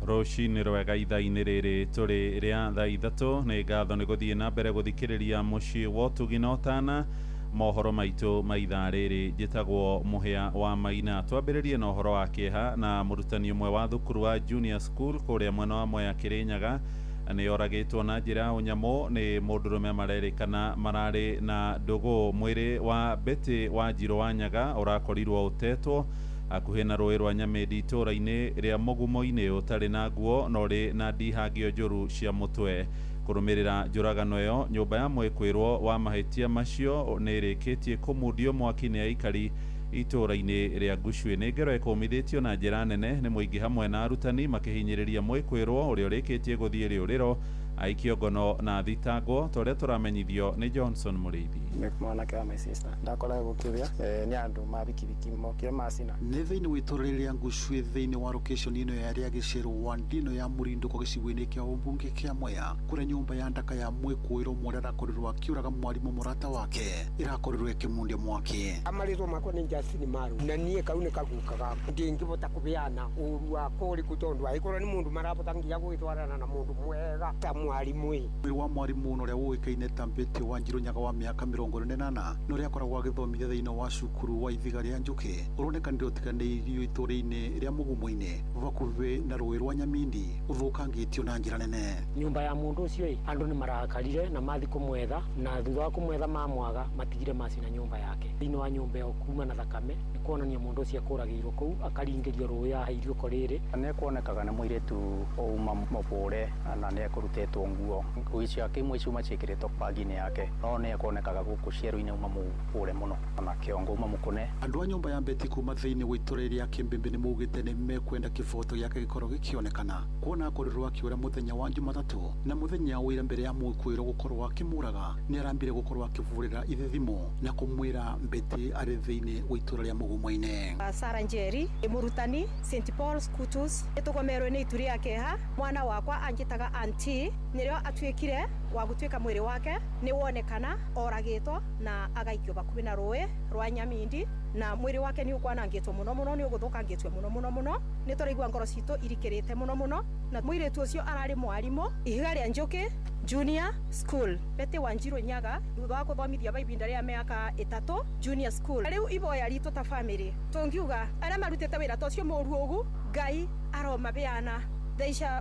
Speaker 10: Rũcinĩ rwega ithaa-inĩ rĩrĩ tũrĩ rĩa thaa 3 nĩ ngatho nĩ gũthiĩ na mbere gũthikĩrĩria mũciĩ wa ũtugi na ũtana mohoro maitũ ma ithaa rĩrĩ. Njĩtagwo Mũhĩa wa Maina. Twambĩrĩrie na ũhoro wa kĩeha na mũrutani ũmwe wa thukuru wa junior school kũrĩa mwena wa Mwea Kĩrĩnyaga nĩ oragĩtwo na njĩra ya ũnyamũ nĩ mũndũrũme marerĩkana mararĩ na ndũgũ. Mwĩrĩ wa Betty Wanjirũ wa Nyaga ũrakorirwo ũtetwo hakuhĩ na rũĩ rwa Nyamĩndi itũũra-inĩ rĩa Mũgumo-inĩ ũtarĩ na nguo na ũrĩ na ndihangio njũru cia mũtwe. Kũrũmĩrĩra njũragano ĩyo, nyũmba ya mwĩkwĩrwo wa mahĩtia macio nĩ ĩrĩkĩtie kũmundio mwaki nĩ aikari itũũra-inĩ rĩa Ngucuĩ. Nĩ ngero ĩkũmithĩtio na njĩra nene nĩ mũingĩ hamwe na arutani makĩhinyĩrĩria mwĩkwĩrwo ũrĩa ũrĩkĩtie gũthiĩ rĩũrĩro aikio ngono na thitangwo ta ũrĩa tũramenyithio nĩ Johnson Mũrĩithi.
Speaker 18: Nĩ mwanake wa my sister ndakoragwo gũkĩrĩa nĩ andũ ma bikibiki mokire macina.
Speaker 6: Nĩ thĩinĩ wa itũũra rĩrĩa Ngucuĩ thĩinĩ wa location ĩno ya rĩa Gĩcerũ wa ndino ya Mũrindũko gĩcigo-inĩ kĩa ũmbunge kĩa Mwea kũrĩa nyũmba ya ndaka ya mwĩkũĩrwo ũmwe ũrĩa arakorirwo akĩũraga mwarimũ mũrata wake ĩrakorirwo ĩkĩmundia mwaki.
Speaker 20: Amarĩtwo makwa nĩ Justin Maru na niĩ kau nĩ kaguka gakwa ndingĩbota kũbeana ũru wakwa ũrĩkũ tondũ angĩkorwo nĩ mũndũ marabota nginya gũgĩtwarana na mũndũ mwega ta mwarimu.
Speaker 6: Mwĩrĩ wa mwarimũ ũrĩa ũĩkaine ta Betty Wanjirũ Nyaga wa mĩaka 48 na ũrĩa akoragwo agĩthomithia thĩinĩ wa cukuru wa Ithiga rĩa Njũkĩ ũronekanire ũtiganĩirio itũũra-inĩ rĩa Mũgumo-inĩ bakuhĩ na rũĩ rwa Nyamindi ũthũkangĩtio na njĩra nene.
Speaker 23: Nyũmba ya mũndũ ũcio ĩ andũ nĩ marakarire na mathi kũmwetha na thutha wa kũmwetha mamwaga matigire macina nyũmba yake. Thĩinĩ wa nyũmba ĩyo kuma na thakame nĩ kuonania mũndũ ũcio akũragĩirwo kũu akaringĩrio rũĩ ahairio ko rĩrĩ.
Speaker 24: Nĩ kuonekaga nĩ mũirĩtu uma mũbũre na nĩ ekũrutĩtwo nguo nguo ciake imwe ciuma ciĩkĩrĩtwo bagi-inĩ yake no nĩ ekuonekaga gũkũ ciero-inĩ uma mũbũre mũno na kĩongo uma mũkũne.
Speaker 6: Andũ a nyũmba ya Betty kuma thĩinĩ wa itũũra rĩa Kĩmbĩmbĩ nĩ maugĩte nĩ mekwenda kĩboto gĩake gĩkorwo gĩkĩonekana kuona akorirwo akĩũra mũthenya wa Jumatatũ na mũthenya wa ira mbere ya mwĩkũĩrwo gũkorwo akĩmũraga nĩ arambire gũkorwo akĩbũrĩra ithe thimũ na kũmwĩra Betty arĩ thĩinĩ wa itũũra rĩa Mũgumo-inĩ.
Speaker 22: Sara Njeri mũrutani St Paul's Kutus nĩtũgomerwo nĩ itu rĩa kĩeha. Mwana wakwa anjĩtaga auntie nĩrĩo atuĩkire wa gũtuĩka mwĩrĩ wake nĩ wonekana oragĩtwo na agaikio bakuhĩ na rũĩ rwa Nyamindi na mwĩrĩ wake nĩ ũkwanangĩtwo mũno mũno nĩ ũgũthũkangĩtio mũno mũno mũno nĩ tũraigua ngoro citũ irikĩrĩte mũno mũno na mũirĩtu ũcio ararĩ mwarimũ Ihiga rĩa Njũkĩ Junior School. Betty Wanjirũ Nyaga thutha wa gũthomithia ba ibinda rĩa mĩaka 3 Junior School. Rĩu iboya ritũ ta family tũngiuga arĩa marutĩte wĩra ta ũcio mũru ũgu Ngai aromabeana.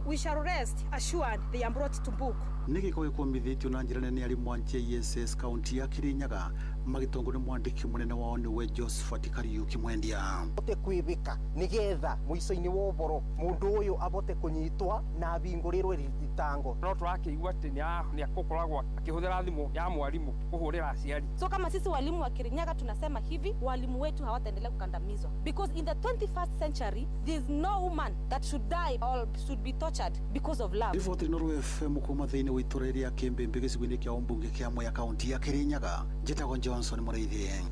Speaker 22: We shall rest assured they are brought to book.
Speaker 6: Nĩ gĩko gĩkũmithĩtio na njĩra nene arimũ a JSS kaunti ya Kirinyaga magĩtongorio nĩ mwandĩki mũnene wao nĩwe Josephat Kariuki Mwendia.
Speaker 25: Bote kwĩbĩka nĩgetha mũico-inĩ wa ũboro mũndũ ũyũ abote kũnyitwa na abingũrĩrwe thitango.
Speaker 15: No tũrakĩigua atĩ nĩ akũkoragwo akĩhũthĩra thimũ ya mwarimũ kũhũrĩra aciari.
Speaker 28: So kama sisi walimu wa Kirinyaga tunasema hivi, walimu wetu hawataendelea kukandamizwa because in the 21st century there is no woman that should die or should be tortured because of love.
Speaker 6: Riboti Inooro FM kuma thĩinĩ wa itũũra rĩa Kĩmbĩmbĩ gĩcigo-inĩ kĩa ũmbunge kĩa Mwea kaunti ya Kirinyaga. Njĩtagwo Johnson Mũrĩithi.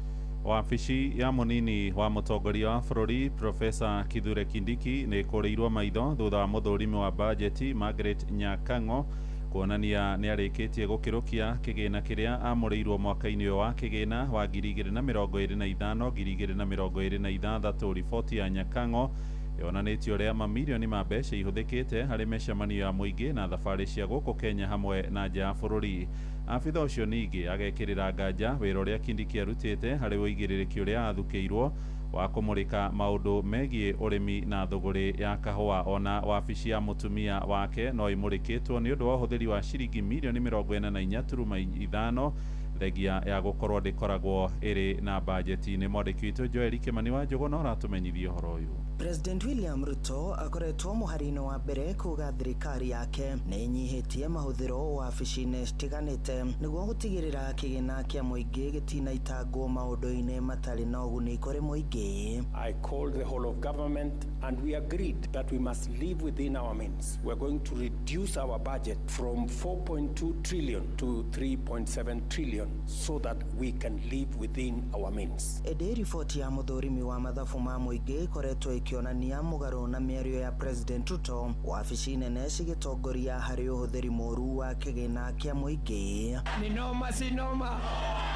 Speaker 10: Wabici ya mũnini wa mũtongoria wa bũrũri Profesa Kithure Kindiki nĩ ĩkũrĩirwo maitho thutha wa mũthũrimi wa bajeti Margaret Nyakang'o kuonania nĩ arĩkĩtie gũkĩrũkia kĩgĩna kĩrĩa amũrĩirwo mwaka-inĩ ũyũ wa kĩgĩna wa 2025 2026. Riboti ya Nyakang'o yonanĩtie ũrĩa mamirioni ma mbeca ihũthĩkĩte harĩ mĩcemanio ya mũingĩ na thabarĩ cia gũkũ Kenya hamwe na nja ya bũrũri. Abitha ũcio ningĩ agekĩrĩra nganja wĩra ũrĩa Kindiki arutĩte harĩ ũigĩrĩrĩki ũrĩa athukĩirwo wa kũmũrĩka maũndũ megiĩ ũrĩmi na thũgũrĩ ya kahũa. Ona wabici ya mũtumia wake no ĩmũrĩkĩtwo nĩ ũndũ wa ũhũthĩri wa ciringi mirioni 44.5 thengia ya gũkorwo ndĩkoragwo ĩrĩ na bajeti. Nĩ mwandĩki witũ Joel Kĩmani wa Njũgũ na ũratũmenyithia ũhoro ũyũ.
Speaker 4: President William Ruto akoretwo mũhari-inĩ wa mbere kuga thirikari yake nĩ ĩnyihĩtie mahũthĩro wabici-inĩ citiganĩte nĩguo gũtigĩrĩra kĩgĩna kĩa mũingĩ gĩtinaitangwo maũndũ-inĩ matarĩ na ũguni kũrĩ mũingĩ.
Speaker 8: I called the whole of government and we agreed that we must live within our means. We are going to reduce our budget from 4.2 trillion to 3.7 trillion so that we can live within our means.
Speaker 4: Ĩndĩ riboti ya mũthũrimi wa mathabu ma mũingĩ ĩkoretwo ĩkĩonania mũgarũ na mĩario ya President Ruto, wabici nene cigĩtongoria harĩ ũhũthĩri mũru wa kĩgĩna kĩa mũingĩ.
Speaker 13: Ni noma si noma,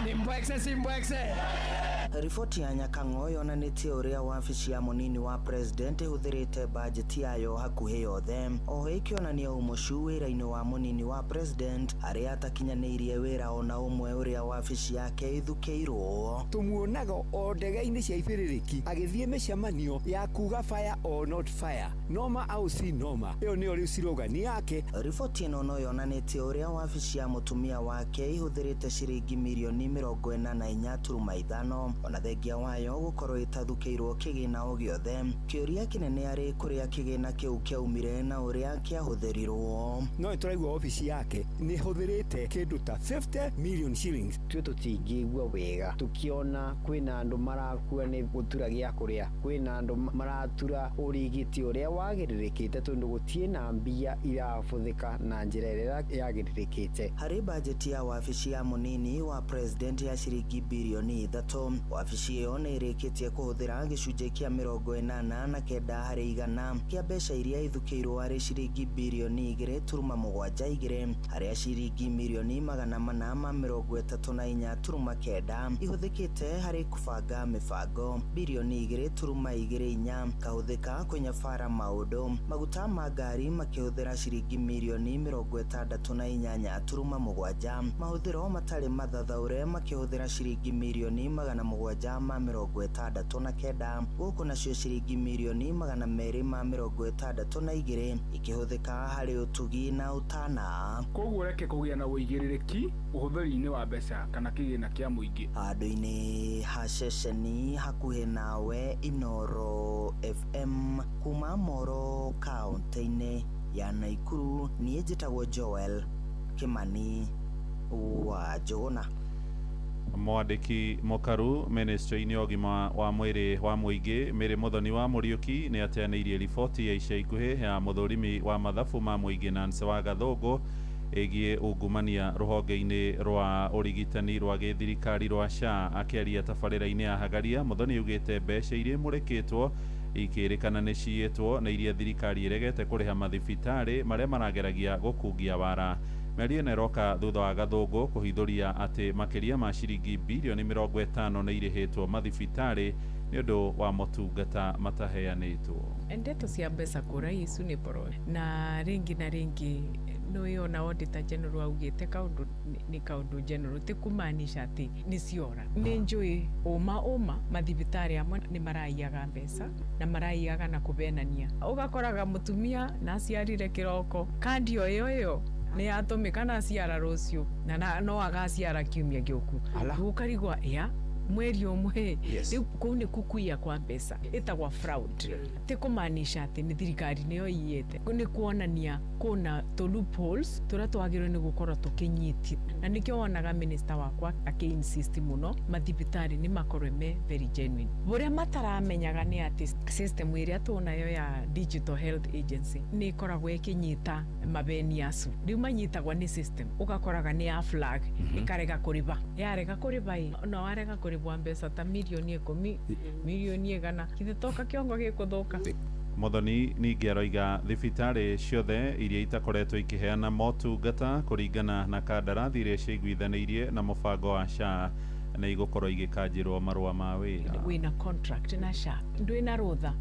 Speaker 13: ni mbwekse si mbwekse.
Speaker 4: Riboti ya Nyakang'o yonanĩtie ũrĩa wabici ya mũnini wa president ĩhũthĩrĩte bajeti yayo hakuhĩ yothe, oho ĩkĩonania ũmocu wĩra-inĩ wa mũnini wa president arĩa atakinyanĩirie wĩra ona ũmwe ũrĩa wabici yake ĩthukĩirwo.
Speaker 14: Tumuonaga o ndege-inĩ cia ibĩrĩrĩki agĩthiĩ mĩcemanio ya kuga fire or not fire, noma au si noma, ĩyo nĩyo rĩu slogan yake.
Speaker 4: Riboti ĩno no yonanĩtie ũrĩa wabici ya mũtumia wake ĩhũthĩrĩte ciringi mirioni 44.5 ona thengia wayo gũkorwo ĩtathukĩirwo kĩgĩna o gĩothe. Kĩũria kĩnene arĩ kũrĩa kĩgĩna kĩu kĩaumire na ũrĩa kĩahũthĩrirwo.
Speaker 14: No nĩtũraigua obici yake nĩ ĩhũthĩrĩte kĩndũ ta 50 million shillings.
Speaker 16: Tuĩ tũtingĩigua wega tukiona kwĩna andũ marakua nĩ gũtura gĩa kũrĩa, kwĩna andũ maratura ũrigiti ũrĩa wagĩrĩrĩkĩte tondũ gũtirĩ na mbia irabũthĩka na njĩra ĩrĩa yagĩrĩrĩkĩte.
Speaker 4: Harĩ bajeti ya wabici ya mũnini wa president ya ciringi birioni 3, wabici ĩyo nĩ ĩrĩkĩtie kũhũthĩra gĩcunjĩ kĩa 89 harĩ igana kĩa mbeca iria ithukĩirwo harĩ ciringi birioni 2.72, harĩa ciringi mirioni 434.9 ihũthĩkĩte harĩ kũbanga mĩbango, birioni 2.24 kahũthĩka kũnyabara maũndũ, maguta ma ngari makĩhũthĩra ciringi mirioni 68.7, mahũthĩro matarĩ mathathaũre makĩhũthĩra ciringi mirioni 769, gũkũ nacio ciringi mirioni 262 ikĩhũthĩka harĩ ũtugi na ũtana.
Speaker 17: Koguo reke kũgĩa na ũigĩrĩrĩki ũhũthĩri-inĩ wa mbeca kana kĩgĩna kĩa mũingĩ.
Speaker 4: Handũ-inĩ ha ceceni hakuhĩ nawe Inoro FM kuma Moro kaunti-inĩ ya Naikuru, niĩ njĩtagwo Joel Kimani wa Njũgũna.
Speaker 10: Mwandĩki Mũkaru ministry-inĩ ya ũgima wa mwĩrĩ wa mũingĩ Mary Muthoni wa Mũriũki nĩ ateanĩirie riboti ya ica ikuhĩ ya mũthũrimi wa mathabu ma mũingĩ Nancy wa Gathũngũ ĩgiĩ ungumania rũhonge-inĩ rwa ũrigitani rwa gĩthirikari rwa SHA. Akĩaria tabarĩra-inĩ ya Hagaria, Muthoni augĩte mbeca iria imũrĩkĩtwo ikĩrĩkana nĩ ciĩtwo na iria thirikari ĩregete kũrĩha mathibitarĩ marĩa marageragia gũkungia wara. Mĩario ĩno ĩroka thutha wa Gathũngũ kũhithũria atĩ makĩria ma ciringi birioni 50 nĩ irĩhĩtwo mathibitarĩ nĩ ũndũ wa motungata mataheanĩtwo.
Speaker 21: Ndeto cia mbeca kũra icu nĩ boro na rĩngĩ na rĩngĩ nĩ ona auditor general augĩte kaũndũ nĩ kaũndũ general ti kumaanisha atĩ nĩ ciora. Nĩ njũĩ ũma mathibitarĩ amwe nĩ maraiyaga mbeca na maraiyaga na kũbenania, ũgakoraga mũtumia na aciarire kĩroko kandi o ĩyo ĩyo nĩ yatũmĩka na aciara rũciũ na no agaciara kiumia gĩũku, ũkarigwa ya mweri ũmwe. Rĩu kũu nĩ kukuia kwa mbeca ĩtagwa fraud. Ti kũmaanisha atĩ nĩ thirikari nĩyo iyĩte, nĩ kuonania kũna tũ loopholes tũrĩa twagĩrĩirwo nĩ gũkorwo tũkĩnyiti, na nĩkĩo wonaga minister wakwa akĩ-insist mũno mathibitarĩ nĩ makorwo me very genuine. Ũrĩa mataramenyaga nĩ atĩ system ĩrĩa tũnayo ya digital health agency nĩ ĩkoragwo ĩkĩnyita mabeni acu. Rĩu manyitagwo nĩ system, ũgakoraga nĩ ya flag ĩkarega kũrĩba, yarega kũrĩba ĩ no warega kũrĩbwa mbeca ta mirioni 10 mirioni 100 githĩ kĩongo gĩkũthũka.
Speaker 10: Muthoni ningĩ aroiga thibitarĩ ciothe iria itakoretwo ikĩheana motungata kũringana na kandarathi iria ciaiguithanĩirie na mũbango wa SHA nĩ igũkorwo igĩkanjĩrwo marũa ma wĩra.
Speaker 21: Wĩna contract na SHA ndwĩna rũtha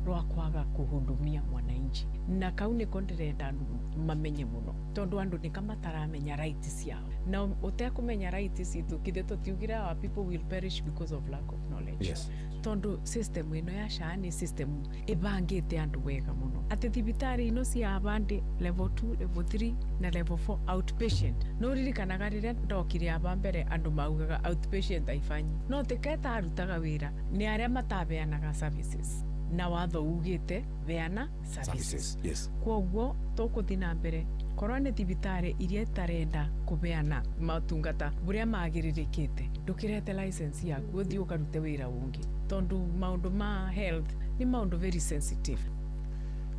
Speaker 21: rwa kwaga kũhudumia mwananchi, na kau nĩko ndĩrenda andũ mamenye mũno tondũ andũ nĩka mataramenya right ciao, na ũtekũmenya right citũ kithe tũtiugire our people will perish because of lack of knowledge.
Speaker 5: Yes.
Speaker 21: Tondũ system ĩno ya SHA nĩ system ĩbangĩte andũ wega mũno atĩ thibitarĩ ino cia abandi level 2 level 3 na level 4 outpatient. No ririkanaga rĩrĩa ndokire aba mbere andũ maugaga outpatient aifanyi, no tiketa arutaga wĩra nĩ arĩa matabeanaga services. Na watho ugite beana services.
Speaker 5: Yes.
Speaker 21: Kwoguo tũkũthiĩ na mbere korwo nĩ thibitarĩ iria itarenda kũbeana matungata buria magĩrĩrĩkĩte, ndũkĩrete license yaku ũthiĩ ũkarute wĩra ũngĩ, tondũ maũndũ ma health nĩ maũndũ very sensitive.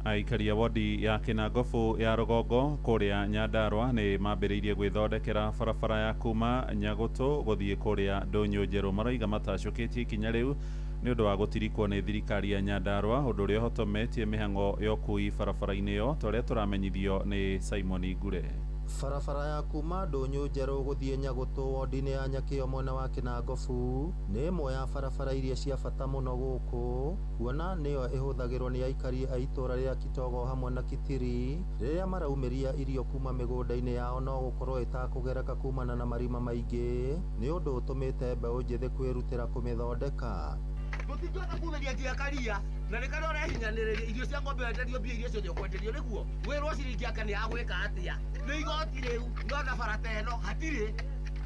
Speaker 10: Aikari a wodi ya Kinangofu ya rũgongo kũrĩa Nyandarua nĩ mambĩrĩirie gwĩthondekera barabara ya kuma Nyagũtũ gũthiĩ kũrĩa Ndũnyũ Njerũ. Maroiga matacũkĩtie ikinya rĩu nĩ ũndũ wa gũtirikwo nĩ thirikari ya Nyandarua, ũndũ ũrĩa ũhotometie mĩhang'o ya ũkui barabara-inĩ ĩyo, ta ũrĩa tũramenyithio nĩ Simon Ngure.
Speaker 1: Barabara ya kuma Ndũnyũ Njerũ gũthiĩ Nyagũtũ wodi-inĩ ya Nyakĩo mwena wa Kinangofu nĩ ĩmwe ya barabara iria cia bata mũno gũkũ, kuona nĩyo ĩhũthagĩrwo nĩ aikari a itũũra rĩa Kitogo hamwe na Kitiri rĩrĩa maraumĩria irio kuma mĩgũnda-inĩ yao, no gũkorwo ĩtakũgereka kumana na marima maingĩ, nĩ ũndũ ũtũmĩte mbeũ njĩthĩ kwĩrutĩra kũmĩthondeka.
Speaker 2: Tũtingĩhota kumĩria nginya karia na nĩ karĩa ũrehinyanĩrĩria irio cia ng'ombe wenderio mbia iria ciothe ũkwenderio nĩguo wĩrwo ciringi anga nĩ ya gwĩka atĩa nĩ igoti rĩu no na bara ta ĩno hatirĩ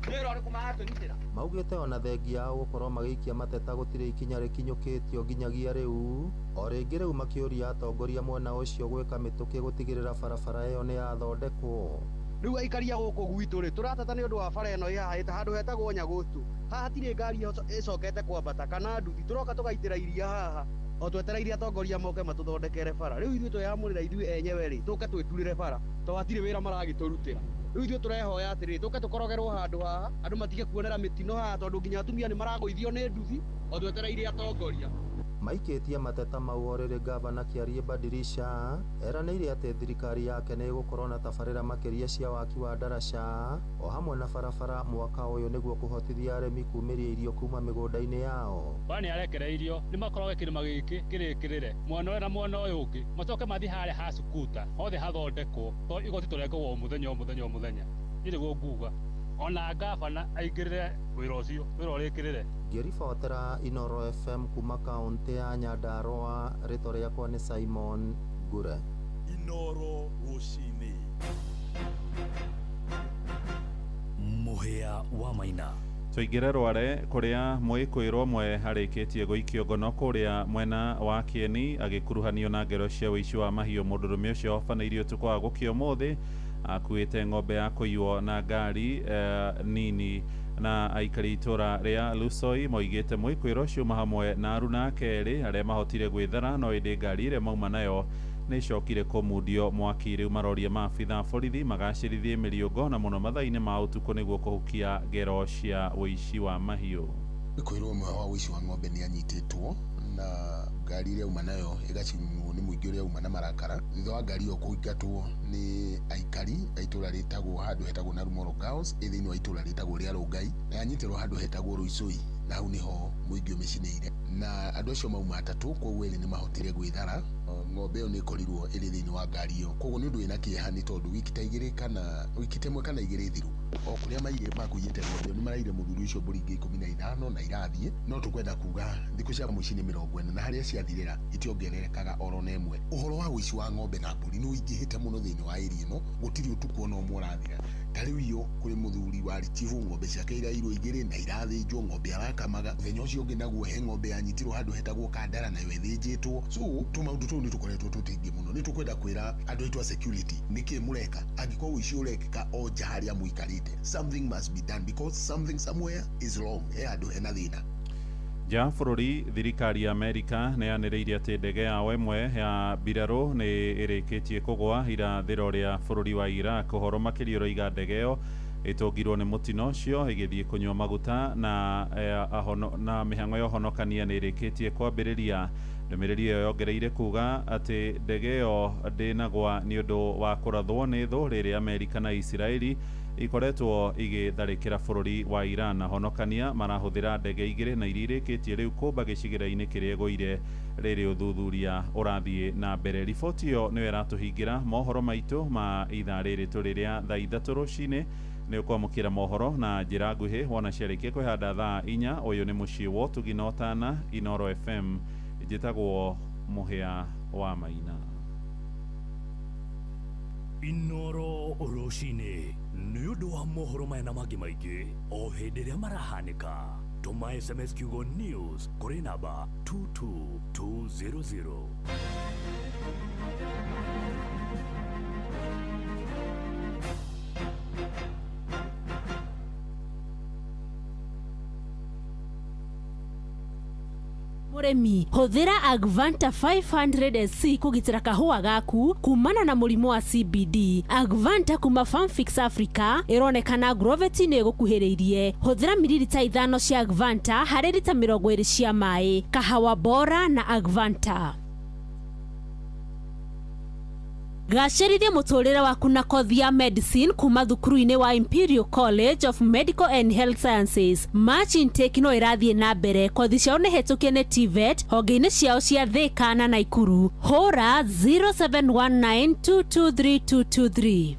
Speaker 2: wĩra ũrĩkũ maratũnyitĩra.
Speaker 1: Maugĩte ona thengia yao gũkorwo magĩikia mateta gũtirĩ ikinya rĩkinyũkĩtio nginyagia rĩu. O rĩngĩ rĩu makĩũria atongoria mwena ũcio gwĩka mĩtũkĩ gũtigĩrĩra barabara ĩyo nĩ yathondekwo.
Speaker 3: Rĩu aikaria gũkũ gwitũ rĩ, tũrateta nĩ ũndũ wa bara ĩno ĩ haha ĩta handũ hetagwo Nyagũtũ. Haha hatirĩ ngari ĩcokete kwambata kana nduthi, tũroka tũgaitĩra iria haha o twetereire atongoria moke matũthondekere bara. Rĩu ithuĩ tweyamũrĩra ithuĩ enyewe rĩ, tũke twĩturĩre bara to hatirĩ wĩra maragĩtũrutĩra. Rĩu ithuĩ tũrehoya atĩrĩrĩ, tũke tũkorogerwo handũ haha, andũ matige kuonera mĩtino haha, tondũ nginya atumia nĩ maragũithio nĩ nduthi o twetereire atongoria.
Speaker 1: Maikĩtie mateta mau o rĩrĩ gavana Kĩarie Badirisha eranĩire atĩ thirikari yake nĩ ĩgũkorwo na tabarĩra makĩria cia waki wa ndaraca o hamwe na barabara mwaka ũyũ nĩguo kũhotithia arĩmi kumĩria irio kuma mĩgũnda-inĩ yao.
Speaker 7: Bara nĩ arekereirio nĩ makoroge kĩrĩma gĩkĩ kĩrĩkĩrĩre mwena ũyũ na mwena ũyũ ũngĩ, macoke mathiĩ harĩa ha Sukuta hothe hathondekwo, to igoti tũrengagwo o mũthenya o mũthenya o mũthenya. Niĩ nĩguo nguga ona gavana aingĩrĩre wĩra ũcio, wĩra ũrĩkĩrĩre.
Speaker 1: Ngĩribotera Inoro FM kuma kaũntĩ ya Nyandarua, rĩtwa rĩakwa nĩ Simon Ngure.
Speaker 9: Inoro rũcinĩ. Mũhĩa wa Maina.
Speaker 10: Tũingĩre Rware kũrĩa mwĩkũĩrwo ũmwe arĩkĩtie gũikio ngono kũrĩa mwena wa Kĩeni agĩkuruhanio na ngero cia ũici wa mahiũ. Mũndũrũme ũcio obanĩirio ũtukũ wa gũkĩa ũmũthĩ akuĩte ng'ombe ya kũiywo na ngari nini, na aikari itũra rĩa Lusoi moigĩte mwĩkũĩrwo ũcio uma hamwe na aruna ake erĩ arĩa mahotire gwĩthara, no ĩndĩ ngari ĩrĩa mauma nayo nĩ icokire kũmundio mwaki. Rĩu maroria maabitha borithi magacĩrithie mĩriũngo na mũno mathaa-inĩ ma ũtukũ nĩguo kũhukia ngero cia ũici wa mahiũ.
Speaker 19: Mwĩkũĩrwo ũmwe wa ũici wa ng'ombe nĩ anyitĩtwo na ngari ĩrĩa auma nayo ĩgacinwo nĩ mũingĩ ũrĩa auma na marakara, thutha wa ngari ĩyo kũingatwo nĩ aikari a itũra rĩtagwo handũ hetagwo Narumoro Girls ĩ thĩinĩ wa itũra rĩtagwo rĩa Rongai, na yanyitĩrwo handũ hetagwo Rũicũi, na hau nĩho mũingĩ ũmĩcinĩire, na andũ acio mauma atatũ, koguo erĩ nĩ mahotire gwĩthara. Ng'ombe ĩyo nĩ ĩkorirwo ĩrĩ thĩinĩ wa ngari ĩyo, koguo nĩ ũndũ wĩna kĩeha nĩ tondũ wiki ta igĩrĩ kana wiki ta ĩmwe kana igĩrĩ thiru, o kũrĩa maire makũiyĩte ng'ombe ĩyo nĩ maraire mũthuri ũcio mbũri ingĩ 15 na irathiĩ. No tũkwenda kuga thikũ cia mũici nĩ 40 na harĩa ciathirĩra itiongererekaga oro na ĩmwe. Ũhoro wa ũici wa ng'ombe na mbũri nĩ ũingĩhĩte mũno thĩinĩ wa area ĩno, gũtirĩ ũtukũ ona ũmwe ũrathira. Ta rĩu iyo kũrĩ mũthuri wa chifu ng'ombe ciake irairwo igĩrĩ na irathĩnjwo, ng'ombe arakamaga. Mũthenya ũcio ũngĩ naguo he ng'ombe yanyitirwo handũ hetagwo Kandara nayo ĩthĩnjĩtwo. So tũmaũndũ tũu nĩ tũkoretwo tũtĩingĩ mũno. Nĩ tũkwenda kwĩra andũ aitũ a security nĩkĩ mũreka angĩkorwo ũici ũrekĩka o nja harĩa mũikarĩte. Something must be done because something somewhere is wrong. He handũ hena thĩna.
Speaker 10: Nja bũrũri, thirikari ya Amerika nĩ yanĩrĩire atĩ ndege yao ĩmwe ya mbirarũ nĩ ĩrĩkĩtie kũgwa irathĩro rĩa bũrũri wa Iraq. Ũhoro makĩria ũroiga ndege ĩyo ĩtũngirwo nĩ mũtino ũcio ĩgĩthiĩ kũnyua maguta na na mĩhang'o ya ũhonokania nĩ ĩrĩkĩtie kwambĩrĩria. Ndũmĩrĩri ĩyo yongereire kuga atĩ ndege ĩyo ndĩnagwa nĩ ũndũ wa kũrathwo nĩ thũ rĩrĩa Amerika na Isiraeli ikoretwo igĩtharĩkĩra bũrũri wa Iran. Ahonokania marahũthĩra ndege igĩrĩ na iria irĩkĩtie rĩu kũmba gĩcigĩrĩra-inĩ kĩrĩa ĩgũire rĩrĩ ũthuthuria ũrathiĩ na mbere. Riboti ĩyo nĩyo ĩratũhingĩra mohoro maitũ ma ithaa rĩrĩ tũrĩ rĩa thaa 3 rũcinĩ. Nĩ ũkwamũkĩra mohoro na njĩra nguhĩ wona ciarĩkia kwĩhanda thaa 4. Ũyũ nĩ mũciĩ wa ũtugi na ũtana, Inoro FM. Njĩtagwo Mũhĩa wa Maina.
Speaker 9: Inoro rũcinĩ nĩ ũndũ wa mohoro maya na mangĩ maingĩ o hĩndĩ ĩrĩa marahanĩka. Tũma SMS kiugo news kũrĩ namba 22200.
Speaker 11: Mũrĩmi, hũthĩra Agvanta 500 SC kũgitĩra kahũa gaku kumana na mũrimũ wa CBD. Agvanta kuma Farmfix Africa ĩronekana Agrovet-inĩ ĩgũkuhĩrĩirie. Hũthĩra mililita 5 cia Agvanta harĩ rita 20 cia maĩ. Kahawa bora na Agvanta. Gacĩrithia mũtũrĩre waku na kothi ya medicine kuma thukuru-inĩ wa Imperial College of Medical and Health Sciences. March intake no ĩrathiĩ na mbere. Kothi ciao nĩ hetũkie nĩ TVET honge-inĩ ciao cia Thika na Naikuru. Hũra 0719223223.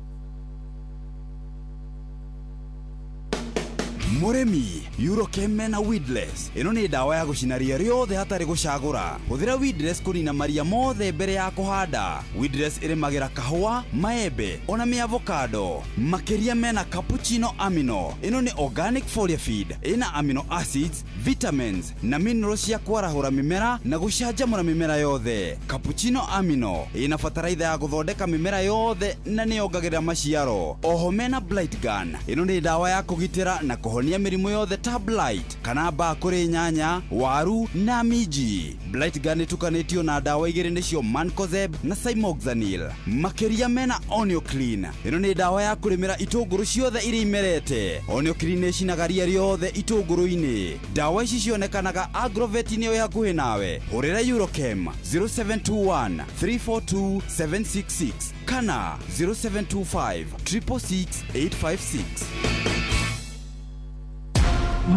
Speaker 12: Mũrĩmi, Eurochem mena weedless. Ĩno nĩ ndawa ya gũcina ria rĩothe hatarĩ gũcagũra. Hũthĩra weedless kũnina maria mothe mbere ya kũhanda. Weedless ĩrĩmagĩra kahũa, maembe ona mĩavocado. Makĩria mena cappuccino amino. Ĩno nĩ organic foliar feed ĩna amino acids, vitamins na minerals cia kwarahũra mĩmera na gũcanjamũra mĩmera yothe. Cappuccino amino ĩna bataraitha ya gũthondeka mĩmera yothe na nĩyongagĩrĩra maciaro. Oho mena blight gun. Ĩno nĩ ndawa ya kũgitĩra na kũhonia mĩrimũ yothe ta blight kana mbaa kũrĩ nyanya, waru na minji. Blight gun ĩtukanĩtio na ndawa igĩrĩ nĩcio mancozeb na cymoxanil. Makĩria mena Onioclean. Ĩno nĩ ndawa ya kũrĩmĩra itũngũrũ ciothe iria imerete. Onioclean ĩcinaga ria rĩothe itũngũrũ-inĩ. Ndawa ici cionekanaga Agrovet-inĩ ĩ hakuhĩ nawe. Hũrĩra Eurochem 0721 342 766 kana 0725 666 856.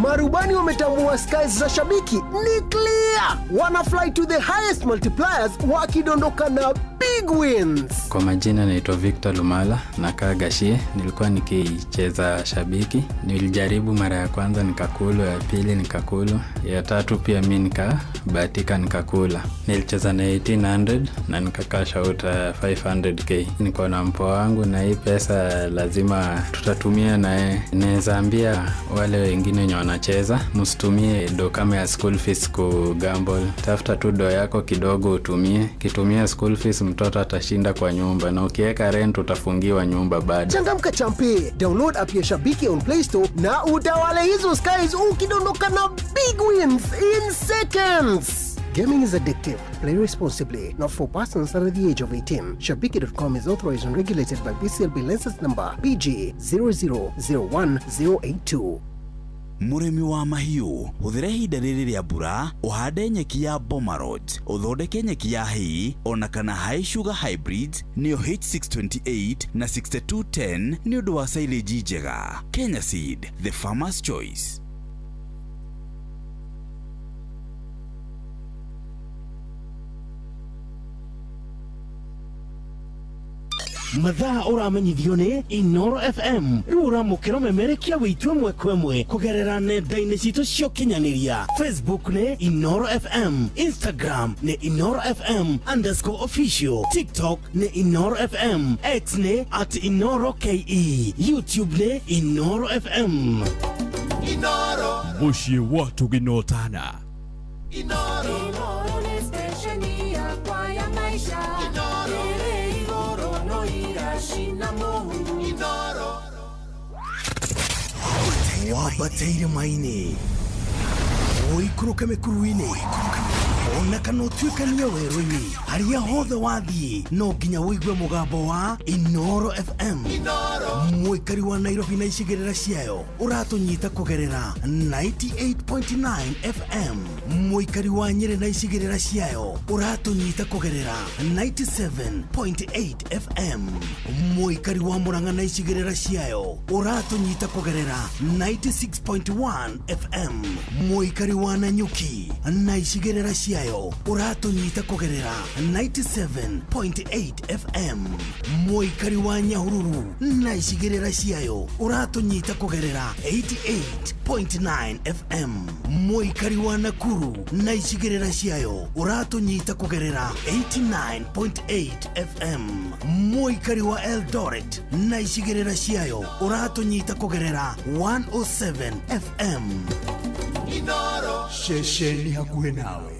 Speaker 18: Marubani wametambua skies za shabiki ni clear, wana fly to the highest multipliers wakidondoka na big wins.
Speaker 20: Kwa majina naitwa Victor Lumala, nakaa Gashie. Nilikuwa nikicheza shabiki, nilijaribu mara ya kwanza nikakulu, ya pili nikakulu, ya tatu pia mi nikabahatika nikakula. Nilicheza na 1800 na nikacash out 500K. Niko na mpoa wangu na hii pesa lazima tutatumia naye. Naweza ambia wale wengine wenye wanacheza, msitumie do kama ya school fees ku gamble. Tafuta tu do yako kidogo utumie. Kitumia school fees mtoto atashinda kwa nyumba, na ukiweka rent utafungiwa nyumba bado.
Speaker 18: Changamka champe, download app ya Shabiki on Play Store na utawale hizo skies ukidondoka na big wins in seconds. Gaming is addictive. Play responsibly. Not for persons under the age of 18. Shabiki.com is authorized and regulated by BCLB license number BG 0001082.
Speaker 12: Mũrĩmi wa mahiũ, hũthĩra ihinda rĩrĩ rĩa mbura ũhande nyeki ya Bomarod, ũthondeke nyeki ya hay ona kana high sugar hybrids nĩyo H628 na 6210 nĩ ũndũ wa silage njega. Kenya Seed, the farmer's choice.
Speaker 23: Mathaa ũramenyithio nĩ Inoro FM. Rĩu ũramũkĩra ũmemerekia wĩitũ ĩmwe kwa ĩmwe kũgerera nenda-inĩ citũ cia ũkinyanĩria. Facebook nĩ Inoro FM, Instagram nĩ Inoro FM underscore official, TikTok nĩ Inoro FM, X nĩ at Inoro KE, YouTube nĩ Inoro FM.
Speaker 9: Inoro Mũciĩ wa tũginotana.
Speaker 24: Inoro nĩ stesheni yakwa ya maisha. Inoro ĩrĩ igũrũ no iracina mũhu. Inoro
Speaker 23: Wambateire maĩ-inĩ, ũikũrũke mĩkuru-inĩ, ona kana ũtuĩkanie werũ-inĩ, harĩa hothe wathiĩ no nginya ũigue mũgambo wa Inoro FM. Mũikari wa Nairobi na icigĩrĩra ciayo ũratũnyita kũgerera 98.9 FM. Mũikari wa Nyĩrĩ na icigĩrĩra ciayo ũratũnyita kũgerera 97.8 FM. Mũikari wa Murang'a na icigĩrĩra ciayo ũratũnyita kũgerera 96.1 FM. Mũikari wa Nanyuki na icigĩrĩra ciayo Ũratũnyita kũgerera 97.8 FM. Mũikari wa Nyahururu na icigĩrĩra ciayo ũratũnyita kũgerera 88.9 FM. Mũikari wa Nakuru na icigĩrĩra ciayo ũratũnyita kũgerera 89.8 FM. Mũikari wa Eldoret na icigĩrĩra ciayo ũratũnyita kũgerera 107 FM.
Speaker 24: Inoro
Speaker 23: ceceni hakuhĩ nawe.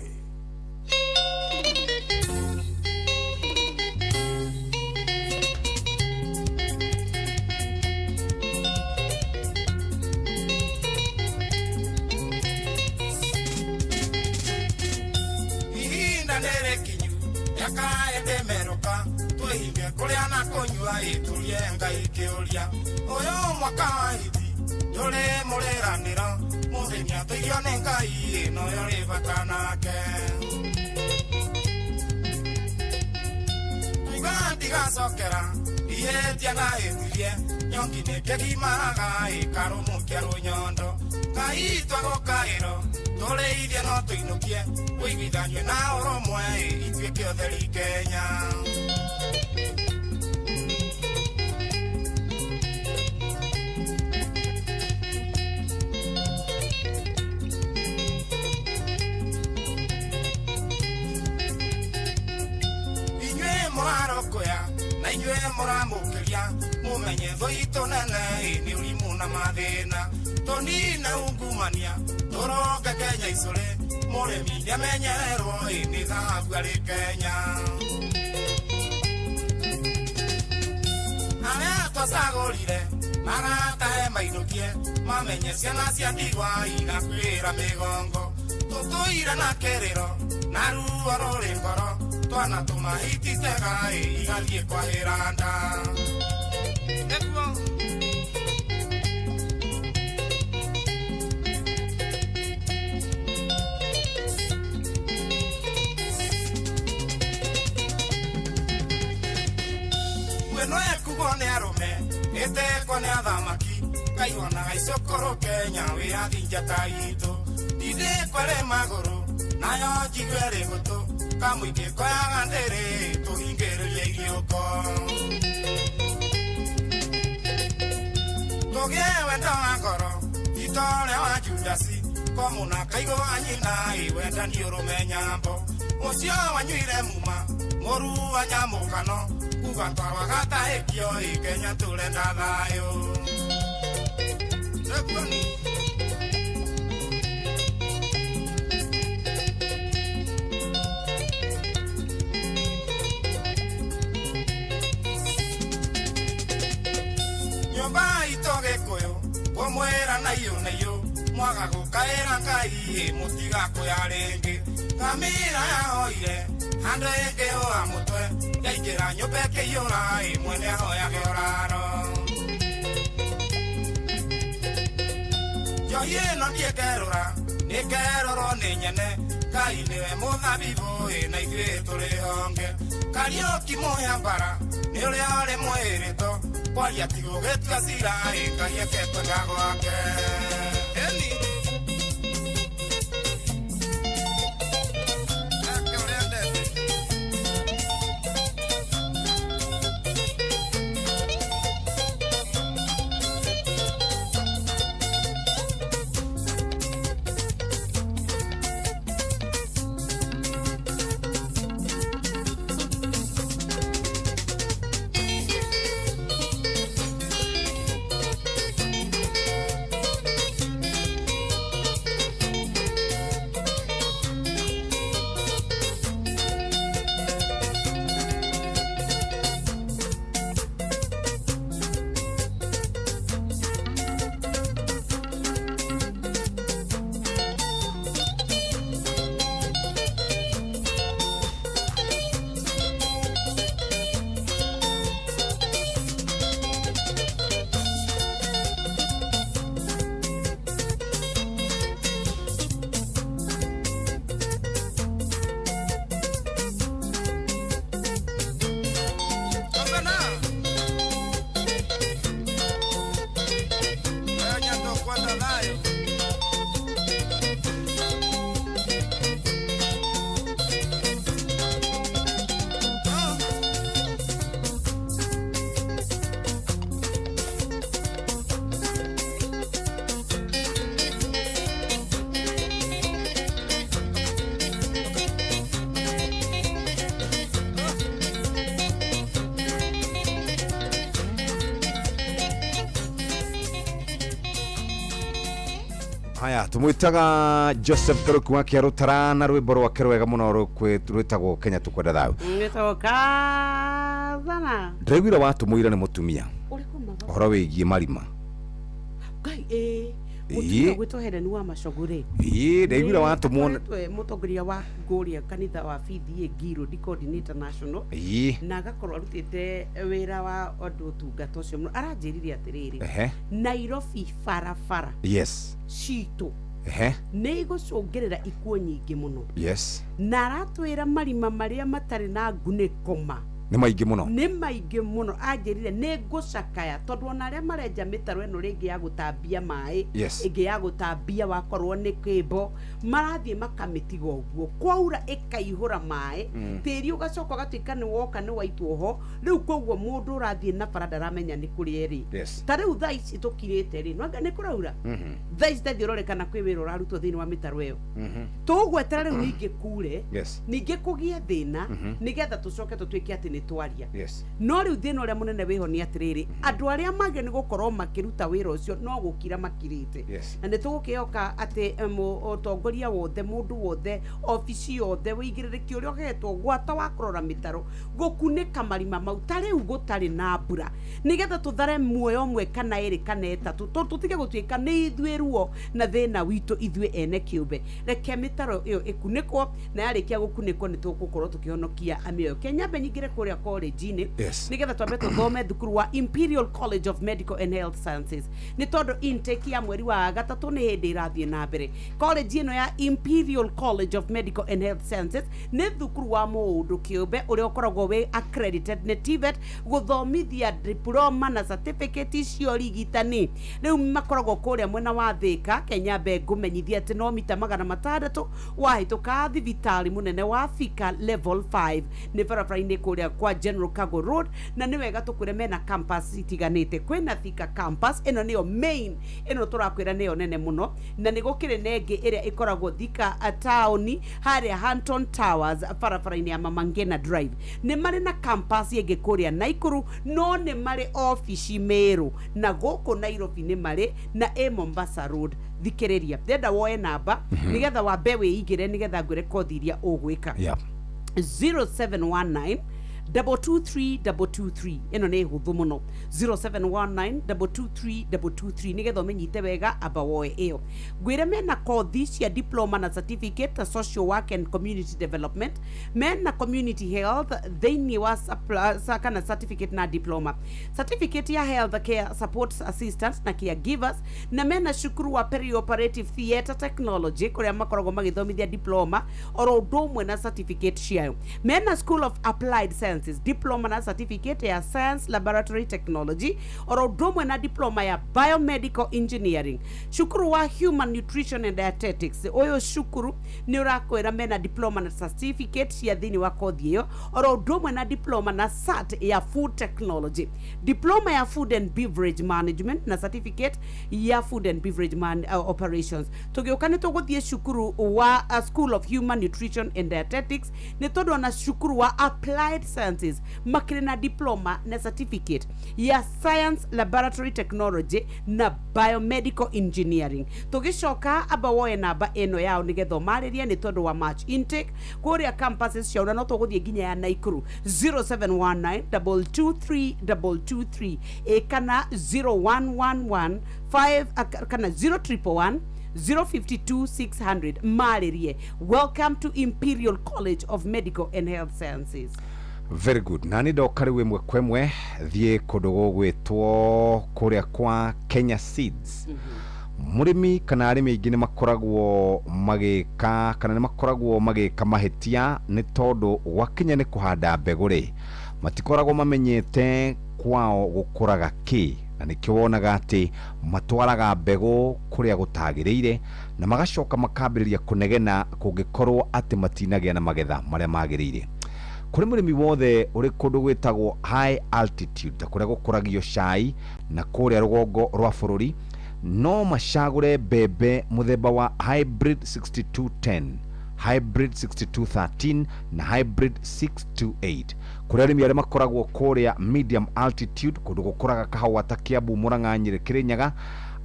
Speaker 6: Ihinda nĩrĩkinyu rĩakae ndĩmerũka twĩhinge kũrĩa na kũnyua ĩtũrie Ngai kĩũria ũyũ mwaka wa hiti ndũrĩ mũrĩranĩro mũthenya tũirio nĩ Ngai ĩno yo rĩ bata nake kuga ndigacokera ihĩtia na hĩtirie nyongi nĩ kĩgimaga ĩkarũmũkia rũnyondo Ngai twagũkaĩro tũrĩithie no tũinũkie ũiguithanio na ũrũmwe ituĩke ũtheri Kenya. Inyuĩ mũrarokoya na inyuĩ mũramũkĩria mũmenye thũ itũ nene nĩ ũrimũ na mathĩna tũnine ungumania tũronge Kenya icũrĩ mũrĩmi nĩamenyererwo nĩ thahabu arĩ Kenya. Arĩa twacagũrire maratahe mainũkie mamenye ciana cia ndigwa igakuĩra mĩgongo tũtũire na kĩrĩro na ruo rũrĩ ngoro twana tũmahititega igathiĩ kwahĩra nda. Nĩguo ĩno ĩkugwo nĩ arũme ĩtekwo nĩ athamaki kaiwonaga icũkũrũ Kenya wĩyathi njata itũ ndindĩkwo ĩrĩ magũrũ nayo njigue ĩrĩ gũtũ kamũingĩ koyaga ndĩrĩ tũhingĩrĩrie iriũko tũgĩe wendo wa ngoro ti ta ũrĩa wa Judasi komũna kaigũ wa nyina ĩ wendani ũrũme nyambo ũcio wanyuire muma mũru wa nyamũkano kuga twarwaga tahĩkio ĩ Kenya tũrenda thayũ. Nĩguo ni. Nyũmba itũ Gĩkũyũ kũmwĩra na iyũ na iyũ mwaga gũkaĩra Ngai mũtigakũya rĩngĩ ngamĩra yahoire handũ ĩngĩhũa mũtwe yaingĩra nyũmba ĩkĩiyũra mwene ahoyage ũraro njohi ĩno ndiĩkerũra nĩkerũrwo nĩ nyene Ngai nĩwe mũthabibũ na ithuĩ tũrĩ honge Kariũki mũhĩa mbara nĩ ũrĩa ũrĩ mwĩrĩto kwaria ti gũgĩtua cira Ngai eke kwenda gwake. Ĩni eke ũrĩa endete.
Speaker 5: Haya, tumwitaga Joseph Karuku wa Kĩarũtara na rwĩmbo rwake rwega mũno rwĩtagwo Kenya Tukwenda Thayũ.
Speaker 8: Ngĩtagwo Kazana.
Speaker 5: Ndĩraiguire watũmũira nĩ mũtumia
Speaker 8: Ũrĩkũ maga?
Speaker 5: ũhoro wĩgiĩ marima.
Speaker 8: Ngai ĩĩ. Mũtumia gwĩtwo Helen wa Macogu rĩ.
Speaker 5: Ĩĩ, ndaiguire watũmwo
Speaker 8: Akoretwo mũtongoria wa ngũrĩa kanitha wa PDA Ngiro di coordinator national.
Speaker 5: Ĩĩ.
Speaker 8: Na agakorwo arutĩte wĩra wa andũ ũtungata ũcio mũno. Aranjĩrire atĩrĩrĩ.
Speaker 5: Ehe.
Speaker 8: Nairobi barabara.
Speaker 5: Yes.
Speaker 8: Citũ.
Speaker 5: Ehe.
Speaker 8: Nĩ igũcũngĩrĩra ikuũ nyingĩ mũno.
Speaker 5: Yes.
Speaker 8: Na aratwĩra marima marĩa matarĩ na ngunĩko ma
Speaker 5: Nĩ maingĩ mũno.
Speaker 8: Nĩ maingĩ mũno. Anjĩrire nĩ ngũcakaya tondũ ona arĩa marenja mĩtaro ĩno rĩngĩ ya gũtambia maĩ,
Speaker 5: Yes.
Speaker 8: ĩngĩ ya gũtambia wakorwo nĩ kĩmbo, marathiĩ makamĩtiga ũguo, kwaura ĩkaihũra maĩ, tĩri ũgacoka ũgatuĩka nĩ woka nĩ waitwo ho. Rĩu koguo mũndũ ũrathiĩ na bara ndaramenya nĩ kũrĩa ĩrĩ.
Speaker 5: Yes.
Speaker 8: Ta rĩu thaa ici tũkirĩte rĩ, nwanga nĩ kũraura. Thaa ici tathiĩ ũrore kana kwĩ wĩra ũrarutwo thĩinĩ wa mĩtaro ĩyo. Tũgwetera rĩu ningĩ kure,
Speaker 5: Yes.
Speaker 8: ningĩ kũgĩe thĩna, nĩgetha tũcoke tũtuĩke atĩ nĩ twaria.
Speaker 5: Yes.
Speaker 8: No rĩu thĩna ũrĩa mũnene wĩho nĩ atĩrĩrĩ, andũ arĩa magĩrĩirwo nĩ gũkorwo makĩruta wĩra ũcio no gũkira makirĩte.
Speaker 5: Yes.
Speaker 8: Na nĩ tũgũkĩhoka atĩ ũtongoria wothe, mũndũ wothe, obici yothe, wĩigĩrĩrĩki ũrĩa ũhetwo gwata wa kũrora mĩtaro, gũkunĩka marima mau ta rĩu gũtarĩ na mbura, nĩgetha tũthare muoyo ũmwe kana ĩrĩ kana ĩtatũ, tondũ tũtige gũtuĩka nĩ ithuĩ ruo na thĩna witũ ithuĩ ene kĩũmbe. Reke mĩtaro ĩyo ĩkunĩkwo, na yarĩkia gũkunĩkwo nĩ tũgũkorwo tũkĩhonokia mĩoyo. Kenya nyingĩre kũrĩa college-inĩ,
Speaker 5: Yes.
Speaker 8: nĩgetha twambe tũthome thukuru wa Imperial College of Medical and Health Sciences, nĩ tondũ intake ya mweri wa gatatũ nĩ hĩndĩ ĩrathiĩ na mbere. College ĩno ya Imperial College of Medical and Health Sciences nĩ thukuru wa mũndũ kĩũmbe ũrĩa ũkoragwo wĩ accredited nĩ TVET gũthomithia diploma na certificate cia ũrigitani. Rĩu makoragwo kũrĩa mwena wa Thika. Kenya mbe ngũmenyithia atĩ no mita 600 wahĩtũka thibitarĩ mũnene wa Thika level 5, nĩ barabara-inĩ kũrĩa kwa General Cargo Road. Na nĩ wega tũkwĩre mena campus itiganĩte. Kwĩna Thika campus, ĩno nĩyo main, ĩno tũrakwĩra nĩyo nene mũno, na nĩ gũkĩrĩ na ĩngĩ ĩrĩa ĩkoragwo Thika taũni harĩa Hanton Towers barabara-inĩ ya Mama Ngina Drive. Nĩ marĩ na campus ĩngĩ kũrĩa Naikuru, no nĩ marĩ obici Meru, na gũkũ Nairobi nĩ marĩ na ĩ Mombasa Road. Thikĩrĩria, ndenda woe namba nĩgetha wambe wĩigĩre, nĩgetha ngwĩre kothi iria ũgwĩka. 0719 223 223. Ĩno nĩ hũthũ mũno, 0719 223 223, nĩgetha ũmenyite wega amba woe ĩyo. Ngwĩre mena kothi cia diploma na certificate ta social work and community development, mena community health thĩinĩ wa kana certificate na diploma, certificate ya health care support assistant na caregivers, na mena cukuru wa perioperative theatre technology kũrĩa makoragwo magĩthomithia diploma oro ũndũ ũmwe na certificate ciayo. Mena School of Applied Sciences, diploma na certificate ya science laboratory technology oro ũndũ ũmwe na diploma ya biomedical engineering. Cukuru wa human nutrition and dietetics, ũyũ cukuru nĩ ũrakwĩra mena diploma na certificate cia thĩinĩ wa kothi ĩyo oro ũndũ ũmwe na diploma na cert ya food technology, diploma ya food and beverage management na certificate ya food and beverage operations. Tũgĩũka nĩ tũgũthiĩ cukuru wa School of Human Nutrition and Dietetics, nĩ tondũ ona cukuru wa Applied Sciences makĩrĩ na diploma na certificate ya science laboratory technology na biomedical engineering. Tũgĩcoka amba woe namba ĩno yao nĩgetha ũmarĩrie, nĩ tondũ wa March intake kũrĩa campuses ciao, na no tũgũthiĩ nginya ya Naikuru. 0719 223 223 ĩ kana 0111 5 kana 0111 052 600. Marĩrie. Welcome to Imperial College of Medical and Health Sciences.
Speaker 5: Very good. Na nĩ ndoka rĩu ĩmwe kwa ĩmwe thiĩ kũndũ gũgwĩtwo kũrĩa kwa Kenya Seeds. Mũrĩmi kana arĩmi aingĩ nĩ makoragwo magĩka kana nĩ makoragwo magĩka mahĩtia, nĩ tondũ gwakinya nĩ kũhanda mbegũ rĩ, matikoragwo mamenyete kwao gũkũraga kĩ, na nĩkĩo wonaga atĩ matwaraga mbegũ kũrĩa gũtagĩrĩire na magacoka makambĩrĩria kũnegena kũngĩkorwo atĩ matinagĩa na magetha marĩa magĩrĩire. Kũrĩ mũrĩmi wothe ũrĩ kũndũ gwĩtagwo high altitude, ta kũrĩa gũkũragio cai na kũrĩa rũgongo rwa bũrũri, no macagũre mbembe mũthemba wa hybrid 6210, hybrid 6213 na hybrid 628. Kũrĩ arĩmi arĩa makoragwo kũrĩa medium altitude, kũndũ gũkũraga kahũa ta Kiambu, Murang'a, Nyĩrĩ, Kĩrĩnyaga,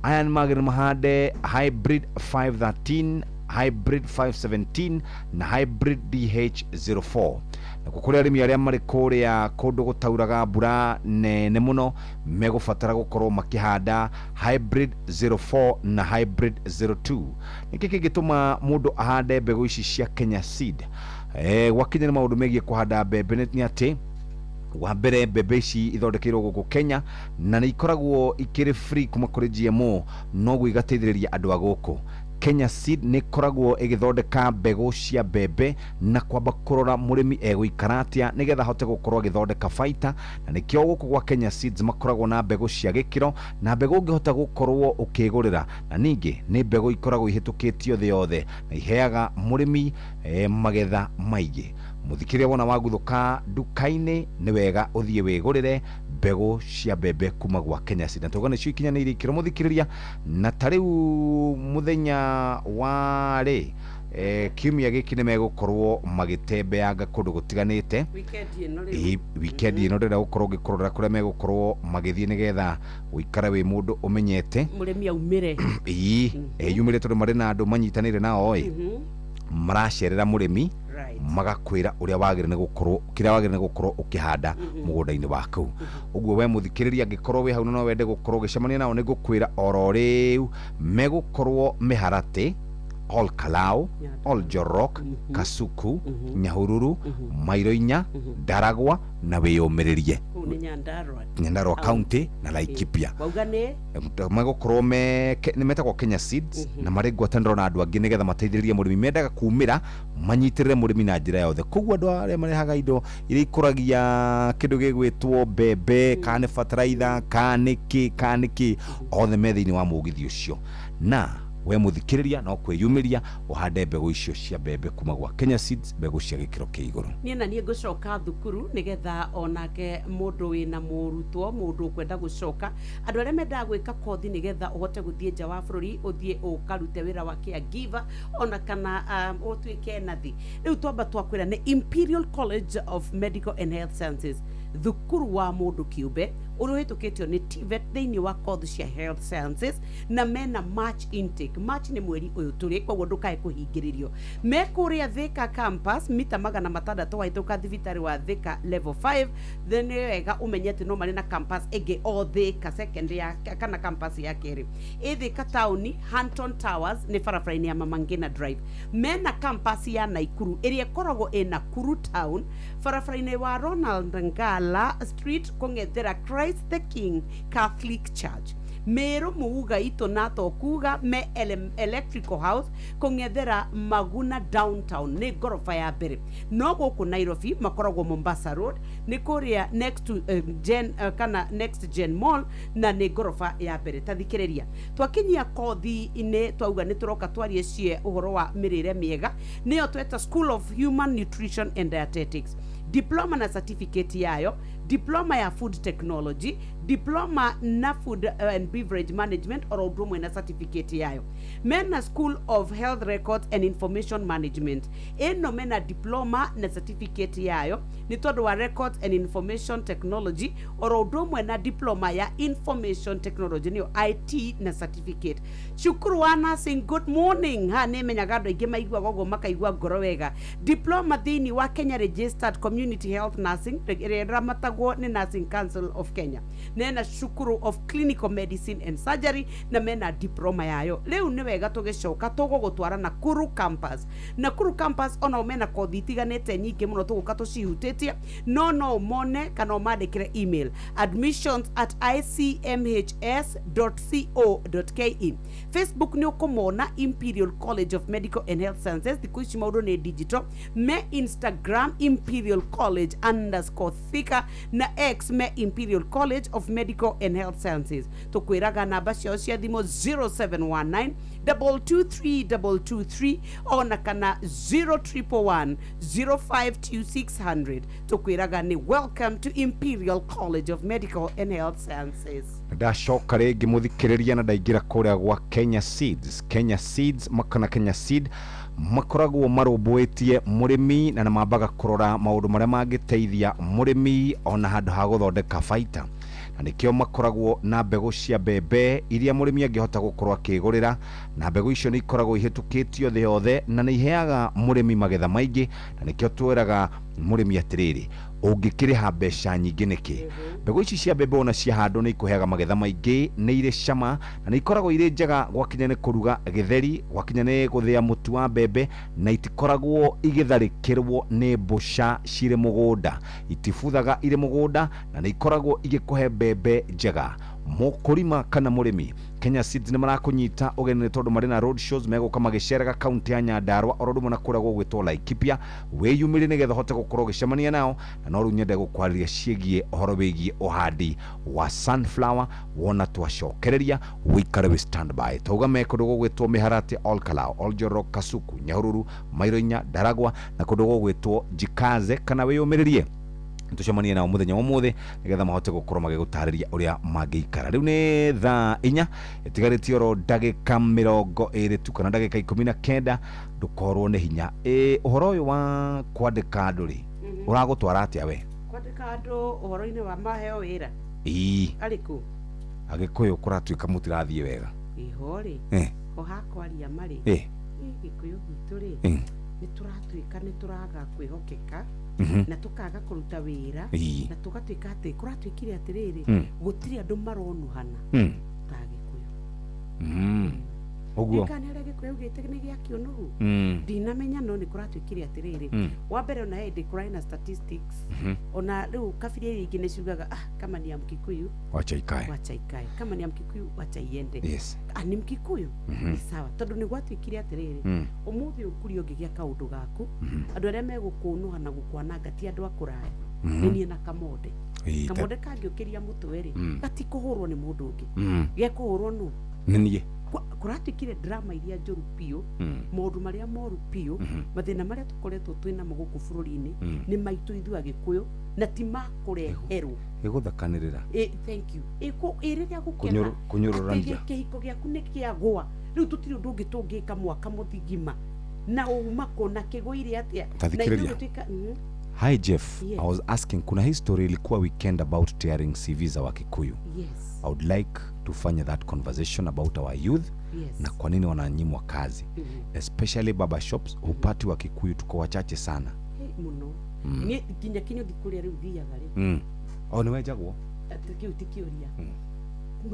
Speaker 5: Aya nĩ magĩrĩire mahande hybrid 513, hybrid 517 na hybrid DH04. Nakuo kũrĩ arĩmi arĩa marĩ kũrĩa kũndũ gũtauraga mbura nene mũno, megũbatara gũkorwo makĩhanda hybrid 04 na hybrid 02. Nĩkĩ kĩngĩtũma mũndũ ahande mbegũ ici cia Kenya Seed? Gwakinya nĩ maũndũ megiĩ kũhanda mbembe nĩ atĩ wa mbere, mbembe ici ithondekeirwo gũkũ Kenya na nĩ ikoragwo ikĩrĩ free kuma kũrĩ GMO, noguo igateithĩrĩria andũ a gũkũ. Kenya Seed nĩ ĩkoragwo ĩgĩthondeka mbegũ cia mbembe na kwamba kũrora mũrĩmi egũikara atĩa nĩgetha ahote gũkorwo agĩthondeka baita, na nĩkĩo gũkũ gwa Kenya Seeds makoragwo na mbegũ cia gĩkĩro na mbegũ ũngĩhota gũkorwo ũkĩgũrĩra, na ningĩ nĩ mbegũ ikoragwo ihĩtũkĩtio thĩ yothe na iheaga mũrĩmi magetha maingĩ. Mũthikĩrĩria, wona waguthũka nduka-inĩ, nĩ wega ũthiĩ wĩgũrĩre mbegũ cia mbembe kuma gwa Kenya Seed, na tuga nĩcio ikinyanĩirie ikĩro, mũthikĩrĩria. Na ta rĩu mũthenya wa rĩ kiumia gĩkĩ nĩ megũkorwo magĩtembeanga kũndũ gũtiganĩte.
Speaker 8: Weekend ĩno rĩu.
Speaker 5: Ĩ, weekend ĩno ndĩrenda gũkorwo ngĩkũrorera kũrĩa megũkorwo magĩthiĩ nĩgetha ũikare wĩ mũndũ ũmenyete.
Speaker 8: Mũrĩmi aumĩre.
Speaker 5: Ĩĩ, eyumĩre tondũ marĩ na andũ manyitanĩire nao ĩ maracerera mũrĩmi, magakwĩra ũrĩa wagĩrĩire nĩ gũkorwo, kĩrĩa wagĩrĩire nĩ gũkorwo ũkĩhanda mũgũnda-inĩ waku. Ũguo we mũthikĩrĩria, angĩkorwo wĩ hau na no wende gũkorwo ũgĩcemania nao, nĩ ngũkwĩra oro rĩu megũkorwo Mĩharatĩ, Ol Kalou, Ol Jorok, Kasuku, Nyahururu, Mairo Inya, Ndaragwa na wĩyũmĩrĩrie.
Speaker 8: Kũu nĩ Nyandarua.
Speaker 5: Nyandarua County na Laikipia.
Speaker 8: Wauga nĩ
Speaker 5: Megũkorwo me nĩ metagwo Kenya Seeds na marĩ ngwatanĩro na andũ angĩ nĩgetha mateithĩrĩrie mũrĩmi. Mendaga kumĩra manyitĩrĩre mũrĩmi na njĩra yothe. Koguo andũ arĩa marehaga indo iria ikũragia kĩndũ gĩgwĩtwo mbembe, kana nĩ bataraitha, kana nĩ kĩ, kana nĩ kĩ, othe me thĩinĩ wa mũgithi ũcio. Na we mũthikĩrĩria, no kwĩyumĩria ũhande mbegũ icio cia mbembe kuma gwa Kenya Seeds, mbegũ cia gĩkĩro kĩa igũrũ.
Speaker 8: Niĩ na niĩ ngũcoka thukuru nĩgetha onake mũndũ wĩna mũrutwo, mũndũ ũkwenda gũcoka, andũ arĩa mendaga gwĩka kothi nĩgetha ũhote gũthiĩ nja wa bũrũri, ũthiĩ ũkarute wĩra wa caregiver ona kana ũtuĩke nathi. Rĩu twamba twakwĩra nĩ Imperial College of Medical and Health Sciences, thukuru wa mũndũ kĩũmbe ũrĩa ũhĩtũkĩtio nĩ TVET thĩinĩ wa kothi cia health sciences, na mena March intake. March nĩ mweri ũyũ tũrĩ, koguo ndũkae kũhingĩrĩrio. Me kũrĩa Thika campus, mita 600 wahĩtũka thibitarĩ wa Thika level 5. Then nĩ wega ũmenye atĩ no marĩ na campus ĩngĩ o Thika second ya kana campus ya kerĩ ĩ Thika taũni, Hanton Towers, nĩ barabara-inĩ ya Mama Ngina Drive. Mena campus ya Naikuru ĩrĩa ĩkoragwo ĩ Nakuru town, barabara-inĩ wa Ronald Ngala Street, kũng'ethera Christ the King Catholic Church. Meru muuga itũ na tokuga me Electrical House, kũng'ethera Maguna Downtown, nĩ ngoroba ya mbere. No gũkũ Nairobi makoragwo Mombasa Road, nĩ kũrĩa next to Gen, kana Next Gen Mall, na nĩ ngoroba ya mbere. Ta thikĩrĩria, twakinyia kothi-inĩ twauga nĩ tũroka twarie cie ũhoro wa mĩrĩre mĩega, nĩyo tweta School of Human Nutrition and Dietetics, diploma na certificate yayo, diploma ya food technology, diploma na food and beverage management, oro ũndũ ũmwe na certificate yayo. Mena School of Health Records and Information Management, ĩno mena diploma na certificate yayo nĩ tondũ wa records and information technology, oro ũndũ ũmwe na diploma ya information technology, nĩyo IT, na certificate. Cukuru wa nursing, good morning, ha nĩ menyaga andũ aingĩ maiguaga ũguo makaigua ngoro wega. Diploma thĩinĩ wa Kenya Registered Community Health Nursing ĩrĩa ĩramatagwo nĩ Nursing Council of Kenya. Nena cukuru of Clinical Medicine and Surgery na mena diploma yayo. Rĩu nĩ wega tũgĩcoka tũgũgũtwara Nakuru campus. Nakuru campus onao mena kothi itiganĩte nyingĩ mũno, tũgũka tũcihutĩtie, no no ũmone kana ũmandĩkĩre email admissions@icmhs.co.ke. Facebook nĩ ũkũmona Imperial College of Medical and Health Sciences. Thikũ ici maũndũ nĩ digital. Me Instagram imperial college_thika, na X me Imperial College of Medical and Health Sciences. Tũkwĩraga namba ciao cia thimũ 0719 223 223 ona kana 0111 052600. Tũkwĩraga nĩ welcome to Imperial College of Medical and Health Sciences.
Speaker 5: Ndacoka rĩngĩ, mũthikĩrĩria, na ndaingĩra kũrĩa gwa Kenya Seeds. Kenya Seeds makana Kenya Seed makoragwo marũmbũĩtie mũrĩmi na mambaga kũrora maũndũ marĩa mangĩteithia mũrĩmi ona handũ ha gũthondeka baita. Na nĩkĩo makoragwo na mbegũ cia mbembe iria mũrĩmi angĩhota gũkorwo akĩgũrĩra, na mbegũ icio nĩ ikoragwo ihĩtũkĩtio thĩ yothe na nĩ iheaga mũrĩmi magetha maingĩ, na nĩkĩo twĩraga mũrĩmi atĩrĩrĩ, ũngĩkĩrĩha mbeca nyingĩ nĩkĩ? Mbegũ ici cia mbembe ona ciahandwo nĩ ikũheaga magetha maingĩ, nĩ irĩ cama na nĩ ikoragwo irĩ njega gwakinya nĩ kũruga gĩtheri, gwakinya nĩ gũthĩa mũtu wa mbembe, na itikoragwo igĩtharĩkĩrwo nĩ mbũca cirĩ mũgũnda, itibuthaga irĩ mũgũnda, na nĩ ikoragwo igĩkũhe mbembe njega. Mũkũrima kana mũrĩmi, Kenya Seeds nĩ marakũnyita ũgeni nĩ tondũ marĩ na road shows megũka magĩceraga kaunti ya Nyandarua oro ũndũ ũmwe na kũrĩa gũgwĩtwo Laikipia. Wĩyumĩrie nĩgetha ũhote gũkorwo ũgĩcemania nao, na no rĩu nyende gũkwarĩria ciĩgiĩ ũhoro wĩgiĩ ũhandi wa sunflower. Wona twacokereria wĩikare wĩ standby. Twauga me kũndũ gũgwĩtwo Mĩharatĩ, Olkalou, Oljoro, Kasuku, Nyahururu, Mairo-Inya, Ndaragwa na kũndũ gũgwĩtwo Jikaze, kana wĩyũmĩrĩrie tucemanie nao muthenya wa umuthi nigetha mahote gukorwo magigutariria uria mangiikara. Riu ni thaa 4 itigarĩtie oro ndagĩka 20 tu kana ndagĩka 19, ndukorwo nĩ hinya. Ũhoro ũyũ wa kwandĩka andũ rĩ, ũragũtwara atĩa we?
Speaker 8: Kwandĩka andũ ũhoro-inĩ wa maheo wĩra?
Speaker 5: Ĩĩ.
Speaker 8: Arĩkũ?
Speaker 5: Agĩkũyũ kũratuĩka mũtirathiĩ wega.
Speaker 8: Ĩho rĩ, ho hakwaria marĩ. Gĩkũyũ gitũ rĩ, nĩ tũratuĩka nĩ tũraga kwĩhokeka na tukaga kũruta wĩra na tũgatuĩka atĩ kũratuĩkire atĩrĩrĩ, gũtirĩ andũ maronuhana ta Gĩkũyũ.
Speaker 5: Ũguo
Speaker 8: kana arĩa Gĩkũyũ gĩte nĩ gĩa kĩũnũhu, ndinamenya, no nĩ kũratuĩkire atĩrĩrĩ, wa mbere ona hĩndĩ kũrarĩ na statistics, ona rĩu kabira iria ingĩ nĩ ciugaga, ah, kama ni ya Mkikuyu
Speaker 5: wacha ikae,
Speaker 8: wacha ikae, kama ni ya Mkikuyu wacha iende.
Speaker 5: Yes.
Speaker 8: Ah, ni Mkikuyu ni sawa, tondũ nĩ gwatuĩkire atĩrĩrĩ, ũmũthĩ ũkũria ũngĩgĩa kaũndũ gaku, andũ arĩa megũkũnũha na gũkwananga ti andũ a kũraya, nĩ niĩ na Kamonde. Kamonde kangĩũkĩria mũtwe rĩ, gatikũhũrwo nĩ mũndũ ũngĩ, gekũhũrwo nũ?
Speaker 5: Nĩ niĩ.
Speaker 8: Kũratuĩkire drama iria njũru biũ, maũndũ marĩa moru biũ, mathĩna marĩa tũkoretwo twĩnamo gũkũ bũrũri-inĩ nĩ maitũ ithuĩ Agĩkũyũ, na ti makũreherwo.
Speaker 5: Ĩgũthakanĩrĩra.
Speaker 8: Thank you. Rĩrĩa gũkena
Speaker 5: kũnyũrũrania,
Speaker 8: kĩhiko gĩaku nĩ kĩagũa, rĩu tũtirĩ ũndũ ũngĩ tũngĩka mwaka mũthigima na uma kũna kĩgũire atĩa.
Speaker 5: Na ithuĩ Hi Jeff,
Speaker 8: yes.
Speaker 5: I was asking, kuna history ilikuwa weekend about tearing CV za Wakikuyu.
Speaker 8: Yes.
Speaker 5: I would like to fanya that conversation about our youth.
Speaker 8: Yes.
Speaker 5: Na kwa nini wananyimwa kazi. Especially barber shops, hupati Wakikuyu tuko wachache sana.
Speaker 8: Hey, muno. Ni kinya kinyo thikuria riu thiaga ri.
Speaker 5: Oh, ni wenjagwo?
Speaker 8: Kiu ti kiuria.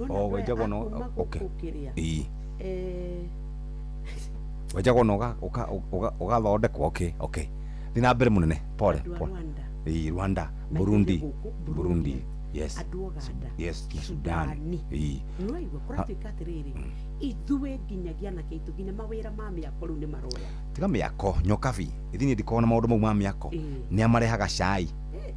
Speaker 5: Oh, wenjagwo no, okay. Wenjagwo no ugathondekwo, okay, okay. Thina mbere munene, pole pole. Rwanda, Burundi, Burundi. Yes.
Speaker 8: Andũ Uganda.
Speaker 5: Yes, na Sudan.
Speaker 8: Nĩwaigua kũratuĩka atĩrĩrĩ, ithuĩ nginyagia anake aitũ nginya mawĩra ma mĩako rĩu nĩ maroya.
Speaker 5: Tiga mĩako, nyokabi. Ithuĩ niĩ ndikoragwo na maũndũ mau ma mĩako. Nĩ amarehaga cai.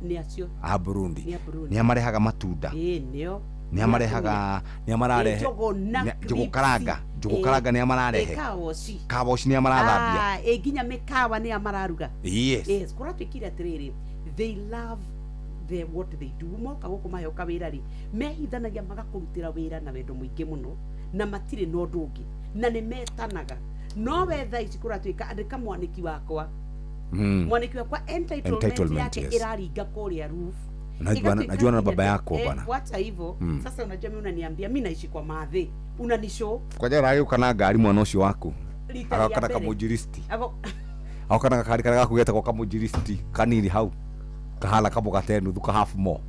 Speaker 8: Nĩ acio.
Speaker 5: A Burundi. Nĩ amarehaga matunda.
Speaker 8: Nĩo.
Speaker 5: Nĩ amarehaga, nĩ amararehe. Njũgũ karanga, njũgũ karanga nĩ amararehe.
Speaker 8: Kawoci.
Speaker 5: Kawoci nĩ amarathambia.
Speaker 8: Nginya mĩkawa nĩ amararuga.
Speaker 5: Yes.
Speaker 8: Yes, kũratuĩkire atĩrĩrĩ, they love the what they do. Moka gũkũ maheo kawĩra rĩ, mehithanagia magakũrutĩra wĩra na wendo mũingĩ mũno, na matirĩ na ũndũ ũngĩ, na nĩ metanaga. No we thaa ici kũratuĩka andĩka mwanĩki wakwa. Mwanĩki wakwa entitlement yake ĩraringa kũrĩa roof.
Speaker 5: Najua na baba yako bana.
Speaker 8: Wacha hivyo. Sasa unajua mimi unaniambia mimi naishi kwa madhe. Unanishow.
Speaker 5: Kwa jana agĩũka na ngari mwana ũcio waku. Agoka na kamũnjiristi. Agoka na gakari karĩa gaku getagwo kamũnjiristi kanini hau. Kahala kamũgate nuthu ka half more.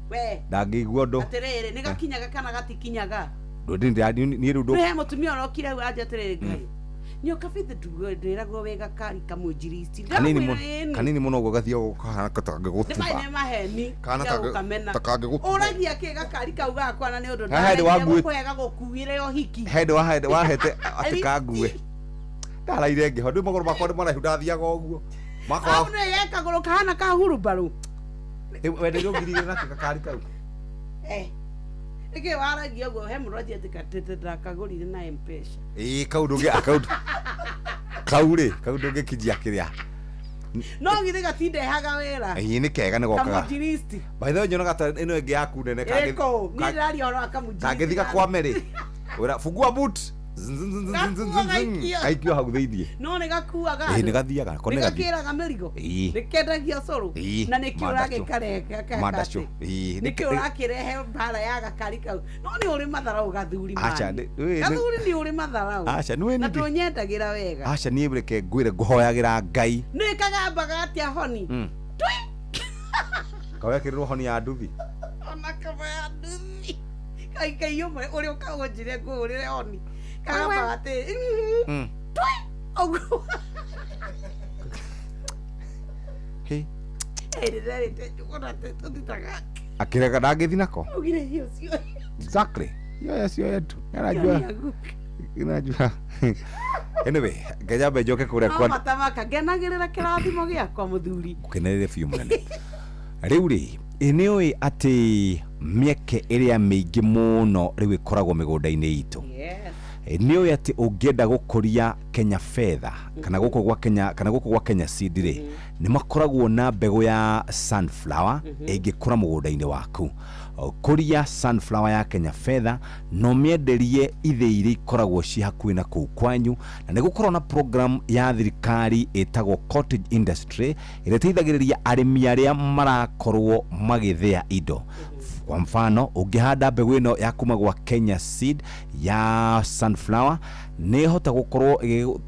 Speaker 8: We.
Speaker 5: Ndangĩigua ũndũ.
Speaker 8: Atĩrĩrĩ, nĩ gakinyaga kana gatikinyaga?
Speaker 5: Niĩ rĩu ndũ.
Speaker 8: He mũtumia ũrokire hau anja atĩrĩrĩ, Ngai. Nyoka bithi ndwĩragwo wega kari kamũnjiristi.
Speaker 5: Kanini mũno ũguo gathiaga kahana ta kangĩgũtuba.
Speaker 8: Nĩ maheni.
Speaker 5: Kana ta kangĩgũtuba.
Speaker 8: Ũragia kĩ gakari kau gakwa na nĩ ũndũ ndakũhega gũkuire ũhiki.
Speaker 5: He ndĩ wahete atĩ kangue. Ndaraire ngĩho ndĩ magũrũ makwa nĩ maraihu ndathiaga ũguo.
Speaker 8: Au nĩ ye kagũrũ kahana ka hurumbarũ.
Speaker 5: Wenderio 2000 nakĩ gakari kau.
Speaker 8: Nĩkĩ waragia ũguo? He mũndũ anjia atĩ ndakagũrire na M-Pesa.
Speaker 5: Ĩĩ kau ndũngĩ akaunti kau rĩ, kau ndũngĩkinyia kĩrĩa.
Speaker 8: No githĩ gatindehaga wĩra.
Speaker 5: Ĩĩ nĩ kega nĩ gokaga.
Speaker 8: Kamũnjiristi.
Speaker 5: By the way nyonaga ta ĩno ĩngĩ yaku nene
Speaker 8: kangĩ. Niĩ ndĩraria ũhoro wa kamũnjiristi.
Speaker 5: Kangĩthi gakwame rĩ. Wĩra fungua boot.
Speaker 8: Gakuo gaikio.
Speaker 5: Gaikio hau thĩiniĩ.
Speaker 8: No nĩ gakuaga.
Speaker 5: Ĩĩ, nĩ gathiaga, ko nĩ
Speaker 8: nĩ
Speaker 5: gathiĩ.
Speaker 8: gakĩraga mĩrigo.
Speaker 5: Ĩĩ.
Speaker 8: Nĩ kendagia cũrũ.
Speaker 5: Ĩĩ,
Speaker 8: Na nĩkĩo
Speaker 5: mandacũ.
Speaker 8: ũragĩkarehe
Speaker 5: Mandacũ. Ĩĩ,
Speaker 8: nĩkĩo ũrakĩrehe mbara ya gakari kau. No nĩ ũrĩ matharaũ gathuri
Speaker 5: Aca,
Speaker 8: mani. Gathuri nĩ ũrĩ matharaũ.
Speaker 5: Aca, nĩ
Speaker 8: Na
Speaker 5: nĩ-
Speaker 8: ndũnyendagĩra wega.
Speaker 5: Aca, niĩ reke ngwĩre ngũhoyagĩra Ngai.
Speaker 8: Nĩ kagambaga atĩa honi.
Speaker 5: Kawekĩrĩrwo honi ya nduthi.
Speaker 8: Ona kaba ya nduthi. Kai kai ũmwe ũrĩa ũkaũnjire ngũhũrĩre honi. Kagambaga atĩ twi ũguo.
Speaker 5: Hĩ.
Speaker 8: Ĩrĩrerĩte njũgũna tũthitaga.
Speaker 5: Akĩrega ndangĩthi nako.
Speaker 8: Augire hiyo sio.
Speaker 5: Exactly. Yoya sio yetu. Anajua. Inajua. Anyway, ngejambe njoke kũrĩa
Speaker 8: No
Speaker 5: kwa
Speaker 8: matamaka ngenagĩrĩra kĩrathimo gĩakwa mũthuri.
Speaker 5: Gũkenerere biũ mũnene. Rĩu rĩ, ĩ nĩ ũĩ atĩ mĩeke ĩrĩa mĩingĩ mũno rĩu ĩkoragwo mĩgũnda-inĩ itũ.
Speaker 8: Yes.
Speaker 5: Ĩ, nĩ ũĩ atĩ ũngĩenda gũkũria Kenya Fedha kana gũkũ gwa Kenya kana gũkũ gwa Kenya Seed rĩ, nĩ makoragwo na mbegũ ya sunflower ĩngĩkũra mũgũnda-inĩ waku. Kũria sunflower ya Kenya Fedha no mĩenderie ithĩi iria ikoragwo ci hakuhĩ na kũu kwanyu, na nĩ gũkorwo na program ya thirikari ĩtagwo cottage industry ĩrĩa ĩteithagĩrĩria arĩmi arĩa marakorwo magĩthĩa indo. Kwa mfano, ũngĩhanda mbegũ ĩno ya kuma gwa Kenya Seed ya sunflower nĩ ĩhota gũkorwo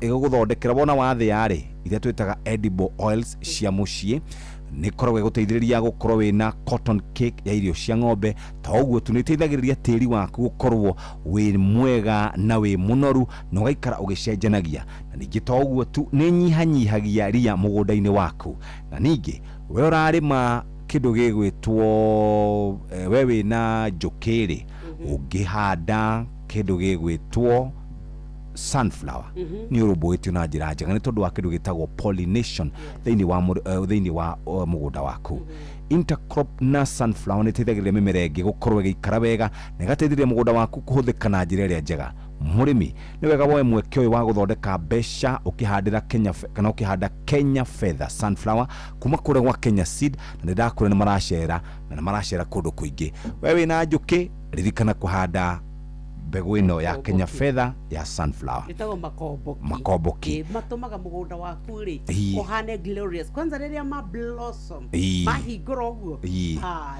Speaker 5: ĩgĩgũthondekera wona wathĩa rĩ, iria twĩtaga edible oils cia mũciĩ, nĩ ĩkoragwo ĩgũteithĩrĩria gũkorwo wĩna cotton cake ya irio cia ng'ombe. Ta ũguo tu nĩ ĩteithagĩrĩria tĩri waku gũkorwo wĩ mwega na wĩ mũnoru na ũgaikara ũgĩcenjanagia. Na ningĩ to ũguo tu nĩ ĩnyihanyihagia ria mũgũnda-inĩ waku. Na ningĩ we ũrarĩma kĩndũ gĩgwĩtwo we wĩna njũkĩ rĩ, ũngĩhanda kĩndũ gĩgwĩtwo sunflower nĩ ũrũmbũĩtio na njĩra njega nĩ tondũ wa kĩndũ gĩtagwo pollination thĩinĩ wa thĩinĩ wa mũgũnda waku. Intercrop na sunflower nĩ ĩteithagĩrĩria mĩmera ĩngĩ gũkorwo ĩgĩikara wega na ĩgateithĩrĩria mũgũnda waku kũhũthĩka na njĩra ĩrĩa njega. Mũrĩmi nĩ wega woe mweke ũyũ wa gũthondeka mbeca ũkĩhandĩra Kenya kana ũkĩhanda Kenya Feather sunflower kuma kũrĩa gwa Kenya Seed, na nĩ ndakwĩra nĩ maracera na nĩ maracera kũndũ kũingĩ. We wĩna njũkĩ, ririkana kũhanda mbegũ ĩno ya Kenya Feather ya sunflower.
Speaker 8: Ĩtagwo makomboki.
Speaker 5: Makomboki.
Speaker 8: Ĩ, matũmaga mũgũnda waku rĩ
Speaker 5: Ĩ.
Speaker 8: ũhane glorious kwanza rĩrĩa ma blossom
Speaker 5: Ĩ.
Speaker 8: mahingũra ũguo.
Speaker 5: Ĩ.
Speaker 8: Ah,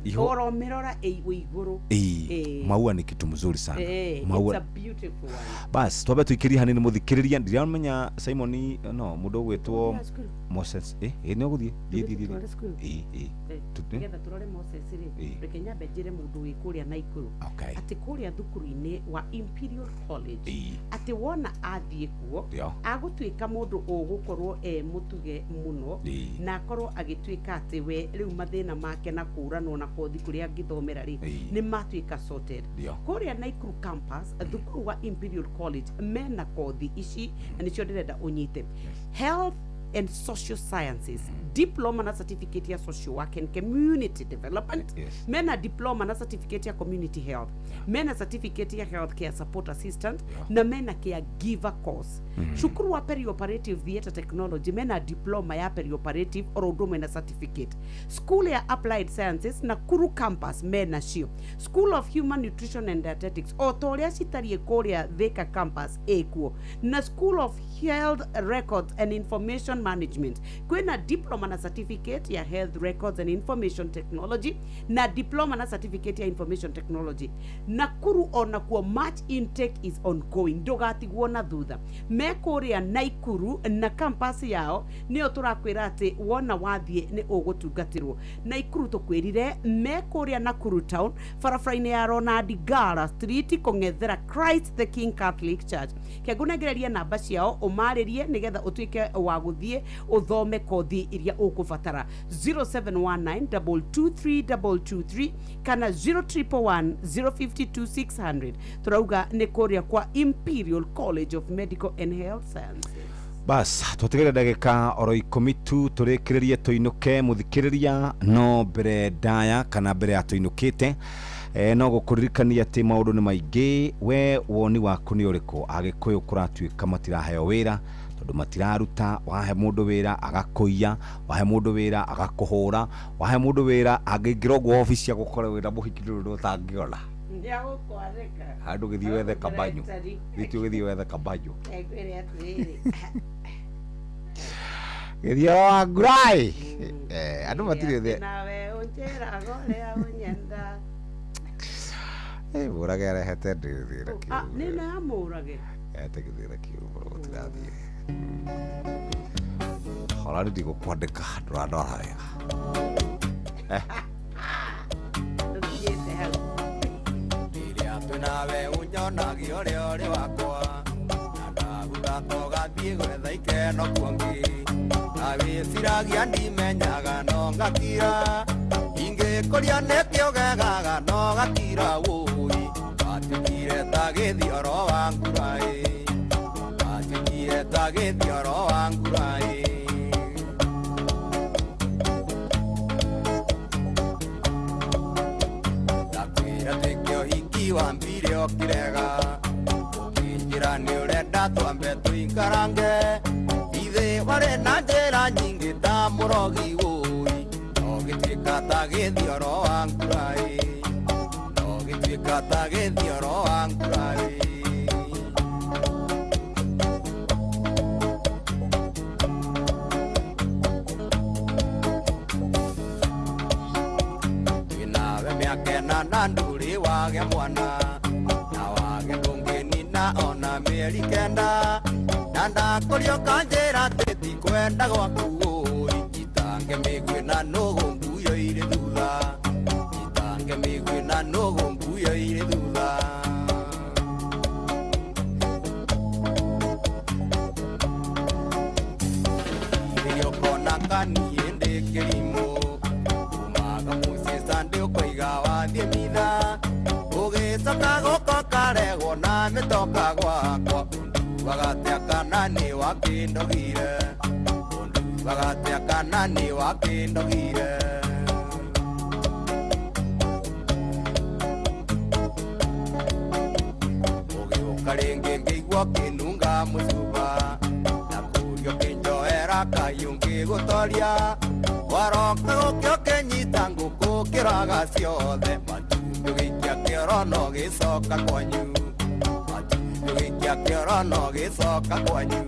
Speaker 5: Iho-
Speaker 8: ũromĩrora ĩigwo igũrũ.
Speaker 5: Ĩ,
Speaker 8: Ĩ.
Speaker 5: maua ni kitu mzuri sana.
Speaker 8: Ĩ,
Speaker 5: Maua.
Speaker 8: it's a beautiful one.
Speaker 5: Bas twambe tũikĩrie hanini mũthikĩrĩria, ndiramenya Simon no mũndũ ũgwĩtwo
Speaker 8: Tũthiĩ cukuru?
Speaker 5: Moses ĩ nĩ ũgũthiĩ thiĩ thiĩ thiĩ.
Speaker 8: Tũtware cukuru?
Speaker 5: Ĩ, ĩ.
Speaker 8: Nĩgetha tũrore Moses rĩ,
Speaker 5: Ĩ.
Speaker 8: reke nyambe njĩre mũndũ wĩ kũrĩa Naikuru
Speaker 5: Okay.
Speaker 8: atĩ kũrĩa thukuru-inĩ wa Imperial College
Speaker 5: Ĩ.
Speaker 8: atĩ wona athiĩ kuo
Speaker 5: Ndio.
Speaker 8: agũtuĩka mũndũ ũgũkorwo e mũtuge mũno
Speaker 5: Ĩ.
Speaker 8: na akorwo agĩtuĩka atĩ we rĩu mathĩna make na kũranwo na kothi kũrĩa angĩthomera rĩ
Speaker 5: Ĩ.
Speaker 8: nĩ matuĩka sorted.
Speaker 5: Ndio.
Speaker 8: Kũrĩa Naikuru campus thukuru wa Imperial College mena kothi ici na nĩcio ndĩrenda ũnyite: health and social sciences diploma na certificate ya social work and community development.
Speaker 5: Yes.
Speaker 8: Mena diploma na certificate ya community health, mena certificate ya health care support assistant na mena caregiver course. Cukuru wa perioperative theatre technology mena diploma ya perioperative oro ũndũ ũmwe na certificate. School ya applied sciences Nakuru campus mena cio. School of human nutrition and dietetics o ta ũrĩa citariĩ kũrĩa Thika campus ĩkuo, na school of health records and information management kwĩna diploma na certificate ya health records and information technology na diploma na certificate ya information technology. Nakuru onakuo March intake is ongoing, ndũgatigwo na thutha. Me kũrĩa Naikuru na campus yao nĩyo tũrakwĩra atĩ wona wathiĩ nĩ ũgũtungatĩrwo. Naikuru tũkwĩrire me kũrĩa Nakuru town barabara-inĩ ya Ronald Ngala Street kũng'ethera Christ the King Catholic Church. Kengũnengereria namba ciao ũmarĩrie nĩgetha ũtuĩke wa gũthiĩ ũthome kothi iria ũkũbatara: 0719 223 kana 0111 052600. Tũrauga nĩ kũrĩa kwa Imperial College of Medical and Health Sciences.
Speaker 5: Bas twatigaire ndagĩka oro 10 tu tũrĩkĩrĩrie tũinũke mũthikĩrĩria, no mbere ndaya kana mbere ya tũinũkĩte no gũkũririkania atĩ maũndũ nĩ maingĩ. We woni waku nĩ ũrĩkũ? Agĩkũyũ kũratuĩka matiraheo wĩra tondũ matiraruta. Wahe mũndũ wĩra agakũiya, wahe mũndũ wĩra agakũhũra, wahe mũndũ wĩra angĩingĩra ũguo obici agũkore wĩra mũhiki ndũrĩ ũndũ ũtangĩona.
Speaker 8: Nĩ agũkwarĩka.
Speaker 5: Handũ gĩthiĩ wethe kabanyo. Gĩthiĩ ũgĩthiĩ wethe kabanyo.
Speaker 8: Ngwĩre atĩrĩrĩ.
Speaker 5: Gĩthiĩ wa ngurai. Andũ matirĩ the.
Speaker 8: Nawe ũnjĩraga ũrĩa ũnyenda.
Speaker 5: Mũrage arehete ndĩthĩra
Speaker 8: Ah, nĩ na ya mũrage.
Speaker 5: Arehete gĩthĩra kĩũru mũno gũtirathiĩ. Hora nĩ ndigũkwandĩka ndũrandora wega.
Speaker 8: Tũkinyĩte hau.
Speaker 6: Rĩrĩa twĩnawe ũnyonagia ũrĩa ũrĩ wakwa na ndagũtata ũgathiĩ gwetha ikeno kuongĩ na wĩciragia ndimenyaga no ngakira ingĩkũria nĩkĩ ũgegaga no gakira wũi watuĩkire ta gĩthioro wa nguraĩ watuĩkire ta gĩthioro wa nguraĩ. Ndakwĩra twĩke ũhiki wambire ũkĩrega ũkĩnjĩra nĩ ũrenda twambe tũikarange ithe warĩ na njĩra nyingĩ ta mũrogi wũi no gĩtuĩka ta gĩthioro wa nguraĩ no gĩtuĩka ta gĩthioro wa nguraĩ. Twĩnawe mĩaka ĩna na ndũrĩ wage mwana na wage ndũngĩnina ona mĩeri kenda na ndakũria ũkanjĩra atĩ ndikwenda gwaku ũi njitange mĩguĩ na nũgũ nguyo irĩ thutha njitange mĩguĩ na nũgũ nguyo irĩ thutha. Rĩrĩa ũkona kaniĩ ndĩ kĩrimũ umaga mũciĩ Sunday ũkoiga wathiĩ mitha ũgĩcoka gũka ũkaregwo na mĩtoka gwakwa ũnduaga atĩa kana nĩ wakĩndogire ũnduaga atĩa kana nĩ wakĩndogire. Ũgĩũka rĩngĩ ngĩigua ũkĩnunga mũcuba na kũria ũkĩnjoera kayũ ngĩgũtoria waroka gũkĩ ũkĩnyita ngũkũ kĩraga ciothe matumbĩ ũgĩikia kĩoro na ũgĩcoka kwanyu matumbĩ ũgĩikia kĩoro na ũgĩcoka kwanyu.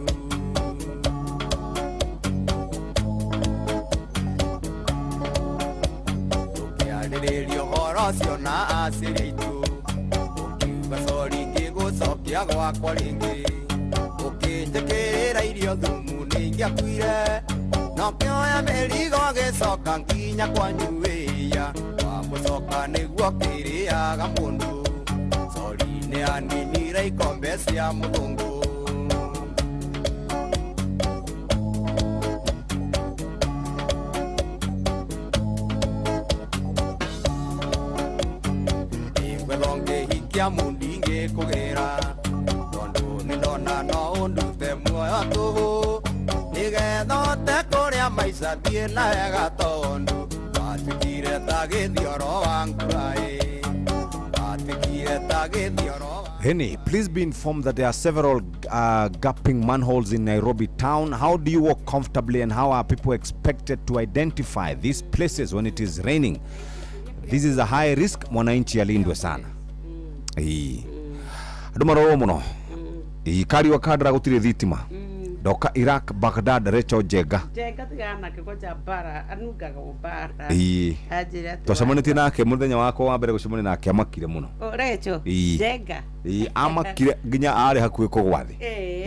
Speaker 6: Tũkĩarĩrĩria ũhoro ũcio na acĩrĩ aitũ ũkiuga cori ngĩgũcokia gwakwa rĩngĩ ũkĩnjĩkĩrĩra irio thumu nĩingĩakuire no kĩoya mĩrigo gĩcoka nginya kwanyu wĩya wamũcoka nĩguo kĩrĩaga mũndũ cori nĩ aninire ikombe cia mũthũngũ. Ingwetho ngĩhikia mundi ngĩkũgĩra tondũ nĩndona no ũndute muoyo tũhũ nĩgetha ũhote kũrĩa maica thiĩ na wega tondũ watuĩkire ta gĩthioro wa nguraĩ watuĩkire ta gĩthioro.
Speaker 5: Henny, please be informed that there are several gaping manholes in Nairobi town. How do you walk comfortably and how are people expected to identify these places when it is raining? This is a high risk. Mwananchi alindwe sana. Ii. Andũ marorwo mũno. Ii, kari wa kadra gũtirĩ thitima. Ndoka Iraq, Baghdad, Rachel Njenga.
Speaker 8: Njenga tigana nake kwanja mbara anungaga mbara.
Speaker 5: Ii.
Speaker 8: Anjĩra atĩ
Speaker 5: Twacemanĩtie nake mũthenya wakwa wa mbere gũcemania nake amakire mũno.
Speaker 8: Oh, Rachel
Speaker 5: Ii.
Speaker 8: Njenga.
Speaker 5: Ii, amakire nginya arĩ hakuhĩ kũgwa thĩ.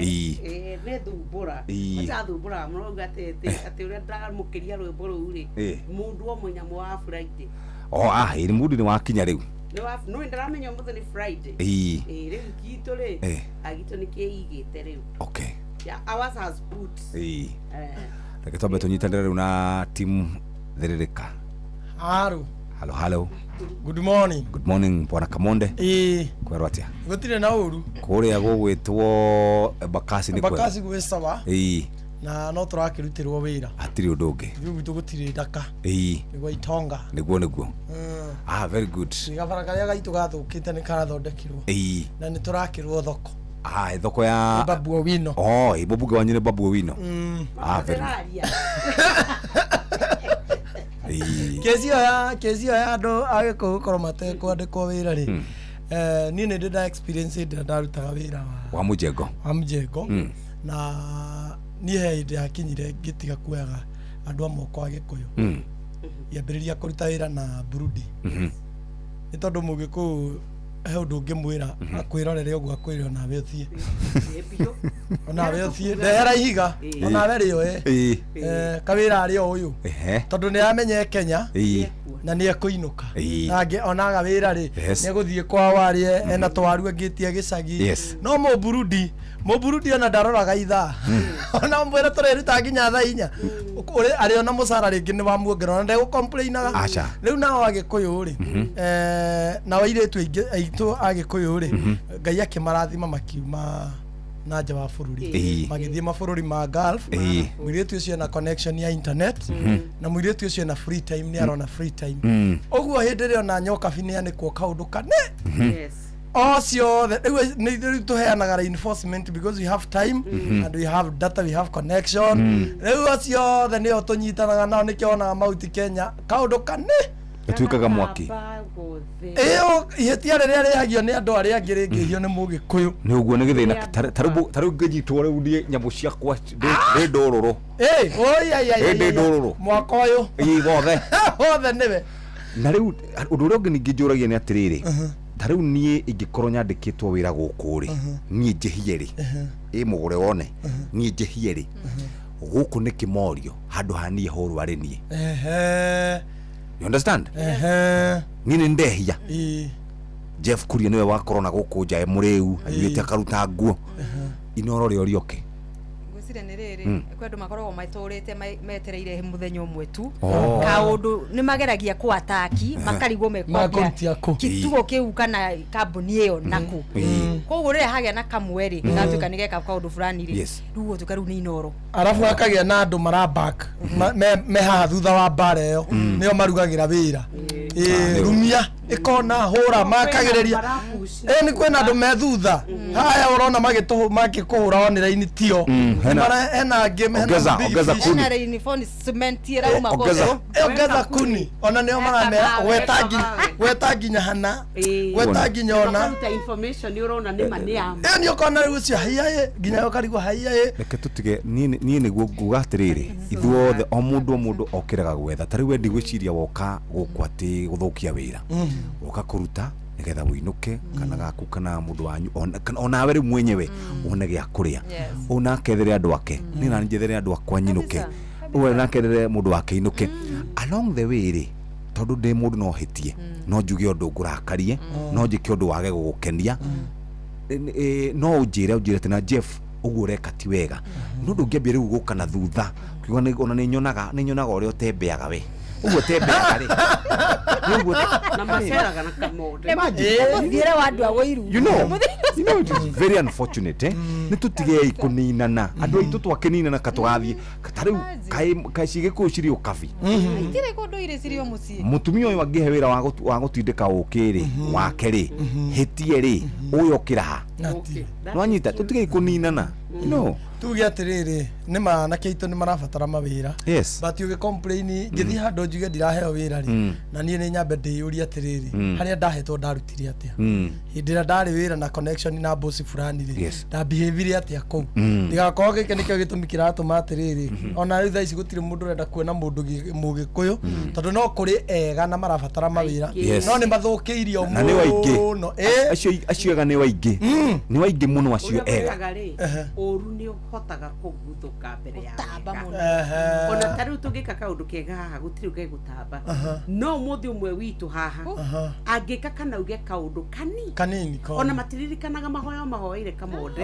Speaker 5: Ii.
Speaker 8: Nĩ thumbũra.
Speaker 5: Ii.
Speaker 8: Kwanja thumbũraga mũno uga atĩ ũrĩa ndamũkĩria rwĩmbo rũu rĩ
Speaker 5: Ii.
Speaker 8: mũndũ o mũnyamũ wa Friday.
Speaker 5: Oh, ah, ĩ mũndũ nĩ wakinya rĩu.
Speaker 8: Nĩ wa no ndĩramenya ũmũthĩ nĩ Friday.
Speaker 5: Ii.
Speaker 8: Rĩu gitũ rĩ
Speaker 5: Eh.
Speaker 8: agitũ nĩ kĩigĩte rĩu.
Speaker 5: Okay.
Speaker 8: Yeah, ours has put.
Speaker 5: Ii. Reke twambe tũnyitanĩre rĩu na timu Thĩrĩrĩka.
Speaker 13: Haro.
Speaker 5: Halo, halo.
Speaker 13: Good morning.
Speaker 5: Good morning Bwana Kamonde.
Speaker 13: Ĩĩ.
Speaker 5: Kwerwo atĩa?
Speaker 13: Gũtirĩ na ũru.
Speaker 5: Kũrĩa gũgwĩtwo Embakasi nĩ kwega.
Speaker 13: Embakasi gwĩ sawa.
Speaker 5: Ĩĩ.
Speaker 13: Na no tũrakĩrutĩrwo wĩra.
Speaker 5: Hatirĩ ũndũ ũngĩ.
Speaker 13: Ithuĩ gwitũ gũtirĩ ndaka.
Speaker 5: Ĩĩ.
Speaker 13: Nĩguo itonga.
Speaker 5: Nĩguo nĩguo. Ah, very good.
Speaker 13: Gabara karĩa gaitũ gathũkĩte nĩ karathondekirwo.
Speaker 5: Ĩĩ.
Speaker 13: Na nĩ tũrakĩrwo thoko.
Speaker 5: Ah, thoko ya
Speaker 13: Babu Owino.
Speaker 5: Oh, ĩ mũmbunge wanyu nĩ Babu Owino. Ah, very good. Ĩĩ.
Speaker 13: Kesi ĩyo ya kesi ĩyo ya andũ a Gĩkũyũ gũkorwo matekwandĩkwo wĩra rĩ Niĩ nĩ ndĩ nda experience hĩndĩ ĩrĩa ndarutaga wĩra
Speaker 5: wa mũjengo.
Speaker 13: Wa mũjengo. Na niĩ he hĩndĩ yakinyire ngĩtiga kuoyaga andũ a moko a Gĩkũyũ. Ngĩambĩrĩria kũruta wĩra na Burundi. Nĩ tondũ Mũgĩkũyũ he ũndũ ũngĩmwĩra akwĩrorere ũguo akwĩre onawe ũthiĩ. Onawe ũthiĩ ndehera ihiga onawe rĩoe. Kawĩra arĩ o ũyũ. Tondũ nĩ amenye Kenya na nĩ ekũinũka. Nangĩ onaga wĩra rĩ nĩ egũthiĩ kwao arĩe ena twaru angĩtie gĩcagi. No Mũburundi ona ndaroraga ithaa. Ona mwĩra tũreruta nginya thaa 4. Arĩ ona mũcara rĩngĩ nĩ wamuongerera ona ndegũcomplainaga. Rĩu nao Agĩkũyũ rĩ nao airĩtu aingĩ aitũ Agĩkũyũ rĩ Ngai akĩmarathima makiuma na nja wa bũrũri magĩthiĩ mabũrũri ma Gulf. Mũirĩtu ũcio ena connection ya internet na mũirĩtu ũcio ena free time nĩ arona free time. Ũguo hĩndĩ ĩrĩa ona nyokabi nĩ anĩkwo kaũndũ kane. O ciothe rĩu tũheanaga reinforcement because we have time and we have data, we have connection. Rĩu o ciothe nĩo tũnyitanaga nao nĩkĩo wonaga Mount Kenya kaũndũ kane
Speaker 5: gatuĩkaga mwaki.
Speaker 13: Ĩyo ihĩtia rĩrĩa rĩhagio nĩ andũ arĩa angĩ rĩngĩhio nĩ Mũgĩkũyũ.
Speaker 5: Nĩ ũguo nĩ gĩthĩna ta rĩu ngĩnyitwo rĩu niĩ nyamũ ciakwa ndĩ ndũrũrũ. Ndĩ ndũrũrũ.
Speaker 13: Mwaka ũyũ.
Speaker 5: Wothe.
Speaker 13: Wothe nĩwe.
Speaker 5: Na rĩu ũndũ ũrĩa ũngĩ ningĩ njũragia nĩ atĩrĩrĩ ta rĩu niĩ ingĩkorwo nyandĩkĩtwo wĩra gũkũ rĩ niĩ njĩhie rĩ ĩ mũgũre wone niĩ njĩhie rĩ gũkũ nĩ kĩmorio handũ ha niĩ hũrwo arĩ niĩ. You understand? Niĩ nĩ ndehia. Jeff Kuria nĩwe wakorwo na gũkũ nja e mũrĩu anyuĩte akaruta nguo inoro rĩo rĩoke.
Speaker 14: Ngwĩciria nĩ rĩrĩ kwĩ andũ makoragwo matũrĩte metereire mũthenya ũmwe tu kaũndũ nĩ mageragia kũataki makarigwo mekwambia kitugo kĩu kana kambuni ĩyo naku koguo rĩrĩa hagĩa na kamwe rĩ gatuĩka nĩ geka kaũndũ fulani rĩ rĩu gũtuĩka rĩu nĩ inoro.
Speaker 13: Arabu hakagĩa na andũ mara back me haha thutha wa mbara ĩyo nĩo marugagĩra wĩra. Rumia ĩkona hũra makagĩrĩria nĩ kwĩna andũ me thutha haya ũrona magĩkũhũra online tio hena angĩ ongeza kuni ona nĩo maramera gweta nginya hana gweta nginya ona nĩ ũkona rĩu ũcio haiya nginya ũkarigwo haiya.
Speaker 5: Reke tũtige niĩ nĩguo nguga atĩrĩrĩ ithuothe o mũndũ okĩraga gwetha ta rĩu we ndigwĩciria woka gũkũ atĩ gũthũkia wĩra woka kũruta nĩgetha ũinũke kana gaku kana mũndũ wanyu onawe rĩu mwenyewe wone gĩa kũrĩa ũyũ nake ethere andũ ake niĩ nani njethere andũ akwa nyinũke ũyũ nake ethere mũndũ wake inũke along the way rĩ tondũ ndĩ mũndũ no hĩtie no njuge ũndũ ngũrakarie no njĩke ũndũ wage gũgũkenia no ũnjĩre atĩ na Jeff ũguo ũreka ti wega no ndũngĩambia rĩu gũka na thutha kiuga ona nĩ nyonaga ũrĩa ũtembeaga we ũguo ũtembeaga rĩ
Speaker 8: na maceraga na kamonde
Speaker 14: mũthiĩre wa andũ a Wũiru.
Speaker 5: You know it is very unfortunate nĩ tũtigei kũninana andũ aitũ twakĩninana ka tũgathiĩ ta rĩu kaĩ cigĩkũyũ cirĩ ũkabi
Speaker 14: itirĩ kũndũ irĩ cirĩ o mũciĩ.
Speaker 5: Mũtumia ũyũ angĩhe wĩra wa gũtindĩka ũkĩ rĩ wake rĩ hĩtie rĩ ũyũ ũkĩra ha nwanyita tũtigei kũninana. No
Speaker 13: tuge atĩrĩrĩ nĩ ma anake aitũ nĩ marabatara mawĩra. But ũgĩ complain ngĩthiĩ handũ njuge ndiraheo wĩra rĩ na niĩ nĩ nyambe ndĩyũrie atĩrĩrĩ harĩa ndahetwo ndarutire atĩa hĩndĩ ĩrĩa ndarĩ wĩra na connection na boss fulani rĩ ndabehavire atĩa kũu ndigakorwo gĩkĩ nĩkĩo gĩtũmi kĩratũma atĩrĩrĩ ona rĩu thaa ici gũtirĩ mũndũ ũrenda kuona mũndũ Mũgĩkũyũ tondũ no kũrĩ ega na marabatara mawĩra no nĩ mathũkĩirio mũno.
Speaker 5: Acio ega nĩ waingĩ nĩ waingĩ mũno acio ega.
Speaker 8: Ũru nĩ ũhotaga kũguthũka mbere ya wega ona ta rĩu tũngĩka kaũndũ kega haha gũtirĩ ũgegũtamba no mũthĩ ũmwe witũ haha angĩka kana uge kaũndũ kanini ona matiririkanaga mahoya mahoeire kamonde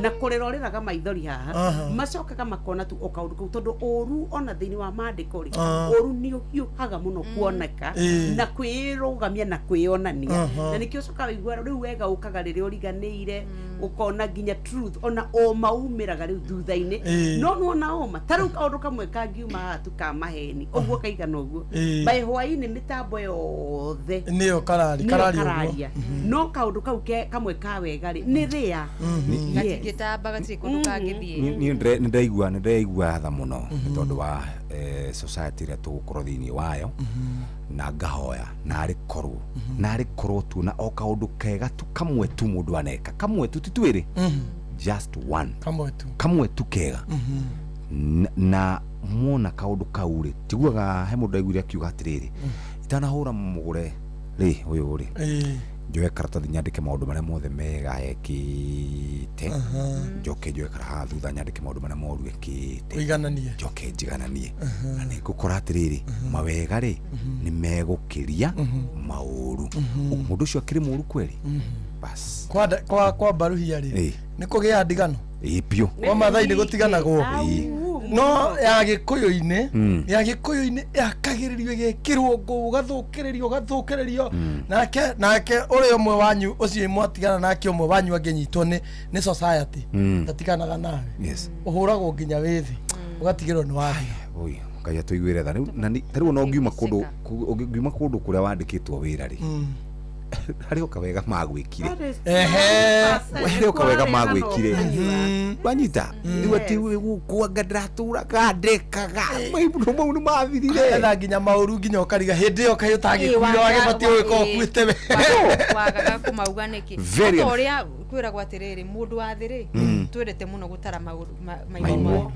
Speaker 8: na kũrĩra ũrĩraga maithori haha macokaga makona tu o kaũndũ kau tondũ ũru ona thĩinĩ wa maandĩko rĩ ũru nĩ ũhiũhaga mũno kuoneka na kwĩrũgamia na kwĩyonania na nĩkĩo ũcokaga wĩigua rĩu wega ũkaga rĩrĩa ũriganĩire ũkona nginya truth ona ũma umĩraga rĩu thutha-inĩ no nĩwona ũma ta rĩu kaũndũ kamwe kangiuma haha tu ka maheni ũguo kaigana ũguo by hwaĩ-inĩ mĩtambo yothe
Speaker 13: nĩyo kararia
Speaker 8: no kaũndũ kau kamwe ka wega rĩ nĩ rĩa
Speaker 14: gatingĩtamba gatirĩ kũndũ kangĩthiĩ.
Speaker 5: Niĩ nĩ ndĩraigua tha mũno nĩ tondũ wa society ĩrĩa tũgũkorwo thĩinĩ wayo na ngahoya narĩ korwo tuona o kaũndũ kega tu kamwe tu mũndũ aneka kamwe tu ti twĩrĩ just one kamwe tu kega na mwona kaũndũ kau rĩ tiguaga he mũndũ aiguire akiuga atĩrĩrĩ itanahũra mũgũre rĩ ũyũ rĩ njoe karatathi nyandĩke maũndũ marĩa mothe mega ekĩte njoke njoe karaha thutha nyandĩke maũndũ marĩa moru ekĩte
Speaker 13: ũigananie
Speaker 5: njoke njigananie na nĩngũkora atĩrĩrĩ mawega rĩ nĩ megũkĩria maũru mũndũ ũcio akĩrĩ mũru kweri bas
Speaker 13: kwa baruhia rĩ nĩ kũgĩa ndigano
Speaker 5: ĩ biũ
Speaker 13: kwa Mathai nĩ gũtiganagwo no ya Gĩkũyũ-inĩ yakagĩrĩrio ĩgekĩrwo ngũ ũgathũkĩrĩrio nake ũrĩa ũmwe wanyu ũcio mwatigana nake ũmwe wanyu angĩnyitwo nĩ society ndatiganaga nawe ũhũragwo nginya wĩ thĩ ũgatigĩrwo nĩ wathiĩ
Speaker 5: oi Ngai atũiguĩre tha rĩu na rĩu ona ũngiuma kũndũ kũrĩa wandĩkĩtwo wĩra rĩ harĩ o kawega magwĩkire harĩ o kawega magwĩkire wanyita rĩu atĩ gũkũ anga ndĩratũraga ndekaga maũndũ mau nĩ mathirire
Speaker 13: etha nginya maũru nginya ũkariga hĩndĩ ĩyo kaĩ ũtagĩkuire wagĩbatiĩ gwĩka ũkuĩte we
Speaker 14: wagaga kũmauga nĩkĩ ta ũrĩa kwĩragwo atĩrĩrĩ mũndũ wa thĩ rĩ twendete mũno gũtara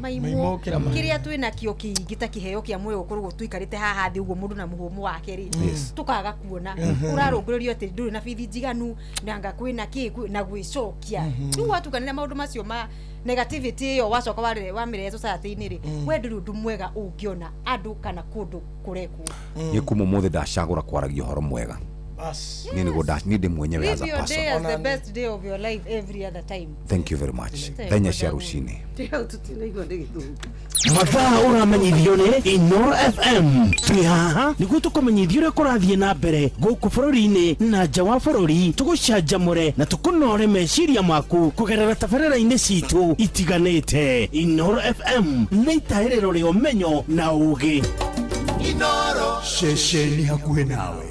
Speaker 14: maimũ kĩrĩa twĩnakĩo kĩingĩ ta kĩheo kĩa muoyo ũkoragwo tũikarĩte haha thĩ ũguo mũndũ na mũhũmũ wake rĩ tũkaga kuona ũrarũngũrĩrio atĩ ndũrĩ na bithi njiganu nanga kwĩna kĩ na gwĩcokia rĩu watukanĩra maũndũ macio ma negativity ĩyo wacoka wamĩrehe society-inĩ rĩ we ndũrĩ ũndũ mwega ũngĩona andũ kana kũndũ kũrekwo
Speaker 5: niĩ kuma ũmũthĩ ndacagũra kwaragia ũhoro mwega. Niĩ nĩguo niĩ ndĩ mwenyewe as a person.
Speaker 14: Live your day as the best day of your life every other time.
Speaker 5: Thank you very much. Thenya cia rũcinĩ.
Speaker 23: Mathaa ũramenyithio nĩ Inooro FM. Twĩ haha nĩguo tũkũmenyithie ũrĩa kũrathiĩ na mbere gũkũ bũrũri-inĩ na nja wa bũrũri, tũgũcanjamũre na tũkũnore meciria maku kũgerera tabarĩra-inĩ citũ itiganĩte. Inooro FM nĩ itahĩrĩro rĩa ũmenyo na ũũgĩ.
Speaker 24: Inooro
Speaker 23: ceceni hakuhĩ nawe.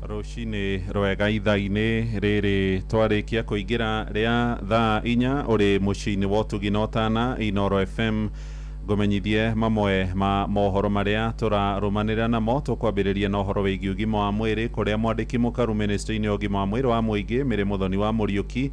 Speaker 10: Rũcinĩ rwega ithaa-inĩ rĩrĩ twarĩkia kũingĩra rĩa thaa 4 ũrĩ mũciĩ-inĩ wa ũtugi na ũtana Inooro FM ngũmenyithie mamwe ma mohoro marĩa tũrarũmanĩrĩra namo. Tũkwambĩrĩria na ũhoro wĩgiĩ ũgima wa mwĩrĩ kũrĩa mwandĩki mũkaru ministry-inĩ ũgima wa mwĩrĩ wa mũingĩ Mary Mũthoni wa Mũriũki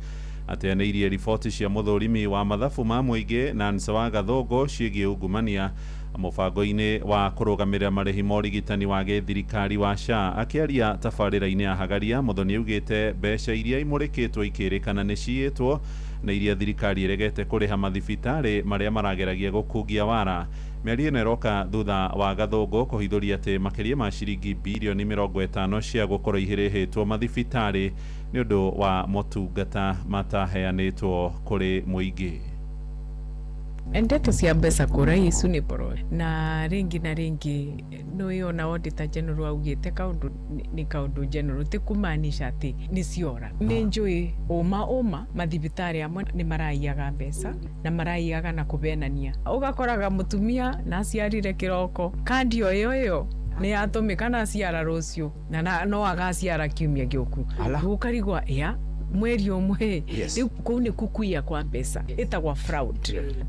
Speaker 10: ateanĩirie riboti cia mũthũrimi wa mathabu ma mũingĩ Nancy wa Gathũngũ ciĩgiĩ ungumania mũbango-inĩ wa kũrũgamĩrĩra marĩhi ma ũrigitani wa gĩthirikari wa SHA. Akĩaria tabarĩra-inĩ ya Hagaria, Mũthoni augĩte mbeca iria imũrĩkĩtwo ikĩrĩkana nĩ ciĩtwo na iria thirikari ĩregete kũrĩha mathibitarĩ marĩa marageragia gũkungia wara. Mĩario ĩno ĩroka thutha wa Gathũngũ kũhithũria atĩ makĩria ma ciringi birioni 50 cia gũkorwo ihĩrĩhĩtwo mathibitarĩ nĩ ũndũ wa motungata mataheanĩtwo kũrĩ mũingĩ.
Speaker 21: Ndeto cia mbeca kũra icu nĩ poro na rĩngĩ na rĩngĩ nĩ ona auditor general augĩte kaũndũ nĩ kaũndũ general ti kumaanisha atĩ nĩ ciora. Nĩ njũĩ ũma mathibitarĩ amwe nĩ maraiyaga mbeca na maraiyaga na kũbenania, ũgakoraga mũtumia na aciarire kĩroko kandi o ĩyo nĩ yatũmĩka na aciara rũciũ na no agaciara kiumia gĩũku ũkarigwa ya mweri ũmwe. Rĩu kũu nĩ kukuia kwa mbeca ĩtagwa fraud.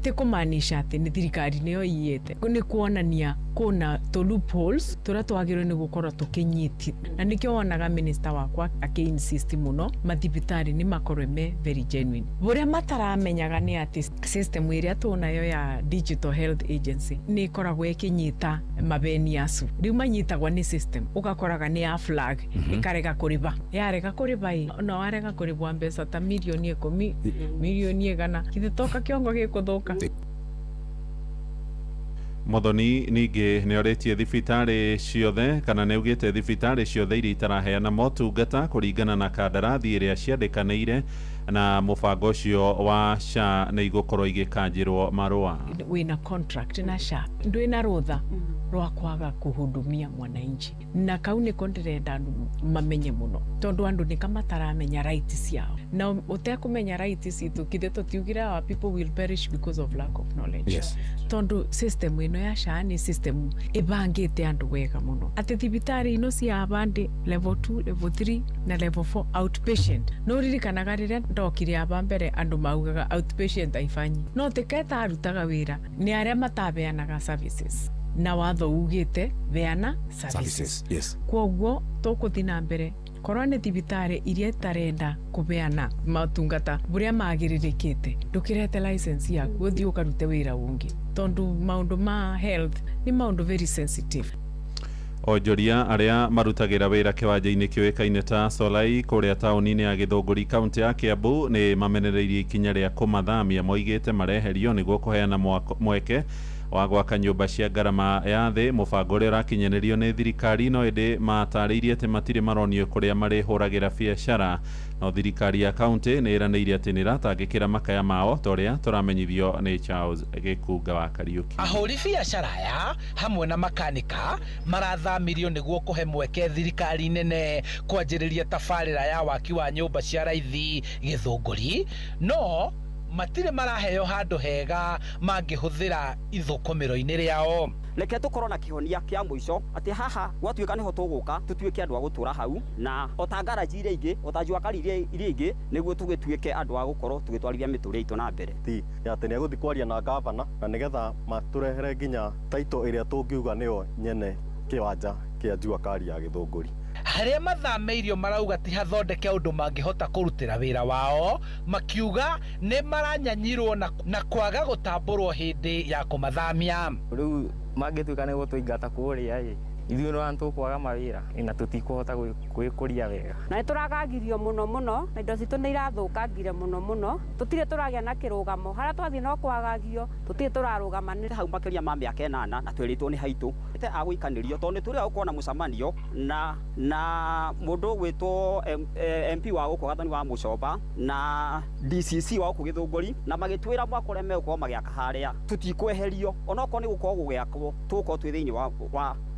Speaker 21: Ti kũmaanisha atĩ nĩ thirikari nĩyo iyĩte, nĩ kuonania kũna tũ loopholes tũrĩa twagĩrĩirwo nĩ gũkorwo tũkĩnyiti, na nĩkĩo wonaga minister wakwa akĩ-insist mũno mathibitarĩ nĩ makorwe me very genuine. Bũrĩa mataramenyaga nĩ atĩ system ĩrĩa tũnayo ya Digital Health Agency nĩ ĩkoragwo ĩkĩnyita mabeni acu. Rĩu manyitagwo nĩ system, ũgakoraga nĩ ya flag ĩkarega kũrĩba, yarega kũrĩba ĩ no warega kũrĩbwa mbeca ta milioni 10 milioni 100 githĩ toka kĩongo gĩkũthũka.
Speaker 10: Muthoni ningĩ nĩ orĩtie thibitarĩ ciothe kana nĩ augĩte thibitarĩ ciothe iria itaraheana motungata kũringana na kandarathi ĩrĩa ciandĩkanĩire Na mũbango ũcio wa SHA nĩ igũkorwo igĩkanjĩrwo marũa.
Speaker 21: Wina contract na SHA, ndwina rutha rwa kwaga kuhudumia mwananchi, na kau niko ndirenda andu mamenye muno, tondu andu nika mataramenya right ciao, na utekumenya right citu kithe tutiugire our people will perish because of lack of knowledge.
Speaker 5: Yes.
Speaker 21: Tondu system ino ya SHA ni system ibangite andu wega muno, ati thibitari ino cia abandi level 2, level 3 na level 4 outpatient. No ririkanaga riria ndokire aba mbere andu maugaga outpatient aifanyi, no tiketa arutaga wira ni aria matabeanaga services, na watho ugite beana services.
Speaker 5: Yes.
Speaker 21: Kwoguo tukuthi na mbere korwo nĩ thibitarĩ iria itarenda kũbeana matungata buria magĩrĩrĩkĩte, ndũkĩrete license yaku ũthiĩ ũkarute wĩra ũngĩ, tondu maũndũ ma health nĩ maũndũ very sensitive.
Speaker 10: Onjoria arĩa marutagĩra wĩra kĩwanja-inĩ kĩũĩkaine ta Solai kũrĩa taũni-inĩ ya Gĩthũngũri kaunti ya Kiambu nĩ mamenereirie ikinya rĩa kũmathamia, moigĩte mareherio nĩguo kũheana mweke wa gwaka nyũmba cia ngarama ya thĩ, mũbango ũrĩa ũrakinyanĩrio nĩ thirikari. No ĩndĩ matarĩirie atĩ matirĩ maronio kũrĩa marĩhũragĩra biacara, no thirikari ya kaunti nĩ ĩranĩire atĩ nĩ ĩratangĩkĩra makaya mao, ta ũrĩa tũramenyithio nĩ Charles Gĩkunga wa Kariũki.
Speaker 15: Ahũri biacara aya hamwe na makanika marathamirio nĩguo kũhe mweke thirikari nene kwanjĩrĩria tabarĩra ya waki wa nyũmba cia raithi Gĩthũngũri, no matirĩ maraheo handũ hega mangĩhũthĩra ithũkũmĩro-inĩ rĩao.
Speaker 16: Reke tũkorwo na kĩhonia kĩa mũico atĩ haha gwatuĩka nĩho tũgũka tũtuĩke andũ a gũtũra hau, na ota ngaraji iria ingĩ, ota jua kali iria ingĩ, nĩguo tũgĩtuĩke andũ a gũkorwo tũgĩtwarithia mĩtũrĩre itũ na mbere.
Speaker 17: Ti atĩ nĩegũthiĩ kwaria na gavana na nĩgetha matũrehere nginya taito ĩrĩa tũngiuga nĩyo nyene kĩwanja kĩa jua kali ya Gĩthũngũri.
Speaker 15: Harĩa mathamĩirio marauga ti hathondeke ũndũ mangĩhota kũrutĩra wĩra wao, makiuga nĩ maranyanyirwo na kwaga gũtambũrwo hĩndĩ ya kũmathamia.
Speaker 22: Rĩu mangĩtuĩka nĩ gũtũingata kũrĩa ĩ, ithuĩ no tũkwaga mawĩra na tũtikũhota gwĩkũria wega.
Speaker 25: Na nĩ tũragagirio mũno mũno, na indo citũ nĩ irathũkangire mũno mũno, tũtirĩ tũragĩa na kĩrũgamo, harĩa twathiĩ no kwagagio, tũtirĩ tũrarũgama.
Speaker 16: Nĩ hau makĩria ma mĩaka 8 na twĩrĩtwo nĩ haitũ ĩte agũikanĩrio, tondũ nĩ tũrĩa gũkorwo na mũcemanio na mũndũ ũgwĩtwo MP wa gũkũ Gathoni wa Mũcomba na DCC wa gũkũ Gĩthũngũri, na magĩtwĩra mwaka ũrĩa megũkorwo magĩaka harĩa tũtikweherio, onokorwo nĩ gũkorwo gũgĩakwo tũgũkorwo twĩ thĩinĩ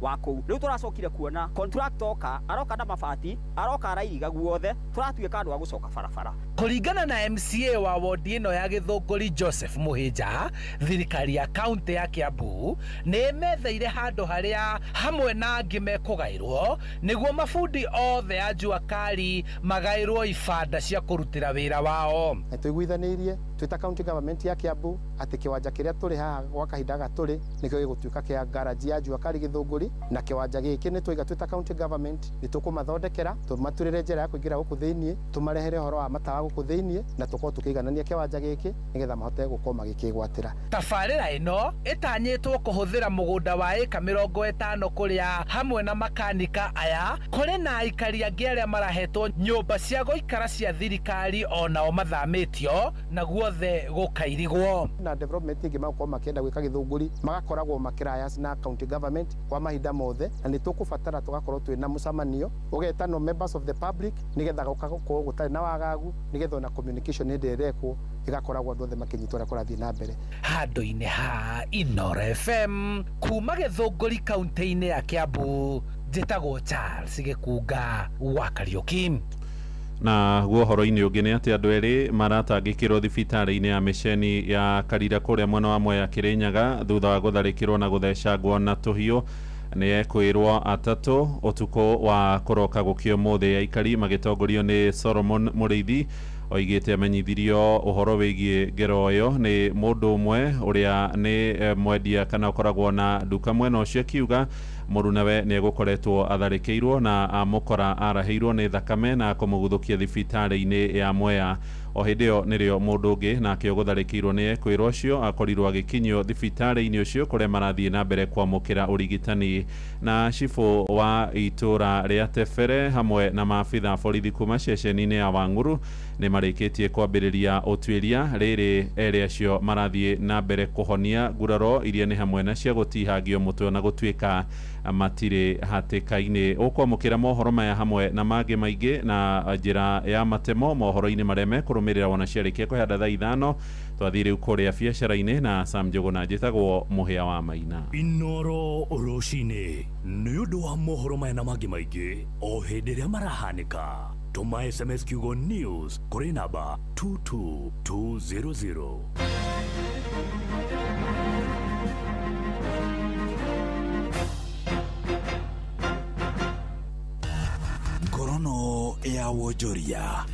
Speaker 16: wa kũu. Rĩu tũracokire kuona contractor oka aroka na mabati, aroka arairiga guothe, tũratuĩka andũ a gũcoka barabara.
Speaker 15: Kũringana na MCA wa wodi ĩno ya Gĩthũngũri Joseph Mũhĩnja, thirikari ya kaunti ya Kiambu nĩ ĩmetheire handũ harĩa hamwe na angĩ mekũgaĩrwo nĩguo mabundi othe a jua kali magaĩrwo ibanda cia kũrutĩra wĩra wao.
Speaker 26: Na tũiguithanĩirie twĩta county government ya Kiambu atĩ kĩwanja kĩrĩa tũrĩ haha gwa kahinda gaka tũrĩ nĩkĩo gĩgũtuĩka kĩa garaji ya jua kali Gĩthũngũri, na kĩwanja gĩkĩ nĩ twaiga twĩta county government nĩ tũkũmathondekera, tũmaturĩre njĩra ya kũingĩra gũkũ thĩiniĩ, tũmarehere ũhoro wa matawa gũkũ thĩiniĩ, na tũkorwo tũkĩiganania kĩwanja gĩkĩ nĩgetha mahote gũkorwo magĩkĩgwatĩra.
Speaker 15: Tabarĩra ĩno ĩtanyĩtwo kũhũthĩra mũgũnda wa ĩka 50 kũrĩa hamwe na makanika aya kũrĩ na aikari angĩ arĩa marahetwo nyũmba cia gũikara cia thirikari onao mathamĩtio na guothe gũkairigwo.
Speaker 26: Na development ĩngĩ magũkorwo makĩenda gwĩka Gĩthũngũri magakoragwo makĩraya na county government kwa mahinda mothe, na nĩ tũkũbatara tũgakorwo twĩna mũcemanio ũgetanwo members of the public nĩgetha gũkakorwo gũtarĩ na wagagu, nĩgetha ona communication hĩndĩ ĩrekwo ĩgakoragwo andũ othe makĩnyitwo ũrĩa kũrathiĩ na mbere.
Speaker 15: Handũ-inĩ ha Inooro FM kuma Gĩthũngũri kaunti-inĩ ya Kiambu, njĩtagwo Charles Gĩkunga wa Kariũki.
Speaker 10: Na guo ũhoro-inĩ ũngĩ nĩ atĩ andũ erĩ maratangĩkĩrwo thibitarĩ-inĩ ya mĩceni ya Karira kũrĩa mwena wa Mwea Kĩrĩnyaga thutha wa gũtharĩkĩrwo na gũthecangwo na tũhiũ nĩ ekwĩrwo atatũ ũtukũ wa kũroka gũkĩa ũmũthĩ. Aikari magĩtongorio nĩ Solomon Mũrĩithi oigĩte amenyithirio ũhoro wĩgiĩ ngero ĩyo nĩ mũndũ ũmwe ũrĩa nĩ mwendia kana ũkoragwo na nduka mwena ũcio, akiuga mũrunawe nĩ egũkoretwo atharĩkĩirwo na amũkora arahĩirwo nĩ thakame na kũmũguthũkia thibitarĩ-inĩ ya Mwea. O hĩndĩ ĩyo nĩrĩo mũndũ ũngĩ nake ũgũtharĩkĩirwo nĩ ekwĩrwo ũcio akorirwo agĩkinyio thibitarĩ-inĩ ũcio kũrĩa marathiĩ na mbere kwamũkĩra ũrigitani. Na cibũ wa itũra rĩa Tebere hamwe na maabitha borithi kuma ceceni-inĩ ya Wang'uru nĩ marĩkĩtie kwambĩrĩria ũtuĩria rĩrĩ erĩ acio marathiĩ na mbere kũhonia nguraro iria nĩ hamwe na cia gũtihangio mũtwe na gũtuĩka Matirĩ hatĩka-inĩ. Ũkwamũkĩra mohoro maya hamwe na mangĩ maingĩ na njĩra ya matemo mohoro-inĩ marĩa mekũrũmĩrĩra wona ciarĩkia kũhanda thaa 5. Twathiĩ rĩu kũrĩa biacara-inĩ na Sam Njũgũna. Njĩtagwo Mũhĩa wa Maina.
Speaker 9: Inoro rũcinĩ nĩ ũndũ wa mohoro maya na mangĩ maingĩ o hĩndĩ ĩrĩa marahanĩka, tũma SMS kiugo news kũrĩ namba 22200.
Speaker 12: Ngorono ya wonjoria.